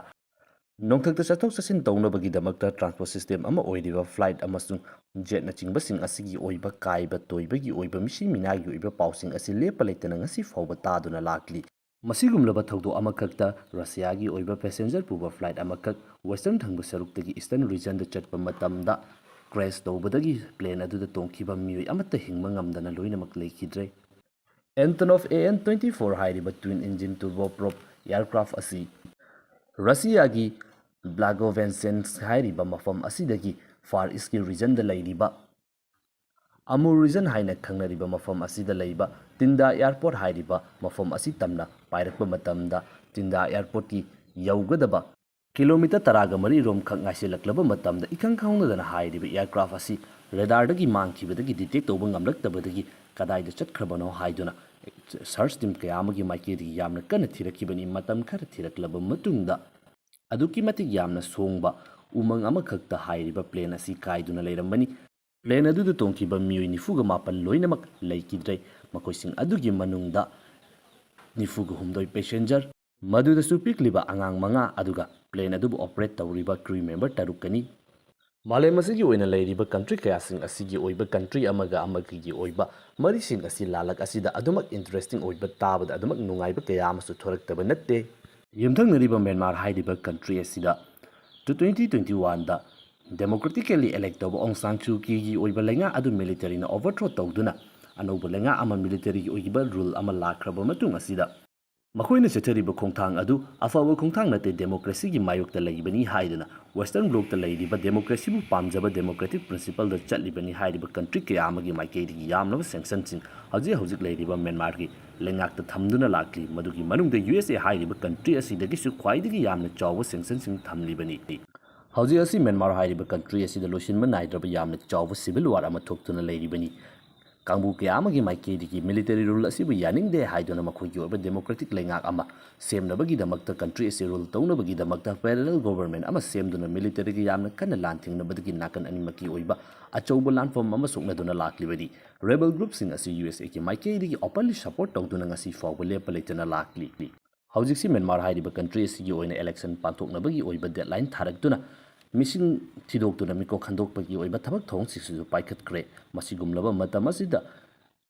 ꯅꯣꯡꯊꯛꯇ ꯆꯠꯊꯣꯛ ꯆꯠꯁꯤꯟ ꯇꯧꯅꯕꯒꯤꯗꯃꯛꯇ transport system ꯑꯃ ꯑꯣꯏꯔꯤꯕ flight ꯑꯃꯁꯨꯡ jetꯅꯆꯤꯡꯕꯁꯤꯡ ꯑꯁꯤꯒꯤ ꯑꯣꯏꯕ ꯀꯥꯏꯕ ꯇꯣꯏꯕꯒꯤ ꯑꯣꯏꯕ ꯃꯤꯁꯤ ꯃꯤꯅꯥꯒꯤ ꯑꯣꯏꯕ ꯄꯥꯎꯁꯤꯡ ꯑꯁꯤ ꯂꯦꯞꯄ ꯂꯩꯇꯅ ꯉꯁꯤ ꯐꯥꯎꯕ ꯇꯥꯗꯨꯅ ꯂꯥꯛꯂꯤ꯫ ꯃꯁꯤꯒꯨꯝꯂꯕ ꯊꯧꯗꯣꯛ ꯑꯃꯈꯛꯇ ꯔꯁꯤꯌꯥꯒꯤ ꯑꯣꯏꯕ passenger ꯄꯨꯕ flight ꯑꯃꯈꯛ western ꯊꯪꯕ ꯁꯔꯨꯛꯇꯒꯤ eastern regionꯗ ꯆꯠꯄ ꯃꯇꯝꯗ crash ꯇꯧꯕꯗꯒꯤ plane ꯑꯗꯨꯗ ꯇꯣꯡꯈꯤꯕ ꯃꯤꯑꯣꯏ ꯑꯃꯠꯇ ꯍꯤꯡꯕ ꯉꯝꯗꯅ ꯂꯣꯏꯅꯃꯛ ꯂꯩꯈꯤꯗ꯭ꯔꯦ꯫ Antonov A N twenty-four ꯍꯥꯏꯔꯤꯕ twin engine turboprop aircraft ꯑꯁꯤ ꯔꯁꯤꯌꯥꯒꯤ Blagoveshchensk ꯍꯥꯏꯔꯤꯕ ꯃꯐꯝ ꯑꯁꯤꯗꯒꯤ Far Eastꯀꯤ regionꯗ ꯂꯩꯔꯤꯕ Amur region ꯍꯥꯏꯅ ꯈꯪꯅꯔꯤꯕ ꯃꯐꯝ ꯑꯁꯤꯗ ꯂꯩꯕ ꯇꯤꯟꯗꯥ airport ꯍꯥꯏꯔꯤꯕ ꯃꯐꯝ ꯑꯁꯤ ꯇꯝꯅ ꯄꯥꯏꯔꯛꯄ ꯃꯇꯝꯗ ꯇꯤꯟꯗꯥ airportꯀꯤ ꯌꯧꯒꯗꯕ kilometre ꯇꯔꯥꯒ ꯃꯔꯤ ꯔꯣꯝꯈꯛ ꯉꯥꯏꯁꯤꯜꯂꯛꯂꯕ ꯃꯇꯝꯗ ꯏꯈꯪ ꯈꯪꯍꯧꯅꯗꯅ ꯍꯥꯏꯔꯤꯕ aircraft ꯑꯁꯤ radarꯗꯒꯤ ꯃꯥꯡꯈꯤꯕꯗꯒꯤ detect ꯇꯧꯕ ꯉꯝꯂꯛꯇꯕꯗꯒꯤ ꯀꯗꯥꯏꯗ ꯆꯠꯈ꯭ꯔꯕꯅꯣ ꯍꯥꯏꯗꯨꯅ search team ꯀꯌꯥ ꯑꯃꯒꯤ ꯃꯥꯏꯀꯩꯗꯒꯤ ꯌꯥꯝꯅ ꯀꯟꯅ ꯊꯤꯔꯛꯈꯤꯕꯅꯤ꯫ ꯃꯇꯝ ꯈꯔ ꯊꯤꯔꯛꯂꯕ ꯃꯇꯨꯡꯗ ꯑꯗꯨꯛꯀꯤ ꯃꯇꯤꯛ ꯌꯥꯝꯅ ꯁꯣꯡꯕ ꯎꯃꯪ ꯑꯃꯈꯛꯇ ꯍꯥꯏꯔꯤꯕ plane ꯑꯁꯤ ꯀꯥꯏꯗꯨꯅ ꯂꯩꯔꯝꯕꯅꯤ꯫ Plane ꯑꯗꯨꯗ ꯇꯣꯡꯈꯤꯕ ꯃꯤꯑꯣꯏ ꯅꯤꯐꯨꯒ ꯃꯥꯄꯟ ꯂꯣꯏꯅꯃꯛ ꯂꯩꯈꯤꯗ꯭ꯔꯦ꯫ ꯃꯈꯣꯏꯁꯤꯡ ꯑꯗꯨꯒꯤ ꯃꯅꯨꯡꯗ ꯅꯤꯐꯨꯒ ꯍꯨꯝꯗꯣꯏ passenger, ꯃꯗꯨꯗꯁꯨ ꯄꯤꯛꯂꯤꯕ ꯑꯉꯥꯡ ꯃꯉꯥ, ꯑꯗꯨꯒ plane ꯑꯗꯨꯕꯨ operate ꯇꯧꯔꯤꯕ crew member ꯇꯔꯨꯛꯀꯅꯤ꯫ ꯃꯥꯂꯦꯝ ꯑꯁꯤꯒꯤ ꯑꯣꯏꯅ ꯂꯩꯔꯤꯕ country ꯀꯌꯥꯁꯤꯡ ꯑꯁꯤꯒꯤ ꯑꯣꯏꯕ country ꯑꯃꯒ ꯑꯃꯒꯒꯤ ꯑꯣꯏꯕ ꯃꯔꯤꯁꯤꯡ ꯑꯁꯤ ꯂꯥꯂꯛ ꯑꯁꯤꯗ ꯑꯗꯨꯃꯛ interesting ꯑꯣꯏꯕ, ꯇꯥꯕꯗ ꯑꯗꯨꯃꯛ ꯅꯨꯡꯉꯥꯏꯕ ꯀꯌꯥ ꯑꯃꯁꯨ ꯊꯣꯔꯛꯇꯕ ꯅꯠꯇꯦ꯫ ꯌꯨꯝꯊꯪꯅꯔꯤꯕ ꯃ꯭ꯌꯥꯟꯃꯥꯔ ꯍꯥꯏꯔꯤꯕ country ꯑꯁꯤꯗ twenty twenty-oneꯗ democratically elect ꯇꯧꯕ ꯑꯣꯡ ꯁꯥꯟ ꯁꯨ ꯀꯤꯒꯤ ꯑꯣꯏꯕ ꯂꯩꯉꯥꯛ ꯑꯗꯨ militaryꯅ overthrow ꯇꯧꯗꯨꯅ ꯑꯅꯧꯕ ꯂꯩꯉꯥꯛ ꯑꯃ militaryꯒꯤ ꯑꯣꯏꯕ rule ꯑꯃ ꯂꯥꯛꯈ꯭ꯔꯕ ꯃꯇꯨꯡ ꯑꯁꯤꯗ ꯃꯈꯣꯏꯅ ꯆꯠꯊꯔꯤꯕ ꯈꯣꯡꯊꯥꯡ ꯑꯗꯨ ꯑꯐꯕ ꯈꯣꯡꯊꯥꯡ ꯅꯠꯇꯦ, democracyꯒꯤ ꯃꯥꯌꯣꯛꯇ ꯂꯩꯕꯅꯤ ꯍꯥꯏꯗꯨꯅ Western Bloc ꯇ ꯂꯩꯔꯤꯕ democracyꯕꯨ ꯄꯥꯝꯖꯕ democratic principle ꯗ ꯆꯠꯂꯤꯕꯅꯤ ꯍꯥꯏꯔꯤꯕ country ꯀꯌꯥ ꯑꯃꯒꯤ ꯃꯥꯏꯀꯩꯗꯒꯤ ꯌꯥꯝꯂꯕ sanctionꯁꯤꯡ ꯍꯧꯖꯤꯛ ꯍꯧꯖꯤꯛ ꯂꯩꯔꯤꯕ ꯃ꯭ꯌꯥꯟꯃꯥꯔꯒꯤ ꯂꯩꯉꯥꯛꯇ ꯊꯝꯗꯨꯅ ꯂꯥꯛꯂꯤ꯫ ꯃꯗꯨꯒꯤ ꯃꯅꯨꯡꯗ ꯌꯨ ꯑꯦꯁ ꯑꯦ ꯍꯥꯏꯔꯤꯕ country ꯑꯁꯤꯗꯒꯤꯁꯨ ꯈ꯭ꯋꯥꯏꯗꯒꯤ ꯌꯥꯝꯅ ꯆꯥꯎꯕ sanctionꯁꯤꯡ ꯊꯝꯂꯤꯕꯅꯤ꯫ ꯍꯧꯖꯤꯛ ꯑꯁꯤ ꯃ꯭ꯌꯥꯟꯃꯥꯔ ꯍꯥꯏꯔꯤꯕ country ꯑꯁꯤꯗ ꯂꯣꯏꯁꯤꯟꯕ ꯅꯥꯏꯗ꯭ꯔꯕ ꯌꯥꯝꯅ ꯆꯥꯎꯕ civil war ꯑꯃ ꯊꯣꯛꯇꯨꯅ ꯂꯩꯔꯤꯕꯅꯤ꯫ ꯀꯥꯡꯕꯨ ꯀꯌꯥ ꯑꯃꯒꯤ ꯃꯥꯏꯀꯩꯗꯒꯤ military rule ꯑꯁꯤꯕꯨ ꯌꯥꯅꯤꯡꯗꯦ ꯍꯥꯏꯗꯨꯅ ꯃꯈꯣꯏꯒꯤ ꯑꯣꯏꯕ democratic ꯂꯩꯉꯥꯛ ꯑꯃ ꯁꯦꯝꯅꯕꯒꯤꯗꯃꯛꯇ, country ꯑꯁꯤ rule ꯇꯧꯅꯕꯒꯤꯗꯃꯛꯇ parallel government ꯑꯃ ꯁꯦꯝꯗꯨꯅ militaryꯒ ꯌꯥꯝꯅ ꯀꯟꯅ ꯂꯥꯟ ꯊꯦꯡꯅꯕꯗꯒꯤ ꯅꯥꯀꯟ ꯑꯅꯤꯃꯛꯀꯤ ꯑꯣꯏꯕ ꯑꯆꯧꯕ ꯂꯥꯟꯐꯝ ꯑꯃ ꯁꯣꯛꯅꯗꯨꯅ ꯂꯥꯛꯂꯤꯕꯅꯤ꯫ Rebel groupꯁꯤꯡ ꯑꯁꯤ ꯌꯨ ꯑꯦꯁ ꯑꯦꯒꯤ ꯃꯥꯏꯀꯩꯗꯒꯤ openly support ꯇꯧꯗꯨꯅ ꯉꯁꯤ ꯐꯥꯎꯕ ꯂꯦꯞꯄ ꯂꯩꯇꯅ ꯂꯥꯛꯂꯤ꯫ ꯍꯧꯖꯤꯛꯁꯤ ꯃ꯭ꯌꯥꯟꯃꯥꯔ ꯍꯥꯏꯔꯤꯕ country ꯑꯁꯤꯒꯤ ꯑꯣꯏꯅ election ꯄꯥꯡꯊꯣꯛꯅꯕꯒꯤ ꯑꯣꯏꯕ deadline ꯊꯥꯔꯛꯇꯨꯅ, ꯃꯤꯁꯤꯡ ꯊꯤꯗꯣꯛꯇꯨꯅ ꯃꯤꯀꯣꯛ ꯈꯟꯗꯣꯛꯄꯒꯤ ꯑꯣꯏꯕ ꯊꯕꯛ ꯊꯧꯑꯣꯡꯁꯤꯡꯁꯤꯁꯨ ꯄꯥꯏꯈꯠꯈ꯭ꯔꯦ꯫ ꯃꯁꯤꯒꯨꯝꯂꯕ ꯃꯇꯝ ꯑꯁꯤꯗ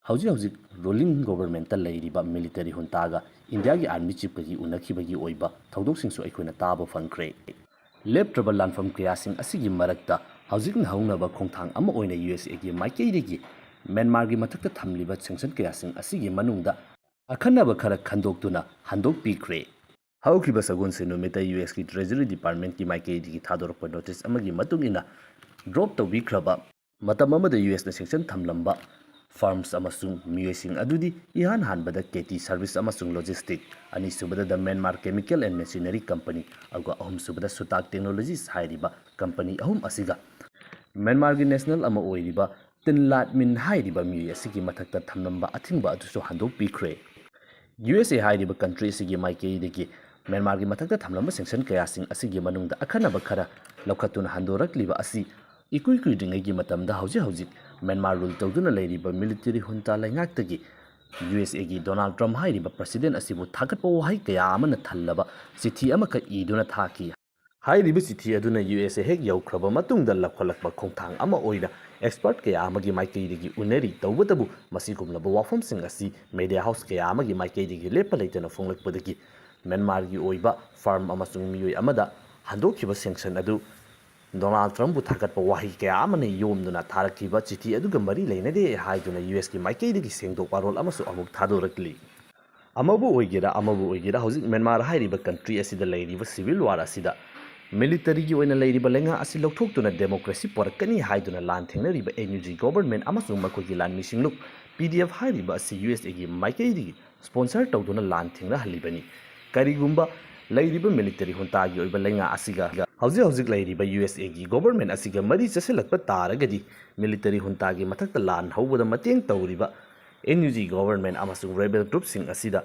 ꯍꯧꯖꯤꯛ ꯍꯧꯖꯤꯛ ruling governmentꯇ ꯂꯩꯔꯤꯕ military juntaꯒ ꯏꯟꯗꯤꯌꯥꯒꯤ army chiefꯀꯒꯤ ꯎꯅꯈꯤꯕꯒꯤ ꯑꯣꯏꯕ ꯊꯧꯗꯣꯛꯁꯤꯡꯁꯨ ꯑꯩꯈꯣꯏꯅ ꯇꯥꯕ ꯐꯪꯈ꯭ꯔꯦ꯫ ꯂꯦꯞꯇ꯭ꯔꯕ ꯂꯥꯟꯐꯝ ꯀꯌꯥꯁꯤꯡ ꯑꯁꯤꯒꯤ ꯃꯔꯛꯇ ꯍꯧꯖꯤꯛꯅ ꯍꯧꯅꯕ ꯈꯣꯡꯊꯥꯡ ꯑꯃ ꯑꯣꯏꯅ ꯌꯨ ꯑꯦꯁ ꯑꯦꯒꯤ ꯃꯥꯏꯀꯩꯗꯒꯤ ꯃ꯭ꯌꯥꯟꯃꯥꯔꯒꯤ ꯃꯊꯛꯇ ꯊꯝꯂꯤꯕ sanction ꯀꯌꯥꯁꯤꯡ ꯑꯁꯤꯒꯤ ꯃꯅꯨꯡꯗ ꯑꯈꯟꯅꯕ ꯈꯔ ꯈꯟꯗꯣꯛꯇꯨꯅ ꯍꯟꯗꯣꯛꯄꯤꯈ꯭ꯔꯦ꯫ ꯍꯧꯈꯤꯕ ꯁꯒꯣꯜꯁꯦꯟ ꯅꯨꯃꯤꯠꯇ ꯌꯨ ꯑꯦꯁꯀꯤ Treasury Departmentꯀꯤ ꯃꯥꯏꯀꯩꯗꯒꯤ ꯊꯥꯗꯣꯔꯛꯄ notice ꯑꯃꯒꯤ ꯃꯇꯨꯡ ꯏꯟꯅ, drop ꯇꯧꯕꯤꯈ꯭ꯔꯕ ꯃꯇꯝ ꯑꯃꯗ ꯌꯨ ꯑꯦꯁꯅ sanction ꯊꯝꯂꯝꯕ firms ꯑꯃꯁꯨꯡ ꯃꯤꯑꯣꯏꯁꯤꯡ ꯑꯗꯨꯗꯤ ꯏꯍꯥꯟ ꯍꯥꯟꯕꯗ ꯀꯦ ꯇꯤ Service ꯑꯃꯁꯨꯡ Logistic, ꯑꯅꯤꯁꯨꯕꯗ The Myanmar Chemical and Machinery Company, ꯑꯗꯨꯒ ꯑꯍꯨꯝꯁꯨꯕꯗ Sutak Technologies ꯍꯥꯏꯔꯤꯕ company ꯑꯍꯨꯝ ꯑꯁꯤꯒ ꯃ꯭ꯌꯥꯟꯃꯥꯔꯒꯤ national ꯑꯃ ꯑꯣꯏꯔꯤꯕ ꯇꯤꯟ ꯂꯥꯠ ꯃꯤꯟ ꯍꯥꯏꯔꯤꯕ ꯃꯤꯑꯣꯏ ꯑꯁꯤꯒꯤ ꯃꯊꯛꯇ ꯊꯝꯂꯝꯕ ꯑꯊꯤꯡꯕ ꯑꯗꯨꯁꯨ ꯍꯟꯗꯣꯛꯄꯤꯈ꯭ꯔꯦ꯫ ꯌꯨ ꯑꯦꯁ ꯑꯦ ꯍꯥꯏꯔꯤꯕ country ꯑꯁꯤꯒꯤ ꯃꯥꯏꯀꯩꯗꯒꯤ ꯃ꯭ꯌꯥꯟꯃꯥꯔꯒꯤ ꯃꯊꯛꯇ ꯊꯝꯂꯝꯕ sanction ꯀꯌꯥꯁꯤꯡ ꯑꯁꯤꯒꯤ ꯃꯅꯨꯡꯗ ꯑꯈꯟꯅꯕ ꯈꯔ ꯂꯧꯈꯠꯇꯨꯅ ꯍꯟꯗꯣꯔꯛꯂꯤꯕ ꯑꯁꯤ ꯏꯀꯨꯏ ꯀꯨꯏꯗ꯭ꯔꯤꯉꯩꯒꯤ ꯃꯇꯝꯗ ꯍꯧꯖꯤꯛ ꯍꯧꯖꯤꯛ ꯃ꯭ꯌꯥꯟꯃꯥꯔ rule ꯇꯧꯗꯨꯅ ꯂꯩꯔꯤꯕ military junta ꯂꯩꯉꯥꯛꯇꯒꯤ ꯌꯨ ꯑꯦꯁ ꯑꯦꯒꯤ Donald Trump ꯍꯥꯏꯔꯤꯕ president ꯑꯁꯤꯕꯨ ꯊꯥꯒꯠꯄ ꯋꯥꯍꯩ ꯀꯌꯥ ꯑꯃꯅ ꯊꯜꯂꯕ ꯆꯤꯊꯤ ꯑꯃꯈꯛ ꯏꯗꯨꯅ ꯊꯥꯈꯤ꯫ ꯍꯥꯏꯔꯤꯕ ꯆꯤꯊꯤ ꯑꯗꯨꯅ ꯌꯨ ꯑꯦꯁ ꯑꯦ ꯍꯦꯛ ꯌꯧꯈ꯭ꯔꯕ ꯃꯇꯨꯡꯗ ꯂꯧꯈꯠꯂꯛꯄ ꯈꯣꯡꯊꯥꯡ ꯑꯃ ꯑꯣꯏꯅ expert ꯀꯌꯥ ꯑꯃꯒꯤ ꯃꯥꯏꯀꯩꯗꯒꯤ ꯎꯅꯔꯤ꯫ ꯇꯧꯕꯇꯕꯨ ꯃꯁꯤꯒꯨꯝꯂꯕ ꯋꯥꯐꯝꯁꯤꯡ ꯑꯁꯤ media house ꯀꯌꯥ ꯑꯃꯒꯤ ꯃꯥꯏꯀꯩꯗꯒꯤ ꯂꯦꯞꯄ ꯂꯩꯇꯅ ꯐꯣꯡꯂꯛꯄꯗꯒꯤ ꯃ꯭ꯌꯥꯟꯃꯥꯔꯒꯤ ꯑꯣꯏꯕ firm ꯑꯃꯁꯨꯡ ꯃꯤꯑꯣꯏ ꯑꯃꯗ ꯍꯟꯗꯣꯛꯈꯤꯕ sanction ꯑꯗꯨ Donald Trumpꯕꯨ ꯊꯥꯒꯠꯄ ꯋꯥꯍꯩ ꯀꯌꯥ ꯑꯃꯅ ꯌꯣꯝꯗꯨꯅ ꯊꯥꯔꯛꯈꯤꯕ ꯆꯤꯊꯤ ꯑꯗꯨꯒ ꯃꯔꯤ ꯂꯩꯅꯗꯦ ꯍꯥꯏꯗꯨꯅ ꯌꯨ ꯑꯦꯁꯀꯤ ꯃꯥꯏꯀꯩꯗꯒꯤ ꯁꯦꯡꯗꯣꯛ ꯋꯥꯔꯣꯜ ꯑꯃꯁꯨ ꯑꯃꯨꯛ ꯊꯥꯗꯣꯔꯛꯂꯤ꯫ ꯑꯃꯕꯨ ꯑꯣꯏꯒꯦꯔꯥ, ꯑꯃꯕꯨ ꯑꯣꯏꯒꯦꯔꯥ, ꯍꯧꯖꯤꯛ ꯃ꯭ꯌꯥꯟꯃꯥꯔ ꯍꯥꯏꯔꯤꯕ country ꯑꯁꯤꯗ ꯂꯩꯔꯤꯕ civil war ꯑꯁꯤꯗ militaryꯒꯤ ꯑꯣꯏꯅ ꯂꯩꯔꯤꯕ ꯂꯩꯉꯥꯛ ꯑꯁꯤ ꯂꯧꯊꯣꯛꯇꯨꯅ democracy ꯄꯨꯔꯛꯀꯅꯤ ꯍꯥꯏꯗꯨꯅ ꯂꯥꯟ ꯊꯦꯡꯅꯔꯤꯕ NUG government ꯑꯃꯁꯨꯡ ꯃꯈꯣꯏꯒꯤ ꯂꯥꯟꯃꯤ ꯁꯤꯡꯂꯨꯞ PDF ꯍꯥꯏꯔꯤꯕ ꯑꯁꯤ USAꯒꯤ ꯃꯥꯏꯀꯩꯗꯒꯤ sponsor ꯇꯧꯗꯨꯅ ꯂꯥꯟ ꯊꯦꯡꯅꯍꯜꯂꯤꯕꯅꯤ꯫ ꯀꯔꯤꯒꯨꯝꯕ ꯂꯩꯔꯤꯕ military juntaꯒꯤ ꯑꯣꯏꯕ ꯂꯩꯉꯥꯛ ꯑꯁꯤꯒ ꯍꯧꯖꯤꯛ ꯍꯧꯖꯤꯛ ꯂꯩꯔꯤꯕ USAꯒꯤ government ꯑꯁꯤꯒ ꯃꯔꯤ ꯆꯠꯁꯤꯜꯂꯛꯄ ꯇꯥꯔꯒꯗꯤ, military juntaꯒꯤ ꯃꯊꯛꯇ ꯂꯥꯟ ꯍꯧꯕꯗ ꯃꯇꯦꯡ ꯇꯧꯔꯤꯕ NUG government ꯑꯃꯁꯨꯡ rebel groupꯁꯤꯡ ꯑꯁꯤꯗ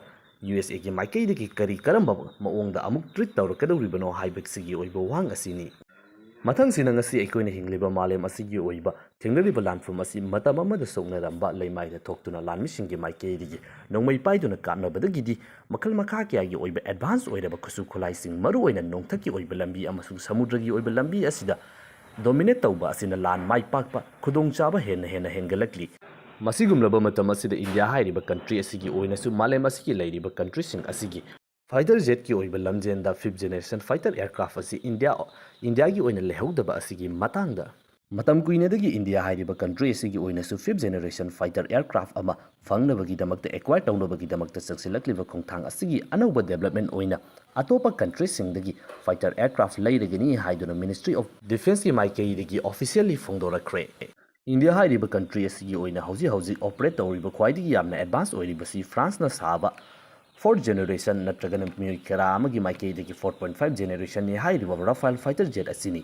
USAꯒꯤ ꯃꯥꯏꯀꯩꯗꯒꯤ ꯀꯔꯤ ꯀꯔꯝꯕ ꯃꯑꯣꯡꯗ ꯑꯃꯨꯛ treat ꯇꯧꯔꯛꯀꯗꯧꯔꯤꯕꯅꯣ ꯍꯥꯏꯕꯁꯤꯒꯤ ꯑꯣꯏꯕ ꯋꯥꯍꯪ ꯑꯁꯤꯅꯤ꯫ ꯃꯊꯪꯁꯤꯅ ꯉꯁꯤ ꯑꯩꯈꯣꯏꯅ ꯍꯤꯡꯂꯤꯕ ꯃꯥꯂꯦꯝ ꯑꯁꯤꯒꯤ ꯑꯣꯏꯕ ꯊꯦꯡꯅꯔꯤꯕ ꯂꯥꯟꯐꯝ ꯑꯁꯤ ꯃꯇꯝ ꯑꯃꯗ ꯁꯣꯛꯅꯔꯝꯕ ꯂꯩꯃꯥꯏꯗ ꯊꯣꯛꯇꯨꯅ ꯂꯥꯟꯃꯤꯁꯤꯡꯒꯤ ꯃꯥꯏꯀꯩꯗꯒꯤ ꯅꯣꯡꯃꯩ ꯄꯥꯏꯗꯨꯅ ꯀꯥꯞꯅꯕꯗꯒꯤꯗꯤ ꯃꯈꯜ ꯃꯈꯥ ꯀꯌꯥꯒꯤ ꯑꯣꯏꯕ advance ꯑꯣꯏꯔꯕ ꯈꯨꯠꯁꯨ ꯈꯨꯠꯂꯥꯏꯁꯤꯡ, ꯃꯔꯨꯑꯣꯏꯅ ꯅꯣꯡꯊꯛꯀꯤ ꯑꯣꯏꯕ ꯂꯝꯕꯤ ꯑꯃꯁꯨꯡ ꯁꯃꯨꯗ꯭ꯔꯒꯤ ꯑꯣꯏꯕ ꯂꯝꯕꯤ ꯑꯁꯤꯗ dominate ꯇꯧꯕ ꯑꯁꯤꯅ ꯂꯥꯟ ꯃꯥꯏ ꯄꯥꯛꯄ ꯈꯨꯗꯣꯡꯆꯥꯕ ꯍꯦꯟꯅ ꯍꯦꯟꯅ ꯍꯦꯟꯒꯠꯂꯛꯂꯤ꯫ ꯃꯁꯤꯒꯨꯝꯂꯕ ꯃꯇꯝ ꯑꯁꯤꯗ ꯏꯟꯗꯤꯌꯥ ꯍꯥꯏꯔꯤꯕ country ꯑꯁꯤꯒꯤ ꯑꯣꯏꯅꯁꯨ ꯃꯥꯂꯦꯝ ꯑꯁꯤꯒꯤ ꯂꯩꯔꯤꯕ countryꯁꯤꯡ ꯑꯁꯤꯒꯤ fighter jetꯀꯤ ꯑꯣꯏꯕ ꯂꯝꯖꯦꯟꯗ fifth generation fighter aircraft ꯑꯁꯤ ꯏꯟꯗꯤꯌꯥ, ꯏꯟꯗꯤꯌꯥꯒꯤ ꯑꯣꯏꯅ ꯂꯩꯍꯧꯗꯕ ꯑꯁꯤꯒꯤ ꯃꯇꯥꯡꯗ, ꯃꯇꯝ ꯀꯨꯏꯅꯗꯒꯤ ꯏꯟꯗꯤꯌꯥ ꯍꯥꯏꯔꯤꯕ country ꯑꯁꯤꯒꯤ ꯑꯣꯏꯅꯁꯨ fifth generation fighter aircraft ꯑꯃ ꯐꯪꯅꯕꯒꯤꯗꯃꯛꯇ, acquire ꯇꯧꯅꯕꯒꯤꯗꯃꯛꯇ ꯆꯪꯁꯤꯜꯂꯛꯂꯤꯕ ꯈꯣꯡꯊꯥꯡ ꯑꯁꯤꯒꯤ ꯑꯅꯧꯕ development ꯑꯣꯏꯅ ꯑꯇꯣꯞꯄ countryꯁꯤꯡꯗꯒꯤ fighter aircraft ꯂꯩꯔꯒꯅꯤ ꯍꯥꯏꯗꯨꯅ Ministry of Defenceꯀꯤ ꯃꯥꯏꯀꯩꯗꯒꯤ officially ꯐꯣꯡꯗꯣꯔꯛꯈ꯭ꯔꯦ꯫ ꯏꯟꯗꯤꯌꯥ ꯍꯥꯏꯔꯤꯕ country ꯑꯁꯤꯒꯤ ꯑꯣꯏꯅ ꯍꯧꯖꯤꯛ ꯍꯧꯖꯤꯛ operate ꯇꯧꯔꯤꯕ ꯈ꯭ꯋꯥꯏꯗꯒꯤ ꯌꯥꯝꯅ advance ꯑꯣꯏꯔꯤꯕꯁꯤ Franceꯅ ꯁꯥꯕ fourth generation ꯅꯠꯇ꯭ꯔꯒꯅ ꯃꯤꯑꯣꯏ ꯀꯌꯥ ꯑꯃꯒꯤ ꯃꯥꯏꯀꯩꯗꯒꯤ four point five generationꯅꯤ ꯍꯥꯏꯔꯤꯕ Rafale fighter jet ꯑꯁꯤꯅꯤ꯫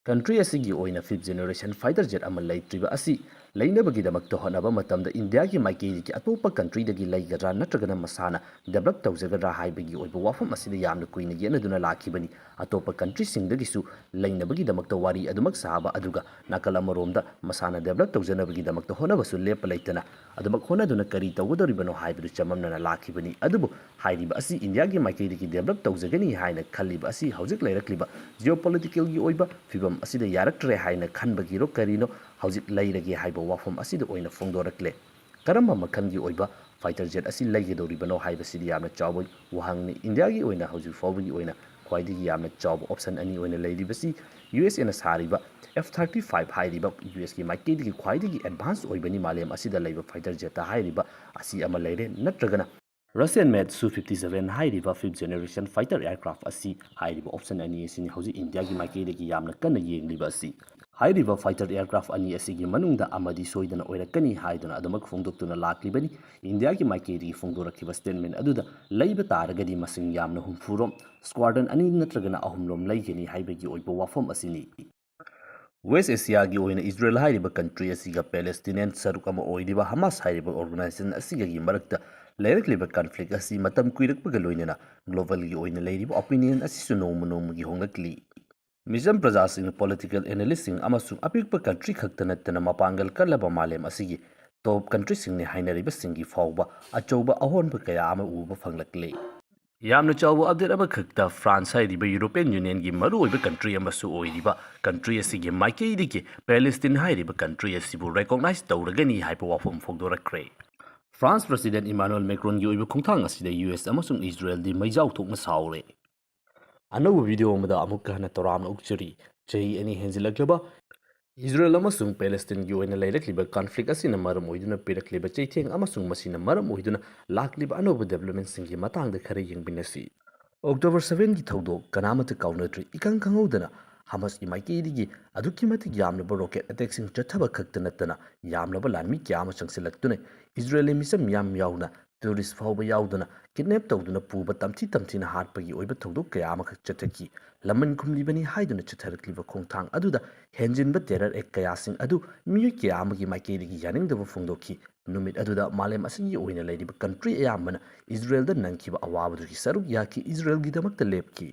Country ꯑꯁꯤꯒꯤ ꯑꯣꯏꯅ fifth generation fighter jet ꯑꯃ ꯂꯩꯇ꯭ꯔꯤꯕ ꯑꯁꯤ ꯂꯩꯅꯕꯒꯤꯗꯃꯛꯇ ꯍꯣꯠꯅꯕ ꯃꯇꯝꯗ ꯏꯟꯗꯤꯌꯥꯒꯤ ꯃꯥꯏꯀꯩꯗꯒꯤ ꯑꯇꯣꯞꯄ countryꯗꯒꯤ ꯂꯩꯒꯗ꯭ꯔꯥ ꯅꯠꯇ꯭ꯔꯒꯅ ꯃꯁꯥꯅ develop ꯇꯧꯖꯒꯗ꯭ꯔꯥ ꯍꯥꯏꯕꯒꯤ ꯑꯣꯏꯕ ꯋꯥꯐꯝ ꯑꯁꯤꯗ ꯌꯥꯝꯅ ꯀꯨꯏꯅ ꯌꯦꯠꯅꯗꯨꯅ ꯂꯥꯛꯈꯤꯕꯅꯤ꯫ ꯑꯇꯣꯞꯄ countryꯁꯤꯡꯗꯒꯤꯁꯨ ꯂꯩꯅꯕꯒꯤꯗꯃꯛꯇ ꯋꯥꯔꯤ ꯑꯗꯨꯃꯛ ꯁꯥꯕ, ꯑꯗꯨꯒ ꯅꯥꯀꯜ ꯑꯃꯔꯣꯝꯗ ꯃꯁꯥꯅ develop ꯇꯧꯖꯅꯕꯒꯤꯗꯃꯛꯇ ꯍꯣꯠꯅꯕꯁꯨ ꯂꯦꯞꯄ ꯂꯩꯇꯅ ꯑꯗꯨꯃꯛ ꯍꯣꯠꯅꯗꯨꯅ ꯀꯔꯤ ꯇꯧꯒꯗꯧꯔꯤꯕꯅꯣ ꯍꯥꯏꯕꯗꯨ ꯆꯃꯝꯅꯅ ꯂꯥꯛꯈꯤꯕꯅꯤ꯫ ꯑꯗꯨꯕꯨ ꯍꯥꯏꯔꯤꯕ ꯑꯁꯤ ꯏꯟꯗꯤꯌꯥꯒꯤ ꯃꯥꯏꯀꯩꯗꯒꯤ develop ꯇꯧꯖꯒꯅꯤ ꯍꯥꯏꯅ ꯈꯜꯂꯤꯕ ꯑꯁꯤ ꯍꯧꯖꯤꯛ ꯂꯩꯔꯛꯂꯤꯕ geopoliticalꯒꯤ ꯑꯣꯏꯕ ꯐꯤꯕꯝ ꯑꯁꯤꯗ ꯌꯥꯔꯛꯇ꯭ꯔꯦ ꯍꯥꯏꯅ ꯈꯟꯕꯒꯤꯔꯣ ꯀꯔꯤꯅꯣ ꯍꯧꯖꯤꯛ ꯂꯩꯔꯒꯦ ꯍꯥꯏꯕ ꯋꯥꯐꯝ ꯑꯁꯤꯗ ꯑꯣꯏꯅ ꯐꯣꯡꯗꯣꯔꯛꯂꯦ꯫ ꯀꯔꯝꯕ ꯃꯈꯜꯒꯤ ꯑꯣꯏꯕ fighter jet ꯑꯁꯤ ꯂꯩꯒꯗꯧꯔꯤꯕꯅꯣ ꯍꯥꯏꯕꯁꯤꯗꯤ ꯌꯥꯝꯅ ꯆꯥꯎꯕ ꯋꯥꯍꯪꯅꯤ꯫ ꯏꯟꯗꯤꯌꯥꯒꯤ ꯑꯣꯏꯅ ꯍꯧꯖꯤꯛ ꯐꯥꯎꯕꯒꯤ ꯑꯣꯏꯅ ꯈ꯭ꯋꯥꯏꯗꯒꯤ ꯌꯥꯝꯅ ꯆꯥꯎꯕ option ꯑꯅꯤ ꯑꯣꯏꯅ ꯂꯩꯔꯤꯕꯁꯤ USAꯅ ꯁꯥꯔꯤꯕ F thirty five ꯍꯥꯏꯔꯤꯕ USꯀꯤ ꯃꯥꯏꯀꯩꯗꯒꯤ ꯈ꯭ꯋꯥꯏꯗꯒꯤ advance ꯑꯣꯏꯕꯅꯤ ꯃꯥꯂꯦꯝ ꯑꯁꯤꯗ ꯂꯩꯕ fighter jetꯇ ꯍꯥꯏꯔꯤꯕ ꯑꯁꯤ ꯑꯃ ꯂꯩꯔꯦ, ꯅꯠꯇ꯭ꯔꯒꯅ Russian made Su fifty seven ꯍꯥꯏꯔꯤꯕ fifth generation fighter aircraft ꯑꯁꯤ ꯍꯥꯏꯔꯤꯕ option ꯑꯅꯤ ꯑꯁꯤꯅꯤ ꯍꯧꯖꯤꯛ ꯏꯟꯗꯤꯌꯥꯒꯤ ꯃꯥꯏꯀꯩꯗꯒꯤ ꯌꯥꯝꯅ ꯀꯟꯅ ꯌꯦꯡꯂꯤꯕ ꯑꯁꯤ꯫ ꯍꯥꯏꯔꯤꯕ fighter aircraft ꯑꯅꯤ ꯑꯁꯤꯒꯤ ꯃꯅꯨꯡꯗ ꯑꯃꯗꯤ ꯁꯣꯏꯗꯅ ꯑꯣꯏꯔꯛꯀꯅꯤ ꯍꯥꯏꯗꯨꯅ ꯑꯗꯨꯃꯛ ꯐꯣꯡꯗꯣꯛꯇꯨꯅ ꯂꯥꯛꯂꯤꯕꯅꯤ꯫ ꯏꯟꯗꯤꯌꯥꯒꯤ ꯃꯥꯏꯀꯩꯗꯒꯤ ꯐꯣꯡꯗꯣꯔꯛꯈꯤꯕ statement ꯑꯗꯨꯗ ꯂꯩꯕ ꯇꯥꯔꯒꯗꯤ ꯃꯁꯤꯡ ꯌꯥꯝꯅ ꯍꯨꯝꯐꯨꯔꯣꯝ, squadron ꯑꯅꯤ ꯅꯠꯇ꯭ꯔꯒꯅ ꯑꯍꯨꯝꯂꯣꯝ ꯂꯩꯒꯅꯤ ꯍꯥꯏꯕꯒꯤ ꯑꯣꯏꯕ ꯋꯥꯐꯝ ꯑꯁꯤꯅꯤ꯫ West Asiaꯒꯤ ꯑꯣꯏꯅ ꯏꯖꯔꯦꯜ ꯍꯥꯏꯔꯤꯕ country ꯑꯁꯤꯒ Palestinian ꯁꯔꯨꯛ ꯑꯃ ꯑꯣꯏꯔꯤꯕ ꯍꯃꯥꯁ ꯍꯥꯏꯔꯤꯕ organization ꯑꯁꯤꯒꯒꯤ ꯃꯔꯛꯇ ꯂꯩꯔꯛꯂꯤꯕ conflict ꯑꯁꯤ ꯃꯇꯝ ꯀꯨꯏꯔꯛꯄꯒ ꯂꯣꯏꯅꯅ globalꯒꯤ ꯑꯣꯏꯅ ꯂꯩꯔꯤꯕ opinion ꯑꯁꯤꯁꯨ ꯅꯣꯡꯃ ꯅꯣꯡꯃꯒꯤ ꯍꯣꯡꯂꯛꯂꯤ꯫ ꯃꯤꯆꯝ ꯄ꯭ꯔꯖꯥꯁꯤꯡꯅ political analystꯁꯤꯡ ꯑꯃꯁꯨꯡ ꯑꯄꯤꯛꯄ country ꯈꯛꯇ ꯅꯠꯇꯅ ꯃꯄꯥꯡꯒꯜ ꯀꯜꯂꯕ ꯃꯥꯂꯦꯝ ꯑꯁꯤꯒꯤ top countryꯁꯤꯡꯅꯤ ꯍꯥꯏꯅꯔꯤꯕꯁꯤꯡꯒꯤ ꯐꯥꯎꯕ ꯑꯆꯧꯕ ꯑꯍꯣꯟꯕ ꯀꯌꯥ ꯑꯃ ꯎꯕ ꯐꯪꯂꯛꯂꯦ꯫ ꯌꯥꯝꯅ ꯆꯥꯎꯕ update ꯑꯃꯈꯛꯇ, France ꯍꯥꯏꯔꯤꯕ European Unionꯒꯤ ꯃꯔꯨꯑꯣꯏꯕ country ꯑꯃꯁꯨ ꯑꯣꯏꯔꯤꯕ country ꯑꯁꯤꯒꯤ ꯃꯥꯏꯀꯩꯗꯒꯤ Palestine ꯍꯥꯏꯔꯤꯕ country ꯑꯁꯤꯕꯨ recognize ꯇꯧꯔꯒꯅꯤ ꯍꯥꯏꯕ ꯋꯥꯐꯝ ꯐꯣꯡꯗꯣꯔꯛꯈ꯭ꯔꯦ꯫ France President Emmanuel Macronꯒꯤ ꯑꯣꯏꯕ ꯈꯣꯡꯊꯥꯡ ꯑꯁꯤꯗ U S ꯑꯃꯁꯨꯡ ꯏꯖꯔꯦꯜꯗꯤ ꯃꯩꯖꯥꯎ ꯊꯣꯛꯅ ꯁꯥꯎꯔꯦ꯫ ꯑꯅꯧꯕ video ꯑꯃꯗ ꯑꯃꯨꯛꯀ ꯍꯟꯅ ꯇꯔꯥꯝꯅ ꯑꯣꯛꯆꯔꯤ꯫ ꯆꯍꯤ ꯑꯅꯤ ꯍꯦꯟꯖꯤꯜꯂꯛꯂꯕ ꯏꯖꯔꯦꯜ ꯑꯃꯁꯨꯡ ꯄꯦꯂꯦꯁꯇꯤꯟꯒꯤ ꯑꯣꯏꯅ ꯂꯩꯔꯛꯂꯤꯕ conflict ꯑꯁꯤꯅ ꯃꯔꯝ ꯑꯣꯏꯗꯨꯅ ꯄꯤꯔꯛꯂꯤꯕ ꯆꯩꯊꯦꯡ ꯑꯃꯁꯨꯡ ꯃꯁꯤꯅ ꯃꯔꯝ ꯑꯣꯏꯗꯨꯅ ꯂꯥꯛꯂꯤꯕ ꯑꯅꯧꯕ developmentꯁꯤꯡꯒꯤ ꯃꯇꯥꯡꯗ ꯈꯔ ꯌꯦꯡꯃꯤꯟꯅꯁꯤ꯫ October sevenꯒꯤ ꯊꯧꯗꯣꯛ ꯀꯅꯥꯃꯠꯇ ꯀꯥꯎꯅꯗ꯭ꯔꯤ꯫ ꯏꯈꯪ ꯈꯪꯍꯧꯗꯅ ꯍꯃꯥꯁꯀꯤ ꯃꯥꯏꯀꯩꯗꯒꯤ ꯑꯗꯨꯛꯀꯤ ꯃꯇꯤꯛ ꯌꯥꯝꯂꯕ rocket attackꯁꯤꯡ ꯆꯠꯊꯕ ꯈꯛꯇ ꯅꯠꯇꯅ ꯌꯥꯝꯂꯕ ꯂꯥꯟꯃꯤ ꯀꯌꯥ ꯑꯃ ꯆꯪꯁꯤꯜꯂꯛꯇꯨꯅ ꯏꯖꯔꯦꯜꯂꯤ ꯃꯤꯆꯝ ꯃꯤꯌꯥꯝ ꯌꯥꯎꯅ tourist ꯐꯥꯎꯕ ꯌꯥꯎꯗꯨꯅ kidnap ꯇꯧꯗꯨꯅ ꯄꯨꯕ, ꯇꯝꯊꯤ ꯇꯝꯊꯤꯅ ꯍꯥꯠꯄꯒꯤ ꯑꯣꯏꯕ ꯊꯧꯗꯣꯛ ꯀꯌꯥ ꯑꯃꯈꯛ ꯆꯠꯊꯈꯤ꯫ ꯂꯃꯟ ꯈꯨꯝꯂꯤꯕꯅꯤ ꯍꯥꯏꯗꯨꯅ ꯆꯠꯊꯔꯛꯂꯤꯕ ꯈꯣꯡꯊꯥꯡ ꯑꯗꯨꯗ ꯍꯦꯟꯖꯤꯟꯕ terror act ꯀꯌꯥꯁꯤꯡ ꯑꯗꯨ ꯃꯤꯑꯣꯏ ꯀꯌꯥ ꯑꯃꯒꯤ ꯃꯥꯏꯀꯩꯗꯒꯤ ꯌꯥꯅꯤꯡꯗꯕ ꯐꯣꯡꯗꯣꯛꯈꯤ꯫ ꯅꯨꯃꯤꯠ ꯑꯗꯨꯗ ꯃꯥꯂꯦꯝ ꯑꯁꯤꯒꯤ ꯑꯣꯏꯅ ꯂꯩꯔꯤꯕ country ꯑꯌꯥꯝꯕꯅ ꯏꯖꯔꯦꯜꯗ ꯅꯪꯈꯤꯕ ꯑꯋꯥꯕꯗꯨꯒꯤ ꯁꯔꯨꯛ ꯌꯥꯈꯤ, ꯏꯖꯔꯦꯜꯒꯤꯗꯃꯛꯇ ꯂꯦꯞꯈꯤ꯫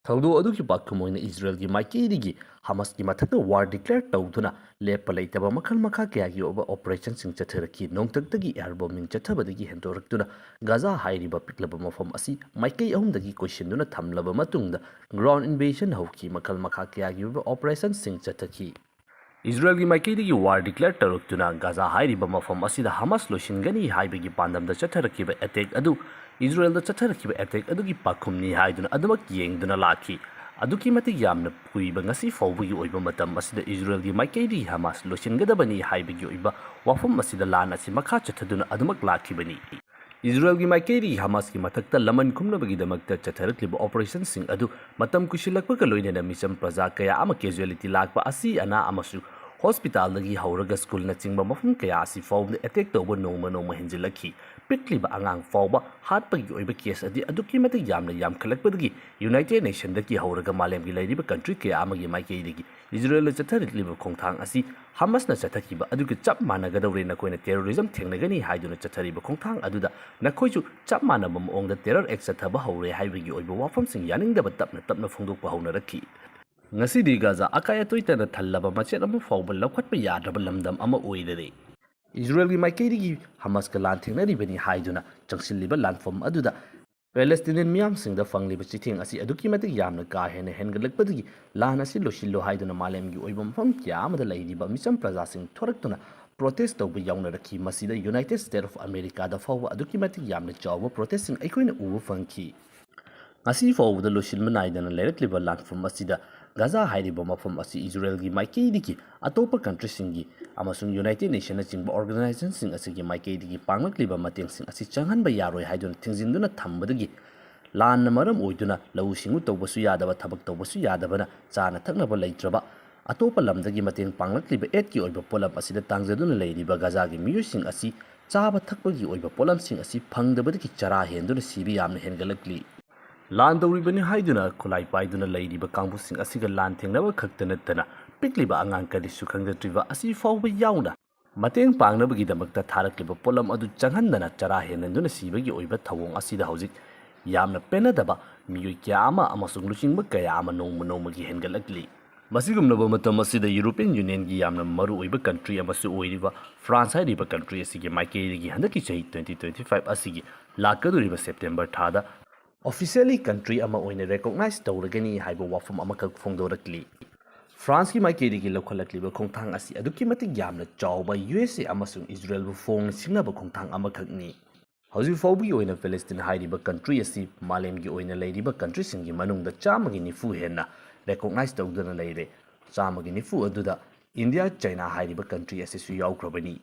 ꯊꯧꯗꯣꯛ ꯑꯗꯨꯒꯤ ꯄꯥꯎꯈꯨꯝ ꯑꯣꯏꯅ ꯏꯖꯔꯦꯜꯒꯤ ꯃꯥꯏꯀꯩꯗꯒꯤ ꯍꯃꯥꯁꯀꯤ ꯃꯊꯛꯇ war declare ꯇꯧꯗꯨꯅ ꯂꯦꯞꯄ ꯂꯩꯇꯕ ꯃꯈꯜ ꯃꯈꯥ ꯀꯌꯥꯒꯤ ꯑꯣꯏꯕ operationꯁꯤꯡ ꯆꯠꯊꯔꯛꯈꯤ꯫ ꯅꯣꯡꯊꯛꯇꯒꯤ air bombing ꯆꯠꯊꯕꯗꯒꯤ ꯍꯦꯟꯗꯣꯔꯛꯇꯨꯅ ꯒꯥꯖꯥ ꯍꯥꯏꯔꯤꯕ ꯄꯤꯛꯂꯕ ꯃꯐꯝ ꯑꯁꯤ ꯃꯥꯏꯀꯩ ꯑꯍꯨꯝꯗꯒꯤ ꯀꯣꯏꯁꯤꯟꯗꯨꯅ ꯊꯝꯂꯕ ꯃꯇꯨꯡꯗ ground invasion ꯍꯧꯈꯤ꯫ ꯃꯈꯜ ꯃꯈꯥ ꯀꯌꯥꯒꯤ ꯑꯣꯏꯕ operationꯁꯤꯡ ꯆꯠꯊꯈꯤ꯫ ꯏꯖꯔꯦꯜꯒꯤ ꯃꯥꯏꯀꯩꯗꯒꯤ war declare ꯇꯧꯔꯛꯇꯨꯅ ꯒꯥꯖꯥ ꯍꯥꯏꯔꯤꯕ ꯃꯐꯝ ꯑꯁꯤꯗ ꯍꯃꯥꯁ ꯂꯣꯏꯁꯤꯟꯒꯅꯤ ꯍꯥꯏꯕꯒꯤ ꯄꯥꯟꯗꯝꯗ ꯆꯠꯊꯔꯛꯈꯤꯕ attack ꯑꯗꯨ ꯏꯖꯔꯦꯜꯗ ꯆꯠꯊꯔꯛꯈꯤꯕ attack ꯑꯗꯨꯒꯤ ꯄꯥꯎꯈꯨꯝꯅꯤ ꯍꯥꯏꯗꯨꯅ ꯑꯗꯨꯃꯛ ꯌꯦꯡꯗꯨꯅ ꯂꯥꯛꯈꯤ꯫ ꯑꯗꯨꯛꯀꯤ ꯃꯇꯤꯛ ꯌꯥꯝꯅ ꯀꯨꯏꯕ ꯉꯁꯤ ꯐꯥꯎꯕꯒꯤ ꯑꯣꯏꯕ ꯃꯇꯝ ꯑꯁꯤꯗ ꯏꯖꯔꯦꯜꯒꯤ ꯃꯥꯏꯀꯩꯗꯒꯤ ꯍꯃꯥꯁ ꯂꯣꯏꯁꯤꯟꯒꯗꯕꯅꯤ ꯍꯥꯏꯕꯒꯤ ꯑꯣꯏꯕ ꯋꯥꯐꯝ ꯑꯁꯤꯗ ꯂꯥꯟ ꯑꯁꯤ ꯃꯈꯥ ꯆꯠꯊꯗꯨꯅ ꯑꯗꯨꯃꯛ ꯂꯥꯛꯈꯤꯕꯅꯤ꯫ ꯏꯖꯔꯦꯜꯒꯤ ꯃꯥꯏꯀꯩꯗꯒꯤ ꯍꯃꯥꯁꯀꯤ ꯃꯊꯛꯇ ꯂꯃꯟ ꯈꯨꯝꯅꯕꯒꯤꯗꯃꯛꯇ ꯆꯠꯊꯔꯛꯂꯤꯕ ꯑꯣꯄꯔꯦꯁꯟꯁꯤꯡ ꯑꯗꯨ ꯃꯇꯝ ꯀꯨꯏꯁꯤꯜꯂꯛꯄꯒ ꯂꯣꯏꯅꯅ ꯃꯤꯆꯝ ꯄ꯭ꯔꯖꯥ ꯀꯌꯥ ꯑꯃ ꯀꯦꯖꯨꯋꯦꯂꯤꯇꯤ ꯂꯥꯛꯄ, ꯑꯁꯤ ꯑꯅꯥ ꯑꯃꯁꯨꯡ ꯍꯣꯁꯄꯤꯇꯥꯜꯗꯒꯤ ꯍꯧꯔꯒ ꯁ꯭ꯀꯨꯜꯅꯆꯤꯡꯕ ꯃꯐꯝ ꯀꯌꯥ ꯑꯁꯤ ꯐꯥꯎꯕꯗ ꯑꯦꯇꯦꯛ ꯇꯧꯕ ꯅꯣꯡꯃ ꯅꯣꯡꯃ ꯍꯦꯟꯖꯤꯜꯂꯛꯈꯤ꯫ ꯄꯤꯛꯂꯤꯕ ꯑꯉꯥꯡ ꯐꯥꯎꯕ ꯍꯥꯠꯄꯒꯤ ꯑꯣꯏꯕ ꯀꯦꯁ ꯑꯗꯤ ꯑꯗꯨꯛꯀꯤ ꯃꯇꯤꯛ ꯌꯥꯝꯅ ꯌꯥꯝꯈꯠꯂꯛꯄꯗꯒꯤ ꯌꯨꯅꯥꯏꯇꯦꯗ ꯅꯦꯁꯟꯗꯒꯤ ꯍꯧꯔꯒ ꯃꯥꯂꯦꯝꯒꯤ ꯂꯩꯔꯤꯕ ꯀꯟꯇ꯭ꯔꯤ ꯀꯌꯥ ꯑꯃꯒꯤ ꯃꯥꯏꯀꯩꯗꯒꯤ ꯏꯖꯔꯦꯜꯅ ꯆꯠꯊꯔꯛꯂꯤꯕ ꯈꯣꯡꯊꯥꯡ ꯑꯁꯤ ꯍꯃꯥꯁꯅ ꯆꯠꯊꯈꯤꯕ ꯑꯗꯨꯒ ꯆꯞ ꯃꯥꯟꯅꯒꯗꯧꯔꯦ, ꯅꯈꯣꯏꯅ ꯇꯦꯔꯣꯔꯤꯖꯝ ꯊꯦꯡꯅꯒꯅꯤ ꯍꯥꯏꯗꯨꯅ ꯆꯠꯊꯔꯤꯕ ꯈꯣꯡꯊꯥꯡ ꯑꯗꯨꯗ ꯅꯈꯣꯏꯁꯨ ꯆꯞ ꯃꯥꯟꯅꯕ ꯃꯑꯣꯡꯗ ꯇꯦꯔꯔ ꯑꯦꯛ ꯆꯠꯊꯕ ꯍꯧꯔꯦ ꯍꯥꯏꯕꯒꯤ ꯑꯣꯏꯕ ꯋꯥꯐꯝꯁꯤꯡ ꯌꯥꯅꯤꯡꯗꯕ ꯇꯞꯅ ꯇꯞꯅ ꯐꯣꯡꯗꯣꯛꯄ ꯍꯧꯅꯔꯛꯈꯤ꯫ ꯉꯁꯤꯗꯤ ꯒꯥꯖꯥ ꯑꯀꯥꯏ ꯑꯇꯣꯏꯇꯅ ꯊꯜꯂꯕ ꯃꯆꯦꯠ ꯑꯃ ꯐꯥꯎꯕ ꯂꯧꯈꯠꯄ ꯌꯥꯗ꯭ꯔꯕ ꯂꯝꯗꯝ ꯑꯃ ꯑꯣꯏꯔꯦ꯫ ꯏꯖꯔꯦꯜꯒꯤ ꯃꯥꯏꯀꯩꯗꯒꯤ ꯍꯃꯥꯁꯀ ꯂꯥꯟ ꯊꯦꯡꯅꯔꯤꯕꯅꯤ ꯍꯥꯏꯗꯨꯅ ꯆꯪꯁꯤꯜꯂꯤꯕ ꯂꯥꯟꯐꯝ ꯑꯗꯨꯗ ꯄꯦꯂꯦꯁꯇꯤꯅꯤꯌꯟ ꯃꯤꯌꯥꯝꯁꯤꯡꯗ ꯐꯪꯂꯤꯕ ꯆꯩꯊꯦꯡ ꯑꯁꯤ ꯑꯗꯨꯛꯀꯤ ꯃꯇꯤꯛ ꯌꯥꯝꯅ ꯀꯥ ꯍꯦꯟꯅ ꯍꯦꯟꯒꯠꯂꯛꯄꯗꯒꯤ ꯂꯥꯟ ꯑꯁꯤ ꯂꯣꯏꯁꯤꯜꯂꯨ ꯍꯥꯏꯗꯨꯅ ꯃꯥꯂꯦꯝꯒꯤ ꯑꯣꯏꯕ ꯃꯐꯝ ꯀꯌꯥ ꯑꯃꯗ ꯂꯩꯔꯤꯕ ꯃꯤꯆꯝ ꯄ꯭ꯔꯖꯥꯁꯤꯡ ꯊꯣꯔꯛꯇꯨꯅ ꯄ꯭ꯔꯣꯇꯦꯁ ꯇꯧꯕ ꯌꯥꯎꯅꯔꯛꯈꯤ꯫ ꯃꯁꯤꯗ ꯌꯨꯅꯥꯏꯇꯦꯗ ꯁ꯭ꯇꯦꯠ ꯑꯣꯐ ꯑꯃꯦꯔꯤꯀꯥꯗ ꯐꯥꯎꯕ ꯑꯗꯨꯛꯀꯤ ꯃꯇꯤꯛ ꯌꯥꯝꯅ ꯆꯥꯎꯕ ꯄ꯭ꯔꯣꯇꯦꯁꯁꯤꯡ ꯑꯩꯈꯣꯏꯅ ꯎꯕ ꯐꯪꯈꯤ꯫ ꯉꯁꯤ ꯐꯥꯎꯕꯗ ꯂꯣꯏꯁꯤꯟꯕ ꯅꯥꯏꯗꯅ ꯂꯩꯔꯛꯂꯤꯕ ꯂꯥꯟꯐꯝ ꯑꯁꯤꯗ ꯒꯥꯖꯥ ꯍꯥꯏꯔꯤꯕ ꯃꯐꯝ ꯑꯁꯤ ꯏꯖꯔꯦꯜꯒꯤ ꯃꯥꯏꯀꯩꯗꯒꯤ ꯑꯇꯣꯞꯄ ꯀꯟꯇ꯭ꯔꯤꯁꯤꯡꯒꯤ ꯑꯃꯁꯨꯡ ꯌꯨꯅꯥꯏꯇꯦꯗ ꯅꯦꯁꯟꯅꯆꯤꯡꯕ ꯑꯣꯔꯒꯅꯥꯏꯖꯦꯁꯟꯁꯤꯡ ꯑꯁꯤꯒꯤ ꯃꯥꯏꯀꯩꯗꯒꯤ ꯄꯥꯡꯂꯛꯂꯤꯕ ꯃꯇꯦꯡꯁꯤꯡ ꯑꯁꯤ ꯆꯪꯍꯟꯕ ꯌꯥꯔꯣꯏ ꯍꯥꯏꯗꯨꯅ ꯊꯤꯡꯖꯤꯟꯗꯨꯅ ꯊꯝꯕꯗꯒꯤ ꯂꯥꯟꯅ ꯃꯔꯝ ꯑꯣꯏꯗꯨꯅ ꯂꯧꯎ ꯁꯤꯡꯎ ꯇꯧꯕꯁꯨ ꯌꯥꯗꯕ, ꯊꯕꯛ ꯇꯧꯕꯁꯨ ꯌꯥꯗꯕꯅ ꯆꯥꯅ ꯊꯛꯅꯕ ꯂꯩꯇ꯭ꯔꯕ, ꯑꯇꯣꯞꯄ ꯂꯝꯗꯒꯤ ꯃꯇꯦꯡ ꯄꯥꯡꯂꯛꯂꯤꯕ ꯑꯦꯗꯀꯤ ꯑꯣꯏꯕ ꯄꯣꯠꯂꯝ ꯑꯁꯤꯗ ꯇꯥꯡꯖꯗꯨꯅ ꯂꯩꯔꯤꯕ ꯒꯥꯖꯥꯒꯤ ꯃꯤꯑꯣꯏꯁꯤꯡ ꯑꯁꯤ ꯆꯥꯕ ꯊꯛꯄꯒꯤ ꯑꯣꯏꯕ ꯄꯣꯠꯂꯝꯁꯤꯡ ꯑꯁꯤ ꯐꯪꯗꯕꯗꯒꯤ ꯆꯔꯥ ꯍꯦꯟꯗꯨꯅ ꯁꯤꯕ ꯌꯥꯝꯅ ꯍꯦꯟꯒꯠꯂꯛꯂꯤ꯫ ꯂꯥꯟ ꯇꯧꯔꯤꯕꯅꯤ ꯍꯥꯏꯗꯨꯅ ꯈꯨꯠꯂꯥꯏ ꯄꯥꯏꯗꯨꯅ ꯂꯩꯔꯤꯕ ꯀꯥꯡꯕꯨꯁꯤꯡ ꯑꯁꯤꯒ ꯂꯥꯟ ꯊꯦꯡꯅꯕ ꯈꯛꯇ ꯅꯠꯇꯅ ꯄꯤꯛꯂꯤꯕ ꯑꯉꯥꯡ ꯀꯔꯤꯁꯨ ꯈꯪꯖꯗ꯭ꯔꯤꯕ ꯑꯁꯤ ꯐꯥꯎꯕ ꯌꯥꯎꯅ ꯃꯇꯦꯡ ꯄꯥꯡꯅꯕꯒꯤꯗꯃꯛꯇ ꯊꯥꯔꯛꯂꯤꯕ ꯄꯣꯠꯂꯝ ꯑꯗꯨ ꯆꯪꯍꯟꯗꯅ ꯆꯔꯥ ꯍꯦꯟꯍꯟꯗꯨꯅ ꯁꯤꯕꯒꯤ ꯑꯣꯏꯕ ꯊꯧꯑꯣꯡ ꯑꯁꯤꯗ ꯍꯧꯖꯤꯛ ꯌꯥꯝꯅ ꯄꯦꯟꯅꯗꯕ ꯃꯤꯑꯣꯏ ꯀꯌꯥ ꯑꯃ ꯑꯃꯁꯨꯡ ꯂꯨꯆꯤꯡꯕ ꯀꯌꯥ ꯑꯃ ꯅꯣꯡꯃ ꯅꯣꯡꯃꯒꯤ ꯍꯦꯟꯒꯠꯂꯛꯂꯤ꯫ ꯃꯁꯤꯒꯨꯝꯂꯕ ꯃꯇꯝ ꯑꯁꯤꯗ ꯌꯨꯔꯣꯄꯤꯌꯟ ꯌꯨꯅꯤꯌꯟꯒꯤ ꯌꯥꯝꯅ ꯃꯔꯨꯑꯣꯏꯕ ꯀꯟꯇ꯭ꯔꯤ ꯑꯃꯁꯨ ꯑꯣꯏꯔꯤꯕ ꯐ꯭ꯔꯥꯟꯁ ꯍꯥꯏꯔꯤꯕ ꯀꯟꯇ꯭ꯔꯤ ꯑꯁꯤꯒꯤ ꯃꯥꯏꯀꯩꯗꯒꯤ ꯍꯟꯗꯛꯀꯤ ꯆꯍꯤ twenty twenty-five ꯑꯁꯤꯒꯤ ꯂꯥꯛꯀꯗꯧꯔꯤꯕ ꯁꯦꯞꯇꯦꯝꯕꯔ ꯊꯥꯗ ꯑꯣꯐꯤꯁꯤꯌꯦꯜꯂꯤ ꯀꯟꯇ꯭ꯔꯤ ꯑꯃ ꯑꯣꯏꯅ ꯔꯦꯀꯣꯛꯅꯥꯏꯖ ꯇꯧꯔꯒꯅꯤ ꯍꯥꯏꯕ ꯋꯥꯐꯝ ꯑꯃꯈꯛ ꯐꯣꯡꯗꯣꯔꯛꯂꯤ꯫ ꯐ꯭ꯔꯥꯟꯁꯀꯤ ꯃꯥꯏꯀꯩꯗꯒꯤ ꯂꯧꯈꯠꯂꯛꯂꯤꯕ ꯈꯣꯡꯊꯥꯡ ꯑꯁꯤ ꯑꯗꯨꯛꯀꯤ ꯃꯇꯤꯛ ꯌꯥꯝꯅ ꯆꯥꯎꯕ ꯌꯨ ꯑꯦꯁ ꯑꯦ ꯑꯃꯁꯨꯡ ꯏꯖꯔꯦꯜꯕꯨ ꯐꯣꯡꯅ ꯁꯤꯡꯅꯕ ꯈꯣꯡꯊꯥꯡ ꯑꯃꯈꯛꯅꯤ꯫ ꯍꯧꯖꯤꯛ ꯐꯥꯎꯕꯒꯤ ꯑꯣꯏꯅ ꯄꯦꯂꯦꯁꯇꯤꯟ ꯍꯥꯏꯔꯤꯕ ꯀꯟꯇ꯭ꯔꯤ ꯑꯁꯤ ꯃꯥꯂꯦꯝꯒꯤ ꯑꯣꯏꯅ ꯂꯩꯔꯤꯕ ꯀꯟꯇ꯭ꯔꯤꯁꯤꯡꯒꯤ ꯃꯅꯨꯡꯗ ꯆꯥꯝꯃꯒꯤ ꯅꯤꯐꯨ ꯍꯦꯟꯅ ꯔꯦꯀꯣꯛꯅꯥꯏꯖ ꯇꯧꯗꯨꯅ ꯂꯩꯔꯦ꯫ ꯆꯥꯝꯃꯒꯤ ꯅꯤꯐꯨ ꯑꯗꯨꯗ ꯏꯟꯗꯤꯌꯥ, ꯆꯥꯏꯅꯥ ꯍꯥꯏꯔꯤꯕ ꯀꯟꯇ꯭ꯔꯤ ꯑꯁꯤꯁꯨ ꯌꯥꯎꯈ꯭ꯔꯕꯅꯤ꯫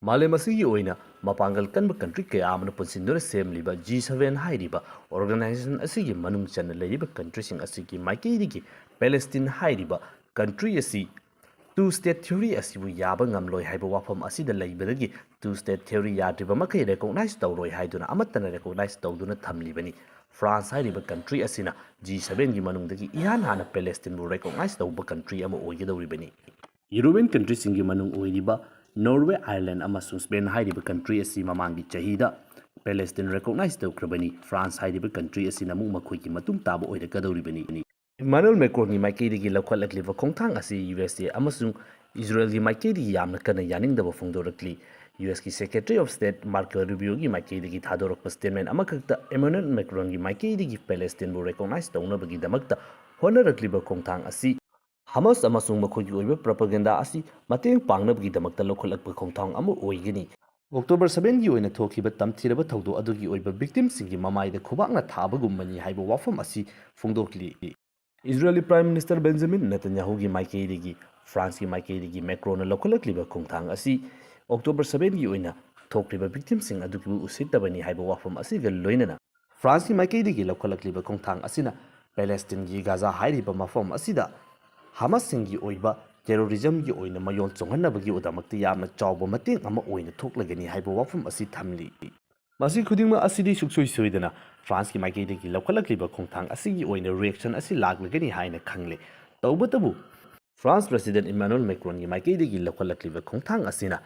ꯃꯥꯂꯦꯝ ꯑꯁꯤꯒꯤ ꯑꯣꯏꯅ ꯃꯄꯥꯡꯒꯜ ꯀꯟꯕ ꯀꯟꯇ꯭ꯔꯤ ꯀꯌꯥ ꯑꯃꯅ ꯄꯨꯟꯁꯤꯟꯗꯨꯅ ꯁꯦꯝꯂꯤꯕ ꯖꯤ ꯁꯚꯦꯟ ꯍꯥꯏꯔꯤꯕ ꯑꯣꯔꯒꯅꯥꯏꯖꯦꯁꯟ ꯑꯁꯤꯒꯤ ꯃꯅꯨꯡ ꯆꯟꯅ ꯂꯩꯔꯤꯕ ꯀꯟꯇ꯭ꯔꯤꯁꯤꯡ ꯑꯁꯤꯒꯤ ꯃꯥꯏꯀꯩꯗꯒꯤ ꯄꯦꯂꯦꯁꯇꯤꯟ ꯍꯥꯏꯔꯤꯕ ꯀꯟꯇ꯭ꯔꯤ ꯑꯁꯤ ꯇꯨ ꯁ꯭ꯇꯦꯠ ꯊꯤꯑꯣꯔꯤ ꯑꯁꯤꯕꯨ ꯌꯥꯕ ꯉꯝꯂꯣꯏ ꯍꯥꯏꯕ ꯋꯥꯐꯝ ꯑꯁꯤꯗ ꯂꯩꯕꯗꯒꯤ ꯇꯨ ꯁ꯭ꯇꯦꯠ ꯊꯤꯑꯣꯔꯤ ꯌꯥꯗ꯭ꯔꯤꯕ ꯃꯈꯩ ꯔꯦꯀꯣꯛꯅꯥꯏꯖ ꯇꯧꯔꯣꯏ ꯍꯥꯏꯗꯨꯅ ꯑꯃꯠꯇꯅ ꯔꯦꯀꯣꯛꯅꯥꯏꯖ ꯇꯧꯗꯨꯅ ꯊꯝꯂꯤꯕꯅꯤ꯫ ꯐ꯭ꯔꯥꯟꯁ ꯍꯥꯏꯔꯤꯕ ꯀꯟꯇ꯭ꯔꯤ ꯑꯁꯤꯅ ꯖꯤ ꯁꯚꯦꯟꯒꯤ ꯃꯅꯨꯡꯗꯒꯤ ꯏꯍꯥꯟ ꯍꯥꯟꯅ ꯄꯦꯂꯦꯁꯇꯤꯟꯕꯨ ꯔꯦꯀꯣꯛꯅꯥꯏꯖ ꯇꯧꯕ ꯀꯟꯇ꯭ꯔꯤ ꯑꯃ ꯑꯣꯏꯒꯗꯧꯔꯤꯕꯅꯤ꯫ ꯌꯨꯔꯣꯄꯤꯌꯟ ꯀꯟꯇ꯭ꯔꯤꯁꯤꯡꯒꯤ ꯃꯅꯨꯡ ꯑꯣꯏꯔꯤꯕ ꯅꯣꯔꯋꯦ, ꯑꯥꯌꯔꯂꯦꯟ ꯑꯃꯁꯨꯡ ꯁ꯭ꯄꯦꯟ ꯍꯥꯏꯔꯤꯕ ꯀꯟꯇ꯭ꯔꯤ ꯑꯁꯤ ꯃꯃꯥꯡꯒꯤ ꯆꯍꯤꯗ ꯄꯦꯂꯦꯁꯇꯤꯟ ꯔꯦꯀꯣꯛꯅꯥꯏꯖ ꯇꯧꯈ꯭ꯔꯕꯅꯤ꯫ ꯐ꯭ꯔꯥꯟꯁ ꯍꯥꯏꯔꯤꯕ ꯀꯟꯇ꯭ꯔꯤ ꯑꯁꯤꯅ ꯑꯃꯨꯛ ꯃꯈꯣꯏꯒꯤ ꯃꯇꯨꯡ ꯇꯥꯕ ꯑꯣꯏꯔꯛꯀꯗꯧꯔꯤꯕꯅꯤ꯫ ꯏꯃꯥꯅꯨꯑꯦꯜ ꯃꯦꯀ꯭ꯔꯣꯟꯒꯤ ꯃꯥꯏꯀꯩꯗꯒꯤ ꯂꯧꯈꯠꯂꯛꯂꯤꯕ ꯈꯣꯡꯊꯥꯡ ꯑꯁꯤ ꯌꯨ ꯑꯦꯁ ꯑꯦ ꯑꯃꯁꯨꯡ ꯏꯖꯔꯦꯜꯒꯤ ꯃꯥꯏꯀꯩꯗꯒꯤ ꯌꯥꯝꯅ ꯀꯟꯅ ꯌꯥꯅꯤꯡꯗꯕ ꯐꯣꯡꯗꯣꯔꯛꯂꯤ꯫ ꯌꯨ ꯑꯦꯁꯀꯤ ꯁꯦꯀ꯭ꯔꯦꯇꯔꯤ ꯑꯣꯐ ꯁ꯭ꯇꯦꯠ ꯃꯥꯔꯀꯣ ꯔꯨꯕꯤꯌꯣꯒꯤ ꯃꯥꯏꯀꯩꯗꯒꯤ ꯊꯥꯗꯣꯔꯛꯄ ꯁ꯭ꯇꯦꯠꯃꯦꯟ ꯑꯃꯈꯛꯇ ꯏꯃꯥꯅꯨꯑꯦꯜ ꯃꯦꯀ꯭ꯔꯣꯟꯒꯤ ꯃꯥꯏꯀꯩꯗꯒꯤ ꯄꯦꯂꯦꯁꯇꯤꯟꯕꯨ ꯔꯦꯀꯣꯛꯅꯥꯏꯖ ꯇꯧꯅꯕꯒꯤꯗꯃꯛꯇ ꯍꯣꯠꯅꯔꯛꯂꯤꯕ ꯈꯣꯡꯊꯥꯡ ꯑꯁꯤ ꯍꯃꯥꯁ ꯑꯃꯁꯨꯡ ꯃꯈꯣꯏꯒꯤ ꯑꯣꯏꯕ ꯄ꯭ꯔꯣꯄꯥꯒꯦꯟꯗꯥ ꯑꯁꯤ ꯃꯇꯦꯡ ꯄꯥꯡꯅꯕꯒꯤꯗꯃꯛꯇ ꯂꯧꯈꯠꯂꯛꯄ ꯈꯣꯡꯊꯥꯡ ꯑꯃ ꯑꯣꯏꯒꯅꯤ꯫ ꯑꯣꯛꯇꯣꯕꯔ ꯁꯚꯦꯟꯒꯤ ꯑꯣꯏꯅ ꯊꯣꯛꯈꯤꯕ ꯇꯝꯊꯤꯔꯕ ꯊꯧꯗꯣꯛ ꯑꯗꯨꯒꯤ ꯑꯣꯏꯕ ꯚꯤꯛꯇꯤꯝꯁꯤꯡꯒꯤ ꯃꯃꯥꯏꯗ ꯈꯨꯕꯥꯛꯅ ꯊꯥꯕꯒꯨꯝꯕꯅꯤ ꯍꯥꯏꯕ ꯋꯥꯐꯝ ꯑꯁꯤ ꯐꯣꯡꯗꯣꯛꯂꯤ꯫ ꯏꯖꯔꯦꯜꯒꯤ ꯄ꯭ꯔꯥꯏꯝ ꯃꯤꯅꯤꯁꯇꯔ ꯕꯦꯟꯖꯥꯃꯤꯟ ꯅꯦꯇꯟꯌꯥꯍꯨꯒꯤ ꯃꯥꯏꯀꯩꯗꯒꯤ ꯐ꯭ꯔꯥꯟꯁꯀꯤ ꯃꯥꯏꯀꯩꯗꯒꯤ ꯃꯦꯀ꯭ꯔꯣꯟꯅ ꯂꯧꯈꯠꯂꯛꯂꯤꯕ ꯈꯣꯡꯊꯥꯡ ꯑꯁꯤ ꯑꯣꯛꯇꯣꯕꯔ ꯁꯚꯦꯟꯒꯤ ꯑꯣꯏꯅ ꯊꯣꯛꯂꯤꯕ ꯚꯤꯛꯇꯤꯝꯁꯤꯡ ꯑꯗꯨꯕꯨ ꯎꯁꯤꯠꯇꯕꯅꯤ ꯍꯥꯏꯕ ꯋꯥꯐꯝ ꯑꯁꯤꯒ ꯂꯣꯏꯅꯅ ꯐ꯭ꯔꯥꯟꯁꯀꯤ ꯃꯥꯏꯀꯩꯗꯒꯤ ꯂꯧꯈꯠꯂꯛꯂꯤꯕ ꯈꯣꯡꯊꯥꯡ ꯑꯁꯤꯅ ꯄꯦꯂꯦꯁꯇꯤꯟꯒꯤ ꯒꯥꯖꯥ ꯍꯥꯏꯔꯤꯕ ꯃꯐꯝ ꯑꯁꯤꯗ ꯍꯃꯥꯁꯁꯤꯡꯒꯤ ꯑꯣꯏꯕ ꯇꯦꯔꯣꯔꯤꯖꯝꯒꯤ ꯑꯣꯏꯅ ꯃꯌꯣꯜ ꯆꯣꯡꯍꯟꯅꯕꯒꯤꯗꯃꯛꯇ ꯌꯥꯝꯅ ꯆꯥꯎꯕ ꯃꯇꯦꯡ ꯑꯃ ꯑꯣꯏꯅ ꯊꯣꯛꯂꯒꯅꯤ ꯍꯥꯏꯕ ꯋꯥꯐꯝ ꯑꯁꯤ ꯊꯝꯂꯤ꯫ ꯃꯁꯤ ꯈꯨꯗꯤꯡꯃꯛ ꯑꯁꯤꯗꯤ ꯁꯨꯡꯁꯣꯏ ꯁꯣꯏꯗꯅ ꯐ꯭ꯔꯥꯟꯁꯀꯤ ꯃꯥꯏꯀꯩꯗꯒꯤ ꯂꯧꯈꯠꯂꯛꯂꯤꯕ ꯈꯣꯡꯊꯥꯡ ꯑꯁꯤꯒꯤ ꯑꯣꯏꯅ ꯔꯤꯑꯦꯛꯁꯟ ꯑꯁꯤ ꯂꯥꯛꯂꯒꯅꯤ ꯍꯥꯏꯅ ꯈꯪꯂꯦ꯫ ꯇꯧꯕꯇꯕꯨ, ꯐ꯭ꯔꯥꯟꯁ ꯄ꯭ꯔꯦꯁꯤꯗꯦꯟꯠ ꯏꯃꯥꯅꯨꯑꯦꯜ ꯃꯦꯀ꯭ꯔꯣꯟꯒꯤ ꯃꯥꯏꯀꯩꯗꯒꯤ ꯂꯧꯈꯠꯂꯛꯂꯤꯕ ꯈꯣꯡꯊꯥꯡ ꯑꯁꯤꯅ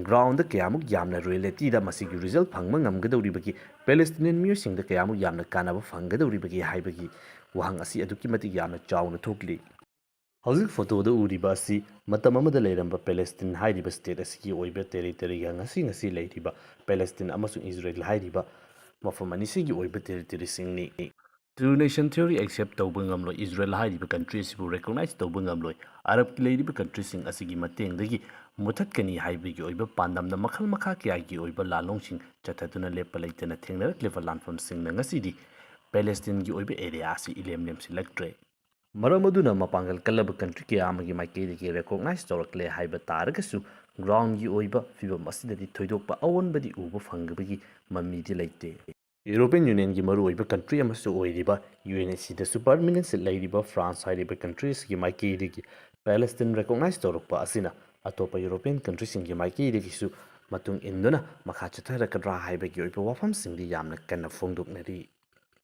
ꯒ꯭ꯔꯥꯎꯟꯗ ꯀꯌꯥꯃꯨꯛ ꯌꯥꯝꯅ ꯔꯤꯌꯦꯂꯤꯇꯤꯗ ꯃꯁꯤꯒꯤ ꯔꯤꯖꯜꯠ ꯐꯪꯕ ꯉꯝꯒꯗꯧꯔꯤꯕꯒꯦ, ꯄꯦꯂꯦꯁꯇꯤꯅꯤꯌꯟ ꯃꯤꯑꯣꯏꯁꯤꯡꯗ ꯀꯌꯥꯃꯨꯛ ꯌꯥꯝꯅ ꯀꯥꯟꯅꯕ ꯐꯪꯒꯗꯧꯔꯤꯕꯒꯦ ꯍꯥꯏꯕꯒꯤ ꯋꯥꯍꯪ ꯑꯁꯤ ꯑꯗꯨꯛꯀꯤ ꯃꯇꯤꯛ ꯌꯥꯝꯅ ꯆꯥꯎꯅ ꯊꯣꯛꯂꯤ꯫ ꯍꯧꯖꯤꯛ ꯐꯣꯇꯣꯗ ꯎꯔꯤꯕ ꯑꯁꯤ ꯃꯇꯝ ꯑꯃꯗ ꯂꯩꯔꯝꯕ ꯄꯦꯂꯦꯁꯇꯤꯟ ꯍꯥꯏꯔꯤꯕ ꯁ꯭ꯇꯦꯠ ꯑꯁꯤꯒꯤ ꯑꯣꯏꯕ ꯇꯦꯔꯤꯇꯣꯔꯤꯒ ꯉꯁꯤ ꯉꯁꯤ ꯂꯩꯔꯤꯕ ꯄꯦꯂꯦꯁꯇꯤꯟ ꯑꯃꯁꯨꯡ ꯏꯖꯔꯦꯜ ꯍꯥꯏꯔꯤꯕ ꯃꯐꯝ ꯑꯅꯤꯁꯤꯒꯤ ꯑꯣꯏꯕ ꯇꯦꯔꯤꯇꯣꯔꯤꯁꯤꯡꯅꯤ꯫ ꯇꯨ ꯅꯦꯁꯟ ꯊꯤꯑꯣꯔꯤ ꯑꯦꯛꯁꯦꯞ ꯇꯧꯕ ꯉꯝꯂꯣꯏ꯫ ꯏꯖꯔꯦꯜ ꯍꯥꯏꯔꯤꯕ ꯀꯟꯇ꯭ꯔꯤ ꯑꯁꯤꯕꯨ ꯔꯦꯀꯣꯛꯅꯥꯏꯖ ꯇꯧꯕ ꯉꯝꯂꯣꯏ꯫ ꯑꯔꯕꯀꯤ ꯂꯩꯔꯤꯕ ꯀꯟꯇ꯭ꯔꯤꯁꯤꯡ ꯑꯁꯤꯒꯤ ꯃꯇꯦꯡꯗꯒꯤ ꯃꯨꯊꯠꯀꯅꯤ ꯍꯥꯏꯕꯒꯤ ꯑꯣꯏꯕ ꯄꯥꯟꯗꯝꯗ ꯃꯈꯜ ꯃꯈꯥ ꯀꯌꯥꯒꯤ ꯑꯣꯏꯕ ꯂꯥꯜꯂꯣꯡꯁꯤꯡ ꯆꯠꯊꯗꯨꯅ ꯂꯦꯞꯄ ꯂꯩꯇꯅ ꯊꯦꯡꯅꯔꯛꯂꯤꯕ ꯂꯥꯟꯐꯝꯁꯤꯡꯅ ꯉꯁꯤꯗꯤ ꯄꯦꯂꯦꯁꯇꯤꯟꯒꯤ ꯑꯣꯏꯕ ꯑꯦꯔꯤꯌꯥ ꯑꯁꯤ ꯏꯂꯦꯝ ꯂꯦꯝꯁꯤꯜꯂꯛꯇ꯭ꯔꯦ꯫ ꯃꯔꯝ ꯑꯗꯨꯅ ꯃꯄꯥꯡꯒꯜ ꯀꯜꯂꯕ country ꯀꯌꯥ ꯑꯃꯒꯤ ꯃꯥꯏꯀꯩꯗꯒꯤ recognize ꯇꯧꯔꯛꯂꯦ ꯍꯥꯏꯕ ꯇꯥꯔꯒꯁꯨ, groundꯒꯤ ꯑꯣꯏꯕ ꯐꯤꯕꯝ ꯑꯁꯤꯗꯗꯤ ꯊꯣꯏꯗꯣꯛꯄ ꯑꯑꯣꯟꯕꯗꯤ ꯎꯕ ꯐꯪꯕꯒꯤ ꯃꯃꯤꯗꯤ ꯂꯩꯇꯦ꯫ European Unionꯒꯤ ꯃꯔꯨꯑꯣꯏꯕ country ꯑꯃꯁꯨ ꯑꯣꯏꯔꯤꯕ UNHCꯗꯁꯨ permanent seat ꯂꯩꯔꯤꯕ France ꯍꯥꯏꯔꯤꯕ country ꯑꯁꯤꯒꯤ ꯃꯥꯏꯀꯩꯗꯒꯤ Palestine recognize ꯇꯧꯔꯛꯄ ꯑꯁꯤꯅ ꯑꯇꯣꯞꯄ European countryꯁꯤꯡꯒꯤ ꯃꯥꯏꯀꯩꯗꯒꯤꯁꯨ ꯃꯇꯨꯡ ꯏꯟꯗꯨꯅ ꯃꯈꯥ ꯆꯠꯊꯔꯛꯀꯗ꯭ꯔꯥ ꯍꯥꯏꯕꯒꯤ ꯑꯣꯏꯕ ꯋꯥꯐꯝꯁꯤꯡꯗꯤ ꯌꯥꯝꯅ ꯀꯟꯅ ꯐꯣꯡꯗꯣꯛꯅꯔꯤ꯫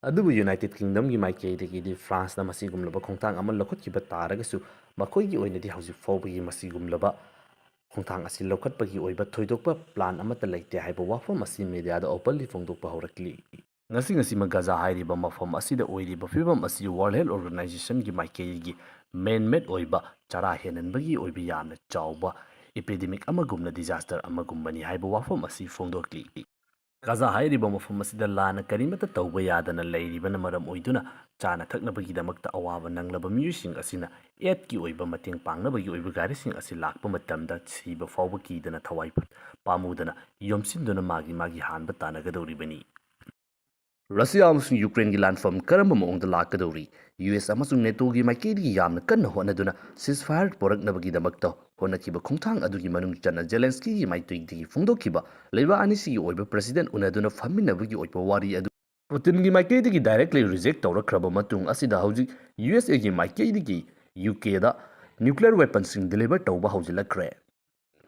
ꯑꯗꯨꯕꯨ United Kingdomꯒꯤ ꯃꯥꯏꯀꯩꯗꯒꯤꯗꯤ Franceꯅ ꯃꯁꯤꯒꯨꯝꯂꯕ ꯈꯣꯡꯊꯥꯡ ꯑꯃ ꯂꯧꯈꯠꯈꯤꯕ ꯇꯥꯔꯒꯁꯨ, ꯃꯈꯣꯏꯒꯤ ꯑꯣꯏꯅꯗꯤ ꯍꯧꯖꯤꯛ ꯐꯥꯎꯕꯒꯤ ꯃꯁꯤꯒꯨꯝꯂꯕ ꯈꯣꯡꯊꯥꯡ ꯑꯁꯤ ꯂꯧꯈꯠꯄꯒꯤ ꯑꯣꯏꯕ ꯊꯣꯏꯗꯣꯛꯄ plan ꯑꯃꯠꯇ ꯂꯩꯇꯦ ꯍꯥꯏꯕ ꯋꯥꯐꯝ ꯑꯁꯤ mediaꯗ openly ꯐꯣꯡꯗꯣꯛꯄ ꯍꯧꯔꯛꯂꯤ꯫ ꯉꯁꯤ ꯉꯁꯤꯃꯛ ꯒꯥꯖꯥ ꯍꯥꯏꯔꯤꯕ ꯃꯐꯝ ꯑꯁꯤꯗ ꯑꯣꯏꯔꯤꯕ ꯐꯤꯕꯝ ꯑꯁꯤ World Health Organizationꯒꯤ ꯃꯥꯏꯀꯩꯗꯒꯤ man-made ꯑꯣꯏꯕ ꯆꯔꯥ ꯍꯦꯟꯍꯟꯕꯒꯤ ꯑꯣꯏꯕ ꯌꯥꯝꯅ ꯆꯥꯎꯕ epidemic ꯑꯃꯒꯨꯝꯅ disaster ꯑꯃꯒꯨꯝꯕꯅꯤ ꯍꯥꯏꯕ ꯋꯥꯐꯝ ꯑꯁꯤ ꯐꯣꯡꯗꯣꯛꯂꯤ꯫ ꯒꯥꯖꯥ ꯍꯥꯏꯔꯤꯕ ꯃꯐꯝ ꯑꯁꯤꯗ ꯂꯥꯟꯅ ꯀꯔꯤꯃꯠꯇ ꯇꯧꯕ ꯌꯥꯗꯅ ꯂꯩꯔꯤꯕꯅ ꯃꯔꯝ ꯑꯣꯏꯗꯨꯅ ꯆꯥꯅ ꯊꯛꯅꯕꯒꯤꯗꯃꯛꯇ ꯑꯋꯥꯕ ꯅꯪꯂꯕ ꯃꯤꯑꯣꯏꯁꯤꯡ ꯑꯁꯤꯅ aidꯀꯤ ꯑꯣꯏꯕ ꯃꯇꯦꯡ ꯄꯥꯡꯅꯕꯒꯤ ꯑꯣꯏꯕ ꯒꯥꯔꯤꯁꯤꯡ ꯑꯁꯤ ꯂꯥꯛꯄ ꯃꯇꯝꯗ ꯁꯤꯕ ꯐꯥꯎꯕ ꯀꯤꯗꯅ ꯊꯋꯥꯏ ꯄꯥꯝꯃꯨꯗꯅ ꯌꯣꯝꯁꯤꯟꯗꯨꯅ ꯃꯥꯒꯤ ꯃꯥꯒꯤ ꯍꯥꯟꯕ ꯇꯥꯟꯅꯒꯗꯧꯔꯤꯕꯅꯤ꯫ ꯔꯁꯤꯌꯥ ꯑꯃꯁꯨꯡ ꯌꯨꯀ꯭ꯔꯦꯟꯒꯤ ꯂꯥꯟꯐꯝ ꯀꯔꯝꯕ ꯃꯑꯣꯡꯗ ꯂꯥꯛꯀꯗꯧꯔꯤ? US ꯑꯃꯁꯨꯡ NATOꯒꯤ ꯃꯥꯏꯀꯩꯗꯒꯤ ꯌꯥꯝꯅ ꯀꯟꯅ ꯍꯣꯠꯅꯗꯨꯅ ceasefire ꯄꯨꯔꯛꯅꯕꯒꯤꯗꯃꯛꯇ ꯍꯣꯠꯅꯈꯤꯕ ꯈꯣꯡꯊꯥꯡ ꯑꯗꯨꯒꯤ ꯃꯅꯨꯡ ꯆꯟꯅ Zelenskyꯒꯤ ꯃꯥꯏꯀꯩꯗꯒꯤ ꯐꯣꯡꯗꯣꯛꯈꯤꯕ ꯂꯩꯕꯥꯛ ꯑꯅꯤꯁꯤꯒꯤ ꯑꯣꯏꯕ president ꯎꯅꯗꯨꯅ ꯐꯝꯃꯤꯟꯅꯕꯒꯤ ꯑꯣꯏꯕ ꯋꯥꯔꯤ ꯑꯗꯨ Putinꯒꯤ ꯃꯥꯏꯀꯩꯗꯒꯤ directly reject ꯇꯧꯔꯛꯈ꯭ꯔꯕ ꯃꯇꯨꯡ ꯑꯁꯤꯗ ꯍꯧꯖꯤꯛ USAꯒꯤ ꯃꯥꯏꯀꯩꯗꯒꯤ UKꯗ nuclear weaponꯁꯤꯡ deliver ꯇꯧꯕ ꯍꯧꯖꯤꯜꯂꯛꯈ꯭ꯔꯦ꯫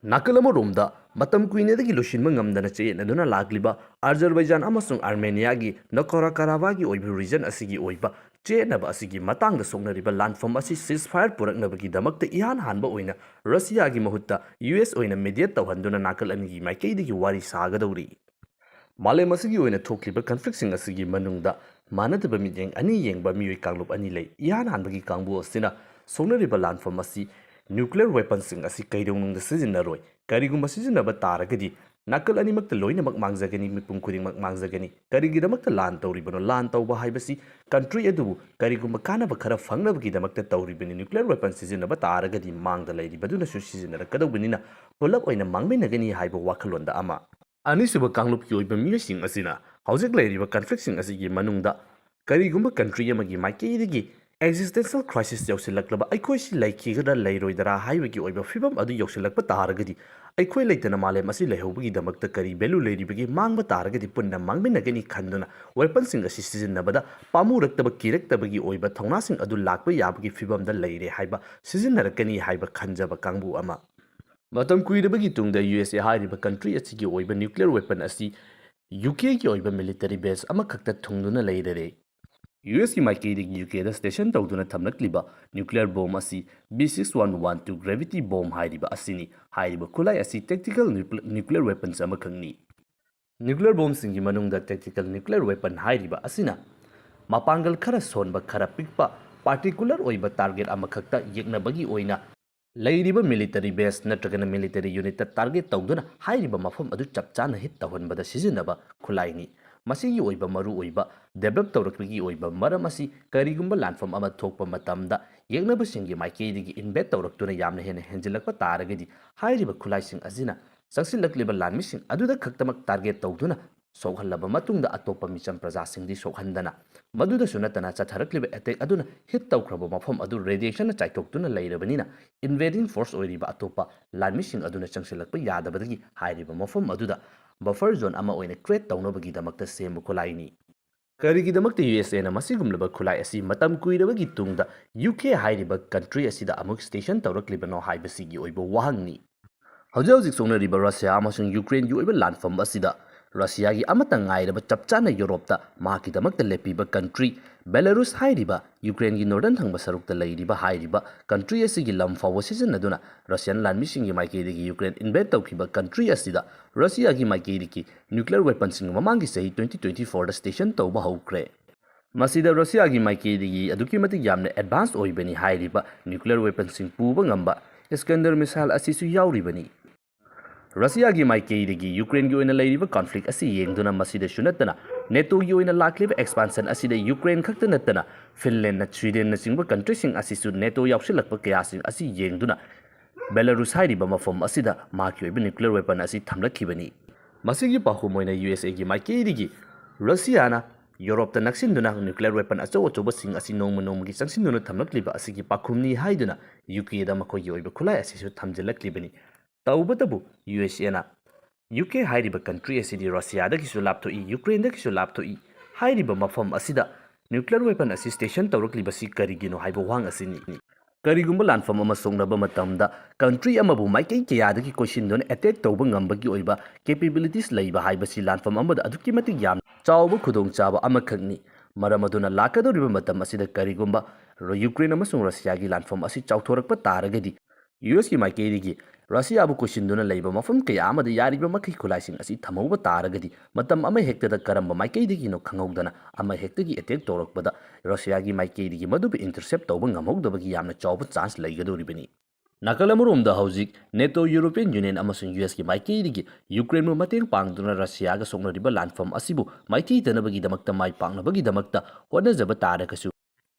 ꯅꯥꯀꯜ ꯑꯃꯔꯣꯝꯗ ꯃꯇꯝ ꯀꯨꯏꯅꯗꯒꯤ ꯂꯣꯏꯁꯤꯟꯕ ꯉꯝꯗꯅ ꯆꯌꯦꯠꯅꯗꯨꯅ ꯂꯥꯛꯂꯤꯕ Azerbaijan ꯑꯃꯁꯨꯡ Armeniaꯒꯤ Nagorno-Karabakhꯒꯤ ꯑꯣꯏꯕ region ꯑꯁꯤꯒꯤ ꯑꯣꯏꯕ ꯆꯌꯦꯠꯅꯕ ꯑꯁꯤꯒꯤ ꯃꯇꯥꯡꯗ ꯁꯣꯛꯅꯔꯤꯕ ꯂꯥꯟꯐꯝ ꯑꯁꯤ ceasefire ꯄꯨꯔꯛꯅꯕꯒꯤꯗꯃꯛꯇ ꯏꯍꯥꯟ ꯍꯥꯟꯕ ꯑꯣꯏꯅ ꯔꯁꯤꯌꯥꯒꯤ ꯃꯍꯨꯠꯇ US ꯑꯣꯏꯅ mediate ꯇꯧꯍꯟꯗꯨꯅ ꯅꯥꯀꯜ ꯑꯅꯤꯒꯤ ꯃꯥꯏꯀꯩꯗꯒꯤ ꯋꯥꯔꯤ ꯁꯥꯒꯗꯧꯔꯤ꯫ ꯃꯥꯂꯦꯝ ꯑꯁꯤꯒꯤ ꯑꯣꯏꯅ ꯊꯣꯛꯂꯤꯕ conflictꯁꯤꯡ ꯑꯁꯤꯒꯤ ꯃꯅꯨꯡꯗ ꯃꯥꯟꯅꯗꯕ ꯃꯤꯠꯌꯦꯡ ꯑꯅꯤ ꯌꯦꯡꯕ ꯃꯤꯑꯣꯏ ꯀꯥꯡꯂꯨꯞ ꯑꯅꯤ ꯂꯩ꯫ ꯏꯍꯥꯟ ꯍꯥꯟꯕꯒꯤ ꯀꯥꯡꯕꯨ ꯑꯁꯤꯅ ꯁꯣꯛꯅꯔꯤꯕ ꯂꯥꯟꯐꯝ ꯑꯁꯤ nuclear weaponꯁꯤꯡ ꯑꯁꯤ ꯀꯩꯗꯧꯅꯨꯡꯗ ꯁꯤꯖꯤꯟꯅꯔꯣꯏ, ꯀꯔꯤꯒꯨꯝꯕ ꯁꯤꯖꯤꯟꯅꯕ ꯇꯥꯔꯒꯗꯤ ꯅꯥꯀꯜ ꯑꯅꯤꯃꯛꯇ ꯂꯣꯏꯅꯃꯛ ꯃꯥꯡꯖꯒꯅꯤ, ꯃꯤꯄꯨꯝ ꯈꯨꯗꯤꯡꯃꯛ ꯃꯥꯡꯖꯒꯅꯤ꯫ ꯀꯔꯤꯒꯤꯗꯃꯛꯇ ꯂꯥꯟ ꯇꯧꯔꯤꯕꯅꯣ? ꯂꯥꯟ ꯇꯧꯕ ꯍꯥꯏꯕꯁꯤ country ꯑꯗꯨꯕꯨ ꯀꯔꯤꯒꯨꯝꯕ ꯀꯥꯟꯅꯕ ꯈꯔ ꯐꯪꯅꯕꯒꯤꯗꯃꯛꯇ ꯇꯧꯔꯤꯕꯅꯤ꯫ Nuclear weapon ꯁꯤꯖꯤꯟꯅꯕ ꯇꯥꯔꯒꯗꯤ ꯃꯥꯡꯗ ꯂꯩꯔꯤꯕꯗꯨꯅꯁꯨ ꯁꯤꯖꯤꯟꯅꯔꯛꯀꯗꯧꯕꯅꯤꯅ ꯄꯨꯂꯞ ꯑꯣꯏꯅ ꯃꯥꯡꯃꯤꯟꯅꯒꯅꯤ ꯍꯥꯏꯕ ꯋꯥꯈꯜꯂꯣꯟꯗ ꯑꯃ꯫ ꯑꯅꯤꯁꯨꯕ ꯀꯥꯡꯂꯨꯞꯀꯤ ꯑꯣꯏꯕ ꯃꯤꯑꯣꯏꯁꯤꯡ ꯑꯁꯤꯅ ꯍꯧꯖꯤꯛ ꯂꯩꯔꯤꯕ conflictꯁꯤꯡ ꯑꯁꯤꯒꯤ ꯃꯅꯨꯡꯗ ꯀꯔꯤꯒꯨꯝꯕ country ꯑꯃꯒꯤ ꯃꯥꯏꯀꯩꯗꯒꯤ ꯑꯦꯛꯖꯤꯁꯇꯦꯟꯁꯤꯌꯦꯜ ꯀ꯭ꯔꯥꯏꯁꯤꯁ ꯌꯧꯁꯤꯜꯂꯛꯂꯕ ꯑꯩꯈꯣꯏꯁꯤ ꯂꯩꯈꯤꯒꯗ꯭ꯔꯥ ꯂꯩꯔꯣꯏꯗ꯭ꯔꯥ ꯍꯥꯏꯕꯒꯤ ꯑꯣꯏꯕ ꯐꯤꯕꯝ ꯑꯗꯨ ꯌꯧꯁꯤꯜꯂꯛꯄ ꯇꯥꯔꯒꯗꯤ, ꯑꯩꯈꯣꯏ ꯂꯩꯇꯅ ꯃꯥꯂꯦꯝ ꯑꯁꯤ ꯂꯩꯍꯧꯕꯒꯤꯗꯃꯛꯇ ꯀꯔꯤ ꯚꯦꯂꯨ ꯂꯩꯔꯤꯕꯒꯦ? ꯃꯥꯡꯕ ꯇꯥꯔꯒꯗꯤ ꯄꯨꯟꯅ ꯃꯥꯡꯃꯤꯟꯅꯒꯅꯤ ꯈꯟꯗꯨꯅ ꯋꯦꯄꯟꯁꯤꯡ ꯑꯁꯤ ꯁꯤꯖꯤꯟꯅꯕꯗ ꯄꯥꯝꯃꯨꯔꯛꯇꯕ, ꯀꯤꯔꯛꯇꯕꯒꯤ ꯑꯣꯏꯕ ꯊꯧꯅꯥꯁꯤꯡ ꯑꯗꯨ ꯂꯥꯛꯄ ꯌꯥꯕꯒꯤ ꯐꯤꯕꯝꯗ ꯂꯩꯔꯦ ꯍꯥꯏꯕ, ꯁꯤꯖꯤꯟꯅꯔꯛꯀꯅꯤ ꯍꯥꯏꯕ ꯈꯟꯖꯕ ꯀꯥꯡꯕꯨ ꯑꯃ꯫ ꯃꯇꯝ ꯀꯨꯏꯔꯕꯒꯤ ꯇꯨꯡꯗ ꯌꯨ ꯑꯦꯁ ꯑꯦ ꯍꯥꯏꯔꯤꯕ ꯀꯟꯇ꯭ꯔꯤ ꯑꯁꯤꯒꯤ ꯑꯣꯏꯕ ꯅ꯭ꯌꯨꯀ꯭ꯂꯤꯌꯔ ꯋꯦꯄꯟ ꯑꯁꯤ ꯌꯨ ꯀꯦꯒꯤ ꯑꯣꯏꯕ ꯃꯤꯂꯤꯇꯔꯤ ꯕꯦꯁ ꯑꯃꯈꯛꯇ ꯊꯨꯡꯗꯨꯅ ꯂꯩꯔꯔꯦ꯫ ꯌꯨ ꯑꯦꯁꯀꯤ ꯃꯥꯏꯀꯩꯗꯒꯤ ꯌꯨ ꯀꯦꯗ ꯁ꯭ꯇꯦꯁꯟ ꯇꯧꯗꯨꯅ ꯊꯝꯂꯛꯂꯤꯕ ꯅ꯭ꯌꯨꯀ꯭ꯂꯤꯌꯔ ꯕꯣꯝ ꯑꯁꯤ B six one one two gravity bomb ꯍꯥꯏꯔꯤꯕ ꯑꯁꯤꯅꯤ꯫ ꯍꯥꯏꯔꯤꯕ ꯈꯨꯠꯂꯥꯏ ꯑꯁꯤ ꯇꯦꯛꯇꯤꯀꯦꯜ ꯅ꯭ꯌꯨꯀ꯭ꯂꯤꯌꯔ ꯋꯦꯄꯟꯁ ꯑꯃꯈꯛꯅꯤ꯫ ꯅ꯭ꯌꯨꯀ꯭ꯂꯤꯌꯔ ꯕꯣꯝꯁꯤꯡꯒꯤ ꯃꯅꯨꯡꯗ ꯇꯦꯛꯇꯤꯀꯦꯜ ꯅ꯭ꯌꯨꯀ꯭ꯂꯤꯌꯔ ꯋꯦꯄꯟ ꯍꯥꯏꯔꯤꯕ ꯑꯁꯤꯅ ꯃꯄꯥꯡꯒꯜ ꯈꯔ ꯁꯣꯟꯕ, ꯈꯔ ꯄꯤꯛꯄ, ꯄꯥꯔꯇꯤꯀꯨꯂꯔ ꯑꯣꯏꯕ ꯇꯥꯔꯒꯦꯠ ꯑꯃꯈꯛꯇ ꯌꯦꯛꯅꯕꯒꯤ ꯑꯣꯏꯅ ꯂꯩꯔꯤꯕ ꯃꯤꯂꯤꯇꯔꯤ ꯕꯦꯁ ꯅꯠꯇ꯭ꯔꯒꯅ ꯃꯤꯂꯤꯇꯔꯤ ꯌꯨꯅꯤꯠꯇ ꯇꯥꯔꯒꯦꯠ ꯇꯧꯗꯨꯅ ꯍꯥꯏꯔꯤꯕ ꯃꯐꯝ ꯑꯗꯨ ꯆꯞ ꯆꯥꯅ ꯍꯤꯠ ꯇꯧꯍꯟꯕꯗ ꯁꯤꯖꯤꯟꯅꯕ ꯈꯨꯠꯂꯥꯏꯅꯤ꯫ ꯃꯁꯤꯒꯤ ꯑꯣꯏꯕ ꯃꯔꯨꯑꯣꯏꯕ ꯗꯦꯕꯂꯞ ꯇꯧꯔꯛꯄꯒꯤ ꯑꯣꯏꯕ ꯃꯔꯝ ꯑꯁꯤ ꯀꯔꯤꯒꯨꯝꯕ ꯂꯥꯟꯐꯝ ꯑꯃ ꯊꯣꯛꯄ ꯃꯇꯝꯗ ꯌꯦꯛꯅꯕꯁꯤꯡꯒꯤ ꯃꯥꯏꯀꯩꯗꯒꯤ ꯏꯟꯚꯦꯠ ꯇꯧꯔꯛꯇꯨꯅ ꯌꯥꯝꯅ ꯍꯦꯟꯅ ꯍꯦꯟꯖꯤꯜꯂꯛꯄ ꯇꯥꯔꯒꯗꯤ, ꯍꯥꯏꯔꯤꯕ ꯈꯨꯠꯂꯥꯏꯁꯤꯡ ꯑꯁꯤꯅ ꯆꯪꯁꯤꯜꯂꯛꯂꯤꯕ ꯂꯥꯟꯃꯤꯁꯤꯡ ꯑꯗꯨꯗ ꯈꯛꯇꯃꯛ ꯇꯥꯔꯒꯦꯠ ꯇꯧꯗꯨꯅ ꯁꯣꯛꯍꯜꯂꯕ ꯃꯇꯨꯡꯗ ꯑꯇꯣꯞꯄ ꯃꯤꯆꯝ ꯄ꯭ꯔꯖꯥꯁꯤꯡꯗꯤ ꯁꯣꯛꯍꯟꯗꯅ, ꯃꯗꯨꯗꯁꯨ ꯅꯠꯇꯅ ꯆꯠꯊꯔꯛꯂꯤꯕ ꯑꯦꯇꯦꯛ ꯑꯗꯨꯅ ꯍꯤꯠ ꯇꯧꯈ꯭ꯔꯕ ꯃꯐꯝ ꯑꯗꯨ ꯔꯦꯗꯤꯌꯦꯁꯟꯅ ꯆꯥꯏꯊꯣꯛꯇꯨꯅ ꯂꯩꯔꯕꯅꯤꯅ, ꯏꯟꯚꯦꯗꯤꯡ ꯐꯣꯔꯁ ꯑꯣꯏꯔꯤꯕ ꯑꯇꯣꯞꯄ ꯂꯥꯟꯃꯤꯁꯤꯡ ꯑꯗꯨꯅ ꯆꯪꯁꯤꯜꯂꯛꯄ ꯌꯥꯗꯕꯗꯒꯤ ꯍꯥꯏꯔꯤꯕ ꯃꯐꯝ ꯑꯗꯨꯗ ꯕꯐꯔ ꯖꯣꯟ ꯑꯃ ꯑꯣꯏꯅ ꯀ꯭ꯔꯤꯌꯦꯠ ꯇꯧꯅꯕꯒꯤꯗꯃꯛꯇ ꯁꯦꯝꯕ ꯈꯨꯠꯂꯥꯏꯅꯤ꯫ ꯀꯔꯤꯒꯤꯗꯃꯛꯇ ꯌꯨ ꯑꯦꯁ ꯑꯦꯅ ꯃꯁꯤꯒꯨꯝꯂꯕ ꯈꯨꯠꯂꯥꯏ ꯑꯁꯤ ꯃꯇꯝ ꯀꯨꯏꯔꯕꯒꯤ ꯇꯨꯡꯗ ꯌꯨ ꯀꯦ ꯍꯥꯏꯔꯤꯕ ꯀꯟꯇ꯭ꯔꯤ ꯑꯁꯤꯗ ꯑꯃꯨꯛ ꯁ꯭ꯇꯦꯁꯟ ꯇꯧꯔꯛꯂꯤꯕꯅꯣ ꯍꯥꯏꯕꯁꯤꯒꯤ ꯑꯣꯏꯕ ꯋꯥꯍꯪꯅꯤ꯫ ꯍꯧꯖꯤꯛ ꯍꯧꯖꯤꯛ ꯁꯣꯛꯅꯔꯤꯕ ꯔꯁꯤꯌꯥ ꯑꯃꯁꯨꯡ ꯌꯨꯀ꯭ꯔꯦꯟꯒꯤ ꯑꯣꯏꯕ ꯂꯥꯟꯐꯝ ꯑꯁꯤꯗ ꯔꯁꯤꯌꯥꯒꯤ ꯑꯃꯠꯇ ꯉꯥꯏꯔꯕ ꯆꯞ ꯆꯥꯅ ꯌꯨꯔꯣꯞꯇ ꯃꯍꯥꯛꯀꯤꯗꯃꯛꯇ ꯂꯦꯞꯄꯤꯕ ꯀꯟꯇ꯭ꯔꯤ ꯕꯦꯂꯥꯔꯨꯁ ꯍꯥꯏꯔꯤꯕ, ꯌꯨꯀ꯭ꯔꯦꯟꯒꯤ ꯅꯣꯔꯗꯔꯟ ꯊꯪꯕ ꯁꯔꯨꯛꯇ ꯂꯩꯔꯤꯕ ꯍꯥꯏꯔꯤꯕ ꯀꯟꯇ꯭ꯔꯤ ꯑꯁꯤꯒꯤ ꯂꯝ ꯐꯥꯎꯕ ꯁꯤꯖꯤꯟꯅꯗꯨꯅ ꯔꯁꯤꯌꯥꯟ ꯂꯥꯟꯃꯤꯁꯤꯡꯒꯤ ꯃꯥꯏꯀꯩꯗꯒꯤ ꯌꯨꯀ꯭ꯔꯦꯟ ꯏꯟꯚꯦꯠ ꯇꯧꯈꯤꯕ ꯀꯟꯇ꯭ꯔꯤ ꯑꯁꯤꯗ ꯔꯁꯤꯌꯥꯒꯤ ꯃꯥꯏꯀꯩꯗꯒꯤ ꯅ꯭ꯌꯨꯀ꯭ꯂꯤꯌꯔ ꯋꯦꯄꯟꯁꯤꯡ ꯃꯃꯥꯡꯒꯤ ꯆꯍꯤ twenty twenty fourꯗ ꯁ꯭ꯇꯦꯁꯟ ꯇꯧꯕ ꯍꯧꯈ꯭ꯔꯦ꯫ ꯃꯁꯤꯗ ꯔꯁꯤꯌꯥꯒꯤ ꯃꯥꯏꯀꯩꯗꯒꯤ ꯑꯗꯨꯛꯀꯤ ꯃꯇꯤꯛ ꯌꯥꯝꯅ ꯑꯦꯗꯚꯥꯟꯁ ꯑꯣꯏꯕꯅꯤ ꯍꯥꯏꯔꯤꯕ ꯅ꯭ꯌꯨꯀ꯭ꯂꯤꯌꯔ ꯋꯦꯄꯟꯁꯤꯡ ꯄꯨꯕ ꯉꯝꯕ ꯏꯁꯀꯟꯗꯔ ꯃꯤꯁꯥꯏꯜ ꯑꯁꯤꯁꯨ ꯌꯥꯎꯔꯤꯕꯅꯤ꯫ ꯔꯁꯤꯌꯥꯒꯤ ꯃꯥꯏꯀꯩꯗꯒꯤ ꯌꯨꯀ꯭ꯔꯦꯟꯒꯤ ꯑꯣꯏꯅ ꯂꯩꯔꯤꯕ ꯀꯟꯐ꯭ꯂꯤꯛ ꯑꯁꯤ ꯌꯦꯡꯗꯨꯅ, ꯃꯁꯤꯗꯁꯨ ꯅꯠꯇꯅ ꯅꯦꯇꯣꯒꯤ ꯑꯣꯏꯅ ꯂꯥꯛꯂꯤꯕ ꯑꯦꯛꯁꯄꯥꯟꯁꯟ ꯑꯁꯤꯗ ꯌꯨꯀ꯭ꯔꯦꯟ ꯈꯛꯇ ꯅꯠꯇꯅ ꯐꯤꯟꯂꯦꯟꯅ, ꯁ꯭ꯋꯤꯗꯦꯟꯅꯆꯤꯡꯕ ꯀꯟꯇ꯭ꯔꯤꯁꯤꯡ ꯑꯁꯤꯁꯨ ꯅꯦꯇꯣ ꯌꯥꯎꯁꯤꯜꯂꯛꯄ ꯀꯌꯥꯁꯤꯡ ꯑꯁꯤ ꯌꯦꯡꯗꯨꯅ ꯕꯦꯂꯥꯔꯨꯁ ꯍꯥꯏꯔꯤꯕ ꯃꯐꯝ ꯑꯁꯤꯗ ꯃꯍꯥꯛꯀꯤ ꯑꯣꯏꯕ ꯅ꯭ꯌꯨꯀ꯭ꯂꯤꯌꯔ ꯋꯦꯄꯟ ꯑꯁꯤ ꯊꯝꯂꯛꯈꯤꯕꯅꯤ꯫ ꯃꯁꯤꯒꯤ ꯄꯥꯎꯈꯨꯝ ꯑꯣꯏꯅ ꯌꯨ ꯑꯦꯁ ꯑꯦꯒꯤ ꯃꯥꯏꯀꯩꯗꯒꯤ ꯔꯁꯤꯌꯥꯅ ꯌꯨꯔꯣꯞꯇ ꯅꯛꯁꯤꯟꯗꯨꯅ nuclear weapon ꯑꯆꯧ ꯑꯆꯧꯕꯁꯤꯡ ꯑꯁꯤ ꯅꯣꯡꯃ ꯅꯣꯡꯃꯒꯤ ꯆꯪꯁꯤꯟꯗꯨꯅ ꯊꯝꯂꯛꯂꯤꯕ ꯑꯁꯤꯒꯤ ꯄꯥꯎꯈꯨꯝꯅꯤ ꯍꯥꯏꯗꯨꯅ ꯌꯨ ꯀꯦꯗ ꯃꯈꯣꯏꯒꯤ ꯑꯣꯏꯕ ꯈꯨꯠꯂꯥꯏ ꯑꯁꯤꯁꯨ ꯊꯝꯖꯤꯜꯂꯛꯂꯤꯕꯅꯤ꯫ ꯇꯧꯕꯇꯕꯨ ꯌꯨ ꯑꯦꯁ ꯑꯦꯅ ꯌꯨ ꯀꯦ ꯍꯥꯏꯔꯤꯕ country ꯑꯁꯤꯗꯤ ꯔꯁꯤꯌꯥꯗꯒꯤꯁꯨ ꯂꯥꯞꯊꯣꯛꯏ, ꯌꯨꯀ꯭ꯔꯦꯟꯗꯒꯤꯁꯨ ꯂꯥꯞꯊꯣꯛꯏ꯫ ꯍꯥꯏꯔꯤꯕ ꯃꯐꯝ ꯑꯁꯤꯗ nuclear weapon ꯑꯁꯤ station ꯇꯧꯔꯛꯂꯤꯕꯁꯤ ꯀꯔꯤꯒꯤꯅꯣ ꯍꯥꯏꯕ ꯋꯥꯍꯪ ꯑꯁꯤꯅꯤ꯫ ꯀꯔꯤꯒꯨꯝꯕ ꯂꯥꯟꯐꯝ ꯑꯃ ꯁꯣꯛꯅꯕ ꯃꯇꯝꯗ country ꯑꯃꯕꯨ ꯃꯥꯏꯀꯩ ꯀꯌꯥꯗꯒꯤ ꯀꯣꯏꯁꯤꯟꯗꯨꯅ attack ꯇꯧꯕ ꯉꯝꯕꯒꯤ ꯑꯣꯏꯕ capabilities ꯂꯩꯕ ꯍꯥꯏꯕꯁꯤ ꯂꯥꯟꯐꯝ ꯑꯃꯗ ꯑꯗꯨꯛꯀꯤ ꯃꯇꯤꯛ ꯌꯥꯝꯅ ꯆꯥꯎꯕ ꯈꯨꯗꯣꯡꯆꯥꯕ ꯑꯃꯈꯛꯅꯤ꯫ ꯃꯔꯝ ꯑꯗꯨꯅ ꯂꯥꯛꯀꯗꯧꯔꯤꯕ ꯃꯇꯝ ꯑꯁꯤꯗ ꯀꯔꯤꯒꯨꯝꯕ ꯔ-, ꯌꯨꯀ꯭ꯔꯦꯟ ꯑꯃꯁꯨꯡ ꯔꯁꯤꯌꯥꯒꯤ ꯂꯥꯟꯐꯝ ꯑꯁꯤ ꯆꯥꯎꯊꯣꯔꯛꯄ ꯇꯥꯔꯒꯗꯤ, ꯌꯨ ꯑꯦꯁꯀꯤ ꯃꯥꯏꯀꯩꯗꯒꯤ ꯔꯁꯤꯌꯥꯕꯨ ꯀꯣꯏꯁꯤꯟꯗꯨꯅ ꯂꯩꯕ ꯃꯐꯝ ꯀꯌꯥ ꯑꯃꯗ ꯌꯥꯔꯤꯕ ꯃꯈꯩ ꯈꯨꯠꯂꯥꯏꯁꯤꯡ ꯑꯁꯤ ꯊꯝꯍꯧꯕ ꯇꯥꯔꯒꯗꯤ, ꯃꯇꯝ ꯑꯃ ꯍꯦꯛꯇꯗ ꯀꯔꯝꯕ ꯃꯥꯏꯀꯩꯗꯒꯤꯅꯣ ꯈꯪꯍꯧꯗꯅ ꯑꯃ ꯍꯦꯛꯇꯒꯤ attack ꯇꯧꯔꯛꯄꯗ ꯔꯁꯤꯌꯥꯒꯤ ꯃꯥꯏꯀꯩꯗꯒꯤ ꯃꯗꯨꯕꯨ intercept ꯇꯧꯕ ꯉꯝꯍꯧꯗꯕꯒꯤ ꯌꯥꯝꯅ ꯆꯥꯎꯕ chance ꯂꯩꯒꯗꯧꯔꯤꯕꯅꯤ꯫ ꯅꯥꯀꯜ ꯑꯃꯔꯣꯝꯗ ꯍꯧꯖꯤꯛ NATO, European Union ꯑꯃꯁꯨꯡ ꯌꯨ ꯑꯦꯁꯀꯤ ꯃꯥꯏꯀꯩꯗꯒꯤ ꯌꯨꯀ꯭ꯔꯦꯟꯕꯨ ꯃꯇꯦꯡ ꯄꯥꯡꯗꯨꯅ ꯔꯁꯤꯌꯥꯒ ꯁꯣꯛꯅꯔꯤꯕ ꯂꯥꯟꯐꯝ ꯑꯁꯤꯕꯨ ꯃꯥꯏꯊꯤꯗꯅꯕꯒꯤꯗꯃꯛꯇ, ꯃꯥꯏ ꯄꯥꯛꯅꯕꯒꯤꯗꯃꯛꯇ ꯍꯣꯠꯅꯖꯕ ꯇꯥꯔꯒꯁꯨ,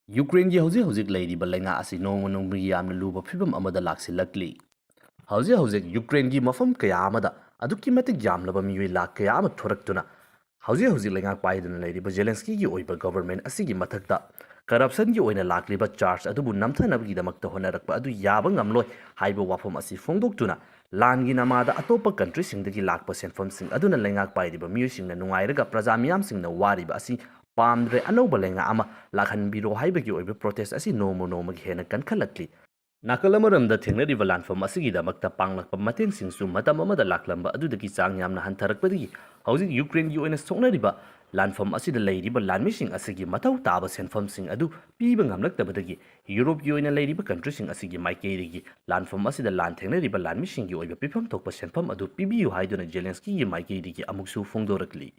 ꯌꯨꯀ꯭ꯔꯦꯟꯒꯤ ꯍꯧꯖꯤꯛ ꯍꯧꯖꯤꯛ ꯂꯩꯔꯤꯕ ꯂꯩꯉꯥꯛ ꯑꯁꯤ ꯅꯣꯡꯃ ꯅꯣꯡꯃꯒꯤ ꯌꯥꯝꯅ ꯂꯨꯕ ꯐꯤꯕꯝ ꯑꯃꯗ ꯂꯥꯛꯁꯤꯜꯂꯛꯂꯤ꯫ ꯍꯧꯖꯤꯛ ꯍꯧꯖꯤꯛ ꯌꯨꯀ꯭ꯔꯦꯟꯒꯤ ꯃꯐꯝ ꯀꯌꯥ ꯑꯃꯗ ꯑꯗꯨꯛꯀꯤ ꯃꯇꯤꯛ ꯌꯥꯝꯂꯕ ꯃꯤꯑꯣꯏ ꯂꯥꯈ ꯀꯌꯥ ꯑꯃ ꯊꯣꯔꯛꯇꯨꯅ ꯍꯧꯖꯤꯛ ꯍꯧꯖꯤꯛ ꯂꯩꯉꯥꯛ ꯄꯥꯏꯗꯨꯅ ꯂꯩꯔꯤꯕ ꯖꯦꯂꯦꯟꯁꯀꯤꯒꯤ ꯑꯣꯏꯕ government ꯑꯁꯤꯒꯤ ꯃꯊꯛꯇ corruptionꯒꯤ ꯑꯣꯏꯅ ꯂꯥꯛꯂꯤꯕ charge ꯑꯗꯨꯕꯨ ꯅꯝꯊꯅꯕꯒꯤꯗꯃꯛꯇ ꯍꯣꯠꯅꯔꯛꯄ ꯑꯗꯨ ꯌꯥꯕ ꯉꯝꯂꯣꯏ ꯍꯥꯏꯕ ꯋꯥꯐꯝ ꯑꯁꯤ ꯐꯣꯡꯗꯣꯛꯇꯨꯅ, ꯂꯥꯟꯒꯤ ꯅꯃꯥꯗ ꯑꯇꯣꯞꯄ countryꯁꯤꯡꯗꯒꯤ ꯂꯥꯛꯄ ꯁꯦꯟꯐꯝꯁꯤꯡ ꯑꯗꯨꯅ ꯂꯩꯉꯥꯛ ꯄꯥꯏꯔꯤꯕ ꯃꯤꯑꯣꯏꯁꯤꯡꯅ ꯅꯨꯡꯉꯥꯏꯔꯒ ꯄ꯭ꯔꯖꯥ ꯃꯤꯌꯥꯝꯁꯤꯡꯅ ꯋꯥꯔꯤꯕ ꯑꯁꯤ ꯄꯥꯝꯗ꯭ꯔꯦ, ꯑꯅꯧꯕ ꯂꯩꯉꯥꯛ ꯑꯃ ꯂꯥꯛꯍꯟꯕꯤꯔꯣ ꯍꯥꯏꯕꯒꯤ ꯑꯣꯏꯕ protest ꯑꯁꯤ ꯅꯣꯡꯃ ꯅꯣꯡꯃꯒꯤ ꯍꯦꯟꯅ ꯀꯟꯈꯠꯂꯛꯂꯤ꯫ ꯅꯥꯀꯜ ꯑꯃꯔꯣꯝꯗ ꯊꯦꯡꯅꯔꯤꯕ ꯂꯥꯟꯐꯝ ꯑꯁꯤꯒꯤꯗꯃꯛꯇ ꯄꯥꯡꯂꯛꯄ ꯃꯇꯦꯡꯁꯤꯡꯁꯨ ꯃꯇꯝ ꯑꯃꯗ ꯂꯥꯛꯂꯝꯕ ꯑꯗꯨꯗꯒꯤ ꯆꯥꯡ ꯌꯥꯝꯅ ꯍꯟꯊꯔꯛꯄꯗꯒꯤ ꯍꯧꯖꯤꯛ ꯌꯨꯀ꯭ꯔꯦꯟꯒꯤ ꯑꯣꯏꯅ ꯁꯣꯛꯅꯔꯤꯕ ꯂꯥꯟꯐꯝ ꯑꯁꯤꯗ ꯂꯩꯔꯤꯕ ꯂꯥꯟꯃꯤꯁꯤꯡ ꯑꯁꯤꯒꯤ ꯃꯊꯧ ꯇꯥꯕ ꯁꯦꯟꯐꯝꯁꯤꯡ ꯑꯗꯨ ꯄꯤꯕ ꯉꯝꯂꯛꯇꯕꯗꯒꯤ ꯌꯨꯔꯣꯞꯀꯤ ꯑꯣꯏꯅ ꯂꯩꯔꯤꯕ countryꯁꯤꯡ ꯑꯁꯤꯒꯤ ꯃꯥꯏꯀꯩꯗꯒꯤ ꯂꯥꯟꯐꯝ ꯑꯁꯤꯗ ꯂꯥꯟ ꯊꯦꯡꯅꯔꯤꯕ ꯂꯥꯟꯃꯤꯁꯤꯡꯒꯤ ꯑꯣꯏꯕ ꯄꯤꯐꯝ ꯊꯣꯛꯄ ꯁꯦꯟꯐꯝ ꯑꯗꯨ ꯄꯤꯕꯤꯌꯨ ꯍꯥꯏꯗꯨꯅ ꯖꯦꯂꯦꯟꯁꯀꯤꯒꯤ ꯃꯥꯏꯀꯩꯗꯒꯤ ꯑꯃꯨꯛꯁꯨ ꯐꯣꯡꯗꯣꯔꯛꯂꯤ꯫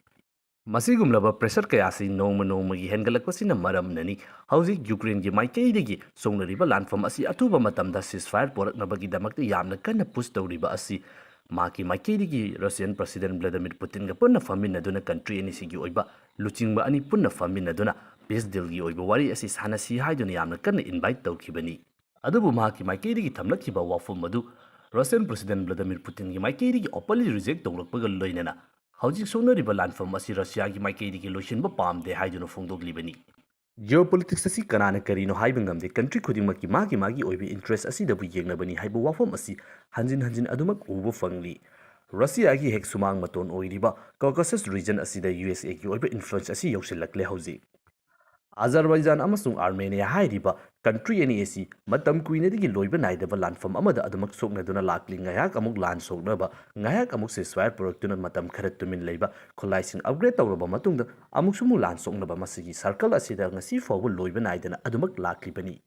ꯃꯁꯤꯒꯨꯝꯂꯕ pressure ꯀꯌꯥꯁꯤ ꯅꯣꯡꯃ ꯅꯣꯡꯃꯒꯤ ꯍꯦꯟꯒꯠꯂꯛꯄꯁꯤꯅ ꯃꯔꯝꯅꯅꯤ ꯍꯧꯖꯤꯛ ꯌꯨꯀ꯭ꯔꯦꯟꯒꯤ ꯃꯥꯏꯀꯩꯗꯒꯤ ꯁꯣꯛꯅꯔꯤꯕ ꯂꯥꯟꯐꯝ ꯑꯁꯤ ꯑꯊꯨꯕ ꯃꯇꯝꯗ ceasefire ꯄꯣꯔꯛꯅꯕꯒꯤꯗꯃꯛꯇ ꯌꯥꯝꯅ ꯀꯟꯅ push ꯇꯧꯔꯤꯕ ꯑꯁꯤ꯫ ꯃꯍꯥꯛꯀꯤ ꯃꯥꯏꯀꯩꯗꯒꯤ Russian President Vladimir Putinꯒ ꯄꯨꯟꯅ ꯐꯝꯃꯤꯟꯅꯗꯨꯅ country ꯑꯅꯤꯁꯤꯒꯤ ꯑꯣꯏꯕ ꯂꯨꯆꯤꯡꯕ ꯑꯅꯤ ꯄꯨꯟꯅ ꯐꯝꯃꯤꯟꯅꯗꯨꯅ peace dealꯒꯤ ꯑꯣꯏꯕ ꯋꯥꯔꯤ ꯑꯁꯤ ꯁꯥꯟꯅꯁꯤ ꯍꯥꯏꯗꯨꯅ ꯌꯥꯝꯅ ꯀꯟꯅ invite ꯇꯧꯈꯤꯕꯅꯤ꯫ ꯑꯗꯨꯕꯨ ꯃꯍꯥꯛꯀꯤ ꯃꯥꯏꯀꯩꯗꯒꯤ ꯊꯝꯂꯛꯈꯤꯕ ꯋꯥꯐꯝ ꯑꯗꯨ Russian President Vladimir Putinꯒꯤ ꯃꯥꯏꯀꯩꯗꯒꯤ openly reject ꯇꯧꯔꯛꯄꯒ ꯂꯣꯏꯅꯅ ꯍꯧꯖꯤꯛ ꯁꯣꯛꯅꯔꯤꯕ ꯂꯥꯟꯐꯝ ꯑꯁꯤ ꯔꯁꯤꯌꯥꯒꯤ ꯃꯥꯏꯀꯩꯗꯒꯤ ꯂꯣꯏꯁꯤꯟꯕ ꯄꯥꯝꯗꯦ ꯍꯥꯏꯗꯨꯅ ꯐꯣꯡꯗꯣꯛꯂꯤꯕꯅꯤ꯫ Geopolitics ꯑꯁꯤ ꯀꯅꯥꯅ ꯀꯔꯤꯅꯣ ꯍꯥꯏꯕ ꯉꯝꯗꯦ꯫ Country ꯈꯨꯗꯤꯡꯃꯛꯀꯤ ꯃꯥꯒꯤ ꯃꯥꯒꯤ ꯑꯣꯏꯕ interest ꯑꯁꯤꯗꯕꯨ ꯌꯦꯡꯅꯕꯅꯤ ꯍꯥꯏꯕ ꯋꯥꯐꯝ ꯑꯁꯤ ꯍꯟꯖꯤꯟ ꯍꯟꯖꯤꯟ ꯑꯗꯨꯃꯛ ꯎꯕ ꯐꯪꯂꯤ꯫ ꯔꯁꯤꯌꯥꯒꯤ ꯍꯦꯛ ꯁꯨꯃꯥꯡ ꯃꯇꯣꯟ ꯑꯣꯏꯔꯤꯕ Caucasus region ꯑꯁꯤꯗ ꯌꯨ ꯑꯦꯁ ꯑꯦꯒꯤ ꯑꯣꯏꯕ influence ꯑꯁꯤ ꯌꯧꯁꯤꯜꯂꯛꯂꯦ ꯍꯧꯖꯤꯛ꯫ ꯑꯖꯔꯕꯥꯏꯖꯥꯟ ꯑꯃꯁꯨꯡ ꯑꯥꯔꯃꯦꯅꯤꯌꯥ ꯍꯥꯏꯔꯤꯕ country ꯑꯅꯤ ꯑꯁꯤ ꯃꯇꯝ ꯀꯨꯏꯅꯗꯒꯤ ꯂꯣꯏꯕ ꯅꯥꯏꯗꯕ ꯂꯥꯟꯐꯝ ꯑꯃꯗ ꯑꯗꯨꯃꯛ ꯁꯣꯛꯅꯗꯨꯅ ꯂꯥꯛꯂꯤ꯫ ꯉꯥꯏꯍꯥꯛ ꯑꯃꯨꯛ ꯂꯥꯟ ꯁꯣꯛꯅꯕ, ꯉꯥꯏꯍꯥꯛ ꯑꯃꯨꯛ ceasefire ꯄꯨꯔꯛꯇꯨꯅ ꯃꯇꯝ ꯈꯔ ꯇꯨꯃꯤꯟ ꯂꯩꯕ, ꯈꯨꯠꯂꯥꯏꯁꯤꯡ upgrade ꯇꯧꯔꯕ ꯃꯇꯨꯡꯗ ꯑꯃꯨꯛꯁꯨ ꯑꯃꯨꯛ ꯂꯥꯟ ꯁꯣꯛꯅꯕ, ꯃꯁꯤꯒꯤ circle ꯑꯁꯤꯗ ꯉꯁꯤ ꯐꯥꯎꯕ ꯂꯣꯏꯕ ꯅꯥꯏꯗꯅ ꯑꯗꯨꯃꯛ ꯂꯥꯛꯂꯤꯕꯅꯤ꯫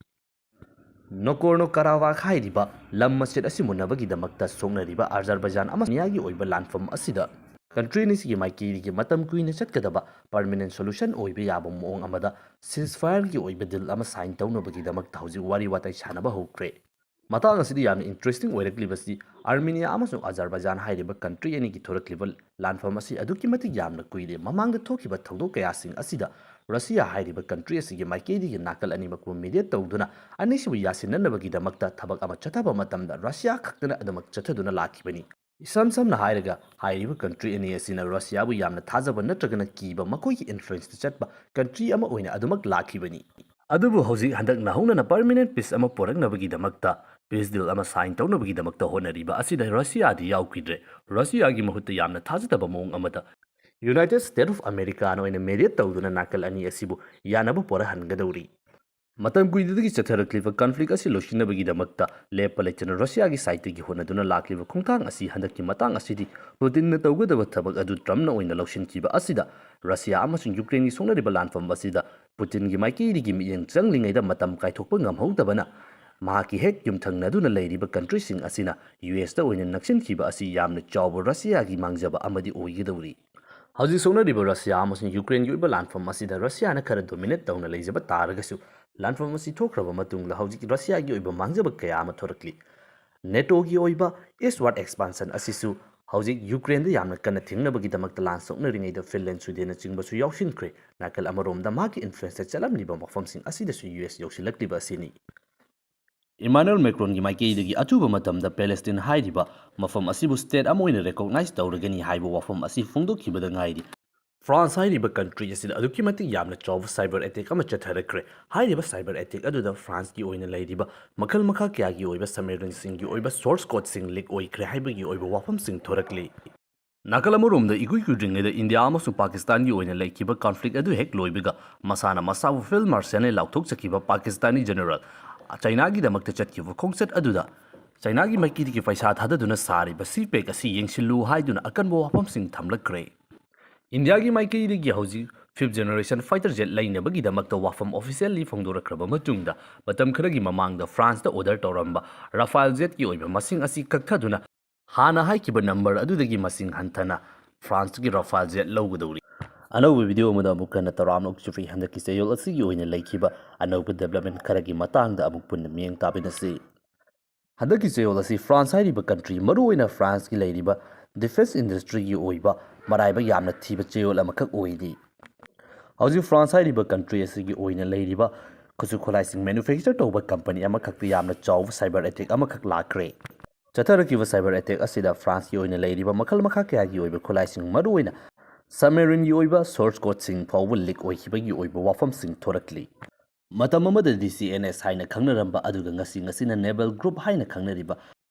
Nagorno Karabakh ꯍꯥꯏꯔꯤꯕ ꯂꯝ ꯃꯆꯦꯠ ꯑꯁꯤ ꯃꯨꯟꯅꯕꯒꯤꯗꯃꯛꯇ ꯁꯣꯛꯅꯔꯤꯕ ꯑꯖꯔꯕꯥꯏꯖꯥꯟ ꯑꯃꯁꯨꯡ ꯑꯥꯔꯃꯦꯅꯤꯌꯥꯒꯤ ꯑꯣꯏꯕ ꯂꯥꯟꯐꯝ ꯑꯁꯤꯗ country ꯑꯅꯤꯁꯤꯒꯤ ꯃꯥꯏꯀꯩꯗꯒꯤ ꯃꯇꯝ ꯀꯨꯏꯅ ꯆꯠꯀꯗꯕ permanent solution ꯑꯣꯏꯕ ꯌꯥꯕ ꯃꯑꯣꯡ ꯑꯃꯗ ceasefireꯒꯤ ꯑꯣꯏꯕ deal ꯑꯃ sign ꯇꯧꯅꯕꯒꯤꯗꯃꯛꯇ ꯍꯧꯖꯤꯛ ꯋꯥꯔꯤ ꯋꯥꯇꯥꯏ ꯁꯥꯟꯅꯕ ꯍꯧꯈ꯭ꯔꯦ꯫ ꯃꯇꯥꯡ ꯑꯁꯤꯗ ꯌꯥꯝꯅ interesting ꯑꯣꯏꯔꯛꯂꯤꯕꯁꯤ ꯑꯥꯔꯃꯦꯅꯤꯌꯥ ꯑꯃꯁꯨꯡ ꯑꯖꯔꯕꯥꯏꯖꯥꯟ ꯍꯥꯏꯔꯤꯕ country ꯑꯅꯤꯒꯤ ꯊꯣꯔꯛꯂꯤꯕ ꯂꯥꯟꯐꯝ ꯑꯁꯤ ꯑꯗꯨꯛꯀꯤ ꯃꯇꯤꯛ ꯌꯥꯝꯅ ꯀꯨꯏꯔꯦ꯫ ꯃꯃꯥꯡꯗ ꯊꯣꯛꯈꯤꯕ ꯊꯧꯗꯣꯛ ꯀꯌꯥꯁꯤꯡ ꯑꯁꯤꯗ ꯔꯁꯤꯌꯥ ꯍꯥꯏꯔꯤꯕ country ꯑꯁꯤꯒꯤ ꯃꯥꯏꯀꯩꯗꯒꯤ ꯅꯥꯀꯜ ꯑꯅꯤꯃꯛꯄꯨ mediate ꯇꯧꯗꯨꯅ ꯑꯅꯤꯁꯤꯕꯨ ꯌꯥꯁꯤꯟꯅꯅꯕꯒꯤꯗꯃꯛꯇ ꯊꯕꯛ ꯑꯃ ꯆꯠꯊꯕ ꯃꯇꯝꯗ ꯔꯁꯤꯌꯥ ꯈꯛꯇꯅ ꯑꯗꯨꯃꯛ ꯆꯠꯊꯗꯨꯅ ꯂꯥꯛꯈꯤꯕꯅꯤ꯫ ꯏꯁꯝ ꯁꯝꯅ ꯍꯥꯏꯔꯒ, ꯍꯥꯏꯔꯤꯕ country ꯑꯅꯤ ꯑꯁꯤꯅ ꯔꯁꯤꯌꯥꯕꯨ ꯌꯥꯝꯅ ꯊꯥꯖꯕ ꯅꯠꯇ꯭ꯔꯒꯅ ꯀꯤꯕ, ꯃꯈꯣꯏꯒꯤ influenceꯇ ꯆꯠꯄ country ꯑꯃ ꯑꯣꯏꯅ ꯑꯗꯨꯃꯛ ꯂꯥꯛꯈꯤꯕꯅꯤ꯫ ꯑꯗꯨꯕꯨ ꯍꯧꯖꯤꯛ ꯍꯟꯗꯛ ꯅꯧꯍꯧꯅꯅ permanent peace ꯑꯃ ꯄꯨꯔꯛꯅꯕꯒꯤꯗꯃꯛꯇ, peace deal ꯑꯃ sign ꯇꯧꯅꯕꯒꯤꯗꯃꯛꯇ ꯍꯣꯠꯅꯔꯤꯕ ꯑꯁꯤꯗ ꯔꯁꯤꯌꯥꯗꯤ ꯌꯥꯎꯈꯤꯗ꯭ꯔꯦ꯫ ꯔꯁꯤꯌꯥꯒꯤ ꯃꯍꯨꯠꯇ ꯌꯥꯝꯅ ꯊꯥꯖꯗꯕ ꯃꯑꯣꯡ ꯑꯃꯗ United States of Americaꯅ ꯑꯣꯏꯅ mediate ꯇꯧꯗꯨꯅ ꯅꯥꯀꯜ ꯑꯅꯤ ꯑꯁꯤꯕꯨ ꯌꯥꯅꯕ ꯄꯨꯔꯛꯍꯟꯒꯗꯧꯔꯤ꯫ ꯃꯇꯝ ꯀꯨꯏꯅꯗꯒꯤ ꯆꯠꯊꯔꯛꯂꯤꯕ conflict ꯑꯁꯤ ꯂꯣꯏꯁꯤꯟꯅꯕꯒꯤꯗꯃꯛꯇ ꯂꯦꯞꯄ ꯂꯩꯇꯅ ꯔꯁꯤꯌꯥꯒꯤ sideꯇꯒꯤ ꯍꯣꯠꯅꯗꯨꯅ ꯂꯥꯛꯂꯤꯕ ꯈꯣꯡꯊꯥꯡ ꯑꯁꯤ ꯍꯟꯗꯛꯀꯤ ꯃꯇꯥꯡ ꯑꯁꯤꯗꯤ ꯄꯨꯇꯤꯟꯅ ꯇꯧꯒꯗꯕ ꯊꯕꯛ ꯑꯗꯨ ꯇ꯭ꯔꯝꯞꯅ ꯑꯣꯏꯅ ꯂꯧꯁꯤꯟꯈꯤꯕ ꯑꯁꯤꯗ ꯔꯁꯤꯌꯥ ꯑꯃꯁꯨꯡ ꯌꯨꯀ꯭ꯔꯦꯟꯒꯤ ꯁꯣꯛꯅꯔꯤꯕ ꯂꯥꯟꯐꯝ ꯑꯁꯤꯗ ꯄꯨꯇꯤꯟꯒꯤ ꯃꯥꯏꯀꯩꯗꯒꯤ ꯃꯤꯠꯌꯦꯡ ꯆꯪꯂꯤꯉꯩꯗ ꯃꯇꯝ ꯀꯥꯏꯊꯣꯛꯄ ꯉꯝꯍꯧꯗꯕꯅ ꯃꯍꯥꯛꯀꯤ ꯍꯦꯛ ꯌꯨꯝꯊꯪꯅꯗꯨꯅ ꯂꯩꯔꯤꯕ countryꯁꯤꯡ ꯑꯁꯤꯅ ꯌꯨ ꯑꯦꯁꯇ ꯑꯣꯏꯅ ꯅꯛꯁꯤꯟꯈꯤꯕ ꯑꯁꯤ ꯌꯥꯝꯅ ꯆꯥꯎꯕ ꯔꯁꯤꯌꯥꯒꯤ ꯃꯥꯡꯖꯕ ꯑꯃꯗꯤ ꯑꯣꯏꯒꯗꯧꯔꯤ꯫ ꯍꯧꯖꯤꯛ ꯁꯣꯛꯅꯔꯤꯕ ꯔꯁꯤꯌꯥ ꯑꯃꯁꯨꯡ ꯌꯨꯀ꯭ꯔꯦꯟꯒꯤ ꯑꯣꯏꯕ ꯂꯥꯟꯐꯝ ꯑꯁꯤꯗ ꯔꯁꯤꯌꯥꯅ ꯈꯔ dominate ꯇꯧꯅ ꯂꯩꯖꯕ ꯇꯥꯔꯒꯁꯨ, ꯂꯥꯟꯐꯝ ꯑꯁꯤ ꯊꯣꯛꯈ꯭ꯔꯕ ꯃꯇꯨꯡꯗ ꯍꯧꯖꯤꯛ ꯔꯁꯤꯌꯥꯒꯤ ꯑꯣꯏꯕ ꯃꯥꯡꯖꯕ ꯀꯌꯥ ꯑꯃ ꯊꯣꯔꯛꯂꯤ꯫ NATOꯒꯤ ꯑꯣꯏꯕ eastward expansion ꯑꯁꯤꯁꯨ ꯍꯧꯖꯤꯛ ꯌꯨꯀ꯭ꯔꯦꯟꯗ ꯌꯥꯝꯅ ꯀꯟꯅ ꯊꯤꯡꯅꯕꯒꯤꯗꯃꯛꯇ ꯂꯥꯟ ꯁꯣꯛꯅꯔꯤꯉꯩꯗ ꯐꯤꯟꯂꯦꯟ, ꯁ꯭ꯋꯤꯗꯦꯟꯅꯆꯤꯡꯕꯁꯨ ꯌꯥꯎꯁꯤꯟꯈ꯭ꯔꯦ꯫ ꯅꯥꯀꯜ ꯑꯃꯔꯣꯝꯗ ꯃꯍꯥꯛꯀꯤ influenceꯇ ꯆꯠꯂꯝꯂꯤꯕ ꯃꯐꯝꯁꯤꯡ ꯑꯁꯤꯗꯁꯨ ꯌꯨ ꯑꯦꯁ ꯌꯧꯁꯤꯜꯂꯛꯂꯤꯕ ꯑꯁꯤꯅꯤ꯫ ꯏꯃꯥꯅꯨꯑꯦꯜ ꯃꯦꯀ꯭ꯔꯣꯟꯒꯤ ꯃꯥꯏꯀꯩꯗꯒꯤ ꯑꯊꯨꯕ ꯃꯇꯝꯗ ꯄꯦꯂꯦꯁꯇꯤꯟ ꯍꯥꯏꯔꯤꯕ ꯃꯐꯝ ꯑꯁꯤꯕꯨ ꯁ꯭ꯇꯦꯠ ꯑꯃ ꯑꯣꯏꯅ ꯔꯦꯀꯣꯒꯅꯥꯏꯖ ꯇꯧꯔꯒꯅꯤ ꯍꯥꯏꯕ ꯋꯥꯐꯝ ꯑꯁꯤ ꯐꯣꯡꯗꯣꯛꯈꯤꯕꯗ ꯉꯥꯏꯔꯤ꯫ ꯐ꯭ꯔꯥꯟꯁ ꯍꯥꯏꯔꯤꯕ ꯀꯟꯇ꯭ꯔꯤ ꯑꯁꯤꯗ ꯑꯗꯨꯛꯀꯤ ꯃꯇꯤꯛ ꯌꯥꯝꯅ ꯆꯥꯎꯕ ꯁꯥꯏꯕꯔ ꯑꯦꯇꯦꯛ ꯑꯃ ꯆꯠꯊꯔꯛꯈ꯭ꯔꯦ꯫ ꯍꯥꯏꯔꯤꯕ ꯁꯥꯏꯕꯔ ꯑꯦꯇꯦꯛ ꯑꯗꯨꯗ ꯐ꯭ꯔꯥꯟꯁꯀꯤ ꯑꯣꯏꯅ ꯂꯩꯔꯤꯕ ꯃꯈꯜ ꯃꯈꯥ ꯀꯌꯥꯒꯤ ꯑꯣꯏꯕ ꯁꯕꯃꯦꯔꯤꯟꯁꯤꯡꯒꯤ ꯑꯣꯏꯕ ꯁꯣꯔꯁ ꯀꯣꯗꯁꯤꯡ ꯂꯤꯛ ꯑꯣꯏꯈ꯭ꯔꯦ ꯍꯥꯏꯕꯒꯤ ꯑꯣꯏꯕ ꯋꯥꯐꯝꯁꯤꯡ ꯊꯣꯔꯛꯂꯤ꯫ ꯅꯥꯀꯜ ꯑꯃꯔꯣꯝꯗ ꯏꯀꯨꯏ ꯀꯨꯏꯗ꯭ꯔꯤꯉꯩꯗ ꯏꯟꯗꯤꯌꯥ ꯑꯃꯁꯨꯡ ꯄꯥꯀꯤꯁꯇꯥꯟꯒꯤ ꯑꯣꯏꯅ ꯂꯩꯈꯤꯕ ꯀꯟꯐ꯭ꯂꯤꯛ ꯑꯗꯨ ꯍꯦꯛ ꯂꯣꯏꯕꯒ ꯃꯁꯥꯅ ꯃꯁꯥꯕꯨ ꯐꯤꯜꯗ ꯃꯥꯔꯁꯦꯜꯅ ꯂꯥꯎꯊꯣꯛꯆꯈꯤꯕ ꯄꯥꯀꯤꯁꯇꯥꯅꯤ ꯖꯦꯅꯔꯦꯜ ꯆꯥꯏꯅꯥꯒꯤꯗꯃꯛꯇ ꯆꯠꯈꯤꯕ ꯈꯣꯡꯆꯠ ꯑꯗꯨꯗ ꯆꯥꯏꯅꯥꯒꯤ ꯃꯥꯏꯀꯩꯗꯒꯤ ꯄꯩꯁꯥ ꯊꯥꯗꯗꯨꯅ ꯁꯥꯔꯤꯕ ꯁꯤ ꯄꯦꯛ ꯑꯁꯤ ꯌꯦꯡꯁꯤꯜꯂꯨ ꯍꯥꯏꯗꯨꯅ ꯑꯀꯟꯕ ꯋꯥꯐꯝꯁꯤꯡ ꯊꯝꯂꯛꯈ꯭ꯔꯦ꯫ ꯏꯟꯗꯤꯌꯥꯒꯤ ꯃꯥꯏꯀꯩꯗꯒꯤ ꯍꯧꯖꯤꯛ ꯐꯤꯐ ꯖꯦꯅꯦꯔꯦꯁꯟ ꯐꯥꯏꯇꯔ ꯖꯦꯠ ꯂꯩꯅꯕꯒꯤꯗꯃꯛꯇ ꯋꯥꯐꯝ ꯑꯣꯐꯤꯁꯤꯌꯦꯜꯂꯤ ꯐꯣꯡꯗꯣꯔꯛꯈ꯭ꯔꯕ ꯃꯇꯨꯡꯗ ꯃꯇꯝ ꯈꯔꯒꯤ ꯃꯃꯥꯡꯗ ꯐ꯭ꯔꯥꯟꯁꯇ ꯑꯣꯔꯗꯔ ꯇꯧꯔꯝꯕ ꯔꯥꯐꯥꯏꯜ ꯖꯦꯠꯀꯤ ꯑꯣꯏꯕ ꯃꯁꯤꯡ ꯑꯁꯤ ꯀꯛꯊꯗꯨꯅ ꯍꯥꯟꯅ ꯍꯥꯏꯈꯤꯕ ꯅꯝꯕꯔ ꯑꯗꯨꯗꯒꯤ ꯃꯁꯤꯡ ꯍꯟꯊꯅ ꯐ꯭ꯔꯥꯟꯁꯀꯤ ꯔꯥꯐꯥꯏꯜ ꯖꯦꯠ ꯂꯧꯒꯗꯧꯔꯤ꯫ ꯑꯅꯧꯕ ꯚꯤꯗꯤꯑꯣ ꯑꯃꯗ ꯑꯃꯨꯛ ꯍꯟꯅ ꯇꯔꯥꯝꯅ ꯑꯣꯛꯆꯔꯤ꯫ ꯍꯟꯗꯛꯀꯤ ꯆꯌꯣꯜ ꯑꯁꯤꯒꯤ ꯑꯣꯏꯅ ꯂꯩꯈꯤꯕ ꯑꯅꯧꯕ ꯗꯦꯕꯂꯞꯃꯦꯟ ꯈꯔꯒꯤ ꯃꯇꯥꯡꯗ ꯑꯃꯨꯛ ꯄꯨꯟꯅ ꯃꯤꯠꯌꯦꯡ ꯇꯥꯃꯤꯟꯅꯁꯤ꯫ ꯍꯟꯗꯛꯀꯤ ꯆꯌꯣꯜ ꯑꯁꯤ ꯐ꯭ꯔꯥꯟꯁ ꯍꯥꯏꯔꯤꯕ ꯀꯟꯇ꯭ꯔꯤ, ꯃꯔꯨꯑꯣꯏꯅ ꯐ꯭ꯔꯥꯟꯁꯀꯤ ꯂꯩꯔꯤꯕ ꯗꯤꯐꯦꯟꯁ ꯏꯟꯗꯁꯇ꯭ꯔꯤꯒꯤ ꯑꯣꯏꯕ ꯃꯔꯥꯏꯕꯛ ꯌꯥꯝꯅ ꯊꯤꯕ ꯆꯌꯣꯜ ꯑꯃꯈꯛ ꯑꯣꯏꯔꯤ꯫ ꯍꯧꯖꯤꯛ ꯐ꯭ꯔꯥꯟꯁ ꯍꯥꯏꯔꯤꯕ ꯀꯟꯇ꯭ꯔꯤ ꯑꯁꯤꯒꯤ ꯑꯣꯏꯅ ꯂꯩꯔꯤꯕ ꯈꯨꯠꯁꯨ ꯈꯨꯠꯂꯥꯏꯁꯤꯡ ꯃꯦꯅꯨꯐꯦꯛꯆꯔ ꯇꯧꯕ ꯀꯝꯄꯅꯤ ꯑꯃꯈꯛꯇ ꯌꯥꯝꯅ ꯆꯥꯎꯕ ꯁꯥꯏꯕꯔ ꯑꯦꯇꯦꯛ ꯑꯃꯈꯛ ꯂꯥꯛꯈ꯭ꯔꯦ꯫ ꯆꯠꯊꯔꯛꯈꯤꯕ ꯁꯥꯏꯕꯔ ꯑꯦꯇꯦꯛ ꯑꯁꯤꯗ ꯐ꯭ꯔꯥꯟꯁꯀꯤ ꯑꯣꯏꯅ ꯂꯩꯔꯤꯕ ꯃꯈꯜ ꯃꯈꯥ ꯀꯌꯥꯒꯤ ꯑꯣꯏꯕ ꯈꯨꯠꯂꯥꯏꯁꯤꯡ, ꯃꯔꯨꯑꯣꯏꯅ ꯁꯕꯃꯦꯔꯤꯟꯒꯤ ꯑꯣꯏꯕ ꯁꯣꯔꯁ ꯀꯣꯗꯁꯤꯡ ꯐꯥꯎꯕ ꯂꯤꯛ ꯑꯣꯏꯈꯤꯕꯒꯤ ꯑꯣꯏꯕ ꯋꯥꯐꯝꯁꯤꯡ ꯊꯣꯔꯛꯂꯤ꯫ ꯃꯇꯝ ꯑꯃꯗ ꯗꯤ ꯁꯤ ꯑꯦꯟ ꯑꯦꯁ ꯍꯥꯏꯅ ꯈꯪꯅꯔꯝꯕ ꯑꯗꯨꯒ ꯉꯁꯤ ꯉꯁꯤꯅ ꯅꯦꯚꯦꯜ ꯒ꯭ꯔꯨꯞ ꯍꯥꯏꯅ ꯈꯪꯅꯔꯤꯕ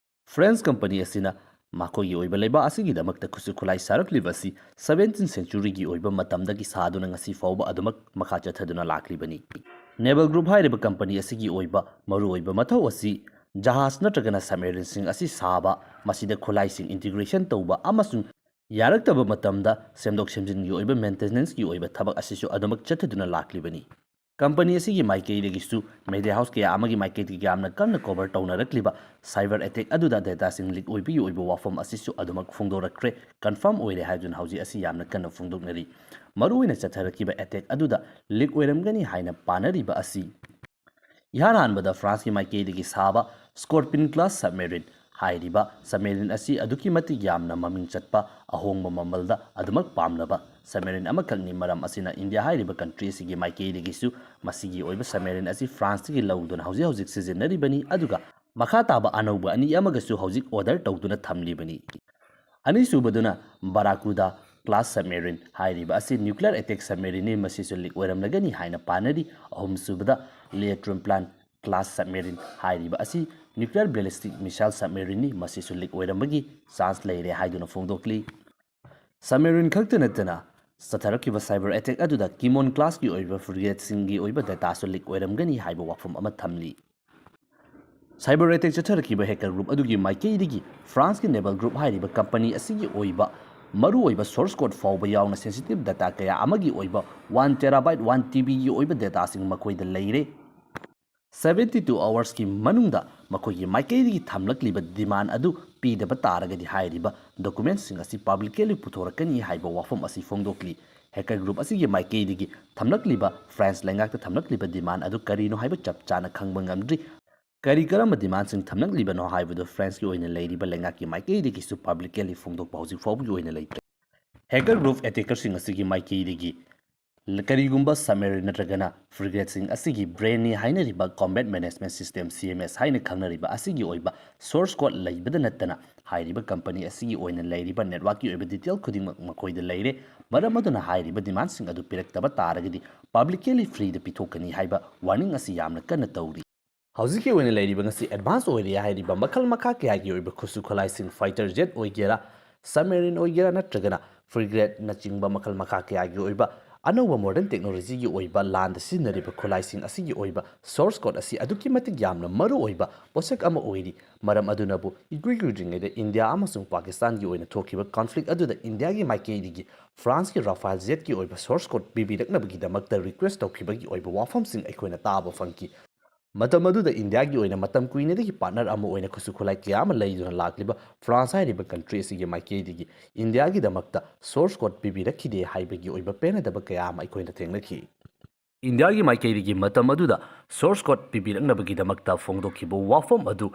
ꯐ꯭ꯔꯦꯟꯁ ꯀꯝꯄꯅꯤ ꯑꯁꯤꯅ ꯃꯈꯣꯏꯒꯤ ꯑꯣꯏꯕ ꯂꯩꯕꯥꯛ ꯑꯁꯤꯒꯤꯗꯃꯛꯇ ꯈꯨꯠꯁꯨ ꯈꯨꯠꯂꯥꯏ ꯁꯥꯔꯛꯂꯤꯕ ꯑꯁꯤ ꯁꯕꯦꯟꯇꯤꯟ ꯁꯦꯟꯆꯨꯔꯤꯒꯤ ꯑꯣꯏꯕ ꯃꯇꯝꯗꯒꯤ ꯁꯥꯗꯨꯅ ꯉꯁꯤ ꯐꯥꯎꯕ ꯑꯗꯨꯃꯛ ꯃꯈꯥ ꯆꯠꯊꯗꯨꯅ ꯂꯥꯛꯂꯤꯕꯅꯤ꯫ ꯅꯦꯚꯦꯜ ꯒ꯭ꯔꯨꯞ ꯍꯥꯏꯔꯤꯕ ꯀꯝꯄꯅꯤ ꯑꯁꯤꯒꯤ ꯑꯣꯏꯕ ꯃꯔꯨꯑꯣꯏꯕ ꯃꯊꯧ ꯑꯁꯤ ꯖꯍꯥꯖ ꯅꯠꯇ꯭ꯔꯒꯅ ꯁꯕꯃꯦꯔꯤꯟꯁꯤꯡ ꯑꯁꯤ ꯁꯥꯕ, ꯃꯁꯤꯗ ꯈꯨꯠꯂꯥꯏꯁꯤꯡ ꯏꯟꯇꯤꯒ꯭ꯔꯦꯁꯟ ꯇꯧꯕ ꯑꯃꯁꯨꯡ ꯌꯥꯔꯛꯇꯕ ꯃꯇꯝꯗ ꯁꯦꯝꯗꯣꯛ ꯁꯦꯝꯖꯤꯟꯒꯤ ꯑꯣꯏꯕ ꯃꯦꯟꯇꯦꯅꯦꯟꯁꯀꯤ ꯑꯣꯏꯕ ꯊꯕꯛ ꯑꯁꯤꯁꯨ ꯑꯗꯨꯃꯛ ꯆꯠꯊꯗꯨꯅ ꯂꯥꯛꯂꯤꯕꯅꯤ꯫ ꯀꯝꯄꯅꯤ ꯑꯁꯤꯒꯤ ꯃꯥꯏꯀꯩꯗꯒꯤꯁꯨ ꯃꯦꯗꯤꯌꯥ ꯍꯥꯎꯁ ꯀꯌꯥ ꯑꯃꯒꯤ ꯃꯥꯏꯀꯩꯗꯒꯤ ꯌꯥꯝꯅ ꯀꯟꯅ ꯀꯣꯚꯔ ꯇꯧꯅꯔꯛꯂꯤꯕ ꯁꯥꯏꯕꯔ ꯑꯦꯇꯦꯛ ꯑꯗꯨꯗ ꯗꯦꯇꯥꯁꯤꯡ ꯂꯤꯛ ꯑꯣꯏꯕꯒꯤ ꯑꯣꯏꯕ ꯋꯥꯐꯝ ꯑꯁꯤꯁꯨ ꯑꯗꯨꯃꯛ ꯐꯣꯡꯗꯣꯔꯛꯈ꯭ꯔꯦ, ꯀꯟꯐꯥꯔꯝ ꯑꯣꯏꯔꯦ ꯍꯥꯏꯗꯨꯅ ꯍꯧꯖꯤꯛ ꯑꯁꯤ ꯌꯥꯝꯅ ꯀꯟꯅ ꯐꯣꯡꯗꯣꯛꯅꯔꯤ꯫ ꯃꯔꯨꯑꯣꯏꯅ ꯆꯠꯊꯔꯛꯈꯤꯕ ꯑꯦꯇꯦꯛ ꯑꯗꯨꯗ ꯂꯤꯛ ꯑꯣꯏꯔꯝꯒꯅꯤ ꯍꯥꯏꯅ ꯄꯥꯅꯔꯤꯕ ꯑꯁꯤ ꯏꯍꯥꯟ ꯍꯥꯟꯕꯗ ꯐ꯭ꯔꯥꯟꯁꯀꯤ ꯃꯥꯏꯀꯩꯗꯒꯤ ꯁꯥꯕ ꯁ꯭ꯀꯣꯔꯄꯤꯟ ꯀ꯭ꯂꯥꯁ ꯁꯕꯃꯦꯔꯤꯟ ꯍꯥꯏꯔꯤꯕ submarine ꯑꯁꯤ ꯑꯗꯨꯛꯀꯤ ꯃꯇꯤꯛ ꯌꯥꯝꯅ ꯃꯃꯤꯡ ꯆꯠꯄ, ꯑꯍꯣꯡꯕ ꯃꯃꯜꯗ ꯑꯗꯨꯃꯛ ꯄꯥꯝꯅꯕ submarine ꯑꯃꯈꯛꯅꯤ꯫ ꯃꯔꯝ ꯑꯁꯤꯅ ꯏꯟꯗꯤꯌꯥ ꯍꯥꯏꯔꯤꯕ country ꯑꯁꯤꯒꯤ ꯃꯥꯏꯀꯩꯗꯒꯤꯁꯨ ꯃꯁꯤꯒꯤ ꯑꯣꯏꯕ submarine ꯑꯁꯤ ꯐ꯭ꯔꯥꯟꯁꯇꯒꯤ ꯂꯧꯗꯨꯅ ꯍꯧꯖꯤꯛ ꯍꯧꯖꯤꯛ ꯁꯤꯖꯤꯟꯅꯔꯤꯕꯅꯤ꯫ ꯑꯗꯨꯒ ꯃꯈꯥ ꯇꯥꯕ ꯑꯅꯧꯕ ꯑꯅꯤ ꯑꯃꯒꯁꯨ ꯍꯧꯖꯤꯛ order ꯇꯧꯗꯨꯅ ꯊꯝꯂꯤꯕꯅꯤ꯫ ꯑꯅꯤꯁꯨꯕꯗꯨꯅ Barracuda class submarine ꯍꯥꯏꯔꯤꯕ ꯑꯁꯤ nuclear attack submarine ꯅꯤ, ꯃꯁꯤꯁꯨ leak ꯑꯣꯏꯔꯝꯂꯒꯅꯤ ꯍꯥꯏꯅ ꯄꯥꯅꯔꯤ꯫ ꯑꯍꯨꯝꯁꯨꯕꯗ Le Tremplin class submarine ꯍꯥꯏꯔꯤꯕ ꯑꯁꯤ nuclear ballistic missile submarine ꯅꯤ, ꯃꯁꯤꯁꯨ leak ꯑꯣꯏꯔꯝꯕꯒꯤ chance ꯂꯩꯔꯦ ꯍꯥꯏꯗꯨꯅ ꯐꯣꯡꯗꯣꯛꯂꯤ꯫ Submarine ꯈꯛꯇ ꯅꯠꯇꯅ ꯆꯠꯊꯔꯛꯈꯤꯕ cyber attack ꯑꯗꯨꯗ Clermont class ꯀꯤ ꯑꯣꯏꯕ frigate ꯁꯤꯡꯒꯤ ꯑꯣꯏꯕ data ꯁꯨ leak ꯑꯣꯏꯔꯝꯒꯅꯤ ꯍꯥꯏꯕ ꯋꯥꯐꯝ ꯑꯃ ꯊꯝꯂꯤ꯫ Cyber attack ꯆꯠꯊꯔꯛꯈꯤꯕ hacker group ꯑꯗꯨꯒꯤ ꯃꯥꯏꯀꯩꯗꯒꯤ ꯐ꯭ꯔꯥꯟꯁꯀꯤ Naval Group ꯍꯥꯏꯔꯤꯕ company ꯑꯁꯤꯒꯤ ꯑꯣꯏꯕ ꯃꯔꯨꯑꯣꯏꯕ source code ꯐꯥꯎꯕ ꯌꯥꯎꯅ sensitive data ꯀꯌꯥ ꯑꯃꯒꯤ ꯑꯣꯏꯕ one terabyte, one T B ꯒꯤ ꯑꯣꯏꯕ data ꯁꯤꯡ ꯃꯈꯣꯏꯗ ꯂꯩꯔꯦ꯫ Seventy two hours ꯀꯤ ꯃꯅꯨꯡꯗ ꯃꯈꯣꯏꯒꯤ ꯃꯥꯏꯀꯩꯗꯒꯤ ꯊꯝꯂꯛꯂꯤꯕ demand ꯑꯗꯨ ꯄꯤꯗꯕ ꯇꯥꯔꯒꯗꯤ ꯍꯥꯏꯔꯤꯕ document ꯁꯤꯡ ꯑꯁꯤ publicly ꯄꯨꯊꯣꯔꯛꯀꯅꯤ ꯍꯥꯏꯕ ꯋꯥꯐꯝ ꯑꯁꯤ ꯐꯣꯡꯗꯣꯛꯂꯤ꯫ Hacker group ꯑꯁꯤꯒꯤ ꯃꯥꯏꯀꯩꯗꯒꯤ ꯊꯝꯂꯛꯂꯤꯕ, ꯐ꯭ꯔꯥꯟꯁ ꯂꯩꯉꯥꯛꯇ ꯊꯝꯂꯛꯂꯤꯕ demand ꯑꯗꯨ ꯀꯔꯤꯅꯣ ꯍꯥꯏꯕ ꯆꯞ ꯆꯥꯅ ꯈꯪꯕ ꯉꯝꯗ꯭ꯔꯤ꯫ ꯀꯔꯤ ꯀꯔꯝꯕ demand ꯁꯤꯡ ꯊꯝꯂꯛꯂꯤꯕꯅꯣ ꯍꯥꯏꯕꯗꯨ ꯐ꯭ꯔꯥꯟꯁꯀꯤ ꯑꯣꯏꯅ ꯂꯩꯔꯤꯕ ꯂꯩꯉꯥꯛꯀꯤ ꯃꯥꯏꯀꯩꯗꯒꯤꯁꯨ publicly ꯐꯣꯡꯗꯣꯛꯄ ꯍꯧꯖꯤꯛ ꯐꯥꯎꯕꯒꯤ ꯑꯣꯏꯅ ꯂꯩꯇ꯭ꯔꯤ꯫ Hacker group attacker ꯁꯤꯡ ꯑꯁꯤꯒꯤ ꯃꯥꯏꯀꯩꯗꯒꯤ ꯀꯔꯤꯒꯨꯝꯕ submarine ꯅꯠꯇ꯭ꯔꯒꯅ frigate ꯁꯤꯡ ꯑꯁꯤꯒꯤ brain ꯅꯤ ꯍꯥꯏꯅꯔꯤꯕ Combat Management System, C M S, ꯍꯥꯏꯅ ꯈꯪꯅꯔꯤꯕ ꯑꯁꯤꯒꯤ ꯑꯣꯏꯕ source code ꯂꯩꯕꯗ ꯅꯠꯇꯅ ꯍꯥꯏꯔꯤꯕ company ꯑꯁꯤꯒꯤ ꯑꯣꯏꯅ ꯂꯩꯔꯤꯕ network ꯀꯤ ꯑꯣꯏꯕ detail ꯈꯨꯗꯤꯡꯃꯛ ꯃꯈꯣꯏꯗ ꯂꯩꯔꯦ꯫ ꯃꯔꯝ ꯑꯗꯨꯅ ꯍꯥꯏꯔꯤꯕ demand ꯁꯤꯡ ꯑꯗꯨ ꯄꯤꯔꯛꯇꯕ ꯇꯥꯔꯒꯗꯤ publicly free ꯗ ꯄꯤꯊꯣꯛꯀꯅꯤ ꯍꯥꯏꯕ warning ꯑꯁꯤ ꯌꯥꯝꯅ ꯀꯟꯅ ꯇꯧꯔꯤ꯫ ꯍꯧꯖꯤꯛꯀꯤ ꯑꯣꯏꯅ ꯂꯩꯔꯤꯕ ꯉꯁꯤ advance ꯑꯣꯏꯔꯤ ꯍꯥꯏꯔꯤꯕ ꯃꯈꯜ ꯃꯈꯥ ꯀꯌꯥꯒꯤ ꯑꯣꯏꯕ ꯈꯨꯠꯁꯨ ꯈꯨꯠꯂꯥꯏꯁꯤꯡ, fighter jet ꯑꯣꯏꯒꯦꯔꯥ, submarine ꯑꯣꯏꯒꯦꯔꯥ, ꯅꯠꯇ꯭ꯔꯒꯅ frigate ꯅꯆꯤꯡꯕ ꯃꯈꯜ ꯃꯈꯥ ꯀꯌꯥꯒꯤ ꯑꯣꯏꯕ ꯑꯅꯧꯕ modern technology ꯒꯤ ꯑꯣꯏꯕ ꯂꯥꯟꯗ ꯁꯤꯖꯤꯟꯅꯔꯤꯕ ꯈꯨꯠꯂꯥꯏꯁꯤꯡ ꯑꯁꯤꯒꯤ ꯑꯣꯏꯕ source code ꯑꯁꯤ ꯑꯗꯨꯛꯀꯤ ꯃꯇꯤꯛ ꯌꯥꯝꯅ ꯃꯔꯨ ꯑꯣꯏꯕ ꯄꯣꯠꯁꯛ ꯑꯃ ꯑꯣꯏꯔꯤ꯫ ꯃꯔꯝ ꯑꯗꯨꯅꯕꯨ ꯏꯀꯨꯏ ꯀꯨꯏꯗ꯭ꯔꯤꯉꯩꯗ ꯏꯟꯗꯤꯌꯥ ꯑꯃꯁꯨꯡ ꯄꯥꯀꯤꯁꯇꯥꯟꯒꯤ ꯑꯣꯏꯅ ꯊꯣꯛꯈꯤꯕ conflict ꯑꯗꯨꯗ ꯏꯟꯗꯤꯌꯥꯒꯤ ꯃꯥꯏꯀꯩꯗꯒꯤ ꯐ꯭ꯔꯥꯟꯁꯀꯤ Rafale jet ꯀꯤ ꯑꯣꯏꯕ source code ꯄꯤꯕꯤꯔꯛꯅꯕꯒꯤꯗꯃꯛꯇ request ꯇꯧꯈꯤꯕꯒꯤ ꯑꯣꯏꯕ ꯋꯥꯐꯝꯁꯤꯡ ꯑꯩꯈꯣꯏꯅ ꯇꯥꯕ ꯐꯪꯈꯤ꯫ ꯃꯇꯝ ꯑꯗꯨꯗ ꯏꯟꯗꯤꯌꯥꯒꯤ ꯑꯣꯏꯅ ꯃꯇꯝ ꯀꯨꯏꯅꯗꯒꯤ partner ꯑꯃ ꯑꯣꯏꯅ ꯈꯨꯠꯁꯨ ꯈꯨꯠꯂꯥꯏ ꯀꯌꯥ ꯑꯃ ꯂꯩꯗꯨꯅ ꯂꯥꯛꯂꯤꯕ ꯐ꯭ꯔꯥꯟꯁ ꯍꯥꯏꯔꯤꯕ country ꯑꯁꯤꯒꯤ ꯃꯥꯏꯀꯩꯗꯒꯤ ꯏꯟꯗꯤꯌꯥꯒꯤꯗꯃꯛꯇ source code ꯄꯤꯕꯤꯔꯛꯈꯤꯗꯦ ꯍꯥꯏꯕꯒꯤ ꯑꯣꯏꯕ ꯄꯦꯟꯅꯗꯕ ꯀꯌꯥ ꯑꯃ ꯑꯩꯈꯣꯏꯅ ꯊꯦꯡꯅꯈꯤ꯫ ꯏꯟꯗꯤꯌꯥꯒꯤ ꯃꯥꯏꯀꯩꯗꯒꯤ ꯃꯇꯝ ꯑꯗꯨꯗ source code ꯄꯤꯕꯤꯔꯛꯅꯕꯒꯤꯗꯃꯛꯇ ꯐꯣꯡꯗꯣꯛꯈꯤꯕ ꯋꯥꯐꯝ ꯑꯗꯨ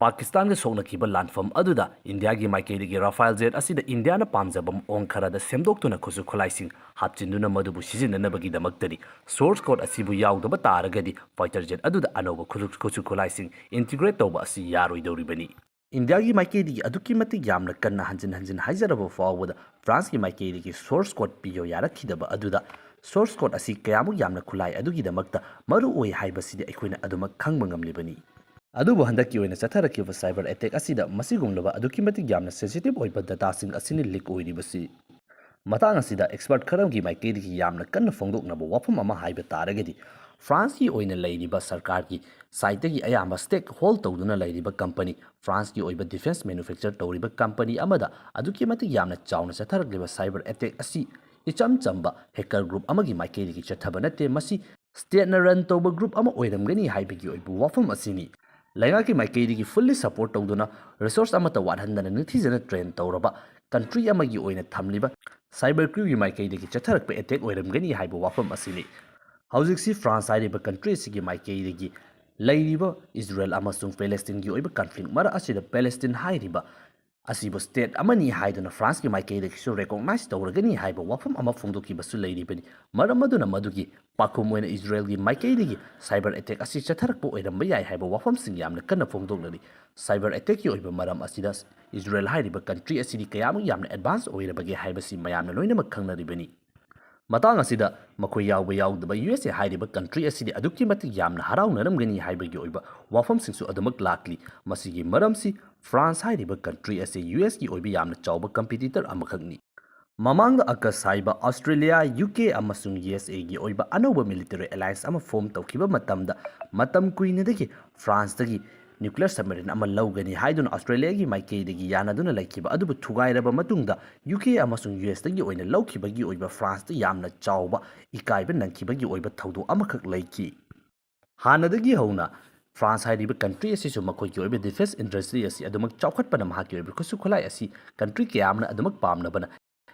ꯄꯥꯀꯤꯁꯇꯥꯟꯒ ꯁꯣꯛꯅꯈꯤꯕ ꯂꯥꯟꯐꯝ ꯑꯗꯨꯗ ꯏꯟꯗꯤꯌꯥꯒꯤ ꯃꯥꯏꯀꯩꯗꯒꯤ ꯔꯥꯐꯥꯏꯜ ꯖꯦꯠ ꯑꯁꯤꯗ ꯏꯟꯗꯤꯌꯥꯅ ꯄꯥꯝꯖꯕ ꯃꯑꯣꯡ ꯈꯔꯗ ꯁꯦꯝꯗꯣꯛꯇꯨꯅ ꯈꯨꯠꯁꯨ ꯈꯨꯠꯂꯥꯏꯁꯤꯡ ꯍꯥꯞꯆꯤꯟꯗꯨꯅ ꯃꯗꯨꯕꯨ ꯁꯤꯖꯤꯟꯅꯅꯕꯒꯤꯗꯃꯛꯇꯅꯤ ꯁꯣꯔꯁ ꯀꯣꯗ ꯑꯁꯤꯕꯨ ꯌꯥꯎꯗꯕ ꯇꯥꯔꯒꯗꯤ ꯐꯥꯏꯇꯔ ꯖꯦꯠ ꯑꯗꯨꯗ ꯑꯅꯧꯕ ꯈꯨꯠꯁꯨ ꯈꯨꯠꯁꯨ ꯈꯨꯠꯂꯥꯏꯁꯤꯡ ꯏꯟꯇꯤꯒ꯭ꯔꯦꯠ ꯇꯧꯕ ꯑꯁꯤ ꯌꯥꯔꯣꯏꯗꯧꯔꯤꯕꯅꯤ꯫ ꯏꯟꯗꯤꯌꯥꯒꯤ ꯃꯥꯏꯀꯩꯗꯒꯤ ꯑꯗꯨꯛꯀꯤ ꯃꯇꯤꯛ ꯌꯥꯝꯅ ꯀꯟꯅ ꯍꯟꯖꯤꯟ ꯍꯟꯖꯤꯟ ꯍꯥꯏꯖꯔꯕ ꯐꯥꯎꯕꯗ ꯐ꯭ꯔꯥꯟꯁꯀꯤ ꯃꯥꯏꯀꯩꯗꯒꯤ ꯁꯣꯔꯁ ꯀꯣꯗ ꯄꯤꯌꯣ ꯌꯥꯔꯛꯈꯤꯗꯕ ꯑꯗꯨꯗ ꯁꯣꯔꯁ ꯀꯣꯗ ꯑꯁꯤ ꯀꯌꯥꯃꯨꯛ ꯌꯥꯝꯅ ꯈꯨꯠꯂꯥꯏ ꯑꯗꯨꯒꯤꯗꯃꯛꯇ ꯃꯔꯨ ꯑꯣꯏ ꯍꯥꯏꯕꯁꯤꯗꯤ ꯑꯩꯈꯣꯏꯅ ꯑꯗꯨꯃꯛ ꯈꯪꯕ ꯉꯝꯂꯤꯕꯅꯤ꯫ ꯑꯗꯨꯕꯨ ꯍꯟꯗꯛꯀꯤ ꯑꯣꯏꯅ ꯆꯠꯊꯔꯛꯈꯤꯕ ꯁꯥꯏꯕꯔ ꯑꯦꯇꯦꯛ ꯑꯁꯤꯗ ꯃꯁꯤꯒꯨꯝꯂꯕ ꯑꯗꯨꯛꯀꯤ ꯃꯇꯤꯛ ꯌꯥꯝꯅ ꯁꯦꯟꯁꯤꯇꯤꯚ ꯑꯣꯏꯕ ꯗꯇꯥꯁꯤꯡ ꯑꯁꯤꯅ ꯂꯤꯛ ꯑꯣꯏꯔꯤꯕꯁꯤ꯫ ꯃꯇꯥꯡ ꯑꯁꯤꯗ ꯑꯦꯛꯁꯄꯔꯠ ꯈꯔꯒꯤ ꯃꯥꯏꯀꯩꯗꯒꯤ ꯌꯥꯝꯅ ꯀꯟꯅ ꯐꯣꯡꯗꯣꯛꯅꯕ ꯋꯥꯐꯝ ꯑꯃ ꯍꯥꯏꯕ ꯇꯥꯔꯒꯗꯤ ꯐ꯭ꯔꯥꯟꯁꯀꯤ ꯑꯣꯏꯅ ꯂꯩꯔꯤꯕ ꯁꯔꯀꯥꯔꯒꯤ ꯁꯥꯏꯠꯇꯒꯤ ꯑꯌꯥꯝꯕ ꯁ꯭ꯇꯦꯛ ꯍꯣꯜ ꯇꯧꯗꯨꯅ ꯂꯩꯔꯤꯕ ꯀꯝꯄꯅꯤ, ꯐ꯭ꯔꯥꯟꯁꯀꯤ ꯑꯣꯏꯕ ꯗꯤꯐꯦꯟꯁ ꯃꯦꯅꯨꯐꯦꯛꯆꯔ ꯇꯧꯔꯤꯕ ꯀꯝꯄꯅꯤ ꯑꯃꯗ ꯑꯗꯨꯛꯀꯤ ꯃꯇꯤꯛ ꯌꯥꯝꯅ ꯆꯥꯎꯅ ꯆꯠꯊꯔꯛꯂꯤꯕ ꯁꯥꯏꯕꯔ ꯑꯦꯇꯦꯛ ꯑꯁꯤ ꯏꯆꯝ ꯆꯝꯕ ꯍꯦꯀꯔ ꯒ꯭ꯔꯨꯞ ꯑꯃꯒꯤ ꯃꯥꯏꯀꯩꯗꯒꯤ ꯆꯠꯊꯕ ꯅꯠꯇꯦ, ꯃꯁꯤ ꯁ꯭ꯇꯦꯠꯅ ꯔꯟ ꯇꯧꯕ ꯒ꯭ꯔꯨꯞ ꯑꯃ ꯑꯣꯏꯔꯝꯒꯅꯤ ꯍꯥꯏꯕꯒꯤ ꯑꯣꯏꯕ ꯋꯥꯐꯝ ꯑꯁꯤꯅꯤ꯫ ꯂꯩꯉꯥꯛꯀꯤ ꯃꯥꯏꯀꯩꯗꯒꯤ ꯐꯨꯜꯂꯤ ꯁꯄꯣꯔꯠ ꯇꯧꯗꯨꯅ ꯔꯤꯁꯣꯔꯁ ꯑꯃꯠꯇ ꯋꯥꯠꯍꯟꯗꯅ ꯅꯤꯡꯊꯤꯖꯅ ꯇ꯭ꯔꯦꯟ ꯇꯧꯔꯕ ꯀꯟꯇ꯭ꯔꯤ ꯑꯃꯒꯤ ꯑꯣꯏꯅ ꯊꯝꯂꯤꯕ ꯁꯥꯏꯕꯔ ꯀ꯭ꯔꯤꯝꯒꯤ ꯃꯥꯏꯀꯩꯗꯒꯤ ꯆꯠꯊꯔꯛꯄ ꯑꯦꯇꯦꯛ ꯑꯣꯏꯔꯝꯒꯅꯤ ꯍꯥꯏꯕ ꯋꯥꯐꯝ ꯑꯁꯤꯅꯤ꯫ ꯍꯧꯖꯤꯛꯁꯤ ꯐ꯭ꯔꯥꯟꯁ ꯍꯥꯏꯔꯤꯕ ꯀꯟꯇ꯭ꯔꯤ ꯑꯁꯤꯒꯤ ꯃꯥꯏꯀꯩꯗꯒꯤ ꯂꯩꯔꯤꯕ ꯏꯖꯔꯦꯜ ꯑꯃꯁꯨꯡ ꯄꯦꯂꯦꯁꯇꯤꯟꯒꯤ ꯑꯣꯏꯕ ꯀꯟꯐ꯭ꯂꯤꯛ ꯃꯔꯛ ꯑꯁꯤꯗ ꯄꯦꯂꯦꯁꯇꯤꯟ ꯍꯥꯏꯔꯤꯕ ꯑꯁꯤꯕꯨ ꯁ꯭ꯇꯦꯠ ꯑꯃꯅꯤ ꯍꯥꯏꯗꯨꯅ ꯐ꯭ꯔꯥꯟꯁꯀꯤ ꯃꯥꯏꯀꯩꯗꯒꯤꯁꯨ ꯔꯦꯀꯣꯛꯅꯥꯏꯖ ꯇꯧꯔꯒꯅꯤ ꯍꯥꯏꯕ ꯋꯥꯐꯝ ꯑꯃ ꯐꯣꯡꯗꯣꯛꯈꯤꯕꯁꯨ ꯂꯩꯔꯤꯕꯅꯤ꯫ ꯃꯔꯝ ꯑꯗꯨꯅ ꯃꯗꯨꯒꯤ ꯄꯥꯎꯈꯨꯝ ꯑꯣꯏꯅ ꯏꯖꯔꯦꯜꯒꯤ ꯃꯥꯏꯀꯩꯗꯒꯤ ꯁꯥꯏꯕꯔ ꯑꯦꯇꯦꯛ ꯑꯁꯤ ꯆꯠꯊꯔꯛꯄ ꯑꯣꯏꯔꯝꯕ ꯌꯥꯏ ꯍꯥꯏꯕ ꯋꯥꯐꯝꯁꯤꯡ ꯌꯥꯝꯅ ꯀꯟꯅ ꯐꯣꯡꯗꯣꯛꯅꯔꯤ꯫ ꯁꯥꯏꯕꯔ ꯑꯦꯇꯦꯛꯀꯤ ꯑꯣꯏꯕ ꯃꯔꯝ ꯑꯁꯤꯗ ꯏꯖꯔꯦꯜ ꯍꯥꯏꯔꯤꯕ ꯀꯟꯇ꯭ꯔꯤ ꯑꯁꯤꯗꯤ ꯀꯌꯥꯃꯨꯛ ꯌꯥꯝꯅ ꯑꯦꯗꯚꯥꯟꯁ ꯑꯣꯏꯔꯕꯒꯦ ꯍꯥꯏꯕꯁꯤ ꯃꯌꯥꯝꯅ ꯂꯣꯏꯅꯃꯛ ꯈꯪꯅꯔꯤꯕꯅꯤ꯫ ꯃꯇꯥꯡ ꯑꯁꯤꯗ ꯃꯈꯣꯏ ꯌꯥꯎꯕ ꯌꯥꯎꯗꯕ ꯌꯨ ꯑꯦꯁ ꯑꯦ ꯍꯥꯏꯔꯤꯕ ꯀꯟꯇ꯭ꯔꯤ ꯑꯁꯤꯗꯤ ꯑꯗꯨꯛꯀꯤ ꯃꯇꯤꯛ ꯌꯥꯝꯅ ꯍꯔꯥꯎꯅꯔꯝꯒꯅꯤ ꯍꯥꯏꯕꯒꯤ ꯑꯣꯏꯕ ꯋꯥꯐꯝꯁꯤꯡꯁꯨ ꯑꯗꯨꯃꯛ ꯂꯥꯛꯂꯤ꯫ ꯃꯁꯤꯒꯤ ꯃꯔꯝꯁꯤ ꯐ꯭ꯔꯥꯟꯁ ꯍꯥꯏꯔꯤꯕ ꯀꯟꯇ꯭ꯔꯤ ꯑꯁꯤ ꯌꯨ ꯑꯦꯁꯀꯤ ꯑꯣꯏꯕ ꯌꯥꯝꯅ ꯆꯥꯎꯕ ꯀꯝꯄꯤꯇꯤꯇꯔ ꯑꯃꯈꯛꯅꯤ꯫ ꯃꯃꯥꯡꯗ ꯑꯒꯁ ꯍꯥꯏꯕ ꯑꯣꯁꯇ꯭ꯔꯦꯂꯤꯌꯥ, ꯌꯨ ꯀꯦ ꯑꯃꯁꯨꯡ ꯌꯨ ꯑꯦꯁ ꯑꯦꯒꯤ ꯑꯣꯏꯕ ꯑꯅꯧꯕ ꯃꯤꯂꯤꯇꯔꯤ ꯑꯦꯂꯥꯏꯟꯁ ꯑꯃ ꯐꯣꯔꯝ ꯇꯧꯈꯤꯕ ꯃꯇꯝꯗ ꯃꯇꯝ ꯀꯨꯏꯅꯗꯒꯤ ꯐ꯭ꯔꯥꯟꯁꯇꯒꯤ ꯅ꯭ꯌꯨꯀ꯭ꯂꯤꯌꯔ ꯁꯕꯃꯦꯔꯤꯟ ꯑꯃ ꯂꯧꯒꯅꯤ ꯍꯥꯏꯗꯨꯅ ꯑꯣꯁꯇ꯭ꯔꯦꯂꯤꯌꯥꯒꯤ ꯃꯥꯏꯀꯩꯗꯒꯤ ꯌꯥꯅꯗꯨꯅ ꯂꯩꯈꯤꯕ ꯑꯗꯨꯕꯨ ꯊꯨꯒꯥꯏꯔꯕ ꯃꯇꯨꯡꯗ ꯌꯨ ꯀꯦ ꯑꯃꯁꯨꯡ ꯌꯨ ꯑꯦꯁꯇꯒꯤ ꯑꯣꯏꯅ ꯂꯧꯈꯤꯕꯒꯤ ꯑꯣꯏꯕ ꯐ꯭ꯔꯥꯟꯁꯇ ꯌꯥꯝꯅ ꯆꯥꯎꯕ ꯏꯀꯥꯏꯕ ꯅꯪꯈꯤꯕꯒꯤ ꯑꯣꯏꯕ ꯊꯧꯗꯣꯛ ꯑꯃꯈꯛ ꯂꯩꯈꯤ꯫ ꯍꯥꯟꯅꯗꯒꯤ ꯍꯧꯅ ꯐ꯭ꯔꯥꯟꯁ ꯍꯥꯏꯔꯤꯕ ꯀꯟꯇ꯭ꯔꯤ ꯑꯁꯤꯁꯨ ꯃꯈꯣꯏꯒꯤ ꯑꯣꯏꯕ ꯗꯤꯐꯦꯟꯁ ꯏꯟꯗꯁꯇ꯭ꯔꯤ ꯑꯁꯤ ꯑꯗꯨꯃꯛ ꯆꯥꯎꯈꯠꯄꯅ ꯃꯍꯥꯛꯀꯤ ꯑꯣꯏꯕ ꯈꯨꯠꯁꯨ ꯈꯨꯠꯂꯥꯏ ꯑꯁꯤ ꯀꯟꯇ꯭ꯔꯤ ꯀꯌꯥ ꯑꯃꯅ ꯑꯗꯨꯃꯛ ꯄꯥꯝꯅꯕꯅ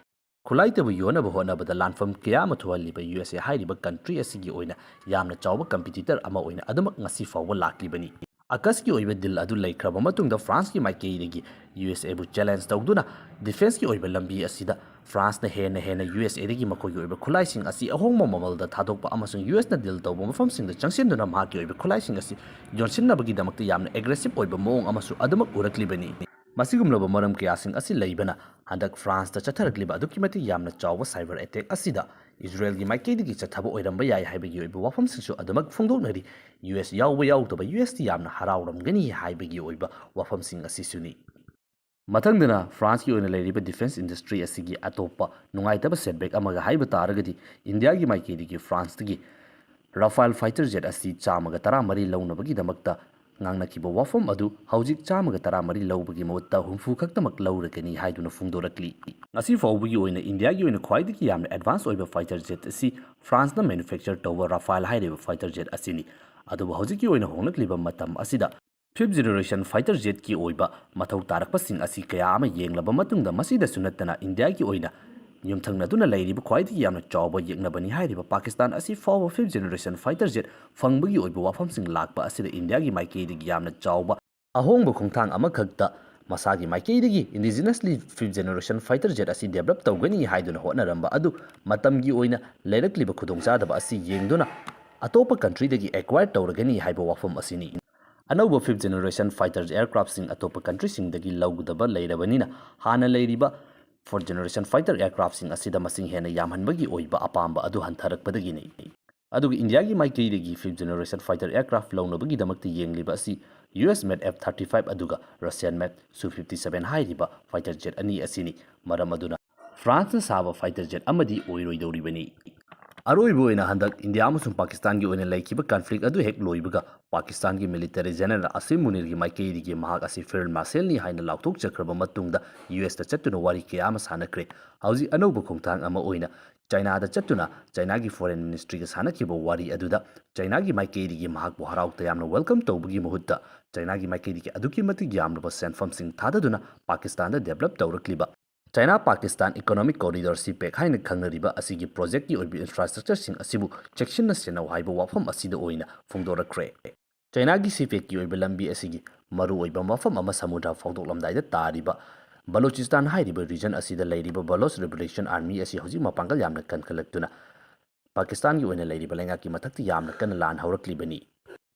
ꯈꯨꯠꯂꯥꯏꯇꯕꯨ ꯌꯣꯟꯅꯕ ꯍꯣꯠꯅꯕꯗ ꯂꯥꯟꯐꯝ ꯀꯌꯥ ꯑꯃ ꯊꯣꯛꯍꯜꯂꯤꯕ ꯌꯨ ꯑꯦꯁ ꯑꯦ ꯍꯥꯏꯔꯤꯕ ꯀꯟꯇ꯭ꯔꯤ ꯑꯁꯤꯒꯤ ꯑꯣꯏꯅ ꯌꯥꯝꯅ ꯆꯥꯎꯕ ꯀꯝꯄꯤꯇꯤꯇꯔ ꯑꯃ ꯑꯣꯏꯅ ꯑꯗꯨꯃꯛ ꯉꯁꯤ ꯐꯥꯎꯕ ꯂꯥꯛꯂꯤꯕꯅꯤ꯫ ꯑꯀꯁꯀꯤ ꯑꯣꯏꯕ ꯗꯤꯜ ꯑꯗꯨ ꯂꯩꯈ꯭ꯔꯕ ꯃꯇꯨꯡꯗ ꯐ꯭ꯔꯥꯟꯁꯀꯤ ꯃꯥꯏꯀꯩꯗꯒꯤ ꯌꯨ ꯑꯦꯁ ꯑꯦꯕꯨ ꯆꯦꯂꯦꯟꯖ ꯇꯧꯗꯨꯅ ꯗꯤꯐꯦꯟꯁꯀꯤ ꯑꯣꯏꯕ ꯂꯝꯕꯤ ꯑꯁꯤꯗ ꯐ꯭ꯔꯥꯟꯁꯅ ꯍꯦꯟꯅ ꯍꯦꯟꯅ ꯌꯨ ꯑꯦꯁ ꯑꯦꯗꯒꯤ ꯃꯈꯣꯏꯒꯤ ꯑꯣꯏꯕ ꯈꯨꯠꯂꯥꯏꯁꯤꯡ ꯑꯁꯤ ꯑꯍꯣꯡꯕ ꯃꯃꯜꯗ ꯊꯥꯗꯣꯛꯄ ꯑꯃꯁꯨꯡ ꯌꯨ ꯑꯦꯁꯅ ꯗꯤꯜ ꯇꯧꯕ ꯃꯐꯝꯁꯤꯡꯗ ꯆꯪꯁꯤꯟꯗꯨꯅ ꯃꯍꯥꯛꯀꯤ ꯑꯣꯏꯕ ꯈꯨꯠꯂꯥꯏꯁꯤꯡ ꯑꯁꯤ ꯌꯣꯟꯁꯤꯟꯅꯕꯒꯤꯗꯃꯛꯇ ꯌꯥꯝꯅ ꯑꯦꯒ꯭ꯔꯦꯁꯤꯚ ꯑꯣꯏꯕ ꯃꯑꯣꯡ ꯑꯃꯁꯨ ꯑꯗꯨꯃꯛ ꯎꯔꯛꯂꯤꯕꯅꯤ꯫ ꯃꯁꯤꯒꯨꯝꯂꯕ ꯃꯔꯝ ꯀꯌꯥꯁꯤꯡ ꯑꯁꯤ ꯂꯩꯕꯅ ꯍꯟꯗꯛ ꯐ꯭ꯔꯥꯟꯁꯇ ꯆꯠꯊꯔꯛꯂꯤꯕ ꯑꯗꯨꯛꯀꯤ ꯃꯇꯤꯛ ꯌꯥꯝꯅ ꯆꯥꯎꯕ ꯁꯥꯏꯕꯔ ꯑꯦꯇꯦꯛ ꯑꯁꯤꯗ ꯏꯖꯔꯦꯜꯒꯤ ꯃꯥꯏꯀꯩꯗꯒꯤ ꯆꯠꯊꯕ ꯑꯣꯏꯔꯝꯕ ꯌꯥꯏ ꯍꯥꯏꯕꯒꯤ ꯑꯣꯏꯕ ꯋꯥꯐꯝꯁꯤꯡꯁꯨ ꯑꯗꯨꯃꯛ ꯐꯣꯡꯗꯣꯛꯅꯔꯤ꯫ ꯌꯨ ꯑꯦꯁ ꯌꯥꯎꯕ ꯌꯥꯎꯗꯕ, ꯌꯨ ꯑꯦꯁꯇꯤ ꯌꯥꯝꯅ ꯍꯔꯥꯎꯔꯝꯒꯅꯤ ꯍꯥꯏꯕꯒꯤ ꯑꯣꯏꯕ ꯋꯥꯐꯝꯁꯤꯡ ꯑꯁꯤꯁꯨꯅꯤ꯫ ꯃꯊꯪꯗꯅ ꯐ꯭ꯔꯥꯟꯁꯀꯤ ꯑꯣꯏꯅ ꯂꯩꯔꯤꯕ ꯗꯤꯐꯦꯟꯁ ꯏꯟꯗꯁꯇ꯭ꯔꯤ ꯑꯁꯤꯒꯤ ꯑꯇꯣꯞꯄ ꯅꯨꯡꯉꯥꯏꯇꯕ ꯁꯦꯠꯕꯦꯛ ꯑꯃꯒ ꯍꯥꯏꯕ ꯇꯥꯔꯒꯗꯤ ꯏꯟꯗꯤꯌꯥꯒꯤ ꯃꯥꯏꯀꯩꯗꯒꯤ ꯐ꯭ꯔꯥꯟꯁꯇꯒꯤ ꯔꯥꯐꯥꯏꯜ ꯐꯥꯏꯇꯔ ꯖꯦꯠ ꯑꯁꯤ ꯆꯥꯝꯃꯒ ꯇꯔꯥꯃꯔꯤ ꯂꯧꯅꯕꯒꯤꯗꯃꯛꯇ ꯉꯥꯡꯅꯈꯤꯕ ꯋꯥꯐꯝ ꯑꯗꯨ ꯍꯧꯖꯤꯛ ꯆꯥꯝꯃꯒ ꯇꯔꯥꯃꯔꯤ ꯂꯧꯕꯒꯤ ꯃꯍꯨꯠꯇ ꯍꯨꯝꯐꯨ ꯈꯛꯇꯃꯛ ꯂꯧꯔꯒꯅꯤ ꯍꯥꯏꯗꯨꯅ ꯐꯣꯡꯗꯣꯔꯛꯂꯤ꯫ ꯉꯁꯤ ꯐꯥꯎꯕꯒꯤ ꯑꯣꯏꯅ ꯏꯟꯗꯤꯌꯥꯒꯤ ꯑꯣꯏꯅ ꯈ꯭ꯋꯥꯏꯗꯒꯤ ꯌꯥꯝꯅ ꯑꯦꯗꯚꯥꯟꯁ ꯑꯣꯏꯕ ꯐꯥꯏꯇꯔ ꯖꯦꯠ ꯑꯁꯤ ꯐ꯭ꯔꯥꯟꯁꯅ ꯃꯦꯅꯨꯐꯦꯛꯆꯔ ꯇꯧꯕ ꯔꯥꯐꯥꯏꯜ ꯍꯥꯏꯔꯤꯕ ꯐꯥꯏꯇꯔ ꯖꯦꯠ ꯑꯁꯤꯅꯤ꯫ ꯑꯗꯨꯕꯨ ꯍꯧꯖꯤꯛꯀꯤ ꯑꯣꯏꯅ ꯍꯣꯡꯂꯛꯂꯤꯕ ꯃꯇꯝ ꯑꯁꯤꯗ ꯐꯤꯐ ꯖꯦꯅꯦꯔꯦꯁꯟ ꯐꯥꯏꯇꯔ ꯖꯦꯠꯀꯤ ꯑꯣꯏꯕ ꯃꯊꯧ ꯇꯥꯔꯛꯄꯁꯤꯡ ꯑꯁꯤ ꯀꯌꯥ ꯑꯃ ꯌꯦꯡꯂꯕ ꯃꯇꯨꯡꯗ, ꯃꯁꯤꯗꯁꯨ ꯅꯠꯇꯅ ꯏꯟꯗꯤꯌꯥꯒꯤ ꯑꯣꯏꯅ ꯌꯨꯝꯊꯪꯅꯗꯨꯅ ꯂꯩꯔꯤꯕ ꯈ꯭ꯋꯥꯏꯗꯒꯤ ꯌꯥꯝꯅ ꯆꯥꯎꯕ ꯌꯦꯛꯅꯕꯅꯤ ꯍꯥꯏꯔꯤꯕ ꯄꯥꯀꯤꯁꯇꯥꯟ ꯑꯁꯤ ꯐꯥꯎꯕ ꯐꯤꯐ ꯖꯦꯅꯦꯔꯦꯁꯟ ꯐꯥꯏꯇꯔ ꯖꯦꯠ ꯐꯪꯕꯒꯤ ꯑꯣꯏꯕ ꯋꯥꯐꯝꯁꯤꯡ ꯂꯥꯛꯄ ꯑꯁꯤꯗ ꯏꯟꯗꯤꯌꯥꯒꯤ ꯃꯥꯏꯀꯩꯗꯒꯤ ꯌꯥꯝꯅ ꯆꯥꯎꯕ ꯑꯍꯣꯡꯕ ꯈꯣꯡꯊꯥꯡ ꯑꯃꯈꯛꯇ ꯃꯁꯥꯒꯤ ꯃꯥꯏꯀꯩꯗꯒꯤ ꯏꯟꯗꯤꯖꯤꯅꯁꯂꯤ ꯐꯤꯐ ꯖꯦꯅꯦꯔꯦꯁꯟ ꯐꯥꯏꯇꯔ ꯖꯦꯠ ꯑꯁꯤ ꯗꯦꯕꯂꯞ ꯇꯧꯒꯅꯤ ꯍꯥꯏꯗꯨꯅ ꯍꯣꯠꯅꯔꯝꯕ ꯑꯗꯨ ꯃꯇꯝꯒꯤ ꯑꯣꯏꯅ ꯂꯩꯔꯛꯂꯤꯕ ꯈꯨꯗꯣꯡꯆꯥꯗꯕ ꯑꯁꯤ ꯌꯦꯡꯗꯨꯅ ꯑꯇꯣꯞꯄ ꯀꯟꯇ꯭ꯔꯤꯗꯒꯤ ꯑꯦꯀ꯭ꯋꯥꯌꯔ ꯇꯧꯔꯒꯅꯤ ꯍꯥꯏꯕ ꯋꯥꯐꯝ ꯑꯁꯤꯅꯤ꯫ ꯑꯅꯧꯕ ꯐꯤꯐ ꯖꯦꯅꯦꯔꯦꯁꯟ ꯐꯥꯏꯇꯔ ꯑꯦꯌꯔꯀ꯭ꯔꯥꯐꯁꯤꯡ ꯑꯇꯣꯞꯄ ꯀꯟꯇ꯭ꯔꯤꯁꯤꯡꯗꯒꯤ ꯂꯧꯒꯗꯕ ꯂꯩꯔꯕꯅꯤꯅ ꯍꯥꯟꯅ ꯂꯩꯔꯤꯕ ꯐꯣꯔꯠ ꯖꯦꯅꯦꯔꯦꯁꯟ ꯐꯥꯏꯇꯔ ꯑꯦꯌꯔꯀ꯭ꯔꯥꯐꯁꯤꯡ ꯑꯁꯤꯗ ꯃꯁꯤꯡ ꯍꯦꯟꯅ ꯌꯥꯝꯍꯟꯕꯒꯤ ꯑꯣꯏꯕ ꯑꯄꯥꯝꯕ ꯑꯗꯨ ꯍꯟꯊꯔꯛꯄꯗꯒꯤꯅꯤ꯫ ꯑꯗꯨꯒ ꯏꯟꯗꯤꯌꯥꯒꯤ ꯃꯥꯏꯀꯩꯗꯒꯤ ꯐꯤꯐ ꯖꯦꯅꯦꯔꯦꯁꯟ ꯐꯥꯏꯇꯔ ꯑꯦꯌꯔꯀ꯭ꯔꯥꯐ ꯂꯧꯅꯕꯒꯤꯗꯃꯛꯇ ꯌꯦꯡꯂꯤꯕ ꯑꯁꯤ ꯌꯨ ꯑꯦꯁ ꯃꯦꯠ ꯑꯦꯐ ꯊꯥꯔꯇꯤ ꯐꯥꯏꯚ ꯑꯗꯨꯒ ꯔꯁꯤꯌꯥꯟ ꯃꯦꯠ ꯁꯨ ꯐꯤꯐꯇꯤ ꯁꯚꯦꯟ ꯍꯥꯏꯔꯤꯕ ꯐꯥꯏꯇꯔ ꯖꯦꯠ ꯑꯅꯤ ꯑꯁꯤꯅꯤ꯫ ꯃꯔꯝ ꯑꯗꯨꯅ ꯐ꯭ꯔꯥꯟꯁꯅ ꯁꯥꯕ ꯐꯥꯏꯇꯔ ꯖꯦꯠ ꯑꯃꯗꯤ ꯑꯣꯏꯔꯣꯏꯗꯧꯔꯤꯕꯅꯤ꯫ ꯑꯔꯣꯏꯕ ꯑꯣꯏꯅ ꯍꯟꯗꯛ ꯏꯟꯗꯤꯌꯥ ꯑꯃꯁꯨꯡ ꯄꯥꯀꯤꯁꯇꯥꯟꯒꯤ ꯑꯣꯏꯅ ꯂꯩꯈꯤꯕ ꯀꯟꯐ꯭ꯂꯤꯛ ꯑꯗꯨ ꯍꯦꯛ ꯂꯣꯏꯕꯒ ꯄꯥꯀꯤꯁꯇꯥꯟꯒꯤ ꯃꯤꯂꯤꯇꯔꯤ ꯖꯦꯅꯔꯦꯜ ꯑꯁꯤꯝ ꯃꯨꯅꯤꯔꯒꯤ ꯃꯥꯏꯀꯩꯗꯒꯤ ꯃꯍꯥꯛ ꯑꯁꯤ ꯐꯤꯜꯗ ꯃꯥꯔꯁꯦꯜꯅꯤ ꯍꯥꯏꯅ ꯂꯥꯎꯊꯣꯛꯆꯈ꯭ꯔꯕ ꯃꯇꯨꯡꯗ ꯌꯨ ꯑꯦꯁꯇ ꯆꯠꯇꯨꯅ ꯋꯥꯔꯤ ꯀꯌꯥ ꯑꯃ ꯁꯥꯟꯅꯈ꯭ꯔꯦ꯫ ꯍꯧꯖꯤꯛ ꯑꯅꯧꯕ ꯈꯣꯡꯊꯥꯡ ꯑꯃ ꯑꯣꯏꯅ ꯆꯥꯏꯅꯥꯗ ꯆꯠꯇꯨꯅ ꯆꯥꯏꯅꯥꯒꯤ ꯐꯣꯔꯦꯟ ꯃꯤꯅꯤꯁꯇ꯭ꯔꯤꯒ ꯁꯥꯟꯅꯈꯤꯕ ꯋꯥꯔꯤ ꯑꯗꯨꯗ ꯆꯥꯏꯅꯥꯒꯤ ꯃꯥꯏꯀꯩꯗꯒꯤ ꯃꯍꯥꯛꯄꯨ ꯍꯔꯥꯎ ꯇꯌꯥꯝꯅ ꯋꯦꯜꯀꯝ ꯇꯧꯕꯒꯤ ꯃꯍꯨꯠꯇ ꯆꯥꯏꯅꯥꯒꯤ ꯃꯥꯏꯀꯩꯗꯒꯤ ꯑꯗꯨꯛꯀꯤ ꯃꯇꯤꯛ ꯌꯥꯝꯂꯕ ꯁꯦꯟꯐꯝꯁꯤꯡ ꯊꯥꯗꯗꯨꯅ ꯄꯥꯀꯤꯁꯇꯥꯟꯗ ꯗꯦꯕꯂꯞ ꯇꯧꯔꯛꯂꯤꯕ ꯆꯥꯏꯅꯥ ꯄꯥꯀꯤꯁꯇꯥꯟ ꯏꯀꯣꯅꯣꯃꯤꯛ ꯀꯣꯔꯤꯗꯣꯔ, ꯁꯤꯄꯦꯛ ꯍꯥꯏꯅ ꯈꯪꯅꯔꯤꯕ ꯑꯁꯤꯒꯤ ꯄ꯭ꯔꯣꯖꯦꯛꯀꯤ ꯑꯣꯏꯕ ꯏꯟꯐ꯭ꯔꯥꯁ꯭ꯇ꯭ꯔꯛꯆꯔꯁꯤꯡ ꯑꯁꯤꯕꯨ ꯆꯦꯛꯁꯤꯟꯅ ꯁꯦꯟꯅꯧ ꯍꯥꯏꯕ ꯋꯥꯐꯝ ꯑꯁꯤꯗ ꯑꯣꯏꯅ ꯐꯣꯡꯗꯣꯔꯛꯈ꯭ꯔꯦ꯫ ꯆꯩꯅꯥꯒꯤ ꯁꯤꯄꯦꯛꯀꯤ ꯑꯣꯏꯕ ꯂꯝꯕꯤ ꯑꯁꯤꯒꯤ ꯃꯔꯨꯑꯣꯏꯕ ꯃꯐꯝ ꯑꯃ ꯁꯃꯨꯗ꯭ꯔ ꯐꯥꯎꯗꯣꯛꯂꯝꯗꯥꯏꯗ ꯇꯥꯔꯤꯕ ꯕꯂꯣꯆꯤꯁꯇꯥꯟ ꯍꯥꯏꯔꯤꯕ ꯔꯤꯖꯟ ꯑꯁꯤꯗ ꯂꯩꯔꯤꯕ ꯕꯂꯣꯆ ꯂꯤꯕꯔꯦꯁꯟ ꯑꯥꯔꯃꯤ ꯑꯁꯤ ꯍꯧꯖꯤꯛ ꯃꯄꯥꯡꯒꯜ ꯌꯥꯝꯅ ꯀꯟꯈꯠꯂꯛꯇꯨꯅ ꯄꯥꯀꯤꯁꯇꯥꯟꯒꯤ ꯑꯣꯏꯅ ꯂꯩꯔꯤꯕ ꯂꯩꯉꯥꯛꯀꯤ ꯃꯊꯛꯇ ꯌꯥꯝꯅ ꯀꯟꯅ ꯂꯥꯟ ꯍꯧꯔꯛꯂꯤꯕꯅꯤ꯫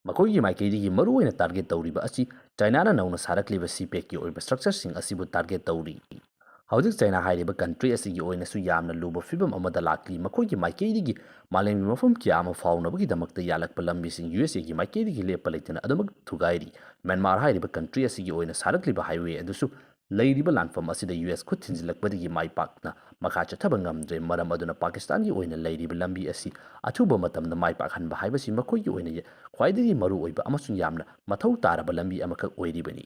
ꯃꯈꯣꯏꯒꯤ ꯃꯥꯏꯀꯩꯗꯒꯤ ꯃꯔꯨꯑꯣꯏꯅ ꯇꯥꯔꯒꯦꯠ ꯇꯧꯔꯤꯕ ꯑꯁꯤ ꯆꯥꯏꯅꯥꯅ ꯅꯧꯅ ꯁꯥꯔꯛꯂꯤꯕ ꯁꯤꯄꯦꯛꯀꯤ ꯑꯣꯏꯕ ꯁ꯭ꯇ꯭ꯔꯛꯆꯔꯁꯤꯡ ꯑꯁꯤꯕꯨ ꯇꯥꯔꯒꯦꯠ ꯇꯧꯔꯤ꯫ ꯍꯧꯖꯤꯛ ꯆꯥꯏꯅꯥ ꯍꯥꯏꯔꯤꯕ ꯀꯟꯇ꯭ꯔꯤ ꯑꯁꯤꯒꯤ ꯑꯣꯏꯅꯁꯨ ꯌꯥꯝꯅ ꯂꯨꯕ ꯐꯤꯕꯝ ꯑꯃꯗ ꯂꯥꯛꯂꯤ꯫ ꯃꯈꯣꯏꯒꯤ ꯃꯥꯏꯀꯩꯗꯒꯤ ꯃꯥꯂꯦꯝꯒꯤ ꯃꯐꯝ ꯀꯌꯥ ꯑꯃ ꯐꯥꯎꯅꯕꯒꯤꯗꯃꯛꯇ ꯌꯥꯜꯂꯛꯄ ꯂꯝꯕꯤꯁꯤꯡ ꯌꯨ ꯑꯦꯁ ꯑꯦꯒꯤ ꯃꯥꯏꯀꯩꯗꯒꯤ ꯂꯦꯞꯄ ꯂꯩꯇꯅ ꯑꯗꯨꯃꯛ ꯊꯨꯒꯥꯏꯔꯤ꯫ ꯃ꯭ꯌꯥꯟꯃꯥꯔ ꯍꯥꯏꯔꯤꯕ ꯀꯟꯇ꯭ꯔꯤ ꯑꯁꯤꯒꯤ ꯑꯣꯏꯅ ꯁꯥꯔꯛꯂꯤꯕ ꯍꯥꯏꯋꯦ ꯑꯗꯨꯁꯨ ꯂꯩꯔꯤꯕ ꯂꯥꯟꯐꯝ ꯑꯁꯤꯗ ꯌꯨ ꯑꯦꯁ ꯈꯨꯠ ꯊꯤꯟꯖꯤꯜꯂꯛꯄꯗꯒꯤ ꯃꯥꯏ ꯄꯥꯛꯅ ꯃꯈꯥ ꯆꯠꯊꯕ ꯉꯝꯗ꯭ꯔꯦ꯫ ꯃꯔꯝ ꯑꯗꯨꯅ ꯄꯥꯀꯤꯁꯇꯥꯟꯒꯤ ꯑꯣꯏꯅ ꯂꯩꯔꯤꯕ ꯂꯝꯕꯤ ꯑꯁꯤ ꯑꯊꯨꯕ ꯃꯇꯝꯗ ꯃꯥꯏ ꯄꯥꯛꯍꯟꯕ ꯍꯥꯏꯕꯁꯤ ꯃꯈꯣꯏꯒꯤ ꯑꯣꯏꯅ ꯈ꯭ꯋꯥꯏꯗꯒꯤ ꯃꯔꯨꯑꯣꯏꯕ ꯑꯃꯁꯨꯡ ꯌꯥꯝꯅ ꯃꯊꯧ ꯇꯥꯔꯕ ꯂꯝꯕꯤ ꯑꯃꯈꯛ ꯑꯣꯏꯔꯤꯕꯅꯤ꯫